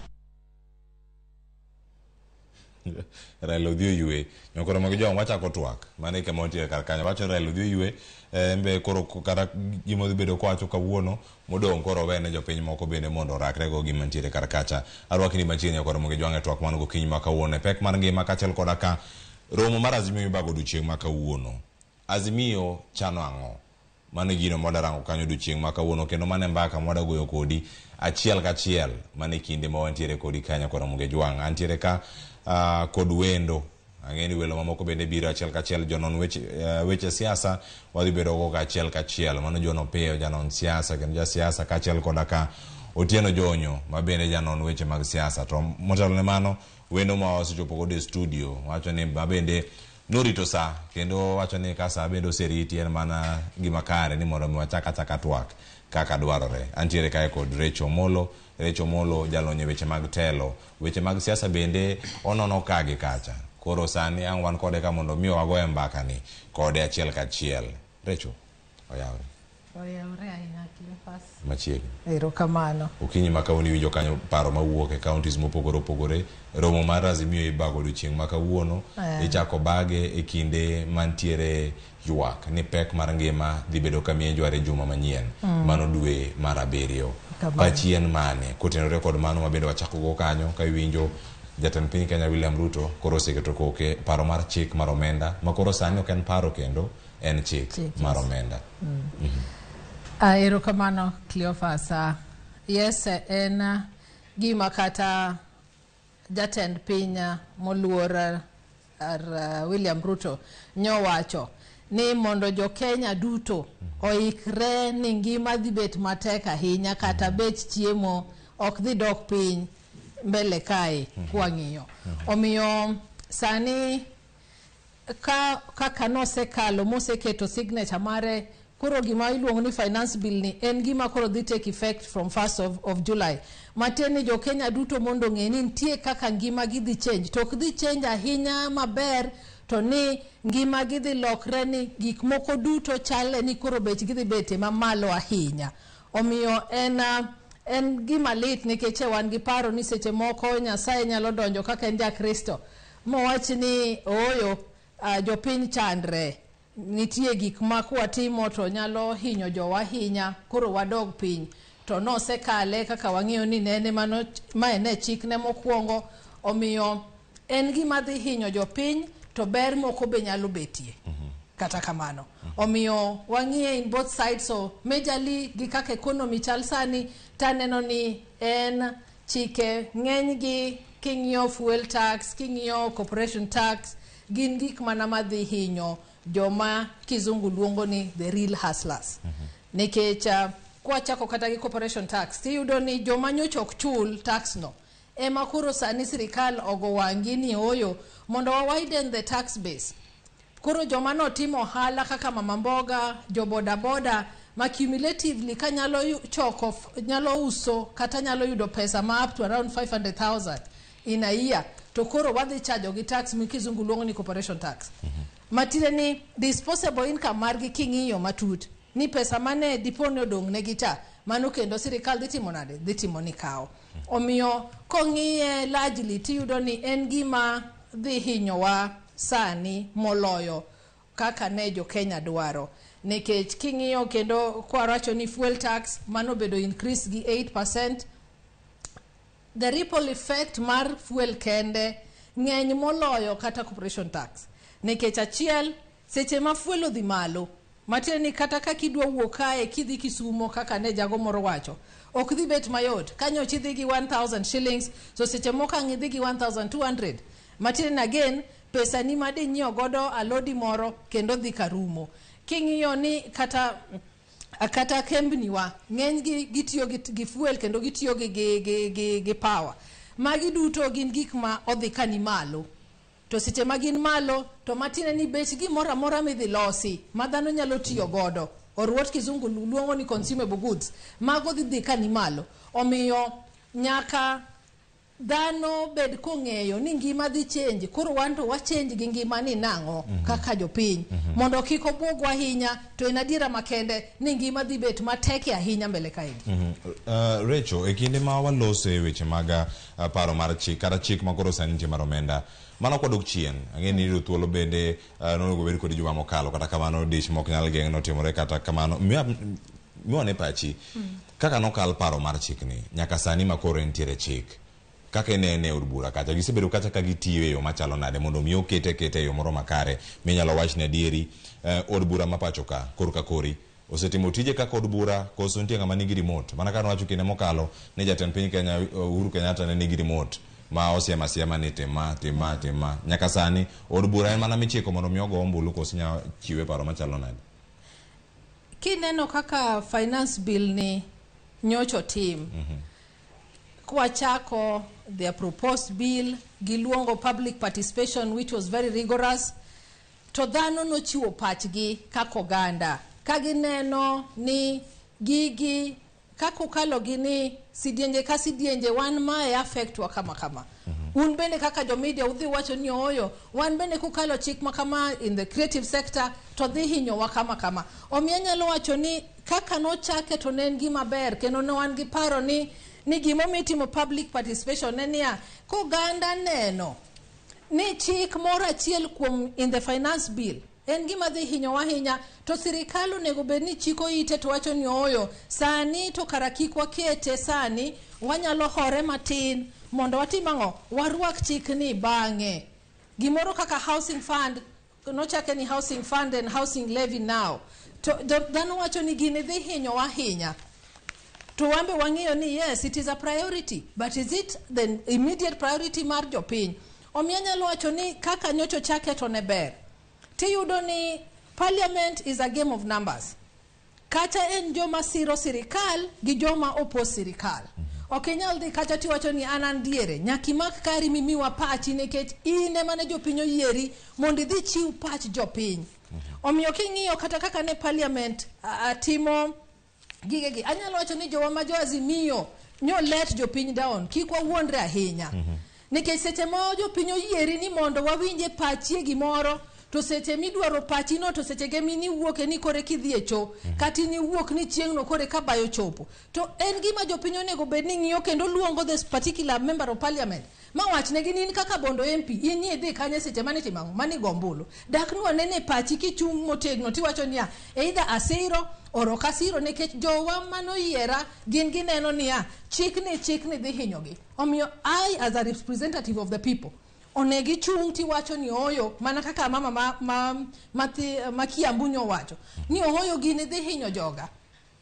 Raila odhi oywe. Nyokoro mag jong wachako twak. Mano e kama wantiere kar kanyo. Wacho ni Raila odhi oywe. En be koro kata gima odhi bedo kowacho kawuono modong' koro wene jopiny moko bende mondo orakre go gima nitiere kar kacha. Arwaki ni machiegni nyokoro mag jwang' e twak man gokinyi ma kawuono e pek mar ngima kaachiel koda ka romo mar Azimio mibago odiochieng' ma kawuono. Azimio chano ang'o? Mano e gino mwada rango kanyo odiochieng' ma kawuono kendo mano e mbaka mwada goyo kodi achiel kachiel mano e kinde ma wantiere kodi ka nyakwar Muge Jwang'. Antiere ka kod wendo. Ang'e ni welo mamoko bende biro achiel kachiel jonon weche, weche siasa wadhi bedo go achiel kachiel. Mano John Opiyo janon siasa kendo jasiasa kaachiel koda ka Otieno Jonyo ma bende janon weche mag siasa. To motelo ne mano wendo ma wasechopo godo e studio wacho ni ma bende norito sa kendo wacho ni ka sa bende oseriti en mana gima kare ni mondo mi wachak achaka twak kaka dwarore. Antiere kae kod Rachel Omollo. Rachel Omollo jalony e weche mag telo. Weche mag siasa bende onono ka gi kacha. Koro sani ang' wan kode ka mondo mi wagoye mbaka ni kode achiel kachiel. Rachel, oyawre. Oyawre ahinya Cleophas. Machiegni. Erokamano. Okinyi ma kawuono iwinjo kanyo paro mawuok e counties mopogore opogore. Romo mar Azimio ibago odiochieng' ma kawuono. Ichako bage e kinde mantiere ywak ni pek mar ngima dhi bedo ka mienjo are juma manyien. Mano dwe mar 7. Pachi en mane? Kotenore kod mano ma bende wachako go kanyo ka iwinjo jatend piny Kenya William Ruto koro oseketo koke paro mar chik mar omenda ma koro sani ok en paro kendo en chik mar omenda. Erokamano Cleophas. Yes, en gima kata jatend piny moluor William Ruto nyowacho ni mondo jo Kenya duto oikre ni ngima dhi bet matek ahinya kata bech chiemo ok dhi dok piny mbele kae kwang'iyo. Omiyo sani kaka nosekalo moseketo signature mare koro gima iluongo ni finance bill ni en gima koro dhi take effect from 1st of July. Matiende ni jo Kenya duto mondo ong'e ni nitie kaka ngima gi dhi change. To ok dhi change ahinya maber to ni ngima gi dhi lokre ni gik moko duto chale ni koro bech gi dhi bete mamalo ahinya. Omiyo en gima lit nikech wan gi paro ni seche moko Nyasaye nyalo donjo kaka en ja Kristo mowach ni ooyo jopiny chandre. Nitie gik ma kwatimo to nyalo hinyo jowa ahinya koro wadog piny. To nosekale kaka wang'eyo ni nene mano mae ne chikne mokwongo omiyo en gima dhi hinyo jopiny to ber moko be nyalo betie. Kata kamano. Omiyo wang'iye in both sides so majorly gi kaka economy chal sani taneno ni en chike ng'eny gi king'iyo fuel tax, king'iyo corporation tax gin gik mana madhi hinyo joma kizungu luongo ni the real hustlers. Nikech kwachako kata gi corporation tax tiyudo ni joma nyocha ok chul tax no ema koro sani sirikal ogo wang'i ni oyo mondo wa widen the tax base. Koro joma notimo ohala kaka mama mboga, jo boda boda ma cumulatively ka nyalo choko nyalo uso kata nyalo yudo pesa ma up to around 500,000 in a year to koro wadhi charge gi tax mi kizungu luongo ni corporation tax. Matiende ni disposable income margi king'iyo matut ni pesa mane dipo ni odong' negi cha mano kendo sirikal dhi timo nade? Dhi timo ni kawo. Omiyo kong'iye largely tiyudo ni en gima dhi hinyowa sani moloyo kaka ne jo Kenya dwaro. Nikech king'iyo kendo kwawacho ni fuel tax mano bedo increase gi 8%, the ripple effect mar fuel kende ng'eny moloyo kata corporation tax. Nikech achiel seche ma fuel odhi malo matiende ni kata kaka idwa wuok kae kidhi Kisumo kaka ne jago moro wacho ok dhi bet mayot kanyocha idhi gi 1000 shillings so seche moko ang' idhi gi 1200 matiende ni again pesa ni ma dinyiew godo alodi moro kendo dhi karumo. King'iyo ni kata kembni wa ng'eny gi gitiyo gi fuel kendo gitiyo gi power. Magi duto gin gik ma odhi ka ni malo. To seche ma gin malo to matiende ni bech gimoro amora midhi losi ma dhano nyalo tiyo godo or what kizungu luongo ni consumable goods mago dhi dhi ka ni malo. Omiyo nyaka dhano bed kong'eyo ni ngima dhi change, koro wan to wa change gi ngima ni nang'o kaka jopiny mondo kik obwogwa ahinya. To en adiera makende ni ngima dhi bet matek ahinya mbele kaendi. Rachel, e kinde ma walose weche mag paro mar chik kata chik ma koro sani nitie mar omenda, mano kwadok chien, ang'e ni yudo thuolo bende nonego bed kod juma mokalo, kata kamano dich mok nyal geng' notimore. Kata kamano miwa ne pachi kaka nokal paro mar chikni nyaka sani ma koro entiere chik, kaka inene e od bura kacha, gisebedo kacha ka gitiyo e yo machalo nade mondo mi okete kete e yo moro makare minyalo wach ni adieri od bura ma pacho ka korka kori osetimo tije kaka od bura, koso nitie ng'ama nigi remote mana kaka nowacho kinde mokalo ni jatend piny Kenya Uhuru Kenyatta ne nigi remote ma osiemo asiema ni tima tima tima. Nyaka sani od bura en mana michiko mondo mi ogo ombulu, koso inyalo chiwe paro machalo nade? Kineno kaka finance bill ni nyocho tim, kwachako their proposed bill, giluongo public participation, which was very rigorous, to dhano nochiwo pachgi kaka oganda ka gineno ni gigi kaka okalogi ni sidienje ka sidienje, wan mae affect wa kama kama. Un bende kaka jo media udhi wacho ni ooyo, wan bende kukalo chik ma kama in the creative sector to dhi hinyowa kama kama. Omiyo anyalo wacho ni kaka nochake to ne en gima ber, kendo ne wan gi paro ni gimomiyo itimo public participation ne niya, koganda neno ni chik moro achiel kuom in the finance bill en gima dhi hinyowa ahinya, to sirikal onego bed ni chiko ite to wacho ni ooyo, sani to kara kik wakete sani, wanyalo hore matin mondo watim ang'o, warwak chikni bang'e. Gimoro kaka housing fund, nochake ni housing fund and housing levy now, to dhano wacho ni gini dhi hinyowa ahinya, to wan be wang'iyo ni yes, it is a priority, but is it the immediate priority mar jopiny? Omiyo anyalo wacho ni kaka nyocha ochake to ne ber. Tiyudo ni parliament is a game of numbers, kata en joma siro sirikal gi joma oppose sirikal. Ok inyal dhi kacha tiwacho ni an diere, nyaka imak kari mimiwa pachi, nikech in ema ne jopiny oyieri mondo idhi chiw pach jopiny. Omiyo king'iyo kata kaka ne parliament timo gigegi, anyalo wacho ni jowa ma jo Azimio nyo let jopiny down. Kik wawuondre ahinya, nikech seche ma jopiny oyieri ni mondo wawinje pachie gimoro, to seche midwaro pachino to seche ge miniwuoke ni kore kidhi e cho, kata iniwuok ni chieng'no kore ka bayo chopo, to en gima jopiny onego bed ni ng'iyo kendo luongo this particular member of parliament ma wachnegi ni in kaka Bondo MP, in ni idhi kanye seche mane itimo ang'o mane igo ombulu, dak nwanene pachi kichung' motegno tiwacho niya, either asiro or ok asiro, nikech jowa manoyiera gin gineno niya chikni dhi hinyogi. Omiyo I as a representative of the people onego ichung' tiwacho ni ooyo, mana kaka mama ma Kiambu nyowacho ni ooyo, gini dhi hinyo joga,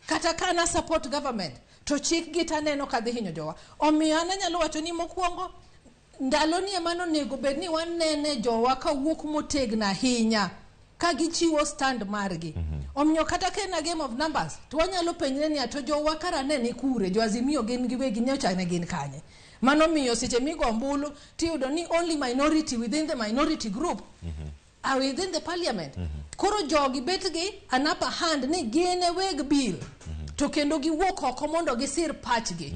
kata ka na support government to chik gi taneno ka dhi hinyo jowa. Omiyo an anyalo wacho ni mokwongo ndaloni ema nonego bed ni wanene jowa kawuok motegno ahinya ka gichiwo stand margi. Omiyo kata ka en a game of numbers, to wanyalo penjre niya, to jowa kara ne ni kure? Jo Azimio gin giwegi nyocha ne gin kanye? Mano miyo seche migo ombulu tiyudo ni only minority within the minority group are within the parliament. Koro jogi bet gi an upper hand ni gin e weg bill, to kendo giwuok oko mondo gisir pachgi,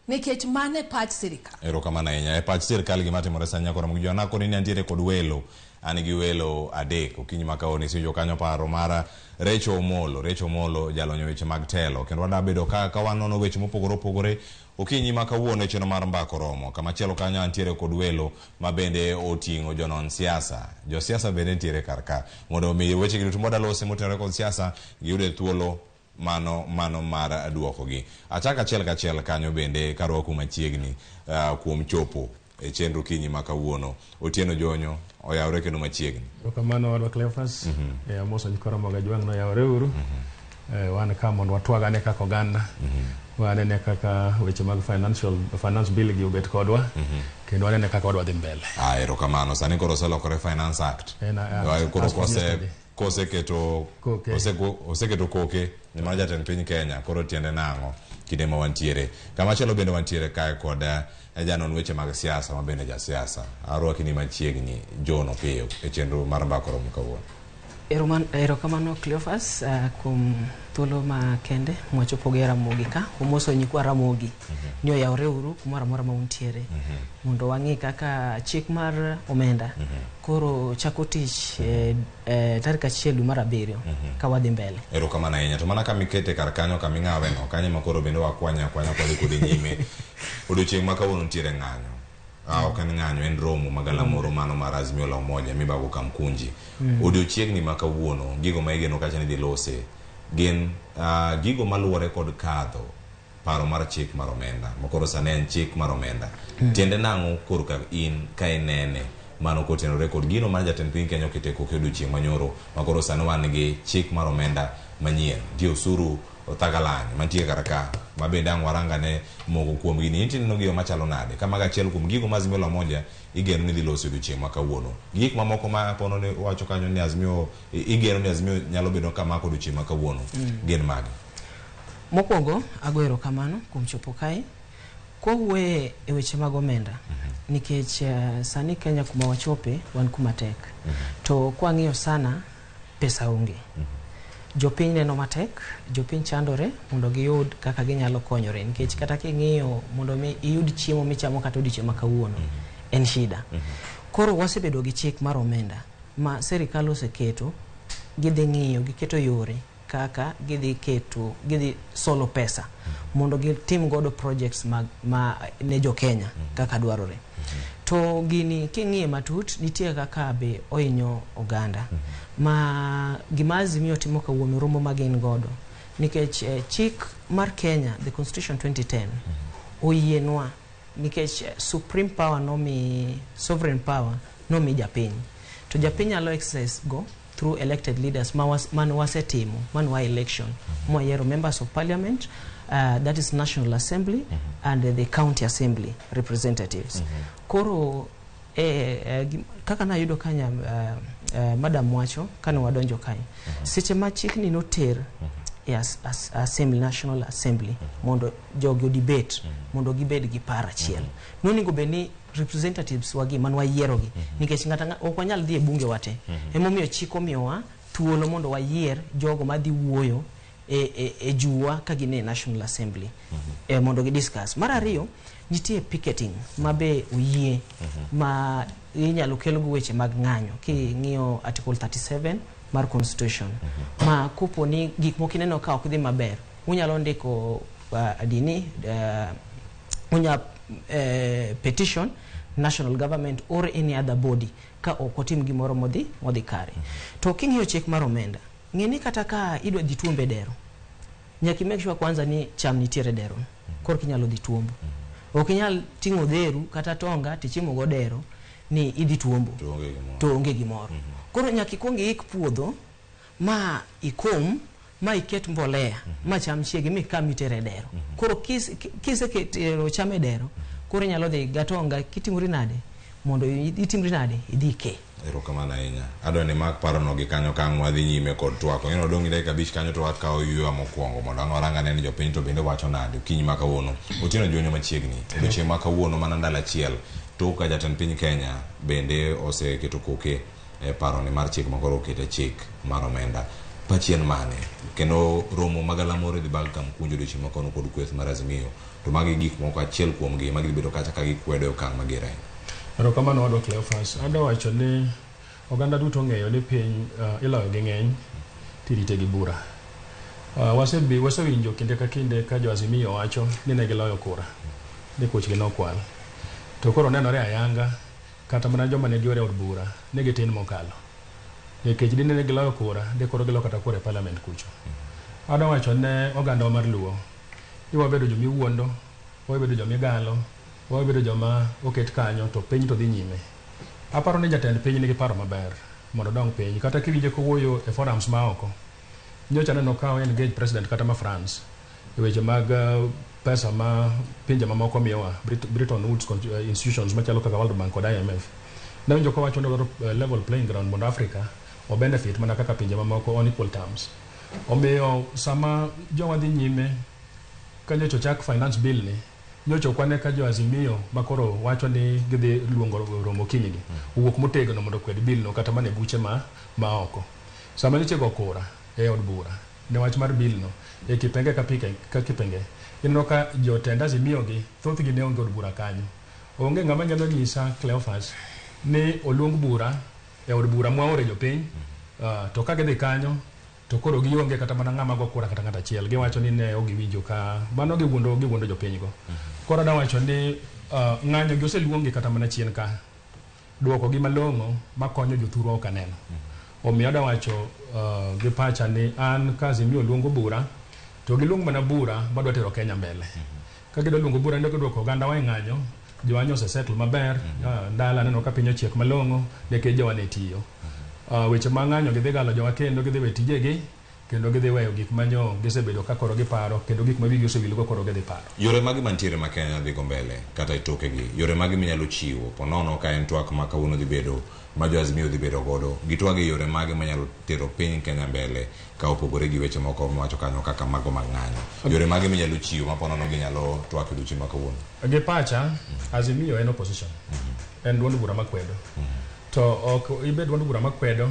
nikech mano e pach sirikal. Erokamano ahinya. E pach sirikal gima timore sani, nyakora Mugijwa nakoni ni antiere kod welo, an gi welo adek okinyi ma kawuono. Isinjo kanyo paro mar Rachel Omolo. Rachel Omolo jalony e weche mag telo, kendo wada bedo ka wanono weche mopogore opogore okinyi ma kawuono e chenro mar Mbaka Oromo. Kamachielo kanyo antiere kod welo ma bende oting'o jonon siasa, josiasa bende nitiere kar ka mondo omi weche gi duto mwadalose motenore kod siasa giyude thuolo mano mar duokogi. Achako achiel kachiel kanyo bende karwako machiegni kuom chopo e chenro kinyi ma kawuono. Otieno Jonyo oyawre kendo machiegni. Erokamano wadwa Cleophas. Amoso nyikwa Ramogi Ajwang' noyawre uru. Wan ka mondo watwag ane kaka oganda. Wanene kaka weche mag finance bill gi obet kodwa. Kendo wanene kaka wadwa dhi mbele. Erokamano. Sani koro oselokore Finance Act. En, Koro as from yesterday. Koseketo Koke. Oseketo koke ni mar jatend piny Kenya, koro tiende nang'o kinde ma wantiere. Kamachielo bende wantiere kae kod janon weche mag siasa ma bende jasiasa. Arwaki ni machiegni John Opiyo e chenro mar Mbaka Oromo kawuono. Erokamano Cleophas kuom thuolo makende mwachopo gi Ramogi ka. Wamoso nyikwa Ramogi ni oyawre uru kumoro amora ma untiere mondo wang'i kaka chik mar omenda koro chako tich tarik 1 dwe mar 7 ka wadhi mbele. Erokamano ahinya. To mana kamikete kar kanyo kaming'awe no, kanyo ema koro bende wakwanya akwanya kwadhi kode nyime. Odiochieng' ma kawuono nitiere ng'anyo. Ok en ng'anyo, en romo magalamoro mano mar Azimio la Umoja mibago Kamkunji. Odiochieng'ni ma kawuono, gigo ma igeno kacha ni dhi lose gin gigo maluwore kod kadho paro mar chik mar omenda. Makoro sani en chik mar omenda. Tiende nang'o korka in ka inene mano kotenore kod gino mar jatend piny Kenya okete koke odiochieng' manyoro makoro sani wan gi chik mar omenda manyien. Nitie osuru othagalany mantie kar ka ma bende ang' warangane moko kuom gini. Nitie neno gigo machalo nade? Ka mago achiel kuom gigo ma Azimio la Umoja igeno ni dhi loso odiochieng' ma kawuono. Gik mamoko ma pono ni wacho kanyo ni Azimio igeno ni Azimio nyalo bedo ka mako odiochieng' ma kawuono gin mage? Mokwongo ago erokamano kuom chopo kae. Kwawuoye e weche mag omenda nikech sani Kenya kuma wachope wan kuma tek. To kwang'iyo sana pesa onge. Jopiny neno matek, jopiny chandore mondo giyud kaka ginyalo konyore nikech kata king'iyo mondo mi iyud chiemo michamo kata odiochieng' ma kawuono en shida. Koro wasebedo gi chik mar omenda ma sirikal oseketo, gidhi ng'iyo, giketo yore kaka gidhi keto, gidhi solo pesa mondo gitim godo projects ma ne jo Kenya kaka dwarore. To gini king'iye matut nitie kaka be ohinyo oganda ma gima Azimio timo kawuono romo ma gin godo nikech chik mar Kenya, the Constitution 2010 oyienwa nikech supreme power nomi, sovereign power nomi japiny, to japiny nyalo exercise go through elected leaders mane wasetimo mane wa election mwayiero members of parliament, that is National Assembly and the County Assembly representatives. Koro kaka nayudo kanya madam wacho kane wadonjo kae, seche ma chikni noter e Assembly, National Assembly mondo jogi odebate mondo gibed gi paro achiel, nonego bed ni representatives wagi man wayierogi nikech ng'ata ok wanyal dhi e bunge wate. Emomiyo chik omiyowa thuolo mondo wayier jogo madhi wuoyo e juwa ka gin e National Assembly mondo gi discuss. Mar ariyo, nitie picketing ma be oyie ma inyalo kelgo weche mag ng'anyo king'iyo Article 37 mar Constitution ma kopo ni gik moko ineno ka ok dhi maber, unyalo ndiko dini unya petition national government or any other body ka ok otim gimoro modhi kare. To king'iyo chik mar omenda, ng'e ni kata ka idwa dhi tuombe dero, nyaka i make sure kwanza ni cham nitiere dero, korka inyalo dhi tuombo. Ok inyal ting'o dheru kata tonga tichimo go dero ni idhi tuombo to onge gimoro. Koro nyaka ikuong iik puodho ma ikom ma iket mbolea ma cham chiegi mi mitere dero. Koro kiseketero cham e dero, koro inyalo dhi gatonga kitimori nade mondo itimri nade idhi ike. Erokamano ahinya. Adwa ni mak parono gi kanyo ka ang' wadhi nyime kod twak. Ing'e ni wadong' gi dakika 5 kanyo to wakawo yweyo mokwongo mondo ang' warang ane ni jopiny to bende wacho nade okinyi ma kawuono. Otieno Juonyo machiegni. Odiochieng' ma kawuono mana ndalo achiel tok ka jatend piny Kenya bende oseketo koke e parone mar chik makoro okete chik mar omenda. Pachien mane? Kendo romo magalamoro idhi bag Kamkunji odiochieng' ma kawuono kod kweth mar Azimio. To magi gik moko achiel kuom gi ma gidhi bedo kacha ka gikwedo e okang' mager ahinya. Erokamano wadwa Cleophas. Adwa wacho ni oganda duto ong'eyo ni piny iloyo gi ng'eny tirite gi bura. Wasewinjo kinde ka kinde ka jo Azimio wacho ni ne giloyo kura, ni kuchgi nokwal. To koro nenore ayanga kata mana joma ne giore od bura ne gitin mokalo. Nikech dine ne giloyo kura, de koro gilo kata kura e parliament kucho. Adwa wacho ne ogandawa mar Luo ni wabedo jomiwuondo, wabedo jomigalo, wabedo joma oket kanyo to piny to dhi nyime. Aparo ni jatend piny nigi paro maber mondo odong piny. Kata kiwinje kowuoyo e forums ma oko, nyocha aneno ka o engage president kata ma France e weche mag pesa ma pinje mamoko miyowa, Bretton Woods institutions machalo kaka World Bank kod IMF. Nawinjo kowacho ni odwaro level playing ground mondo Africa o benefit mana kaka pinje mamoko on equal terms. Omiyo sama jowa dhi nyime ka nyocha ochak finance bill ni, nyocha ok wane ka jo Azimio makoro wacho ni gidhi luongo romo kinyni owuok motegno mondo okwed bill no kata mana e buche ma oko. Sama nyocha igo kura e od bura ne wach mar bill no e kipenge ka pike, ka kipenge ineno ka jotend Azimio gi thothgi ne onge od bura kanyo. Onge ng'ama nyalo nyisa Cleophas ni oluong bura e od bura mwaore jopiny to ka gidhi kanyo to koro gionge kata mana ng'ama go kura kata ng'at achiel. Giwacho ni ne ok giwinjo ka mano giwuondo giwuondo jopiny go. Koro adwa wacho ni ng'anyo gi oseluongi kata mana chien ka. Duoko gi malong'o makonyo jothurwa ok aneno. Omiyo adwa wacho gi pacha ni an ka Azimio luongo bura to giluong mana bura madwa tero Kenya mbele. Ka gidwa luongo bura ni gidwoko oganda wa e ng'anyo, jowa ose settle maber, ndala aneno ka piny ochiek malong'o nikech jowa ne tiyo. Weche mag ng'anyo gidhi galo jowa kendo gidhi we tijegi kendo gidhi weyo gik manyo gisebedo ka koro giparo kendo gik ma wigi osewilgo koro gidhi paro. Yore mage mantiere ma Kenya dhigo mbele kata e tokegi? Yore mage minyalo chiwo ponono ka en twak ma kawuono dhi bedo ma jo Azimio dhi bedo godo? Gitwag e yore mage manyalo tero piny Kenya mbele ka opogore gi weche moko miwacho kanyo kaka mago mag ng'anyo? Yore mage minyalo chiwo ma ponono ginyalo twak e odiochieng' ma kawuono? Gi pacha, Azimio en opposition. En duond bura makwedo. To ok ibed duond bura makwedo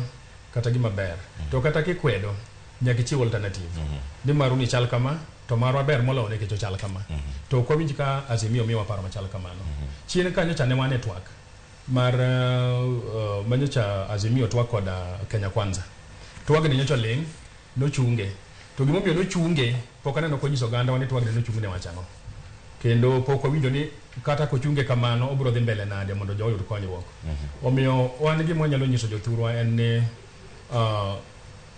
kata gima ber. To kata kikwedo, nyaka ichiw alternative. Ni maru ni chal kama, to marwa ber moloyo nikech ochal kama. To ok wawinj ka Azimio miyowa paro machal kamano. Chien kanyo cha ne wan e twak mar manyocha Azimio twak kod Kenya Kwanza. Twagni nyocha oling', nochunge. To gimomiyo nochunge, pok aneno konyiso oganda wa ni twagni nochung ne wach ang'o. Kendo pok wawinjo ni kata kochunge kamano obiro dhi mbele nade mondo jowa oyud konyruok. Omiyo wan gima wanyalo nyiso jothurwa en ni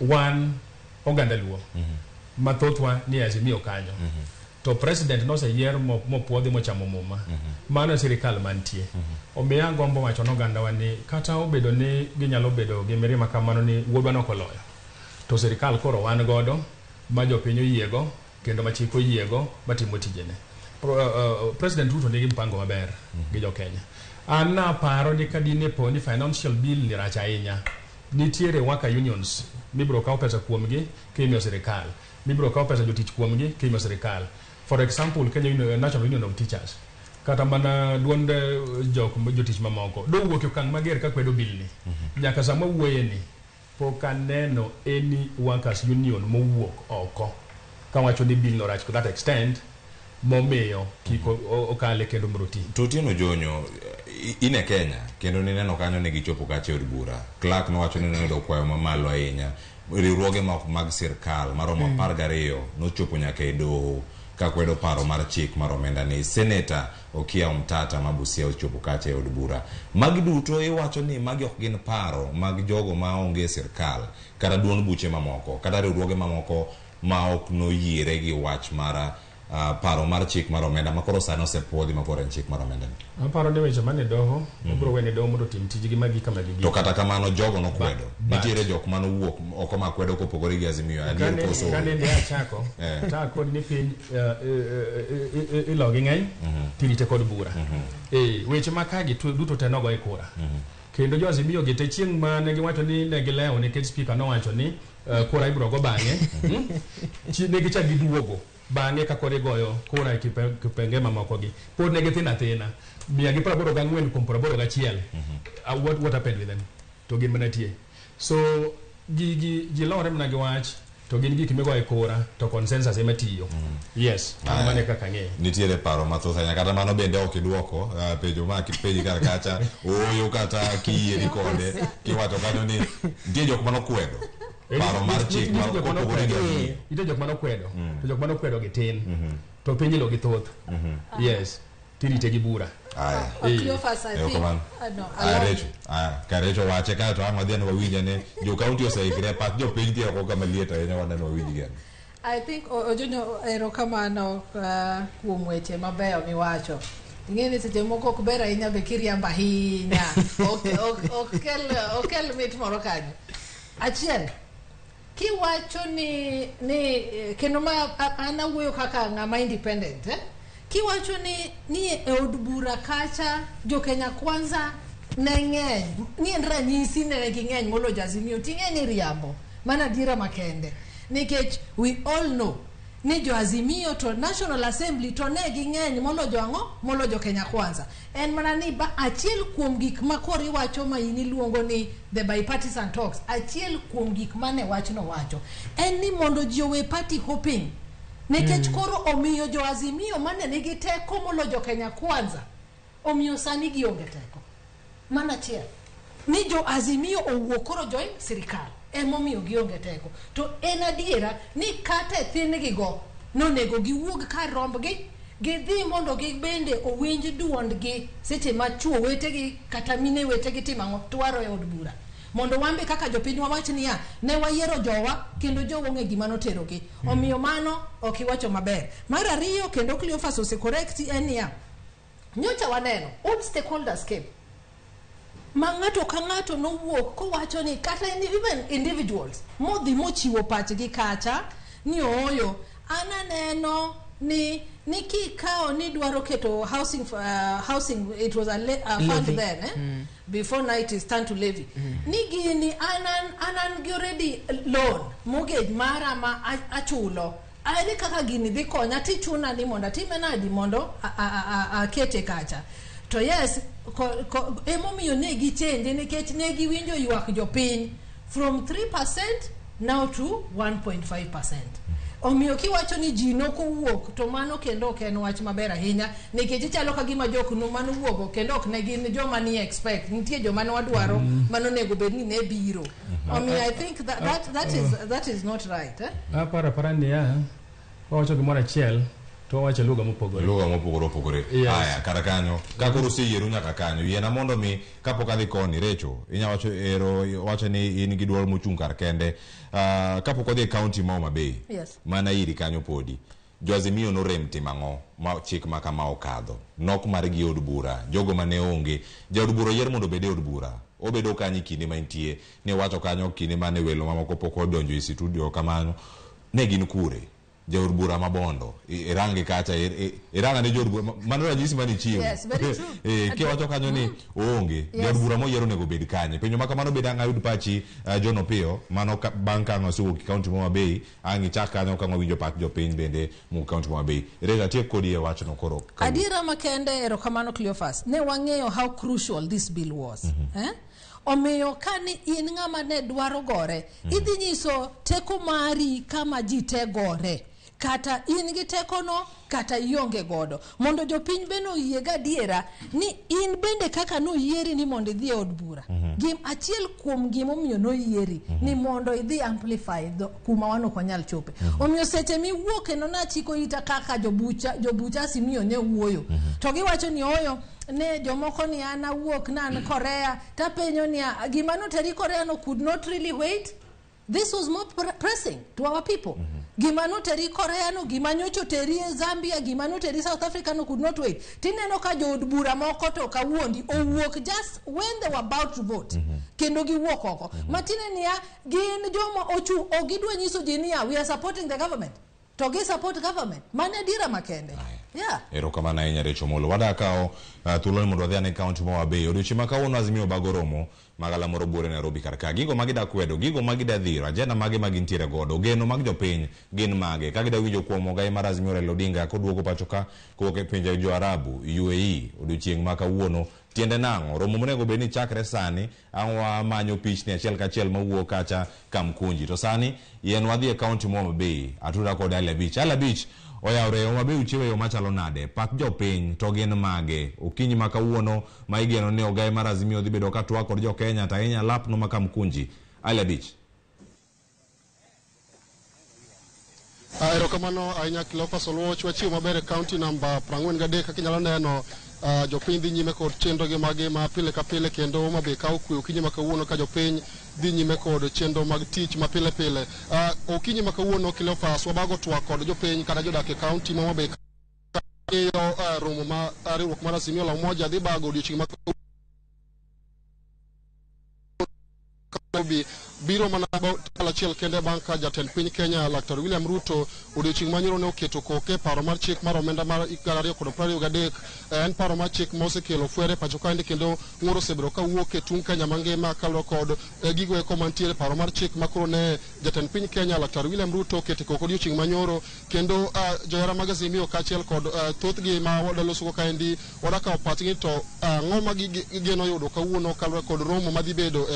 wan oganda Luo ma thothwa ni e Azimio kanyo. To president noseyier mopuodhi mochamo muma. Mano e sirikal mantie. Omiyo agombo wacho ne oganda wa ni kata obedo ni ginyalo bedo gi mirima kamano ni wuodwa nok oloyo. To sirikal koro wan godo ma jopiny oyiego kendo ma chik oyiego matimo tijene. President Ruto nigi mpango maber gi jo Kenya. An naparo ni ka dine po ni financial bill ni rach ahinya, nitiere worker unions mibiro kaw pesa kuomgi kimiyo sirikal, mibiro kaw pesa jotich kuomgi kimiyo sirikal. For example, Kenya Union, National Union of Teachers kata mana duond jok jotich mamoko dowuok e okang' mager ka kwedo bill ni. Nyaka sama wuoye ni pok aneno any workers union mowuok oko kawacho ni bill no rach to that extent momiyo kik okale kendo mondo oti. To Otieno Jonyo, in e Kenya kendo nineno kanyo ne gichopo kacha e od bura. Clerk nowacho ni noyudo kwayo mamalo ahinya. Riwruoge ma ok mag sirkal maromo 12 nochopo nyaka e doho ka kwedo paro mar chik mar omenda ni. Seneta Okiya Omtata ma Busia ochopo kacha e od bura. Magi duto iwacho ni magi ok gin paro mag jogo ma onge e sirkal kata duond buche mamoko kata riwruoge mamoko ma ok noyiere gi wach mar paro mar chik mar omenda ma koro sani osepuodhi ma koro en chik mar omenda ni. Aparo ni weche mane doho, obiro wene doho mondo otim tijgi magi kama gigik. To kata kamano jogo nokwedo. Nitiere jok manowuok oko makwedo kopogore gi Azimio. Adier koso? Kane ne achako, ta kod ni piny ilogi ng'eny, tirite kod bura. Weche ma kagi duto te nogo e kura. Kendo jo Azimio gi te chieng' mane giwacho ni ne gilewo nikech speaker nowacho ni kura ibiro go bang'e. Ne gichak giduogo bang'e ka koro igoyo kura e kipenge mamoko gi. Pod ne githin athina. 184 kuom 81. What happened with them? To gin mana tie. So gigi ji lore mana gi wach to gin gik migoyo e kura to consensus ema tiyo. Yes, mano e kaka ang'eyo. Nitiere paro mathoth ahinya kata mano bende ok iduoko penjo ma kipenji kar kacha ooyo kata kiyieri kode kiwacho kanyo ni nitie jok manokwedo paro mar chik ma opogore gi Azimio. Nitie jok manokwedo to jok manokwedo gi tin to piny ilo gi thoth. Yes, tirite gi bura. Aya. Cleophas, I think, Erokamano. no, Aya, allow Recho. Aya, ka Recho wache kae to ang' wadhi ane wawinj ane jo kaunti oseikre pach jopiny nitie oko kama liet ahinya waneno wawinj gi ane. I think Ojonyo erokamano kuom weche mabeyo miwacho. Ing'e ni seche moko ok ber ahinya be kiriambo ahinya. Ok kel mit moro kanyo. Achiel, kiwacho ni kendo ma an awuoyo kaka ng'ama independent, eh? Kiwacho ni e od bura kacha jo Kenya Kwanza ne ng'eny, ni en ranyisi ne ging'eny moloyo jo Azimio, ting'e ni riambo, mana adiera makende. Nikech we all know Ni jo Azimio to National Assembly to ne ging'eny molo jo ang'o? Molo jo Kenya Kwanza. En mana ni ba achiel kuom gik ma koro iwacho ma in iluongo ni the bipartisan talks, achiel kuom gik mane wachno wacho en ni mondo ji owe party hopping nikech koro omiyo jo Azimio mane nigi teko molo jo Kenya Kwanza, omiyo sani gionge teko. Mano achiel ni jo Azimio owuok koro join sirikal, emomiyo gionge teko. To en adiera ni kata e thin go nonego giwuog kar rombgi, gidhi mondo gibende owinj duondgi seche ma chuo wetegi kata mine wetegi timo ang'o, twaro e od bura, mondo wan be kaka jopiny wawach niya, ne wayiero jowa kendo jowa ong'e gima noterogi. Omiyo mano ok iwacho maber. Mar ariyo kendo, Cleophas ose correct, en niya, nyocha waneno all stakeholders came ma ng'ato ka ng'ato nowuok kowacho ni kata even individuals modhi mochiwo pachgi kacha ni ooyo, an aneno ni kikawo ni dwaro keto housing, it was a fund Levy. then, eh? Before now it is turned to levy. Ni gini an gi already loan mortgage mara ma achulo, ere kaka gini dhi konya tichuna ni mondo atime nadi mondo akete kacha? To yes, emomiyo ne gichange nikech ne giwinjo ywak jopiny from 3% now to 1.5%. Omiyo kiwacho ni ji nokowuok, to mano kendo ok en wach maber ahinya, nikech ichalo ka gima jok manowuogo kendo ok ne gin joma ni expect, nitie joma ne wadwaro manonego bed ni ne biro. Omiyo I think that is not right, eh? Aparo apara niya, wawacho gimoro achiel to wawacho lugha mopogore. Lugha mopogore opogore. Yes. Aya, kar kanyo ka koro oseyieru nyaka kanyo, yiena mondo mi kapok adhi koni Recho, inya wacho ero wacho ni in gi duol mochung' kar kende. Kapok odhi e kaunti ma Homa Bay, mana iri kanyo podi jo Azimio norem timo ang'o ma chik ma kama okadho nok margi e od bura? Jogo mane onge jaod bura oyier mondo obed e od bura, obedo kanyo e kinde ma entie. Ne wacho kanyo kinde mane welo mamoko pok odonjo e studio kamano, ne gin kure jaod bura ma Bondo? Irange kacha, iranga ne jood bura mano ranyisi mane ichiwo. Yes, very true. Kiwacho kanyo ni oonge jaod bura moyier onego bed kanye? Penjo ma kamano bende ang' ayud pachi, John Opiyo, mano bang' ka ang' osewuok e kaunti ma Homa Bay, ang' ichak kanyo ka wawinjo pach jopiny bende mowuok kaunti ma Homa Bay. Reza, atiek kodi e wachno koro kawuono. Adiera makende, erokamano Cleophas, ne wang'eyo how crucial this bill was, eh? Omiyo ka ni in ng'ama ne dwaro gore, idhi nyiso teko mari kama ji te gore, kata in gi tekono kata ionge godo, mondo jopiny bende oyie gadiera ni in bende kaka noyieri ni mondo idhi e od bura. Gim achiel kuom gimomiyo noyieri ni mondo idhi amplify kuma wan ok wanyal chope. Omiyo seche miwuok kendo nachiko ita kaka jobucha Azimio ne wuoyo, to giwacho ni oyo ne jomoko ni an awuok na an Korea, tapenjo niya, gima noteri Korea no could not really wait? This was more pressing to our people. Gima noteri Korea no, gima nyocha oteri e Zambia, gima noteri South Africa no could not wait. Tineno ka jood bura moko to kawuondi owuok just when they were about to vote, kendo giwuok oko. Matine niya, gin joma ochung', ok gidwa nyiso ji niya, we are supporting the government, to gi support government. Mano adiera makende, yeah. Erokamano ahinya, Recho Molo. Wada kawo thuolo ni mondo wadhi ane kaunti ma Homa Bay. Odiochieng' ma kawuono Azimio bago romo magalamoro buore Nairobi kar ka. Gigo ma gida kwedo, gigo ma gida dhiro, agenda mage ma gintiere godo, geno mag jopiny gin mage? Ka gida winjo kuom ogai mar Azimio Raila Odinga koduogo pacho ka kowuok e pinje jo Arabu, UAE, odiochieng' ma kawuono tiende nang'o? Romo monego bed ni chakre sani, ang' wamanyo pichni achiel kachiel mawuok kacha Kamkunji. To sani yien wadhi e kaunti ma Homa Bay, atuda kod Ali Abich. Ali Abich oyawre. Homa Bay uchiewo e yo machalo nade? Pach jopiny to gin mage? Okinyi ma kawuono ma igeno ni ogai mar Azimio dhi bedo ka twak kod jo Kenya to ahinya lapno ma Kamkunji. Ali Abich. Erokamano ahinya Cleophas Oluoch. Wachiewo maber e kaunti namba 43. Kaka inyalo neno, jopiny dhi nyime kod chenrogi magi ma pile ka pile, kendo Homa Bay kawo kwe okinyi ma kawuono ka jopiny dhi nyime kod chenro mag tich ma pile pile. Okinyi ma kawuono, Cleophas, wabago twak kod jopiny kata jodak e kaunti ma Homa Bay ng'iyo romo ma riwruok mar Azimio la Umoja dhi bago odiochieng' ma Nairobi. Biro mana tala achiel kende bang' ka jatend piny Kenya Laktar William Ruto odiochieng' manyoro ne oketo koke paro mar chik mar omenda mar 2023. En paro mar chik mosekelo fwere pacho kaendi kendo ng'ur osebedo kawuok e tung' Kenya mangima kaluwore kod gigo eko mantiere paro mar chik makoro ne jatend piny Kenya Laktar William Ruto oketo koko odiochieng' manyoro kendo johera mag Azimio kaachiel kod thothgi ma wadalosogo kaendi wadakawo pachgi to ang'o ma gigeno yudo kawuono kaluwore kod romo madhi bedo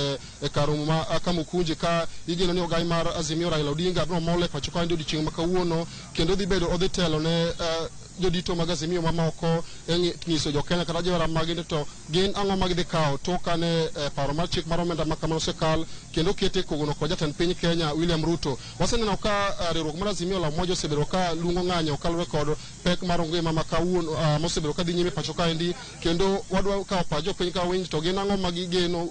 e kar romo ma Kamukunji ka igeno ni ogai mar Azimio Raila Odinga biro mol e pacho kaendi odiochieng' ma kawuono kendo dhi bedo odhi telo ne jodito mag Azimio mamoko e nyiso jo Kenya kata johera maggi to gin ang'o ma gidhi kawo tok kane paro mar chik mar omenda ma kamano osekal kendo okete kogono kod jatend piny Kenya William Ruto. Waseneno ka riwruok mar Azimio la Umoja osebedo ka luongo ng'anyo kaluwore kod pek mar ngima ma kawuono mosebedo ka dhi nyime pacho kaendi kendo wadwa kawo pach jopiny ka winj to gin ang'o ma gigeno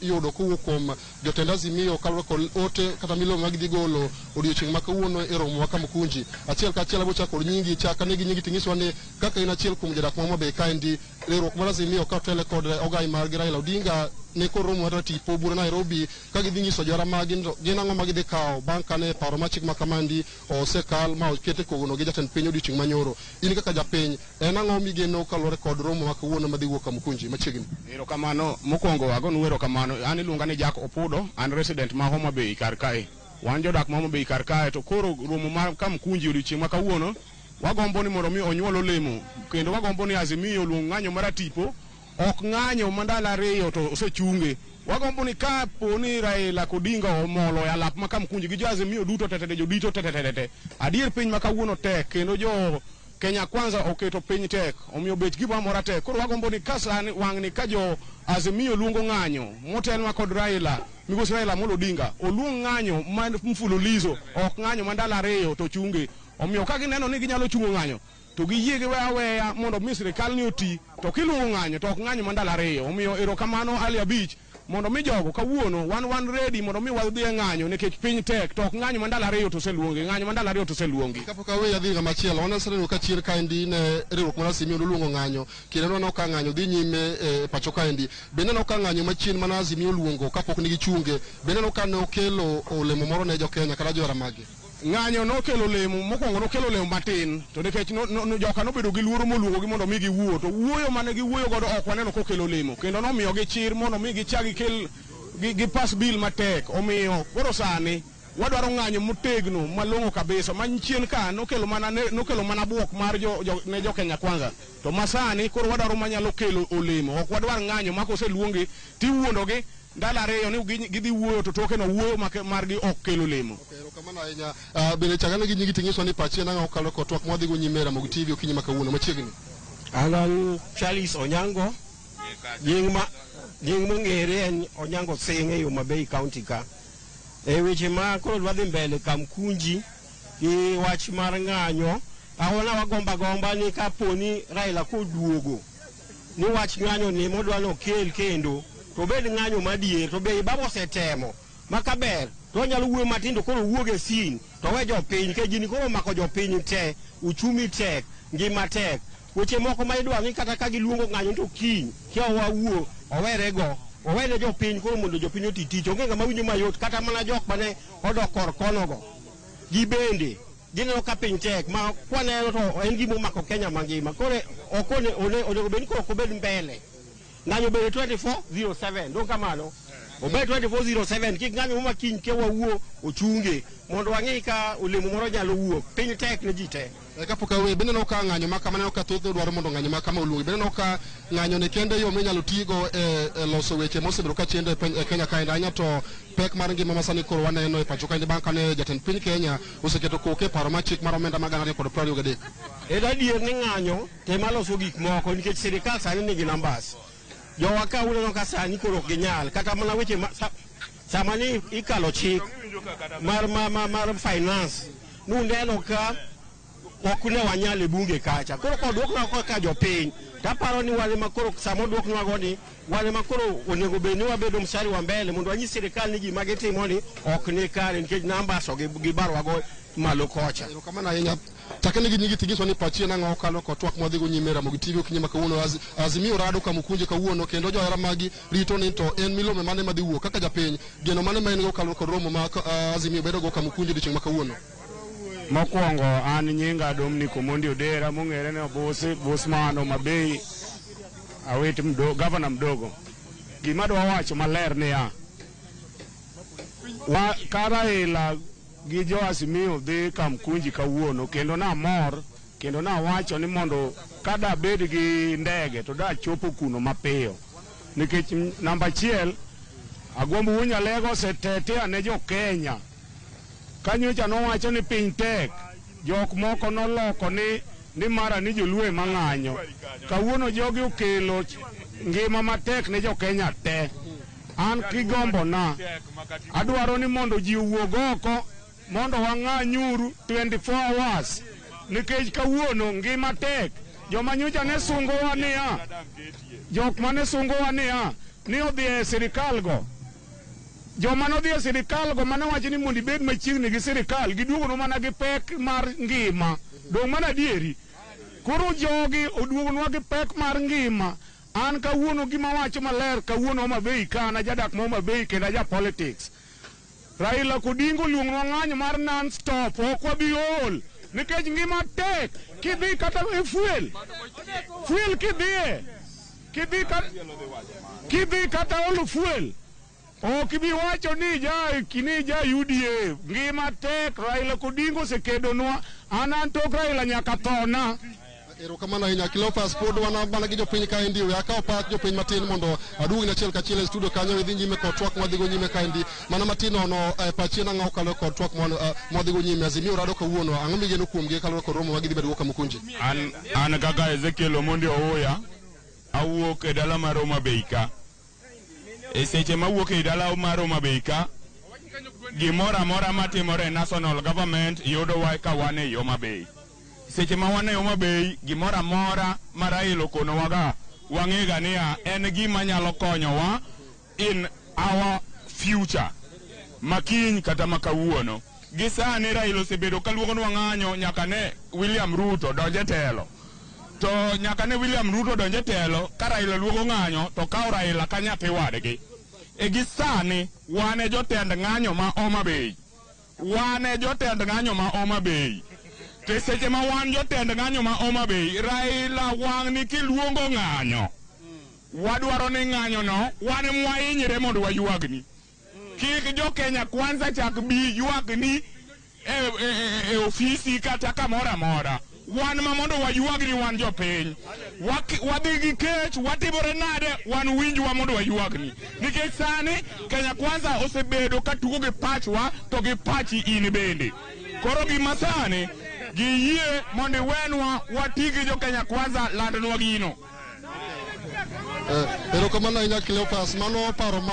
yudo kowuok kuom jotend Azimio kaluwore kod ote kata milome ma gidhi golo odiochieng' ma kawuono e romo ma Kamukunji. Achiel kachiel abiro chako kod nyingi chak ane gi nyingi ting'iswa ni kaka in achiel kuom jodak ma Homa Bay kaendi riwruok mar Azimio ka otele kod ogai margi Raila Odinga ne kod romo mar tipo bura Nairobi ka gidhi nyiso johera maggi to gin ang'o ma gidhi kawo bang' kane paro mar chik ma kamandi osekal ma okete kogono gi jatend piny odiochieng' manyoro. In kaka japiny, en ang'o migeno kaluwore kod romo ma kawuono madhi wuok Kamukunji machiegni? Erokamano mokwongo agonu erokamano. An iluonga ni Jack Opudo, an resident ma Homa Bay kar kae. Wan jodak ma Homa Bay kar kae to koro romo mar Kamukunji odiochieng' ma kawuono wagombo ni mondo mi onyuol olemo kendo wagombo ni Azimio oluong ng'anyo maratipo ok ng'anyo ma ndalo ariyo to osechunge. Wagombo ni ka po ni Raila Odinga omolo e alap ma Kamukunji gi jo Azimio duto tetete jodito tetetete. Adier piny ma kawuono tek kendo jo Kenya Kwanza oketo piny tek omiyo bech gimoro amora tek. Koro wagombo ni ka sani wang'ni ka jo Azimio luongo ng'anyo motelnwa kod Raila migosi Raila Amolo Odinga oluong ng'anyo ma mfululizo ok ng'anyo ma ndalo ariyo to chunge. Omiyo ka gineno ni ginyalo chungo ng'anyo to giyie giwe aweya mondo mi sirikal ni oti to kiluongo ng'anyo to ok ng'anyo ma ndalo ariyo. Omiyo erokamano Ali Abich mondo mi jogo kawuono wan ready mondo mi wadhi e ng'anyo nikech piny tek to ok ng'anyo ma ndalo ariyo to oseluongi ng'anyo ma ndalo ariyo to oseluongi. Kapok aweyo adhi ng'ama chielo, wan waseneno ka chien kaendi ne riwruok mar Azimio noluongo ng'anyo kendo waneno ka ng'anyo dhi nyime e pacho kaendi. Bende neno ka ng'anyo machien mana Azimio oluongo kapok ne gichunge, bende neno ka ne okelo olemo moro ne jo Kenya kata johera maggi. Ng'anyo nokelo olemo mokwongo nokelo olemo matin to nikech joka nobedo gi luoro moluongogi mondo mi giwuo to wuoyo mane giwuoyo godo ok waneno kokelo olemo kendo nomiyogi chir mondo mi gichak gikel gi pass bill matek. Omiyo koro sani wadwaro ng'anyo motegno malong'o kabisa ma chien ka nokelo mana nokelo mana buok mar jo ne jo Kenya Kwanza to masani koro wadwaro manyalo kelo olemo ok wadwar ng'anyo ma koseluongi tiwuondogi ndalo ariyo ni gidhi wuoyo to toke no wuoyo margi ok kel olemo. Erokamano ahinya. Bende chakane gi nyingi ting'iswa ni pachi en ang'o kokalo kod twak mwadhi go nyime e Ramogi TV okinyi ma kawuono machiegni. An Charles Onyango, nying mong'ere en Onyango Singh e Homa Bay County ka. E weche ma koro dwa dhi mbele Kamkunji gi wach mar ng'anyo, awona wagomba gomba ni kaponi Raila koduogo ni wach ng'anyo ni modwa nokel kendo to obed ng'anyo madier to be baba osetemo ma kaber to onyalo wuoyo matin to koro owuog e scene to we jopiny nikech gini koro omako jopiny te uchumi tek ngima tek weche moko ma idwaro ni kata ka giluongo ng'anyo to kiny kia wawuo owerego owene jopiny koro mondo jopiny oti tich onge ng'ama winjo mayot kata mana jok mane odok kor konogo gibende gineno ka piny tek ma kwaneno to en gima omako Kenya mangima koro ok onego bed ni koro ok obed mbele ng'anyo bede 24/07 dong kamano obed 24/07 kik ng'anyo ma kiny ke wawuo ochunge mondo wang'i ka olemo moro nyalo wuok piny tek ne ji te. Kapok aweyo, bende neno ka ng'anyo ma kama neno ka thoth dwaro mondo ng'anyo ma kama oluongi. Bende neno ka ng'anyo ni kende yo minyalo tigo e loso weche mosebedo ka chendo e piny e Kenya kaendi ahinya to pek mar ngima ma sani koro waneno e pacho kaendi bang' kane jatend piny Kenya oseketo koke e paro mar chik mar omenda mag 2023. En adier ni ng'anyo tema loso gik moko nikech sirikal sani nigi numbers. Jowa ka uneno ka sani koro ok ginyal kata mana weche ma sama ni ikalo chik mar finance nuneno ka ok ne wanyal e bunge kacha. Koro koduoknwa kaka jopiny taparo ni wan ema koro sama oduoknwago ni wan ema koro onego bed ni wabedo mstari wa mbele mondo wanyis sirikal ni gima gitimo ni ok ni kare nikech numbers gibarwago malo kocha. Erokamano ahinya. Chakne gi nyingi tigiswa ni pachi nang'o okalo kod twak mwadhigo nyime Ramogi TV okinyi ma kawuono. Azimio rado Kamukunji kawuono kendo johera magi rito ni to en milome mane madhi wuok kaka japiny, geno mane ma en go kaluwore kod romo ma Azimio bedo go Kamukunji odiochieng' ma kawuono. Mokwongo an nyinga Dominic Omondi Odera mong'ere ni Obusi, Busman, Homa Bay, Awit mdo, gavana mdogo. Gima dwa wacho maler niya, ka Raila gi jo Azimio dhi Kamkunji kawuono, kendo namor, kendo nawacho ni mondo ka dabed gi ndege to dachopo kuno mapiyo. Nikech namba achiel, Agwambo Wuod Nyalego osetetea ne jo Kenya. Kanyocha nowacho ni piny tek, jok moko noloko ni mara ni joluo ema ng'anyo. Kawuono jogi okelo ngima matek ne jo Kenya te. An kigombona, adwaro ni mondo ji owuog oko mondo wang'anyuru 24 hours. Nikech kawuono ngima tek. Joma nyocha ne sungowa niya, jok mane sungowa niya, ni odhi e sirikal go. Joma nodhi e sirikal go mane wacho ni mondo ibed machiegni gi sirikal, giduogono mana gi pek mar ngima. Dong' mana adieri. Koro jogi oduogonwa gi pek mar ngima. An kawuono gima wacho maler, kawuono Homa Bay ka, an ajadak ma Homa Bay kendo aja politics. Raila Odinga oluongonwa ng'anyo mar non-stop, ok wabi ol. Nikech ngima tek, kidhi kata e fuel. Fuel kidhiye. Kidhi kata olo fuel. Ok ibi wacho ni ja UDA. Ngima tek, Raila Odinga osekedonwa. An tok Raila nyaka thona. Erokamano ahinya Cleophas, pod wan mana gi jopiny kaendi. We akaw pach jopiny matin mondo aduogni achiel kachiel e studio kanyo idhi nyime kod twak mwadhigo nyime kaendi. Mana matin nono pachi nang'o kaluwore kod twak mwadhigo nyime. Azimio rado kawuono, ang'o migeno kuomgi kaluwore kod romo ma gidhi bedogo Kamukunji? An kaka Ezekiel Omondi Ouya, awuok e dala mar Homa Bay ka. E seche mawuok e dala mar Homa Bay ka, gimoro amora matimore e national government yudowa ka wan e Homa Bay. Seche ma wan e Homa Bay, gimoro amora ma Raila okonowaga, wang'ega niya en gima nyalo konyowa in our future, makiny kata makawuono. Gi sani Raila osebedo kaluongonwa ng'anyo nyaka ne William Ruto donje telo. To nyaka ne William Ruto donje telo, ka Raila luongo ng'anyo, to kawo Raila ka nyathi wadgi. E gi sani, wan e jotend ng'anyo ma Homa Bay. Wan e jotend ng'anyo ma Homa Bay. To seche ma wan jotend ng'anyo ma Homa Bay, Raila wang' ni kiluongo ng'anyo. Wadwaro ni ng'anyo no, wan mwahinyre mondo waywagni. Kik jo Kenya Kwanza chak bi ywagni e ofisi kata kamoro amora. Wan ma mondo waywagni wan jopiny. Wadhi gi kech, watimore nade, wan winjwa mondo waywagni. Nikech sani Kenya Kwanza osebedo ka tugo gi pachwa to gi pachi in bende. Koro gima sani giyie mondo iwenwa wati gi jo Kenya Kwanza landnwa gino. Erokamano ahinya Cleophas, mano paro ma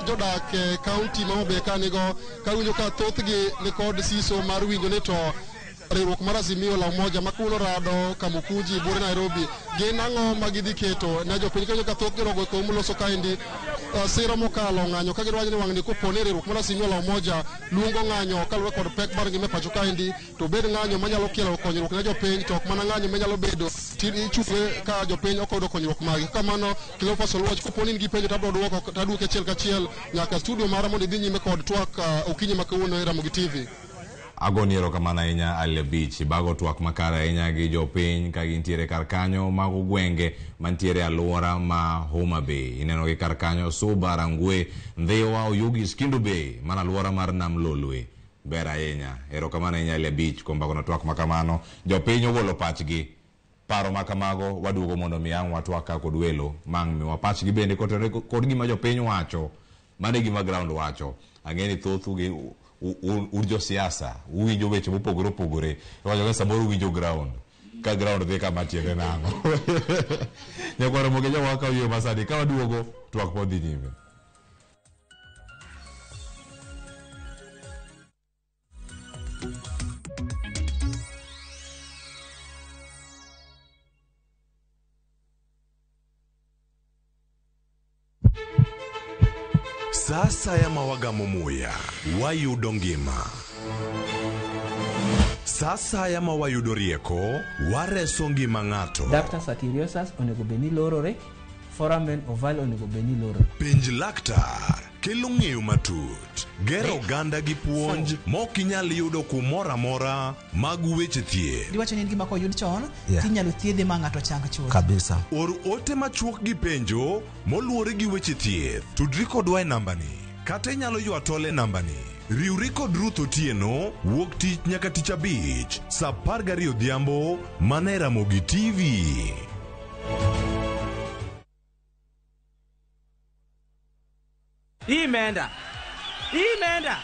jodak e kaunti ma Homa Bay ka nigo, kawinjo ka thothgi nikod siso mar winjo ni to riwruok mar Azimio la Umoja ma kawuono rado Kamukunji buore Nairobi, gin ang'o ma gidhi keto ne jopiny. Kawinjo ka thothgi rogo e moloso kaendi siro mokalo ng'anyo ka gidwacho ni wang'ni kopo ni riwruok mar Azimio la Umoja luongo ng'anyo kaluwore kod pek mar ngima e pacho kaendi, to bed ng'anyo manyalo kelo konyruok ne jopiny, to ok mana ng'anyo manyalo bedo ichunge ka jopiny ok oyudo konyruok magi. Kamano Cleophas Oluoch, kopo ni in gi penjo to abiro duoko, taduoki achiel kachiel nyaka studio mara mondo idhi nyime kod twak okinyi ma kawuono e Ramogi TV. Agoni erokamano ahinya Ali Beach, bago twak makare ahinya gi jopiny ka gintiere kar kanyo mago gwenge mantiere alwora ma Homa Bay. Ineno gi kar kanyo Suba, Rangwe, Ndhiwa, Oyugis, Kendu Bay, mana alwora mar Nam Lolwe. Ber ahinya. Erokamano ahinya Ali Beach kuom bagono twak makamano. Jopiny ogolo pachgi. Paro makamago waduogo mondo mi ang' watwak ka kod welo mang' miwa pachgi bende kotenore kod gima jopiny wacho. Mano e gima ground wacho. Ang'e ni thothu gi un josiasa uwinjo weche mopogore opogore. Iwacho ni samoro uwinjo ground. Ka ground dhi kama tiende nang'o. Nyakwar Ramogi Ajwang' wakawo yie masani ka waduogo twak pod dhi nyime. Sa asaya ma wagamo muya, wayudo ngima. Sa asaya ma wayudo rieko, wareso ngima ng'ato. Ductus arteriosus onego bed ni lorore, foramen ovale onego bed ni lorore. Penj laktar kelo ng'eyo matut, gero oganda gi puonj mok inyal yudo kumoro amora mag weche thieth. Diwacho ni en gima koyud chon Yeah. tinyalo thiedhe ma ng'ato chang chuth. Kabisa. Or ote machuok gi penjo moluwore gi weche thieth. Tudri kodwa e nambani kata inyalo ywa tol e nambani. Riwri kod Ruth Otieno wuok tich nyaka tich abich saa 12 odhiambo mana e Ramogi TV. Hii imeenda, hii imeenda,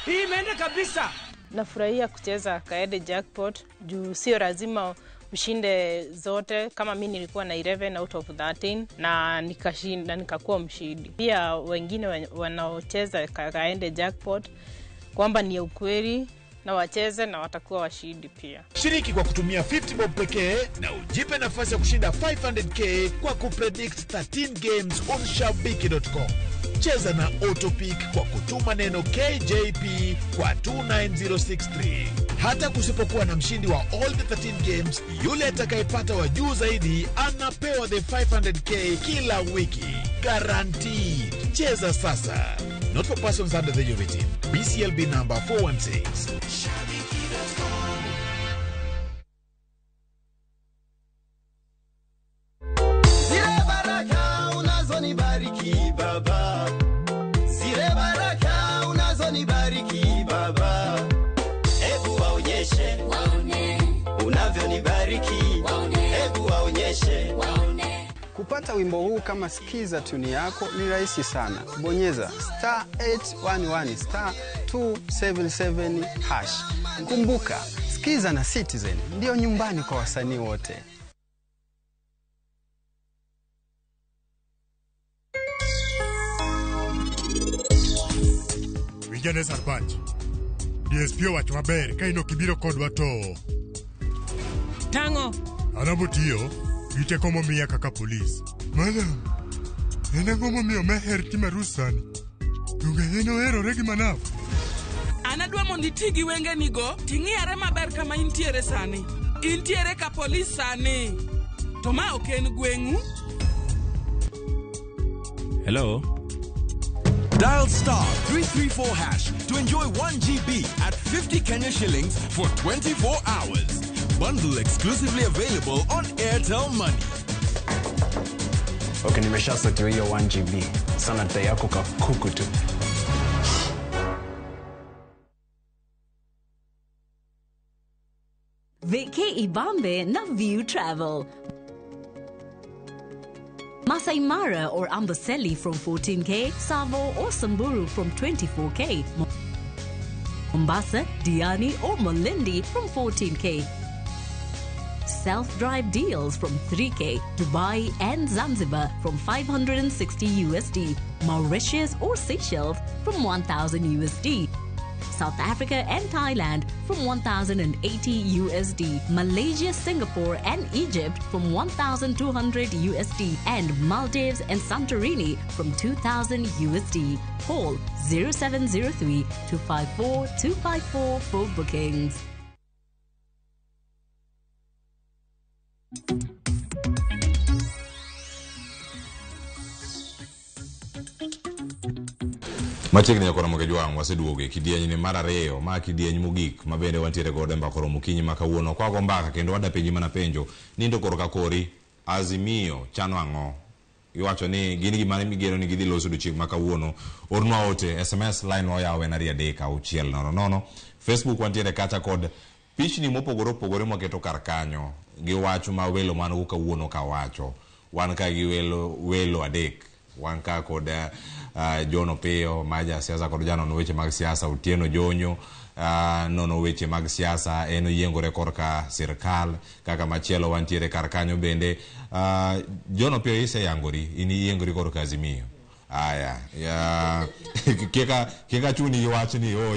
hii imeenda kabisa. Nafurahia kucheza Kaede Jackpot juu sio lazima ushinde zote. Kama mi nilikuwa na 11 out of 13 na nikashinda, nikakuwa mshindi. Pia wengine wanaocheza Kaende Jackpot kwamba ni ya ukweli na wacheze na watakuwa washindi pia. Shiriki kwa kutumia 50 bob pekee na ujipe nafasi ya kushinda 500k kwa kupredict 13 games on shabiki.com. Cheza na Autopick kwa kutuma neno KJP kwa 29063. Hata kusipokuwa na mshindi wa all the 13 games, yule atakayepata wa juu zaidi anapewa the 500k kila wiki. Guaranteed. Cheza sasa. Not for persons under the age of 18. BCLB number 416. Zile baraka unazonibariki Baba, zile baraka unazonibariki Baba, hebu waonyeshe unavyonibariki, hebu waonyeshe. Kupata wimbo huu kama skiza tuni yako ni rahisi sana. Bonyeza star 811 star 277 hash. Kumbuka, skiza na Citizen ndiyo nyumbani kwa wasanii wote. Winjane Sarpanch. DSP owacho maber ka in ok ibiro kodwa to Tang'o? an abotiyo gi teko momiya kaka polis. Madam, en ang'o momiyo Meher timo arus sani? Donge en oherore gi Manaf? An adwa mondo iti gi wengenigo ting'iyare maber kama intiere sani. Intiere ka polis sani. To ma ok en gweng'u. Hello? Dial star 334 hash to enjoy 1 GB at 50 Kenya shillings for 24 hours. Bundle exclusively available on Airtel Money. Okay, nimeshasetiwa hiyo 1 GB. Sana dai yako kakuku tu. Vacay Ibambe na View Travel. Masai Mara or Amboseli from 14K, Savo or Samburu from 24K, Mombasa, Diani or Malindi from 14K. Self-drive deals from 3K, Dubai and Zanzibar from 560 USD, Mauritius or Seychelles from 1000 USD. South Africa and Thailand from 1080 USD, Malaysia, Singapore and Egypt from 1200 USD, and Maldives and Santorini from 2000 USD. Call 0703 254 254 for bookings. Machiegni nyakora Ramogi Jwang' waseduogo e kidieny ni mar ariyo ma kidieny mogik ma bende wantiere godo e mbaka oromo okinyi ma kawuono kwago mbaka kendo wada penji mana penjo nindo korka kori Azimio chano ang'o iwacho ni gin gimane migeno ni gidhi loso odiochieng' ma kawuono ornwa ote SMS line wa oyaw en 2 3 6 0 0 Facebook wantiere kacha kod pichni mopogore opogore mwaketo kar kanyo gi wach ma welo man go kawuono kawacho wan ka gi welo adek wan ka kod John Opiyo ma ja siasa kod janon weche mag siasa Otieno Jonyo nono weche mag siasa en oyiengore korka sirkal kaka machielo wantiere kar kanyo bende John Opiyo iseyangori in iyiengori korka Azimio aya ya kika chuni gi wach ni oh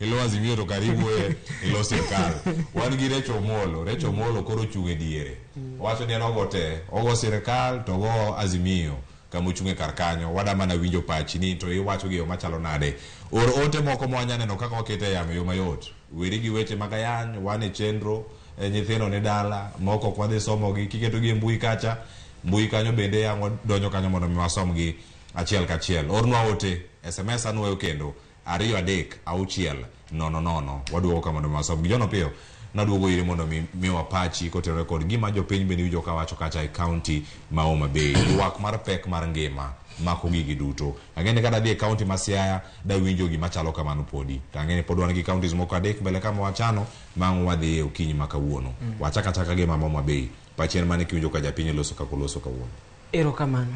ilo Azimio to karibu e ilo sirkal wan gi Recho Omolo Recho Omolo koro ochung' e diere wacho ni en ogo te ogo sirkal to ogo Azimio kama ochung' e kar kanyo wada mana winjo pachi ni to iwacho gi yo machalo nade or ote moko mwanya neno kaka wakete e yamo e yo mayot Weri gi weche mag ayany, wan e chenro, e nyithindo ni dala, moko ok wadhi somogi, kiketogi e mbui kacha, mbui kanyo bende yang' wadonjo kanyo mondo mi wasomgi achiel kachiel. Ornwa ote, SMS anuoyo kendo, 2 3 6 0 0, waduogo ka mondo mi wasomgi. John Opiyo, naduogo iri mondo mi miwa pachi kotenore kod gima jopiny bende winjo kawacho kacha e kaunti ma Homa Bay. Ywak mar pek mar ngima mako gigi duto. Ang'e ni kata dhi e kaunti ma Siaya dawinjo gima chalo kamano podi. To ang'e ni pod wan gi counties moko adek mbele kama wachano ma ang' wadhiye okinyi ma kawuono. Wachak achaka gi ma Homa Bay. Pachi en mane kiwinjo ka japiny loso kaka oloso kawuono? Erokamano.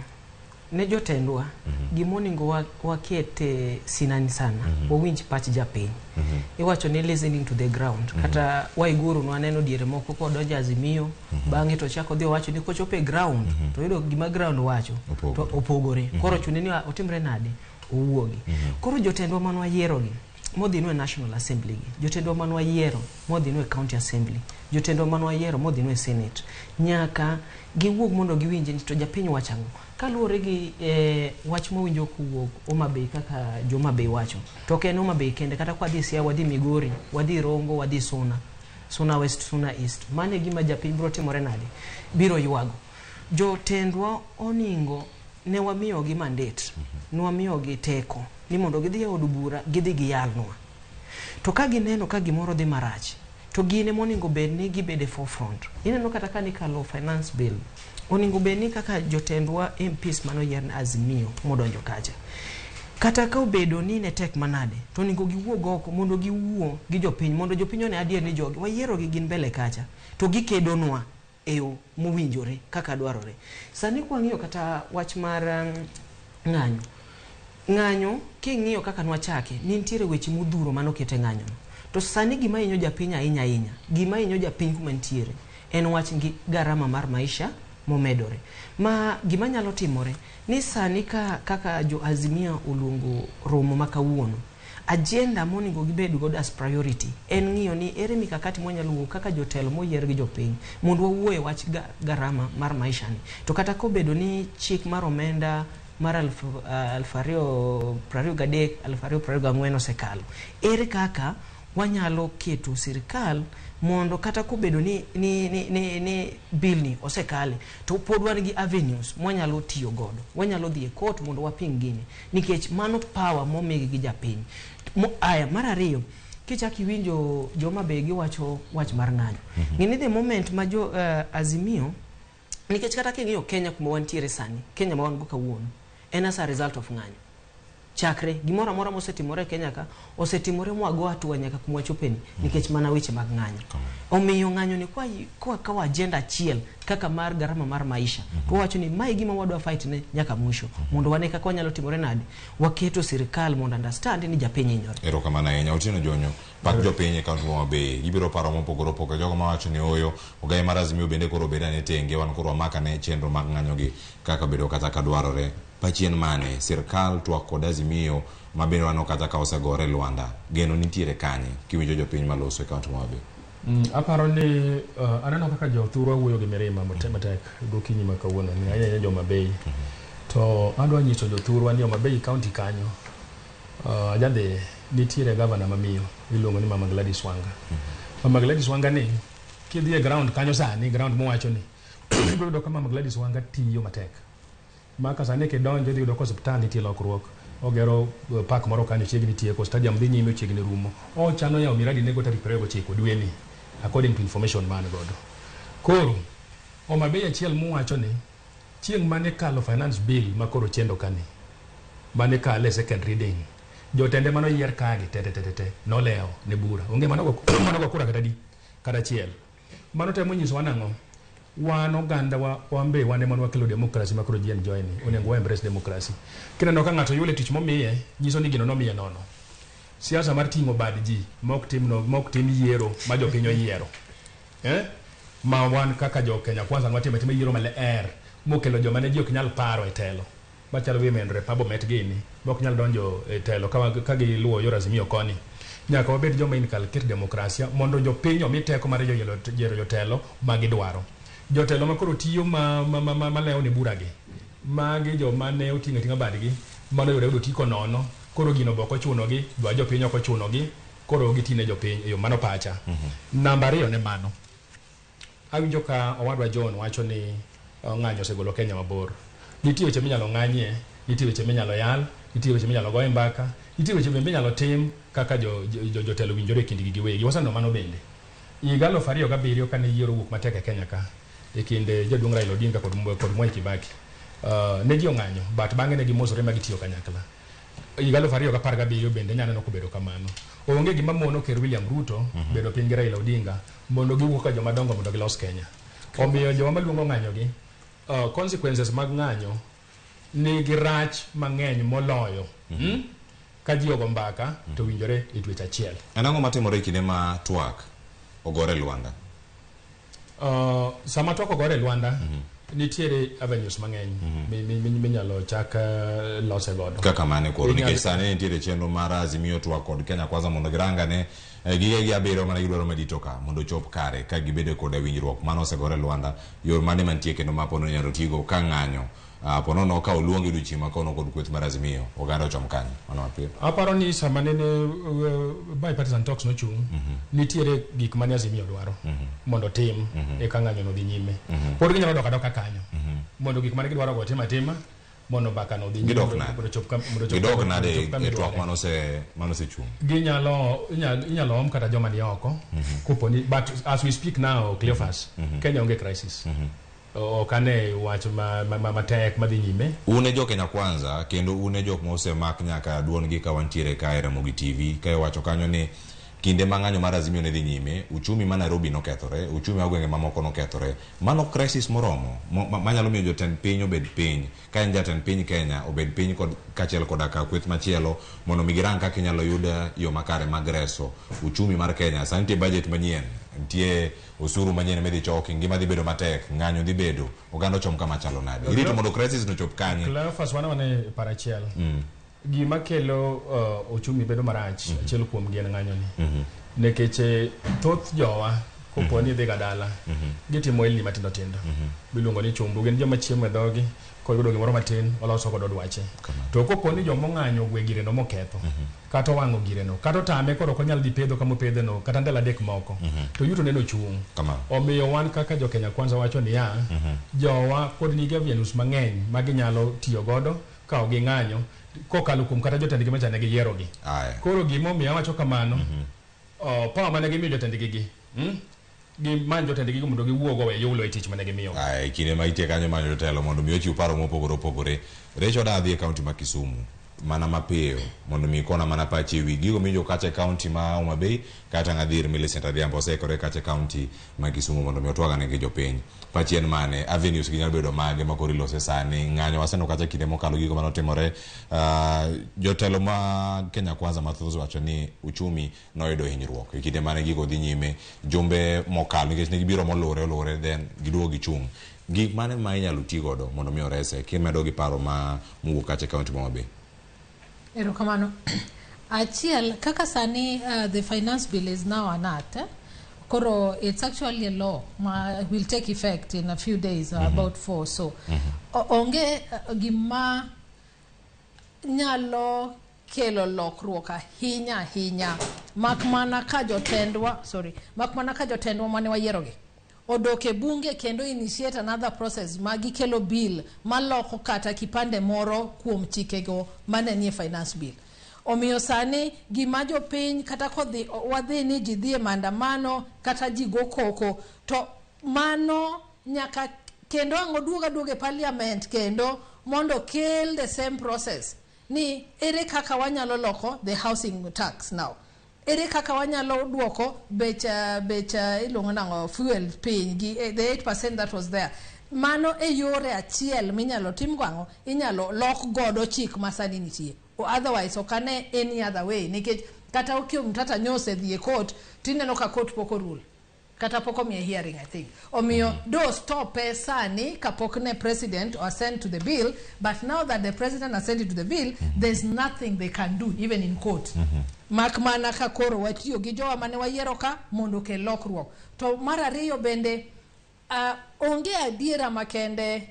Ne jotendwa, gima onego waket sinani sana, wawinj pach japiny. Iwacho ni listening to the ground. Kata Waiguru nwaneno diere moko kodonjo Azimio, bang'e to ochako odhi owacho ni kochopo e ground, to oyudo gima ground wacho, to opogore. Koro chune ni otimre nade? Owuogi. Koro jotendwa mane wayierogi, modhinwa e National Assembly gi, jotendwa mane wayiero modhinwa e County Assembly, jotendwa mane wayiero modhinwa e Senate, nyaka giwuog mondo giwinj ni to japiny wacho ang'o. Kaluwore gi wach mawinjo kowuok Homa Bay kaka jo Homa Bay wacho, to ok en Homa Bay kende, kata kwadhi Siaya, wadhi Migori, wadhi Rongo, wadhi Suna, Suna West, Suna East, mano e gima japiny biro timore nade? Biro ywago. Jotendwa oningo ne wamiyogi mandate, ne wamiyogi teko ni mondo gidhi e od bura, gidhi giyalnwa. To ka gineno ka gimoro dhi marach, to gin ema onego bed ni gibedo e forefront. Ineno kata ka nikalo finance bill, onego bed ni kaka jotendwa MPs mane oyier ne Azimio modonjo kacha, kata ka obedo ni ne tek manade, to onego giwuog oko mondo giwuo gi jopiny, mondo jopiny one adier ni jogi wayierogi gin mbele kacha, to gikedonwa e yo mowinjore kaka dwarore. Sani kwang'iyo kata wach mar ng'anyo, ng'anyo king'iyo kaka nwachake, ne nitiere weche modhuro mane oket e ng'anyono. To sani gima hinyo japiny ahinya ahinya, gima hinyo japiny kuma nitiere, en wach gi garama mar maisha momedore. Ma gima nyalo timore ni sani ka kaka jo Azimio oluongo romo ma kawuono, agenda monego gibed godo as priority en ng'iyo ni ere mikakati mwanyalo wuok kaka jotelo moyier gi jopiny mondo wawuo e wach garama mar maisha ni. To kata kobedo ni chik mar omenda mar 2023, 2024 osekalo, ere kaka wanyalo keto sirikal mondo kata kobedo ni bill ni osekale, to pod wan gi avenues mwanyalo tiyo godo, wanyalo dhi e court mondo waping gini, nikech mano power momigi gi japiny. Aya, mar ariyo, kichak iwinjo joma be giwacho wach mar ng'anyo. Ng'e ni the moment ma jo Azimio, nikech kata king'iyo Kenya kuma wantiere sani, Kenya ma wan go kawuono, en as a result of ng'anyo. Chakre gimoro amora mosetimore e Kenya ka osetimore mwago hatua nyaka kuma wachopeni, nikech mana weche mag ng'anyo. Omiyo ng'anyo ni kwa kawo agenda achiel kaka mar garama mar maisha, to wawacho ni mae gima wadwa fight ne nyaka mwisho, mondo wane kaka wanyalo timore nade, waketo sirikal mondo understand ni japiny hinyore. Erokamano ahinya. Otieno Jonyo, pak jopiny e kaunti ma Homa Bay gibiro paro mopogore opogore. Jogo mawacho ni oyo ogai mar Azimio bende koro obed ane tenge, wan koro wamaka ne chenro mag ng'anyo gi kaka bedo kata ka dwarore. Pachien mane sirkal twak kod Azimio ma bende waneno kata ka osegore Luanda, geno nitiere kanye kiwinjo jopiny maloso e kaunti ma Homa Bay? Aparo ni aneno kaka jothurwa wuoyo gi mirima matek gokinyi ma kawuono ni ahinya ahinya jo Homa Bay. To adwa nyiso jothurwa ni Homa Bay county kanyo jadhi nitiere gavana mamiyo iluongo ni Mama Gladys Wanga. Mama Gladys Wanga ni kidhi e ground kanyo sani, ground mowacho ni ibiro yudo ka Mama Gladys Wanga tiyo matek. Maka sani kidonjo idhi yudo ka osiptal nitie lokruok, ogero park moro kanyo chiegni tieko, stadium dhi nyime chiegni rumo. Ochano yawo miradi nego tarik 29 dweni according to information man godo. Koro Homa Bay achiel muwacho ni chieng' mane kalo finance bill ma koro chendo kani, mane kale second reading, jotende mane oyier kagi te te te te nolewo ne bura. Onge mano go kura kata di kata achiel. Mano temo nyisowa nang'o? Wan oganda wa wambe wan ema wakelo democracy ma koro ji enjoy ni, onego wa embrace democracy. Kineno ka ng'ato yule tich momiye, nyiso ni gino nomiye nono. Siasa mar ting'o bad ji mok tim no, mok tim yiero ma jopiny oyiero. Ma wan kaka jo Kenya Kwanza nwatimo atima yiero maler mokelo joma ne ji ok nyal paro e telo. Machalo women rep Bomet gini, mok nyal donjo e telo ka giluwo yor Azimio koni. Nyaka wabed joma inculcate demokrasia mondo jopiny omi teko mar yiero jotelo ma gidwaro. Jotelo ma koro tiyo ma lewo ne bura gi, magi joma ne oting'o ating'a badgi, mano yudo otiko nono, koro gino be ok ochuno gi, dwa jopiny ok ochuno gi. Koro gitine jopiny e yo mano pacha. Namba ariyo ne mano. Awinjo ka owadwa John wacho ni ng'anyo osegolo Kenya mabor. Nitie weche minyalo ng'anyie, nitie weche minyalo yal, nitie weche minyalo goye mbaka, nitie weche bende minyalo tim kaka jotelo winjore e kindgi giwegi. Waseneno mano bende. Higa 2007 kane yiero owuok matek e Kenya ka, e kind jaduong' Raila Odinga kod Mwai Kibaki, ne ji ong'anyo, but bang'e ne gimosore ma gitiyo kanyakla. Higa 2017 bende inya neno kobedo kamano. Onge gima mono Ker William Ruto bedo piny gi Raila Odinga mondo giwuo kaka joma dongo mondo gilos Kenya. Omiyo joma maluongo ng'anyo gi, consequences mag ng'anyo nigi rach mang'eny moloyo ka ji ogo mbaka to winjore e dweche achiel. En ang'o matimore e kinde ma twak ogore e lwanda? Sama twak ogore e lwanda, nitiere avenues mang'eny minyalo chak lose godo. Kaka mane koro nikech sani nitiere chenro mar Azimio twak kod Kenya Kwanza mondo girangane gigegi abiriyo mane gidwaro medito ka mondo ochop kare ka gibedo koda winjruok mano osegore e lwanda yor mane mantie kendo ma pono inyalo tigo ka ng'anyo ponono ka oluongi odiochieng' ma kono kod kweth mar Azimio oganda ochom kanyo mano mapiyo. Aparo ni sama nene bipartisan talks nochung', nitiere gik mane Azimio dwaro mondo tim eka ng'anyo no dhi nyime. Pod ginyalo dok adoka kanyo mondo gik mane gidwaro go otim atima mondo mbaka no odhi nyime Gidok nade? mondo ochop mondo ochop Gidok nade mondo ochop kama e twak idware. mane osechung'? Ginyalo inyalo om kata joma ni oko kopo ni, but as we speak now, Cleophas, Kenya onge crisis. Ok ane wach matek madhi nyime. Un e jo Kenya Kwanza kendo un e jok ma osemak nyaka duondgi ka wantiere ka e Ramogi TV ka iwacho kanyo ni kinde ma ng'anyo mar Azimio ne dhi nyime, uchumi ma Nairobi nokethore, uchumi mar gwenge mamoko nokethore. Mano crisis moromo manyalo miyo jotend piny obed piny, ka en jatend piny Kenya obed piny kod kaachiel koda ka kweth machielo mondo mi girang kaka inyalo yud yo makare mag reso uchumi mar Kenya. Sani nitie budget manyien, nitie osuru manyien midhi choki, ngima dhi bedo matek, ng'anyo dhi bedo, oganda ochom kama chalo nade? Irito mondo crisis no chop kanye? Cleophas, wan wane par achiel. Gima kelo uchumi bedo marach, achiel kuom gi en ng'anyo ni. Nikech thoth jowa kopo ni idhi ga dala, gitimo ohelni matindo tindo. Miluongo ni chumbu, gin joma chiemo e dhogi, koyudo gimoro matin oloso godo dwache. To kopo ni jomong'anyo ogwe gireno moketho, kata owang'o gireno, kata otame koro ok onyal dhi pedho kama opedhe no, kata ndalo 3 moko, to yuto neno chung'. Omiyo wan kaka jo Kenya Kwanza wacho niya, jowa pod nigi avenues mang'eny ma ginyalo tiyo godo ka ok ging'anyo kokalo kuom kata jotendgi macha ne giyiero gi. Koro gimomiyo awacho kamano, power mane gimiyo jotendgi gi, Gimany jotendgi mondo giwuog owe yulo e tich mane gimiyo. Aye, kinde ma itie kanyo manyo jotelo mondo mi ochiw paro mopogore opogore. Recho da dhi e kaunti ma Kisumu mana mapiyo mondo mi ikona mana pachi ewi gigo miwinjo kacha e kaunti ma Homa Bay kata ng'adhir Millicent Adhiambo oseikore kacha e kaunti ma Kisumu mondo mi otwagane gi jopiny. Pachi en mane? Avenues gi nyalo bedo mage ma koro ilose sani? Ng'anyo waseneno kacha kinde mokalo gigo manotimore. Jotelo ma Kenya Kwanza mathoth osewacho ni uchumi noyudo hinyruok e kinde mane gigo dhi nyime jumbe mokalo nikech ne gibiro molure olure then giduogo gichung'. Gik mane ma inyalo ti godo mondo mi orese kimedo gi paro ma mowuok kacha e kaunti ma Homa Bay? Erokamano. Achiel, kaka sani the finance bill is now an act. Eh? Koro it's actually a law ma will take effect in a few days, about 4 or so. Onge gima nyalo kelo lokruok ahinya ahinya mak mana ka jotendwa, sorry, mak mana ka jotendwa mane wayierogi odok e bunge kendo initiate another process ma gikelo bill maloko kata kipande moro kuom chikego mane nie finance bill. Omiyo sani gima jopiny kata kodhi wadhi ni ji dhi e maandamano kata ji go koko to mano nyaka kendo ang' oduog aduoga e parliament kendo mondo kel the same process ni ere kaka wanyalo loko the housing tax now. Ere kaka wanyalo duoko bech iluongo nang'o fuel piny gi the 8% that was there. Mano e yore achiel minyalo tim go ang'o? Inyalo lok godo chik ma sani nitie. Otherwise ok ane any other way nikech kata Okiya Omtatah nyo osedhi e court tineno ka court pok orule. Kata pok omiye hearing, I think. Omiyo do stop e sani kapok ne president assent to the bill, but now that the president assented to the bill, there's nothing they can do even in court. Mak mana ka koro watiyo gi jowa mane wayiero ka mondo okel lokruok. To mar ariyo bende onge adiera makende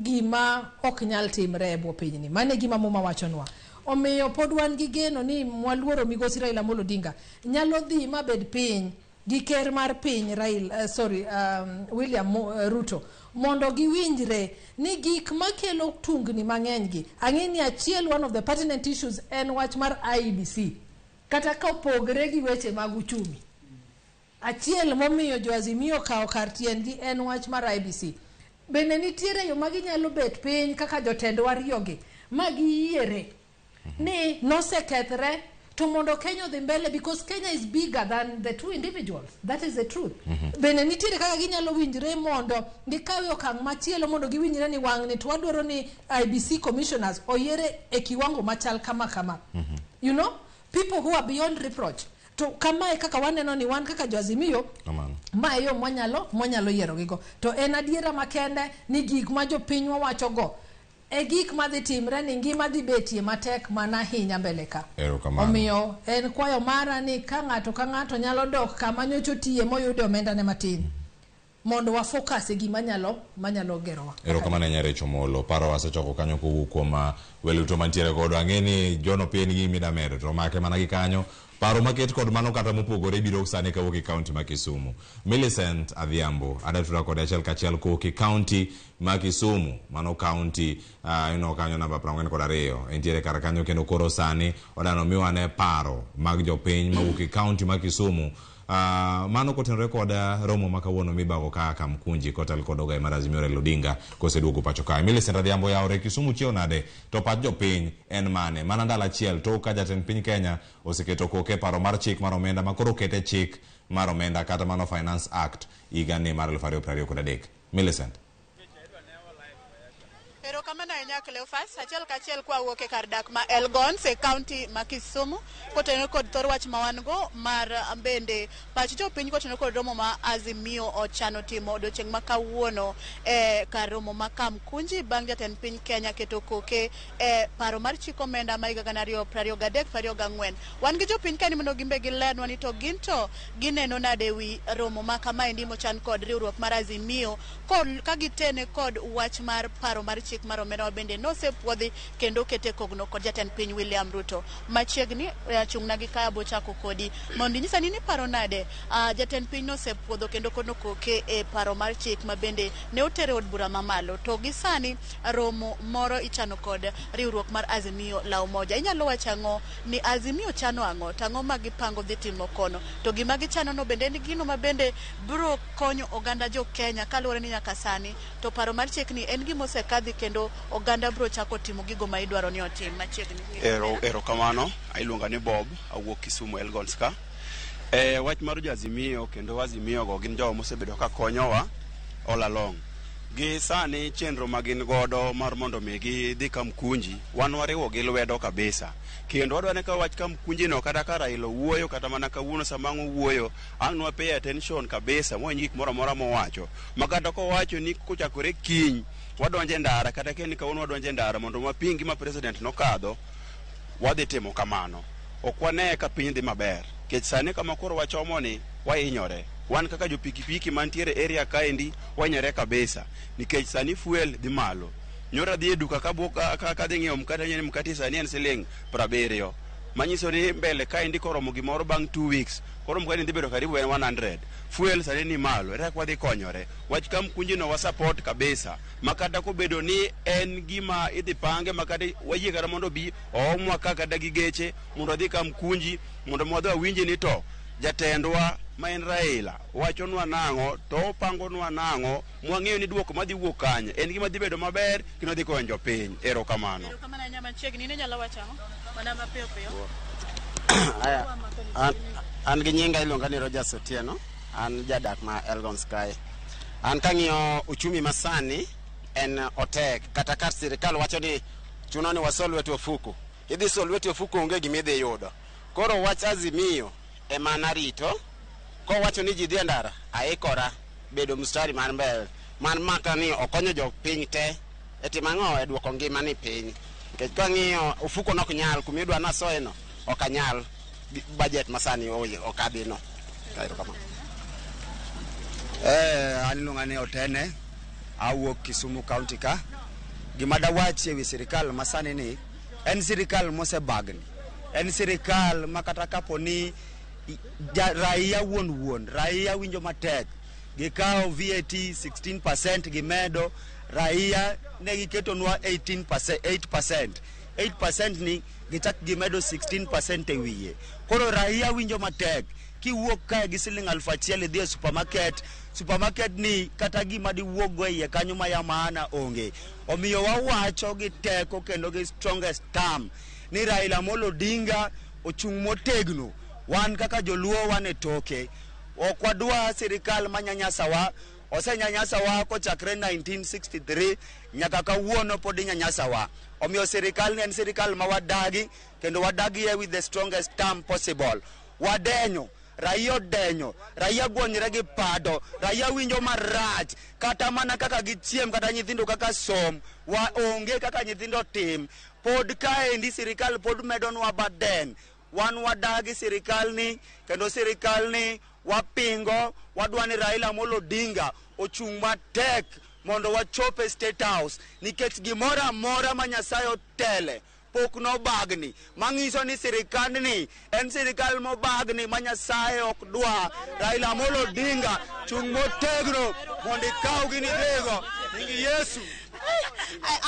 gima ok nyal timre e bwo pinyni. Mano e gima Muma wachonwa. Omiyo pod wan gi geno ni mwaluoro migosi Raila Amolo Odinga nyalo dhi mabed piny gi ker mar piny Raila, William Ruto mondo giwinjre ni gik makelo tungni mang'eny gi. Ang'e ni achiel, one of the pertinent issues en wach mar IEBC, kata ka opogre gi weche mag uchumi. Achiel momiyo jo Azimio okawo kar tiendgi en wach mar IEBC. Bende nitiere yo ma ginyalo bet piny kaka jotendwa ariyogi ma giyiere ni nosekethre to mondo Kenya odhi mbele, because Kenya is bigger than the two individuals. That is the truth. Bende nitiere kaka ginyalo winjre mondo gikawe okang' machielo mondo giwinjre ni wang'ni to wadwaro ni IEBC commissioners oyiere e kiwango machal kama kama. You know, people who are beyond reproach. To kamae kaka waneno ni wan kaka jo Azimio, ma e yo mwanyalo yiero gigo. To en adiera makende ni gik ma jopinywa wacho go e gik madhi timre ni ngima dhi betie matek mana ahinya mbele ka. Erokamano. Omiyo en kwayo mara ni ka ng'ato ka ng'ato nyalo dok kama nyocha otiye moyude omenda ne matin mondo wa focus e gima manyalo gerowa. Erokamano Nyarecho Molo. Paro wasechoko kanyo kowuok kuom welo duto mantiere godo. Ang'e ni John Opiyo nigi gima medo to make mana gi kanyo. Paro maket kod mano kata mopogore biro sani kawuok e kaunti ma Kisumu. Millicent Adhiambo adatura kode achiel kachiel kowuok e kaunti ma Kisumu. Mano kaunti ineno kanyo namba 42. Entiere kar kanyo kendo koro sani odano miwane paro mag jopiny mawuok e kaunti ma Kisumu. Mano kotenore kod romo ma kawuono mibago kaka Kamkunji kotel kod ogai mar Azimio Raila Odinga koseduogo pacho kae. Millicent Adhiambo, yawre Kisumu chiew nade to pach jopiny en mane? Mana ndalo achiel tok ka jatend piny Kenya oseketo koke paro mar chik mar omenda ma koro okete chik mar omenda kata mano Finance Act higa ni mar 2023. Millicent. Erokamano ahinya Cleophas, achiel kachiel kwawuok e kar dak ma Elgons e kaunti ma Kisumu kotenore kod thor wach ma wan go mar bende pach jopiny kotenore kod romo ma Azimio ochano timo odiochieng' ma kawuono e kar romo ma Kamkunji bang' jatend piny Kenya keto koke e paro mar chik omenda ma higa 2023-2024. Wan gi jopiny kaeni mondo gin be gilernwa ni to gin to gineno nade wi romo ma kamaendi mochan kod riwruok mar Azimio ka gitene kod wach mar paro mar chik mar omenda ma bende nosepuodhi kendo okete kogno kod jatend piny William Ruto. Machiegni chung'na gi kaya bochako kodi mondo inyisa ni niparo nade jatend piny nosepuodho kendo kono koke e paro mar chik ma bende ne otere od bura mamalo to gi sani romo moro ichano kod riwruok mar Azimio la Umoja. Inyalo wacho ang'o ni Azimio chano ang'o to ang'o ma gipango dhi timo kono to gima gichano no bende en gino ma bende biro konyo oganda jo Kenya kaluwore ni nyaka sani to paro mar chik ni en gima osekadhi kendo oganda biro chako timo gigo ma idwaro ni otim machiegni. Erokamano, iluonga ni Bob, awuok Kisumu Elgons ka. Wach mar jo Azimio kendo Azimio go gin jogo mosebedo ka konyowa all along. Gi sani chenro ma gin godo mar mondo mi gidhi Kamkunji, wan wariwo gi lwedo kabisa. Kendo wadwa ni ka wach Kamkunji no kata ka Raila owuoyo kata mana kawuono sama ang' owuoyo, ang' nwa pay attention kabisa mwawinj gik moro amora mowacho. Ma kata kowacho ni kochakore kiny wadonjo e ndara kata ka en kawuono wadonjo e ndara mondo waping gima president nokadho, wadhi timo kamano. Ok wane ka piny dhi maber. Nikech sani kama koro wachomo ni wahinyore. Wan kaka jo pikipiki mantiere area kaendi wahinyore kabisa. Nikech sani fuel dhi malo. Nyoro adhi e duka kadhi ng'iewo mkate ni mkate sani en siling 70. Manyiso ni mbele kaendi koromo gimoro bang' 2 weeks koro mkate dhi bedo karibu en 100. Fuel sani ni malo, ere kaka wadhi konyore? Wach Kamkunji no wa support kabisa. Ma kata kobedo ni en gima idhi pange ma kata wayie kata mondo obi oomwa ka kata gi geche mondo wadhi Kamkunji mondo wadhi wawinji ni to jatendwa ma en Raila wachonwa nang'o to opangonwa nang'o mwang'eyo ni duoko madhi wuok kanye en gima dhi bedo maber kendo dhi konyo jopiny. Erokamano. Erokamano ahinya machiegni, in inyalo wacho ang'o? Mana mapiyo piyo. Aya, an gi nyinga iluonga ni Rogers Otieno, an jadak ma Elgons kae. An kang'iyo uchumi masani en otek, kata ka sirikal wacho ni chuno ni wasol lwet ofuku. Idhi sol lweti ofuku onge gima idhi yudo. Koro wach Azimio ema narito, kowacho ni ji dhi e ndara, aikora bedo mstari mar mbele. Man maka ni okonyo jopiny te e timo ang'o e duoko ngima ni piny. Nikech kang'iyo ofuko nok nyal kuma idwa nasoye no ok anyal budget masani ok adhi no. Erokamano. An iluonga ni Otene, awuok Kisumu County ka. Gima dawach ewi sirikal masani ni En sirikal mosebagni. En sirikal ma kata kapo ni raia wuon raia winjo matek. Gikawo VAT 16% gimedo, raia ne giketonwa 18%, 8%. 8% ni gichak gimedo 16% e wiye. Koro raia winjo matek. Kiwuok kae gi siling 1000 idhi e supermarket, supermarket ni kata gima diwuok go e iye kanyo ma ya maana onge. Omiyo wawacho gi teko kendo gi strongest term ni Raila Amolo Odinga ochung' motegno. Wan kaka joluo wan e toke. Ok wadwa sirikal manyanyasawa. Osenyanyasawa kochakre 1963 nyaka kawuono pod inyanyasawa. Omiyo sirikal ni en sirikal ma wadagi kendo wadagie with the strongest term possible. Wadenyo, raia odenyo, raia gwonyre gi pado, raia winjo marach, kata mana kaka gichiem, kata nyithindo kaka som, wa onge kaka nyithindo tim. Pod kaendi sirikal pod medonwa burden. Wan wadagi sirikal ni, kendo sirikal ni wapingo, wadwa ni Raila Amolo Odinga ochung' matek mondo wachop e State House, nikech gimoro amora ma Nyasaye otele pok nobagni, mang'iso ni sirikandni en sirikal mobagni ma Nyasaye ok dwa. Raila Amolo Odinga chung' motegno mondo ikaw gini idhigo. Nying Yesu.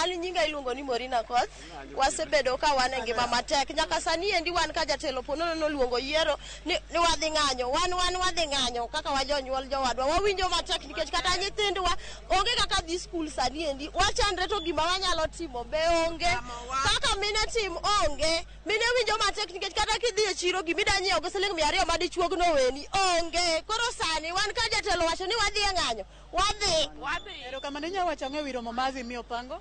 An nyinga iluongo ni Morina Koth. Wasebedo ka wan e ngima matek. Nyaka sani endi wan ka jatelo ponono noluongo yiero ni wadhi ng'anyo. Wan wadhi ng'anyo kaka wajonyuol jowadwa. Wawinjo matek nikech kata nyithindwa onge kaka dhi skul sani endi. Wachandre to gima wanyalo timo be onge. Kaka mine tim onge. Mine winjo matek nikech kata kidhi e chiro gimida nyiewo gi siling 200 madichuog noweni onge. Koro sani wan ka jatelo wacho ni wadhi e ng'anyo. Wadhi. Erokamano. Inyalo wacho ang'o e wi romo ma Azimio pango?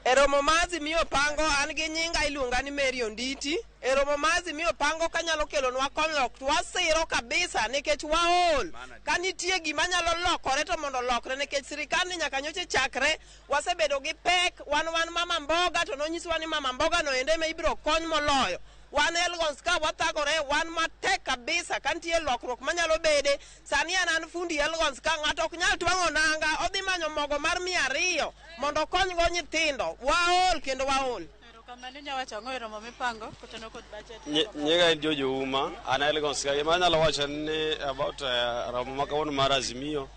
E romo ma Azimio pango, an gi nyinga iluonga ni Mary Onditi. E romo ma Azimio pango kanyalo kelonwa konyruok to wasiro kabisa nikech waol. Ka nitie gima nyalo lokore to mondo olokre nikech sirikal ni nyaka nyocha chakre wasebedo gi pek. Wan mama mboga to nonyiswa ni mama mboga no ende ema ibiro kony moloyo. Wan Elgons ka wathagore, wan matek kabisa ka nitie lokruok manyalo bede. Sani an fundi Elgons ka ng'ato ok nyal twang'o nanga, odhi manyo mogo mar 200 mondo okonygo nyithindo. Waol kendo waol. Erokamano. Inyalo wacho ang'o e romo mipango kotenore kod budget? Nyinga en Jojo Uma, an Elgons ka. Gima anyalo wacho ni about romo ma kawuono mar Azimio,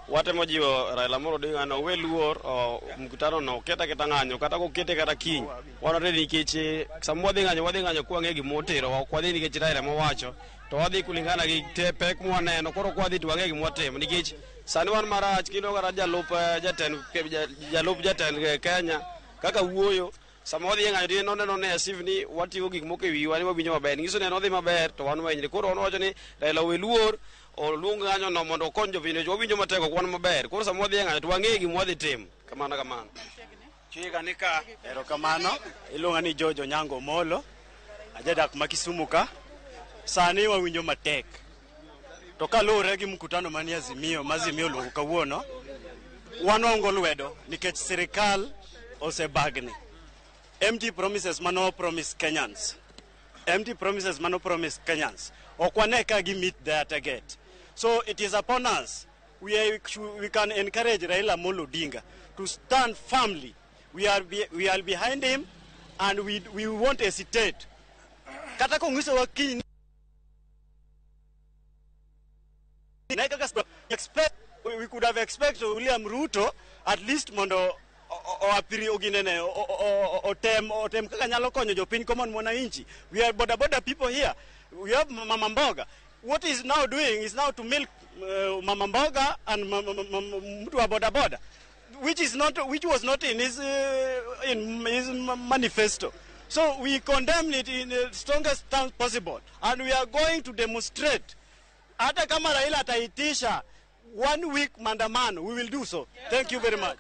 watemo jiwo Raila Amolo Odinga no owe luor mkutano no oket aketa ng'anyo kata kokete kata kiny. Wan ready nikech sama wadhi ng'anyo, wadhi ng'anyo kwang'e gima oterowa, ok wadhi nikech Raila mowacho, to wadhi kulingana gi pek mwaneno. Koro kwadhi to wang'e gima watimo nikech sani wan marach. Kendo kata jalup jatend Kenya kaka wuoyo sama wadhi e ng'anyo to noneno ne as if ni wating'o gik moko e wiwa ni wawinjo maber. Nyiso ni en odhi maber to wan wahinyre. Koro wan wacho ni Raila owe luor, oluong ng'anyo no mondo okony jopiny. Wawinjo matek, ok wan maber. Koro sama wadhi e ng'anyo to wang'e gima wadhi timo. Kamano kamano. Chiga ni ka. Erokamano. Iluonga ni George Onyango Omolo. Ajadak ma Kisumu ka. Sani wawinjo matek. To kaluwore gi mkutano manie Azimio, ma Azimio oluongo kawuono, wan waongo lwedo nikech sirikal osebagni. Empty promises mano promise Kenyans. Empty promises mano promise Kenyans. Ok wane ka gi meet their target. So it is upon us. We can encourage Raila Amolo Odinga to stand firmly. We are behind him and we won't hesitate. Kata kong'isowa kiny we could have expected William Ruto at least mondo oapiri oginene otem kaka nyalo konyo jopiny common mwananchi. We are boda boda people here. We have mama mboga. What is now doing is now to milk mama mboga and mtu wa boda boda, which was not in his manifesto. So we condemn it in the strongest terms possible, and we are going to demonstrate. Hata kama Raila ataitisha 1 week maandamano, we will do so. Thank you very much.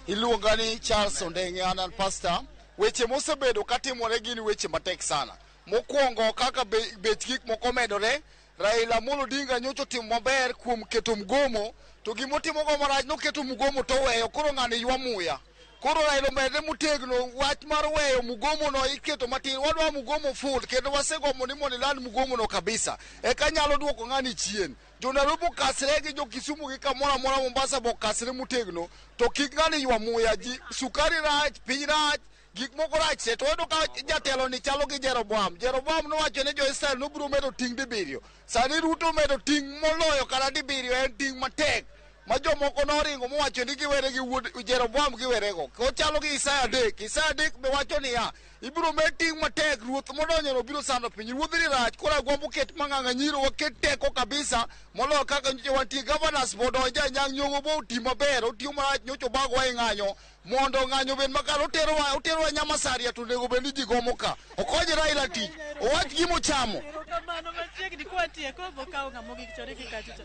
Iluonga ni Charles Ondenge, an an pastor. Weche mosebedo katimore gin weche matek sana. Mokwongo kaka bech gik moko medore, Raila Amolo Odinga nyocha otimo maber kuom keto mgomo, to gimotimogo marach noketo mgomo to oweyo, koro ng'ani ywa muya. Koro Raila omedre motegno wach mar weyo mgomo no iketo matin. Wadwa mgomo full kendo wasegomo ni mondo iland mgomo no kabisa. Eka nyalo duoko ng'ani chien. Jo Nairobi okasre gi jo Kisumu gi kamoro amora Mombasa bo okasre motegno to kik ng'ani ywa muya ji sukari rach piny rach gik moko rach te to wayudo ka jatelo ni chalo gi Jeroboam. Jeroboam nowacho ne jo-Israel nobiro medo ting' dibiriyo. Sani Ruto omedo ting' moloyo kata dibiriyo en ting' matek ma jomoko noringo mowacho ni giwere gi wuod Jeroboam giwerego. Ochalo gi Isaya 3. Isaya 3 be wacho niya, ibiro med ting' matek, ruoth modonjono biro sando piny. Ruodhni rach, koro agombo ket mang'ang'anyiro, waket teko kabisa moloyo kaka nyocha wantie. Governors bo odonje, Anyang' Nyong'o bo oti maber, otiyo marach, nyocha obagowa e ng'anyo mondo ng'anyo obed makare. Oterowa oterowa Nyamasaria to onego bed ni ji gomo ka. Okony Raila tich, owach gima ochamo. Erokamano machiegni kwatieko bokawo ng'ama ogik chore gi kacha cha.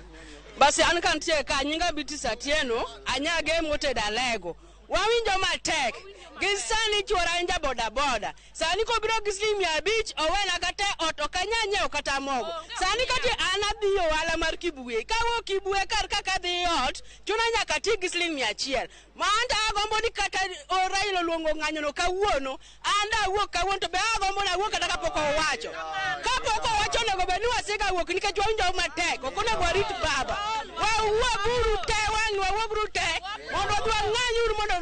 Basi an kantie ka nyinga Beatrice Atieno, anyage motedo alego. Wawinjo matek. Gi sani chuora en ja boda boda. Sani kobiro gi siling 500 owena kata e ot ok anyal nyiewo kata mogo. Sani kati an adhi ohala mar Kibuye. Kawuok Kibuye kar kaka adhi ot, chuna nyaka ati gi siling 100. Ma anto agombo ni kata Raila oluongo ng'anyono kawuono, an dawuok kawuono to be agombo ni awuok kata kapok owacho. Kapok owacho onego bed ni wasega wuok nikech wawinjo matek. Ok onego warit baba. Wawuoguru te wang' wawuoguru te mondo wadhi wang'anyuru mondo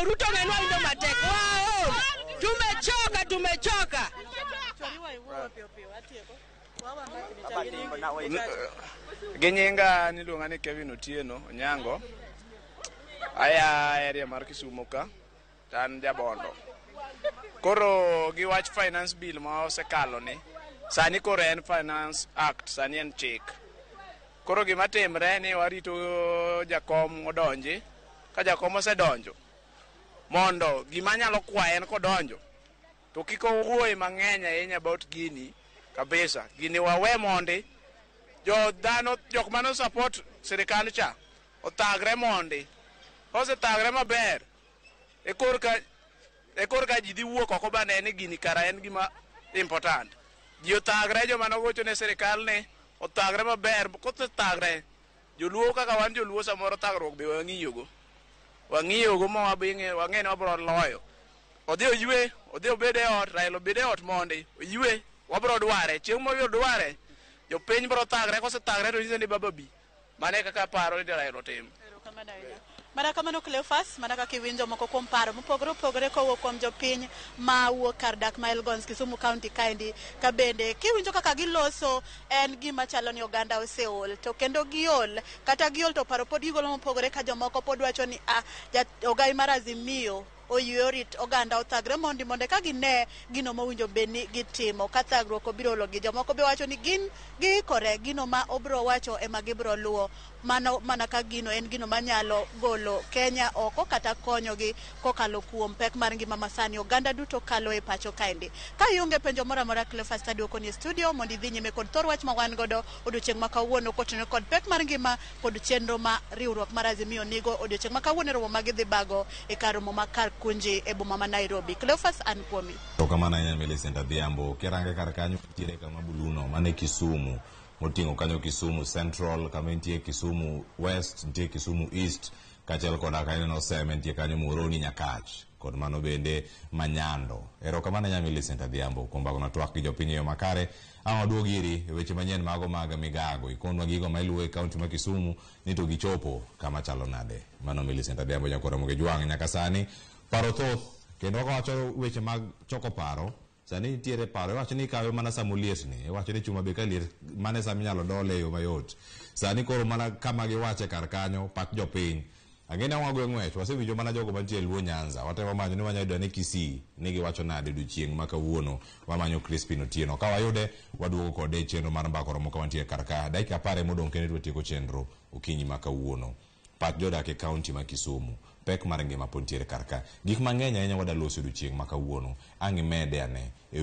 Ruto ong'e ni wawinjo matek. Waol. Tumechoka, tumechoka. Gi nyinga niluonga ni Kevin Otieno Onyango. Aya area mar Kisumu ka, to an jabondo. Koro gi wach finance bill ma osekalo ni, sani koro en finance act, sani en chik. Koro gima timre ni warito jakom odonji, ka jakom osedonjo, mondo gima anyalo kwaye en kodonjo, to kik owuoye mang'eny ahinya about gini kabisa. Gini wawe mondi, jo dhano jok mane support sirikal cha othagre mondi. Kosethagre maber, e korka ji dhi wuok oko ba ne ni gini kara en gima important. Ji othagre, joma nogocho ne sirikal ni othagre maber, kosethagre, joluo kaka wan joluo samoro thagruok be wang'iyogo. Wang'iyogo ma wang'e ni wabiro loyo. Odhi oywe, odhi obed e ot, Raila obed e ot mondi, oywe, wabiro dware. Chieng' mobiro dware, jopiny biro thagre, kosethagre to nyise ni baba bi. Mano e kaka aparo ni Raila otimo. Mana kamano Cleophas, mana kaka iwinjo moko kuom paro mopogore opogore kowuok kuom jopiny ma wuok kar dak ma Elgons Kisumu County kaendi. Ka bende kiwinjo kaka giloso en gima chalo ni oganda oseol to kendo giol, kata giol to paro pod gigolo mopogore ka jomoko pod wacho ni ogai mar Azimio oyie orit oganda othagre mondi mondo ka gine gino mowinjo bed ni gitimo ka thagruok obiro ologi. Jomoko be wacho ni gin giikore gino ma obiro wacho ema gibiro luwo, mano mana ka gino en gino manyalo golo Kenya oko kata konyogi kokalo kuom pek mar ngima masani oganda duto kalo e pacho kaendi. Ka ionge penjo moro amora Cleophas taduoko ni e studio mondo idhi nyime kod thor wach ma wan godo odiochieng' ma kawuono kotenore kod pek mar ngima kod chenro ma riwruok mar Azimio nigo odiochieng' ma kawuono e romo ma gidhi bago e kar romo ma kar Kunji e boma ma Nairobi. Cleophas, an kuomi. Erokamano ahinya Millicent Adhiambo. Kirange kar kanyo nitiere kama buluno mane Kisumu moting'o kanyo Kisumu Central, kama nitie Kisumu West, nitie Kisumu East, kaachiel koda ka ineno Seme nitie kanyo Muhoroni Nyakach kod mano bende Manyando. Erokamano ahinya Millicent Adhiambo kuom bagona twak gi jopiny e yo makare. Ang' waduog iri e weche manyien mago mag migago. Ikonwa gigo ma iluwo e kaunti ma Kisumu ni to gichopo kama chalo nade. Mano Millicent Adhiambo nyakwar Ramogi Jwang'. Nyaka sani paro thoth kendo kaka wacho weche mag choko paro, sani nitiere paro iwacho ni ikawe mana sama oliet ni, iwacho ni chuma be ka liet mane sama inyalo dole e yo mayot. Sani koro mana kama giwache kar kanyo pak jopiny. Ang'e ni wago ng'wech, wasewinjo mana jogo mantie Luo Nyanza, watemo manyo ni wanyalo yudo ni Kisii ni giwacho nade odiochieng' ma kawuono. Wamanyo Crispin Otieno, ka wayude waduogo kode e chenro mar mbaka oromo ka wantie kar ka. Dakika 10 modong' kende to watieko chenro okinyi ma kawuono. Pach jodak e kaunti ma Kisumu, pek mar ngima pod nitiere kar ka. Gik mang'eny ahinya wadaloso odiochieng' ma kawuono. Ang' imede ane e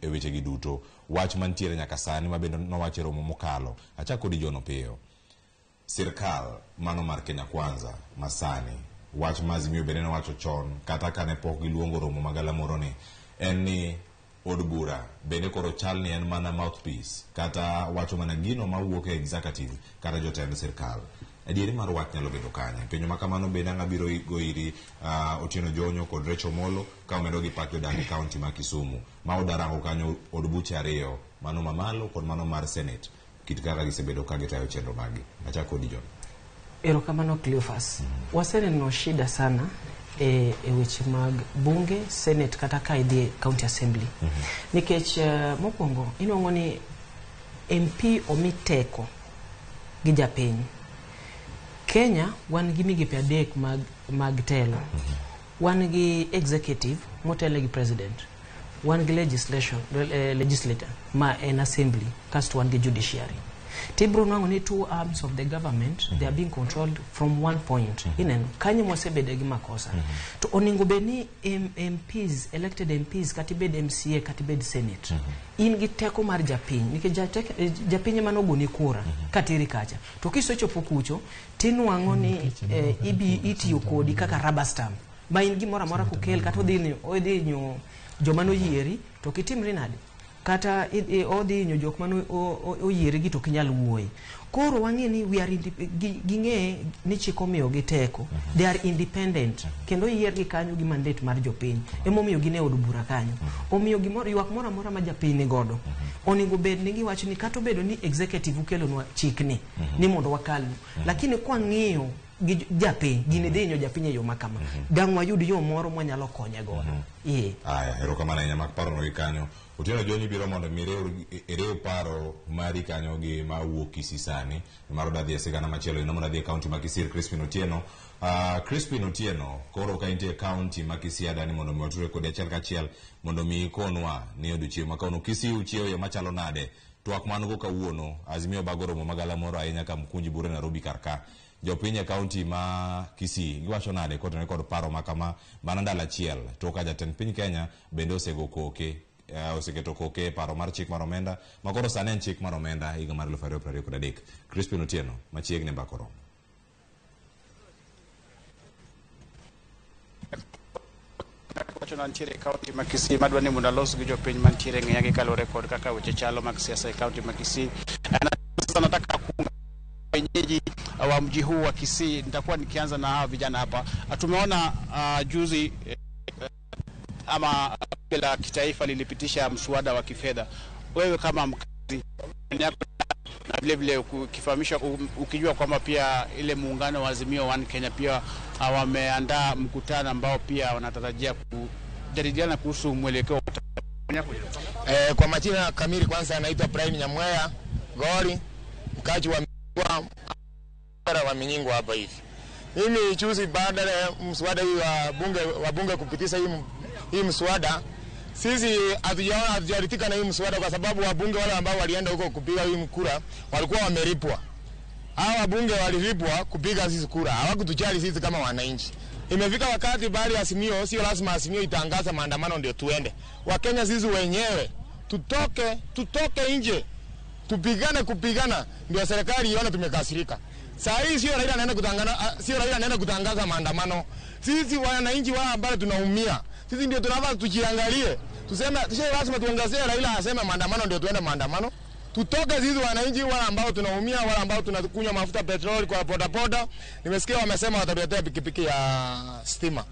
wechegi duto. Wach mantiere nyaka sani ma bende nowach e romo mokalo. Achak kodi John Opiyo. Sirkal mano mar Kenya Kwanza masani, wach ma Azimio bende nowacho chon kata kane pok giluongo romo magalamoro ni en ni od bura bende koro chal ni en mana mouthpiece kata wacho mana gino mawuok e executive kata jotend sirkal. Adieri mar wach nyalo bedo kanye? Penjo ma kamano bende ang' abiro go iri Otieno Jonyo kod Rachel Molo ka omedo gi pach jodak e kaunti ma Kisumu ma odarango kanyo od buche ariyo, mano mamalo kod mano mar Senate. kit kaka gisebedo ka gitayo chenro maggi. Achako kodi John. Erokamano Cleophas. Waseneno shida sana e weche mag bunge, senate kata ka idhi e county assembly. Nikech mokwongo inuang'o ni MP omi teko gi japiny. Kenya wan gi migepe adek mag telo. Wan gi executive motelo gi president. Wan gi legislator ma en assembly, kasto wan gi judiciary. Tibro nwang'o ni two arms of the government, they are being controlled from one point. Ineno kanyo mwasebede gi makosa. To onego bed ni MPs, elected MPs, kata ibed MCA kata ibed senate, in gi teko mar japiny nikech japiny ema nogoni kura kateri kacha. To kisechopo kucho tinwang'o ni ibi itiyo kodi kaka rubber stamp ma in gimoro amora kokel kata odhi hinyo joma noyieri to kitimri nade kata odhi hinyo jok mane oyieri gi to ok inyal wuoye. Koro wang'e ni we are ging'e ni chik omiyogi teko, they are independent kendo oyiergi kanyo gi mandate mar jopiny, emomiyo gin e od bura kanyo. Omiyo gimoro ywak moro amora ma japiny ni godo onego bed ni giwacho ni kata obedo ni executive ukelonwa chikni ni mondo wakalnu, lakini kwang'iyo gi japiny gini dhi hinyo japiny e yo makama, dang' wayud yo moro mwanyalo konye godo. Aya, erokamano ahinya mak parono gi kanyo. Otieno Jony biro mondo mi iriw paro mari kanyo gi mawuok Kisii sani mar odadhi e sigana machielo ino mondo adhi e kaunti ma Kisii Crispin Otieno. Crispin Otieno, koro ka intie e kaunti ma Kisii adani mondo mi watudre kodi achiel kachiel mondo mi ikonwa ni odiochieng' ma kawuono Kisii uchiewo e yo machalo nade. Twak man go kawuono Azimio bago romo magalamoro ahinya ka Mkunji Bure Nairobi kar ka. Jopiny e kaunti ma Kisii giwacho nade kotenore kod paro ma kama mana ndalo achiel to ka jatend piny Kenya bende osego koke oseketo koke e paro mar chik mar omenda ma koro sani en chik mar omenda higa mar 2023. Crispin Otieno machiegni mbaka oromo. Wacho mantiere e kaunti ma Kisii madwa ni mondo alos gi jopiny mantiere ng'eya gi kaluwore kod kaka weche chalo mag siasa e kaunti ma Kisii. Sasa nataka kuunga wenyeji wa mji huu wa Kisii. Nitakuwa nikianza na hawa vijana hapa. Tumeona juzi ama bunge la kitaifa lilipitisha mswada wa kifedha. Wewe kama mkazi na vile vile ukifahamisha, ukijua kwamba pia ile muungano wa Azimio One Kenya pia wameandaa mkutano ambao pia wanatarajia kujadiliana kuhusu mwelekeo. Kwa majina kamili kwanza anaitwa Prime Nyamweya Gori, mkaji wa Minyingwa hapa hivi. Mimi juzi baada ya mswada hii wa bunge kupitisha hii mswada, sisi hatujaridhika na hii mswada kwa sababu wabunge wale ambao walienda huko kupiga hii kura walikuwa wamelipwa. Hawa wabunge walilipwa kupiga sisi kura, hawakutujali sisi kama wananchi. Imefika wakati bali Azimio, sio lazima Azimio itangaza maandamano ndio tuende. Wakenya sisi wenyewe tutoke nje. Tupigane kupigana ndio serikali ione tumekasirika. Saa hii sio Raila anaenda kutangaza, sio Raila anaenda kutangaza maandamano. Sisi wananchi wao ambao tunaumia, sisi ndio tunafaa tujiangalie. Tuseme sio lazima tuangazie Raila aseme maandamano ndio tuende maandamano. Tutoke sisi wananchi wale ambao tunaumia, wale ambao tunakunywa mafuta petroli kwa boda boda. Nimesikia wamesema watatuletea pikipiki ya stima.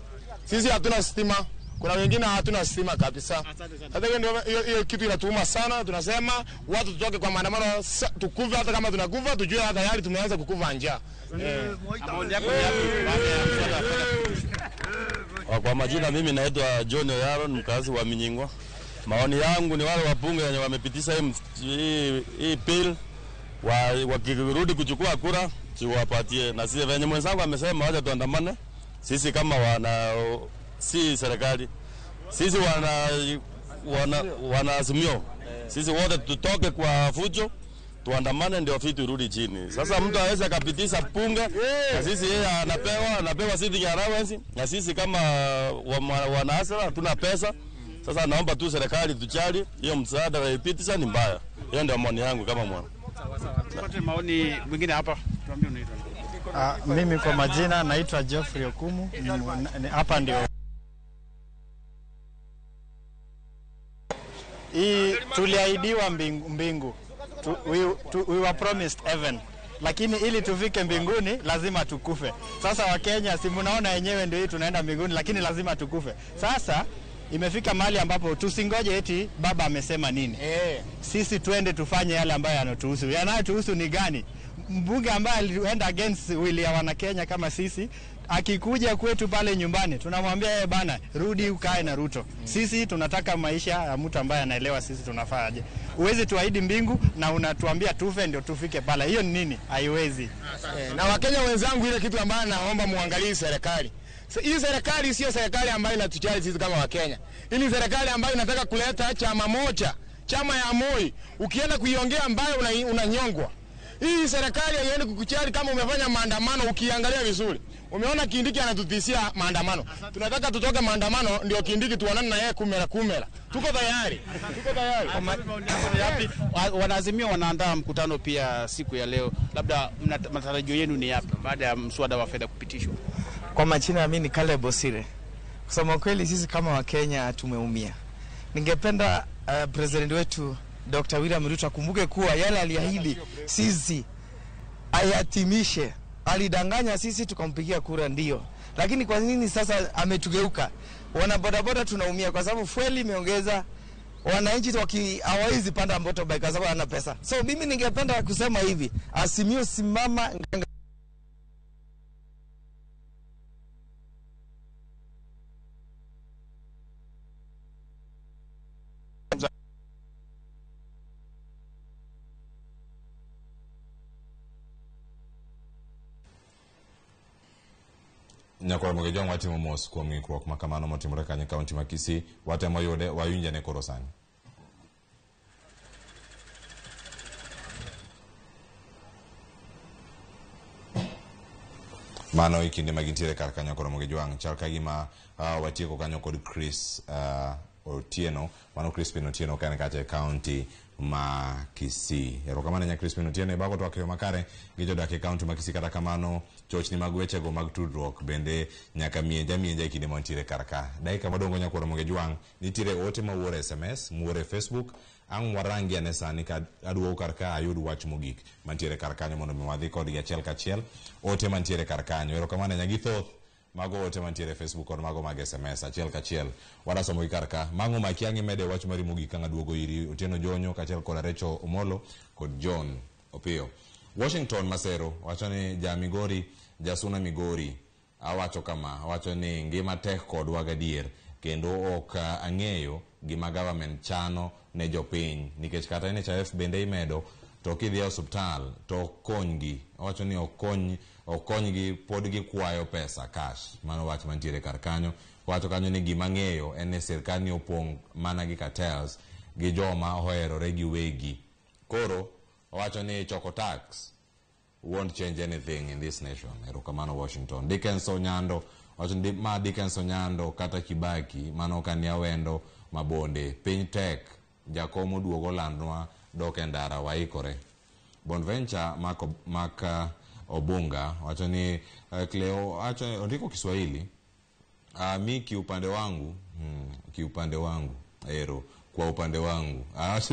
Sisi hatuna stima. Kuna wengine hatuna stima kabisa. Sasa hiyo ndio hiyo kitu inatuuma sana. Tunasema watu tutoke kwa maandamano, tukufe hata kama tunakufa, tujue hata tayari tumeanza kukufa njaa. Kwa majina mimi naitwa John Oyaro, mkazi wa Minyingwa. Maoni yangu ni wale wabunge wenye wamepitisha hii bill, wakirudi kuchukua kura tuwapatie. Na sisi venye mwenzangu amesema wacha tuandamane. Sisi kama wana si serikali, sisi wana Azimio, sisi wote tutoke kwa fujo tuandamane ndio vitu irudi chini. Sasa mtu aweza kapitisha bunge na sisi yeye anapewa sitting allowance, na sisi kama wana hasara hatuna pesa. Sasa naomba tu serikali tujali hiyo msaada waipitisha ni mbaya. Hiyo ndio maoni yangu kama mwana. Tupate maoni mwingine hapa. Tuambie unaitwa. Mimi kwa majina naitwa Geoffrey Okumu. Hapa ndio hii tuliahidiwa mbingu. We were promised heaven. Lakini ili tufike mbinguni lazima tukufe. Sasa Wakenya si mnaona wenyewe ndio hii tunaenda mbinguni lakini lazima tukufe. Sasa Imefika mahali ambapo tusingoje eti baba amesema nini. Sisi twende tufanye yale ambayo yanatuhusu. Yanayotuhusu ni gani? Mbunge ambaye alienda against will ya Wanakenya kama sisi akikuja kwetu pale nyumbani tunamwambia yeye, bana, rudi ukae na Ruto. Sisi tunataka maisha ya mtu ambaye anaelewa sisi tunafaaje. Huwezi tuahidi mbingu na unatuambia tufe ndio tufike pale. Hiyo ni nini? Haiwezi. Na Wakenya wenzangu, ile kitu ambayo naomba muangalie serikali. Hii serikali sio serikali ambayo inatujali sisi kama Wakenya. Hii ni serikali ambayo inataka kuleta chama moja, chama ya Moi. Ukienda kuiongea ambayo unanyongwa. Hii serikali haiendi kukuchali kama umefanya maandamano. Ukiangalia vizuri, umeona Kindiki anatutishia maandamano. Tunataka tutoke maandamano ndio Kindiki tuonane na yeye kumera kumera. Tuko tayari. Tuko tayari. Wanaazimio wanaandaa mkutano pia siku ya leo. Labda matarajio yenu ni yapi baada ya mswada wa fedha kupitishwa? Kwa majina mimi ni Caleb Osire. Kusema kweli sisi kama Wakenya tumeumia. Ningependa president wetu Dr. William Ruto akumbuke kuwa yale aliahidi sisi ayatimishe. Alidanganya sisi tukampigia kura, ndio. Lakini kwa nini sasa ametugeuka? Wana bodaboda tunaumia kwa sababu fueli imeongeza, wananchi hawawezi panda motorbike kwa sababu hana pesa. So mimi ningependa kusema hivi, Azimio simama nganga. Nyakoro Mogejong watimo mos kuom ng'ikruok ma kamano motimore kanyo e kaunti ma Kisii. Watemo yude wawinjane koro sani. Mano e kinde ma gintiere kar kanyo koro Mogejwang' chal ka gima watieko kanyo kod Chris Otieno, mano Crispin Otieno ka en kacha e kaunti ma Kisii. Erokamano nya Crispin Otieno e bago twak e yo makare gi jodak e kaunti ma Kisii. Kata kamano chochni mag wechego mag tudruok bende nyaka mienja mienja e kinde mantiere kar ka. Dakika madongo nyakwar Mogejwang' nitiere ote mawuoro SMS, muoro e Facebook. Ang' warangi ane sani ka aduogo kar ka ayud wach mogik mantiere kar kanyo mondo mi wadhi kodgi achiel kachiel. Ote mantiere kar kanyo. Erokamano nya gi thoth mago ote mantiere e Facebook kod mago mag SMS achiel kachiel. Wadasomo gi kar ka. Mang'o maki ang' imede wach mari mogik ka aduogo iri Otieno Jonyo kaachiel kod Arecho Omolo kod John Opiyo. Washington Masero wacho ni ja Migori, Jasuna Migori awacho kama, awacho ni ngima tek kodwa gadier kendo ok ang'eyo gima government chano ne jopiny nikech kata NHIF bende imedo to kidhi e osiptal to ok konygi. Owacho ni ok konygi, pod gikwayo pesa cash. Mano wach mantiere kar kanyo. Wacho kanyo ni gima ng'eyo en ni sirkal ni opong' mana gi cartels gi joma oherore giwegi. Koro owacho ni choko tax won't change anything in this nation. Erokamano Washington. Dickens Onyando wacho ni ma Dickens Onyando kata Kibaki mano kania wendo mabonde piny tek jakom oduogo landnwa dok e ndara waikore. Bonventure Mak Obunga wacho ni Cleo wacho ondiko Kiswahili. Mi kiupande wangu kiupande wangu ero kwa upande wangu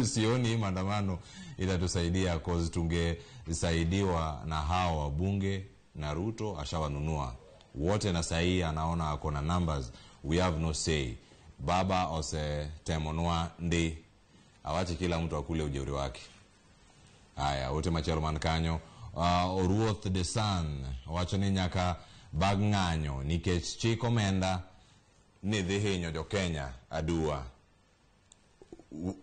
sioni maandamano itatusaidia cause tungesaidiwa na hawa wabunge na Ruto ashawanunua wote na sahi anaona ako na numbers, we have no say. Baba ose temonwa ndi awache kila mtu akule ujeuri wake. Haya wote machelo man kanyo. Oruoth the Sun wacho ni nyaka bag ng'anyo nikech chik omenda ni dhi hinyo jo Kenya adua.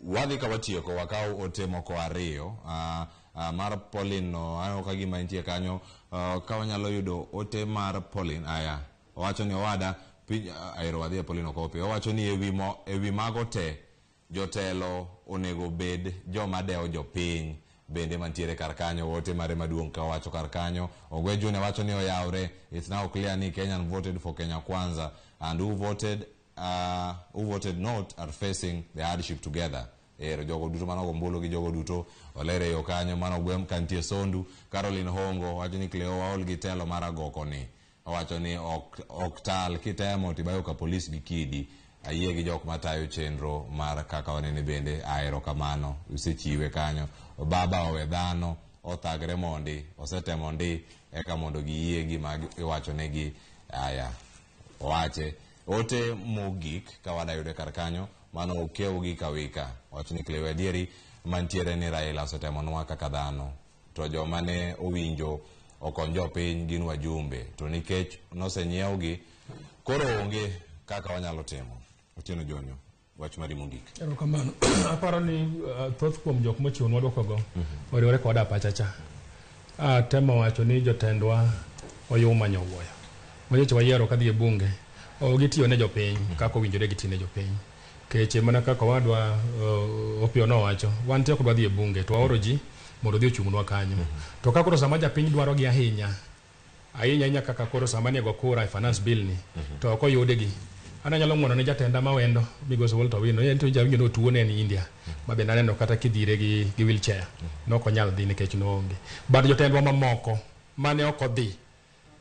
Wadhi ka watieko wakaw ote moko ariyo. Mar Pauline no aneno ka gima nitie kanyo. Ka wanyalo yudo ote mar Pauline. Aya owacho ni owada piny aero wadhi e Pauline okopi. Owacho ni ewi mago te jotelo onego bed joma dewo jopiny bende mantiere kar kanyo. Ote mare maduong' ka owacho kar kanyo. Ogwe June wacho ni oyawre, it's now clear ni Kenyan voted for Kenya Kwanza and who voted not are facing the hardship together. Ero jogo duto mano gombulu gi jogo duto olere yo kanyo. Mano gwem kantie Sondu. Caroline Hongo wacho ni Cleo waol gi telo mar agoko ni. Owacho ni ok tal kitemo tibayo ka polis gi kidi. Ayie gi jok matayo chenro mar kaka wanene bende aero kamano usechiwe kanyo. Baba owe dhano othagre mondi osetemo ndi eka mondo giyie gima iwacho negi. Aya owache Ote mogik ka wadayude kar kanyo mano okew gi Kawika wach ni Cleo adieri mantiere ni Raila osetemonwa kaka dhano to joma ne owinjo okony jopiny gin wajumbe to nikech nosenyiewgi koro onge kaka wanyalo timo. Otieno Jonyo, wach mari mogik. Erokamano. Aparo ni thoth kuom jok mochiwonwa duokogo oriwore koda pacha cha. Atemo wacho ni jotendwa oyuma nyowuoyo. Manyocha wayiero kadhi e bunge, ok gitiyo ne jopiny kaka owinjore giti ne jopiny. Keche mana kaka owadwa Opiyo nowacho, wan te ok dwa dhi e bunge to waoro ji mondo odhi ochung'nwa kanyo. To ka koro sama japiny dwarogi ahinya, ahinya ahinya kaka koro sama ne go kura e finance bill ni, to ok oyudgi. An anyalo ng'uono ne jatenda mawendo migosi Walter Owino, en to jawinjo ni otuo ne en India, ma bende aneno kata kidhire gi wheelchair, nok onyal dhi nikech noonge. But jotendwa mamoko mane ok odhi,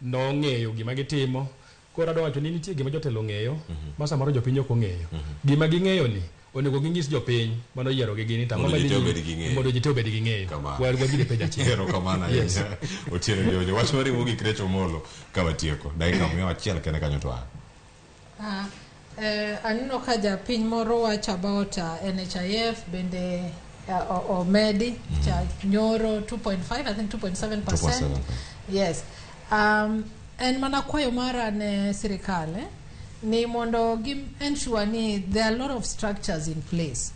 nong'eyo gima gitimo. Koro adwa wacho ni nitie gima jotelo ong'eyo, ma samoro jopiny ok ong'eyo. Gima ging'eyo ni, onego ging'is jopiny manoyiero gi gini, to ang'o Mondo ji madhi te nyime? obed gi ng'eyo. Mondo ji te obed gi ng'eyo. Wagire penjo achiel. Erokamano Yes. ahinya. Otieno Jonyo, wach mari mogik Rachel Omolo ka watieko. Dakika miyo achiel kende kanyo to a. Aneno ka japiny moro wacho about NHIF bende omedi cha nyoro 2.5, I think 2.7%. 2.7. Yes. En mana kwayo mara ne sirikal ni mondo gi ensure ni there are a lot of structures in place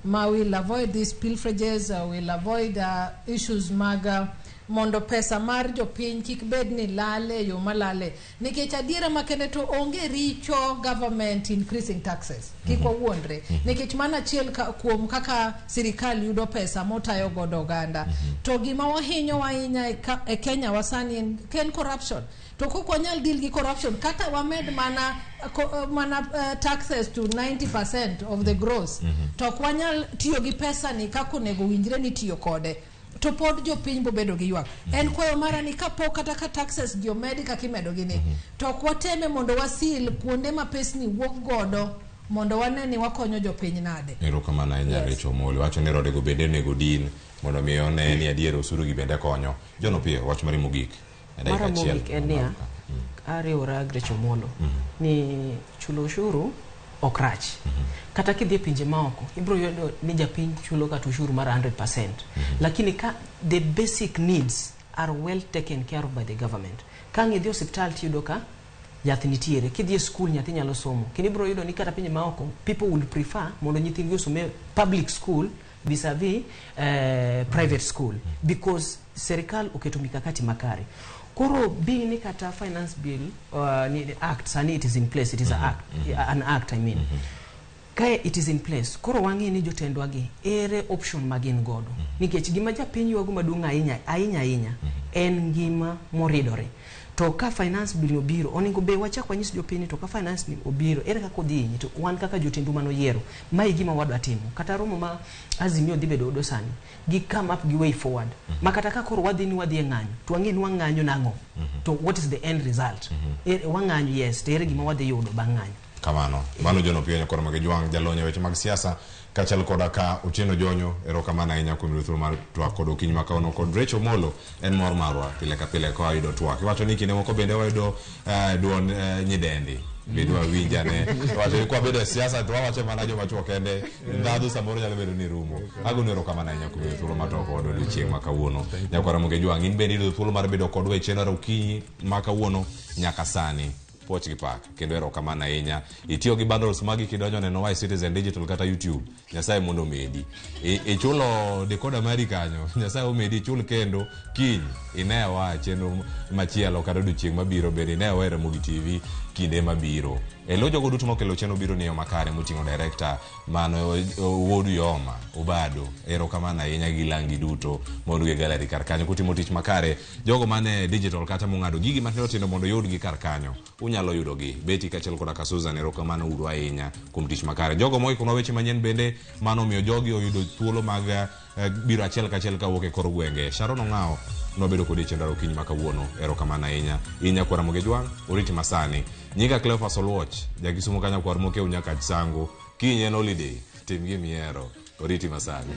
ma will avoid these pilferages, will avoid issues mag mondo pesa mar jopiny kik bed ni lale yo malale, nikech adiera makende to onge richo government increasing taxes, kik wawuondre, nikech mano achiel kuom kaka sirikal yudo pesa motayo godo oganda. To gima wahinyo ahinya e Kenya wasani en corruption. To kok wanyal deal gi corruption, kata wamed mana taxes to 90% of the gross, to ok wanyal tiyo gi pesa ni kaka onego winjre ni tiyo kode, to pod jopiny bobedo gi ywak. En kwayo mara ni kapok kata ka taxes gi omedi kaka imedo gi ni, to ok wateme mondo wasil kuonde ma pesni wuok godo, mondo wane ni wakonyo jopiny nade. Erokamano ahinya. Yes. Rachel Omolo wacho ni rodego bende onego din mondo mi one ni adier osuru gi bende konyo. John Opiyo, wach mari mogik e dakika Mara achiel. mogik en niya, ariwora gi Rachel Omolo ni chulo ushuru ok rach. Kata kidhi e pinje maoko, ibiro yudo ni japiny chulo kata ushuru mar 100%. Lakini ka the basic needs are well taken care of by the government. Ka ang' idhi e osiptal tiyudo ka yath nitiere, kidhi e skul nyathi nyalo somo. Kendo ibiro yudo ni kata pinje maoko, people will prefer mondo nyithindgi osom e public school vis-a-vis private school because serikal oketo mikakati makare. Koro being ni kata finance bill ni act sani it is in place, it is a act, an act I mean. Kae it is in place, koro wang'e ni jotendwa gi ere option ma gin godo, nikech gima japiny ywago maduong' ahinya ahinya ahinya en ngima moridore. To ka finance bill obiro, onego be wachak wanyis jopiny ni to ka finance ni obiro, ere kaka odhi hinyi, to wan kaka jotendu manoyiero, mae e gima wadwa timo. Kata romo ma Azimio dhi bedo godo sani, gi come up gi way forward ma kata ka koro wadhi ni wadhi e ng'anyo, to wang'e ni wang'anyo nang'o, to what is the end result. Wang'anyo yes, to ere gima wadhi yudo bang' ng'anyo. Kamano. Mano John Opiyo nyakoro Magejwang' jalony e weche mag siasa kaachiel koda ka Otieno Jonyo, erokamano ahinya kuom yudo thuolo mar twak kod okinyi ma kawuono kod Rachel Omolo. En mor marwa pile ka pile ka wayudo twak. Iwacho ni kinde moko bende wayudo duond nyidendi bende wawinjane. Iwacho ni kwabedo e siasa to wawacho mana joma chuo kende, ndhadhu samoro nyalo bedo ni rumo. Agoni erokamano ahinya kuom yudo thuolo mar twak kodwa odiochieng' ma kawuono. Nyakwara Mogejwang', in bende iyudo thuolo mar bedo kodwa e chenro okinyi ma kawuono nyaka sani. Puoch gi pak kendo erokamano ahinya. Itiyo gi bundles magi kidonjo neno y Citizen Digital kata YouTube. Nyasaye mondo omedi. Ichulo decoder mari kanyo. Nyasaye omedi ichul kendo kiny inewa e chenro machielo kata odiochieng' mabiro bende inewa e Ramogi TV kinde mabiro. E lo jogo duto mokelo chenro biro ni yo makare moting'o director mano Wuod Yoma Obado. Erokamano ahinya gi langi duto mondo e gallery kar kanyo kutimo tich makare. Jogo mane digital kata mong'ado gigi matindo tindo mondo oyudgi kar kanyo. Unyalo yudogi. Betty kaachiel koda ka Susan, erokamano uru ahinya kuom tich makare. Jogo moikonwa weche manyien bende mano omiyo jogi oyudo thuolo mag biro achiel kachiel kawuok e kor gwenge. Sharon Ong'ao nobedo kodi e chenro okinyi ma kawuono. Erokamano ahinya. In nyakwara Mogejwang', oriti masani. Nyinga Cleophas Oluoch, jakisumo ka nyakwar Mokeu nyaka Sango. Kiny en holiday, tim gimihero. Oriti masani.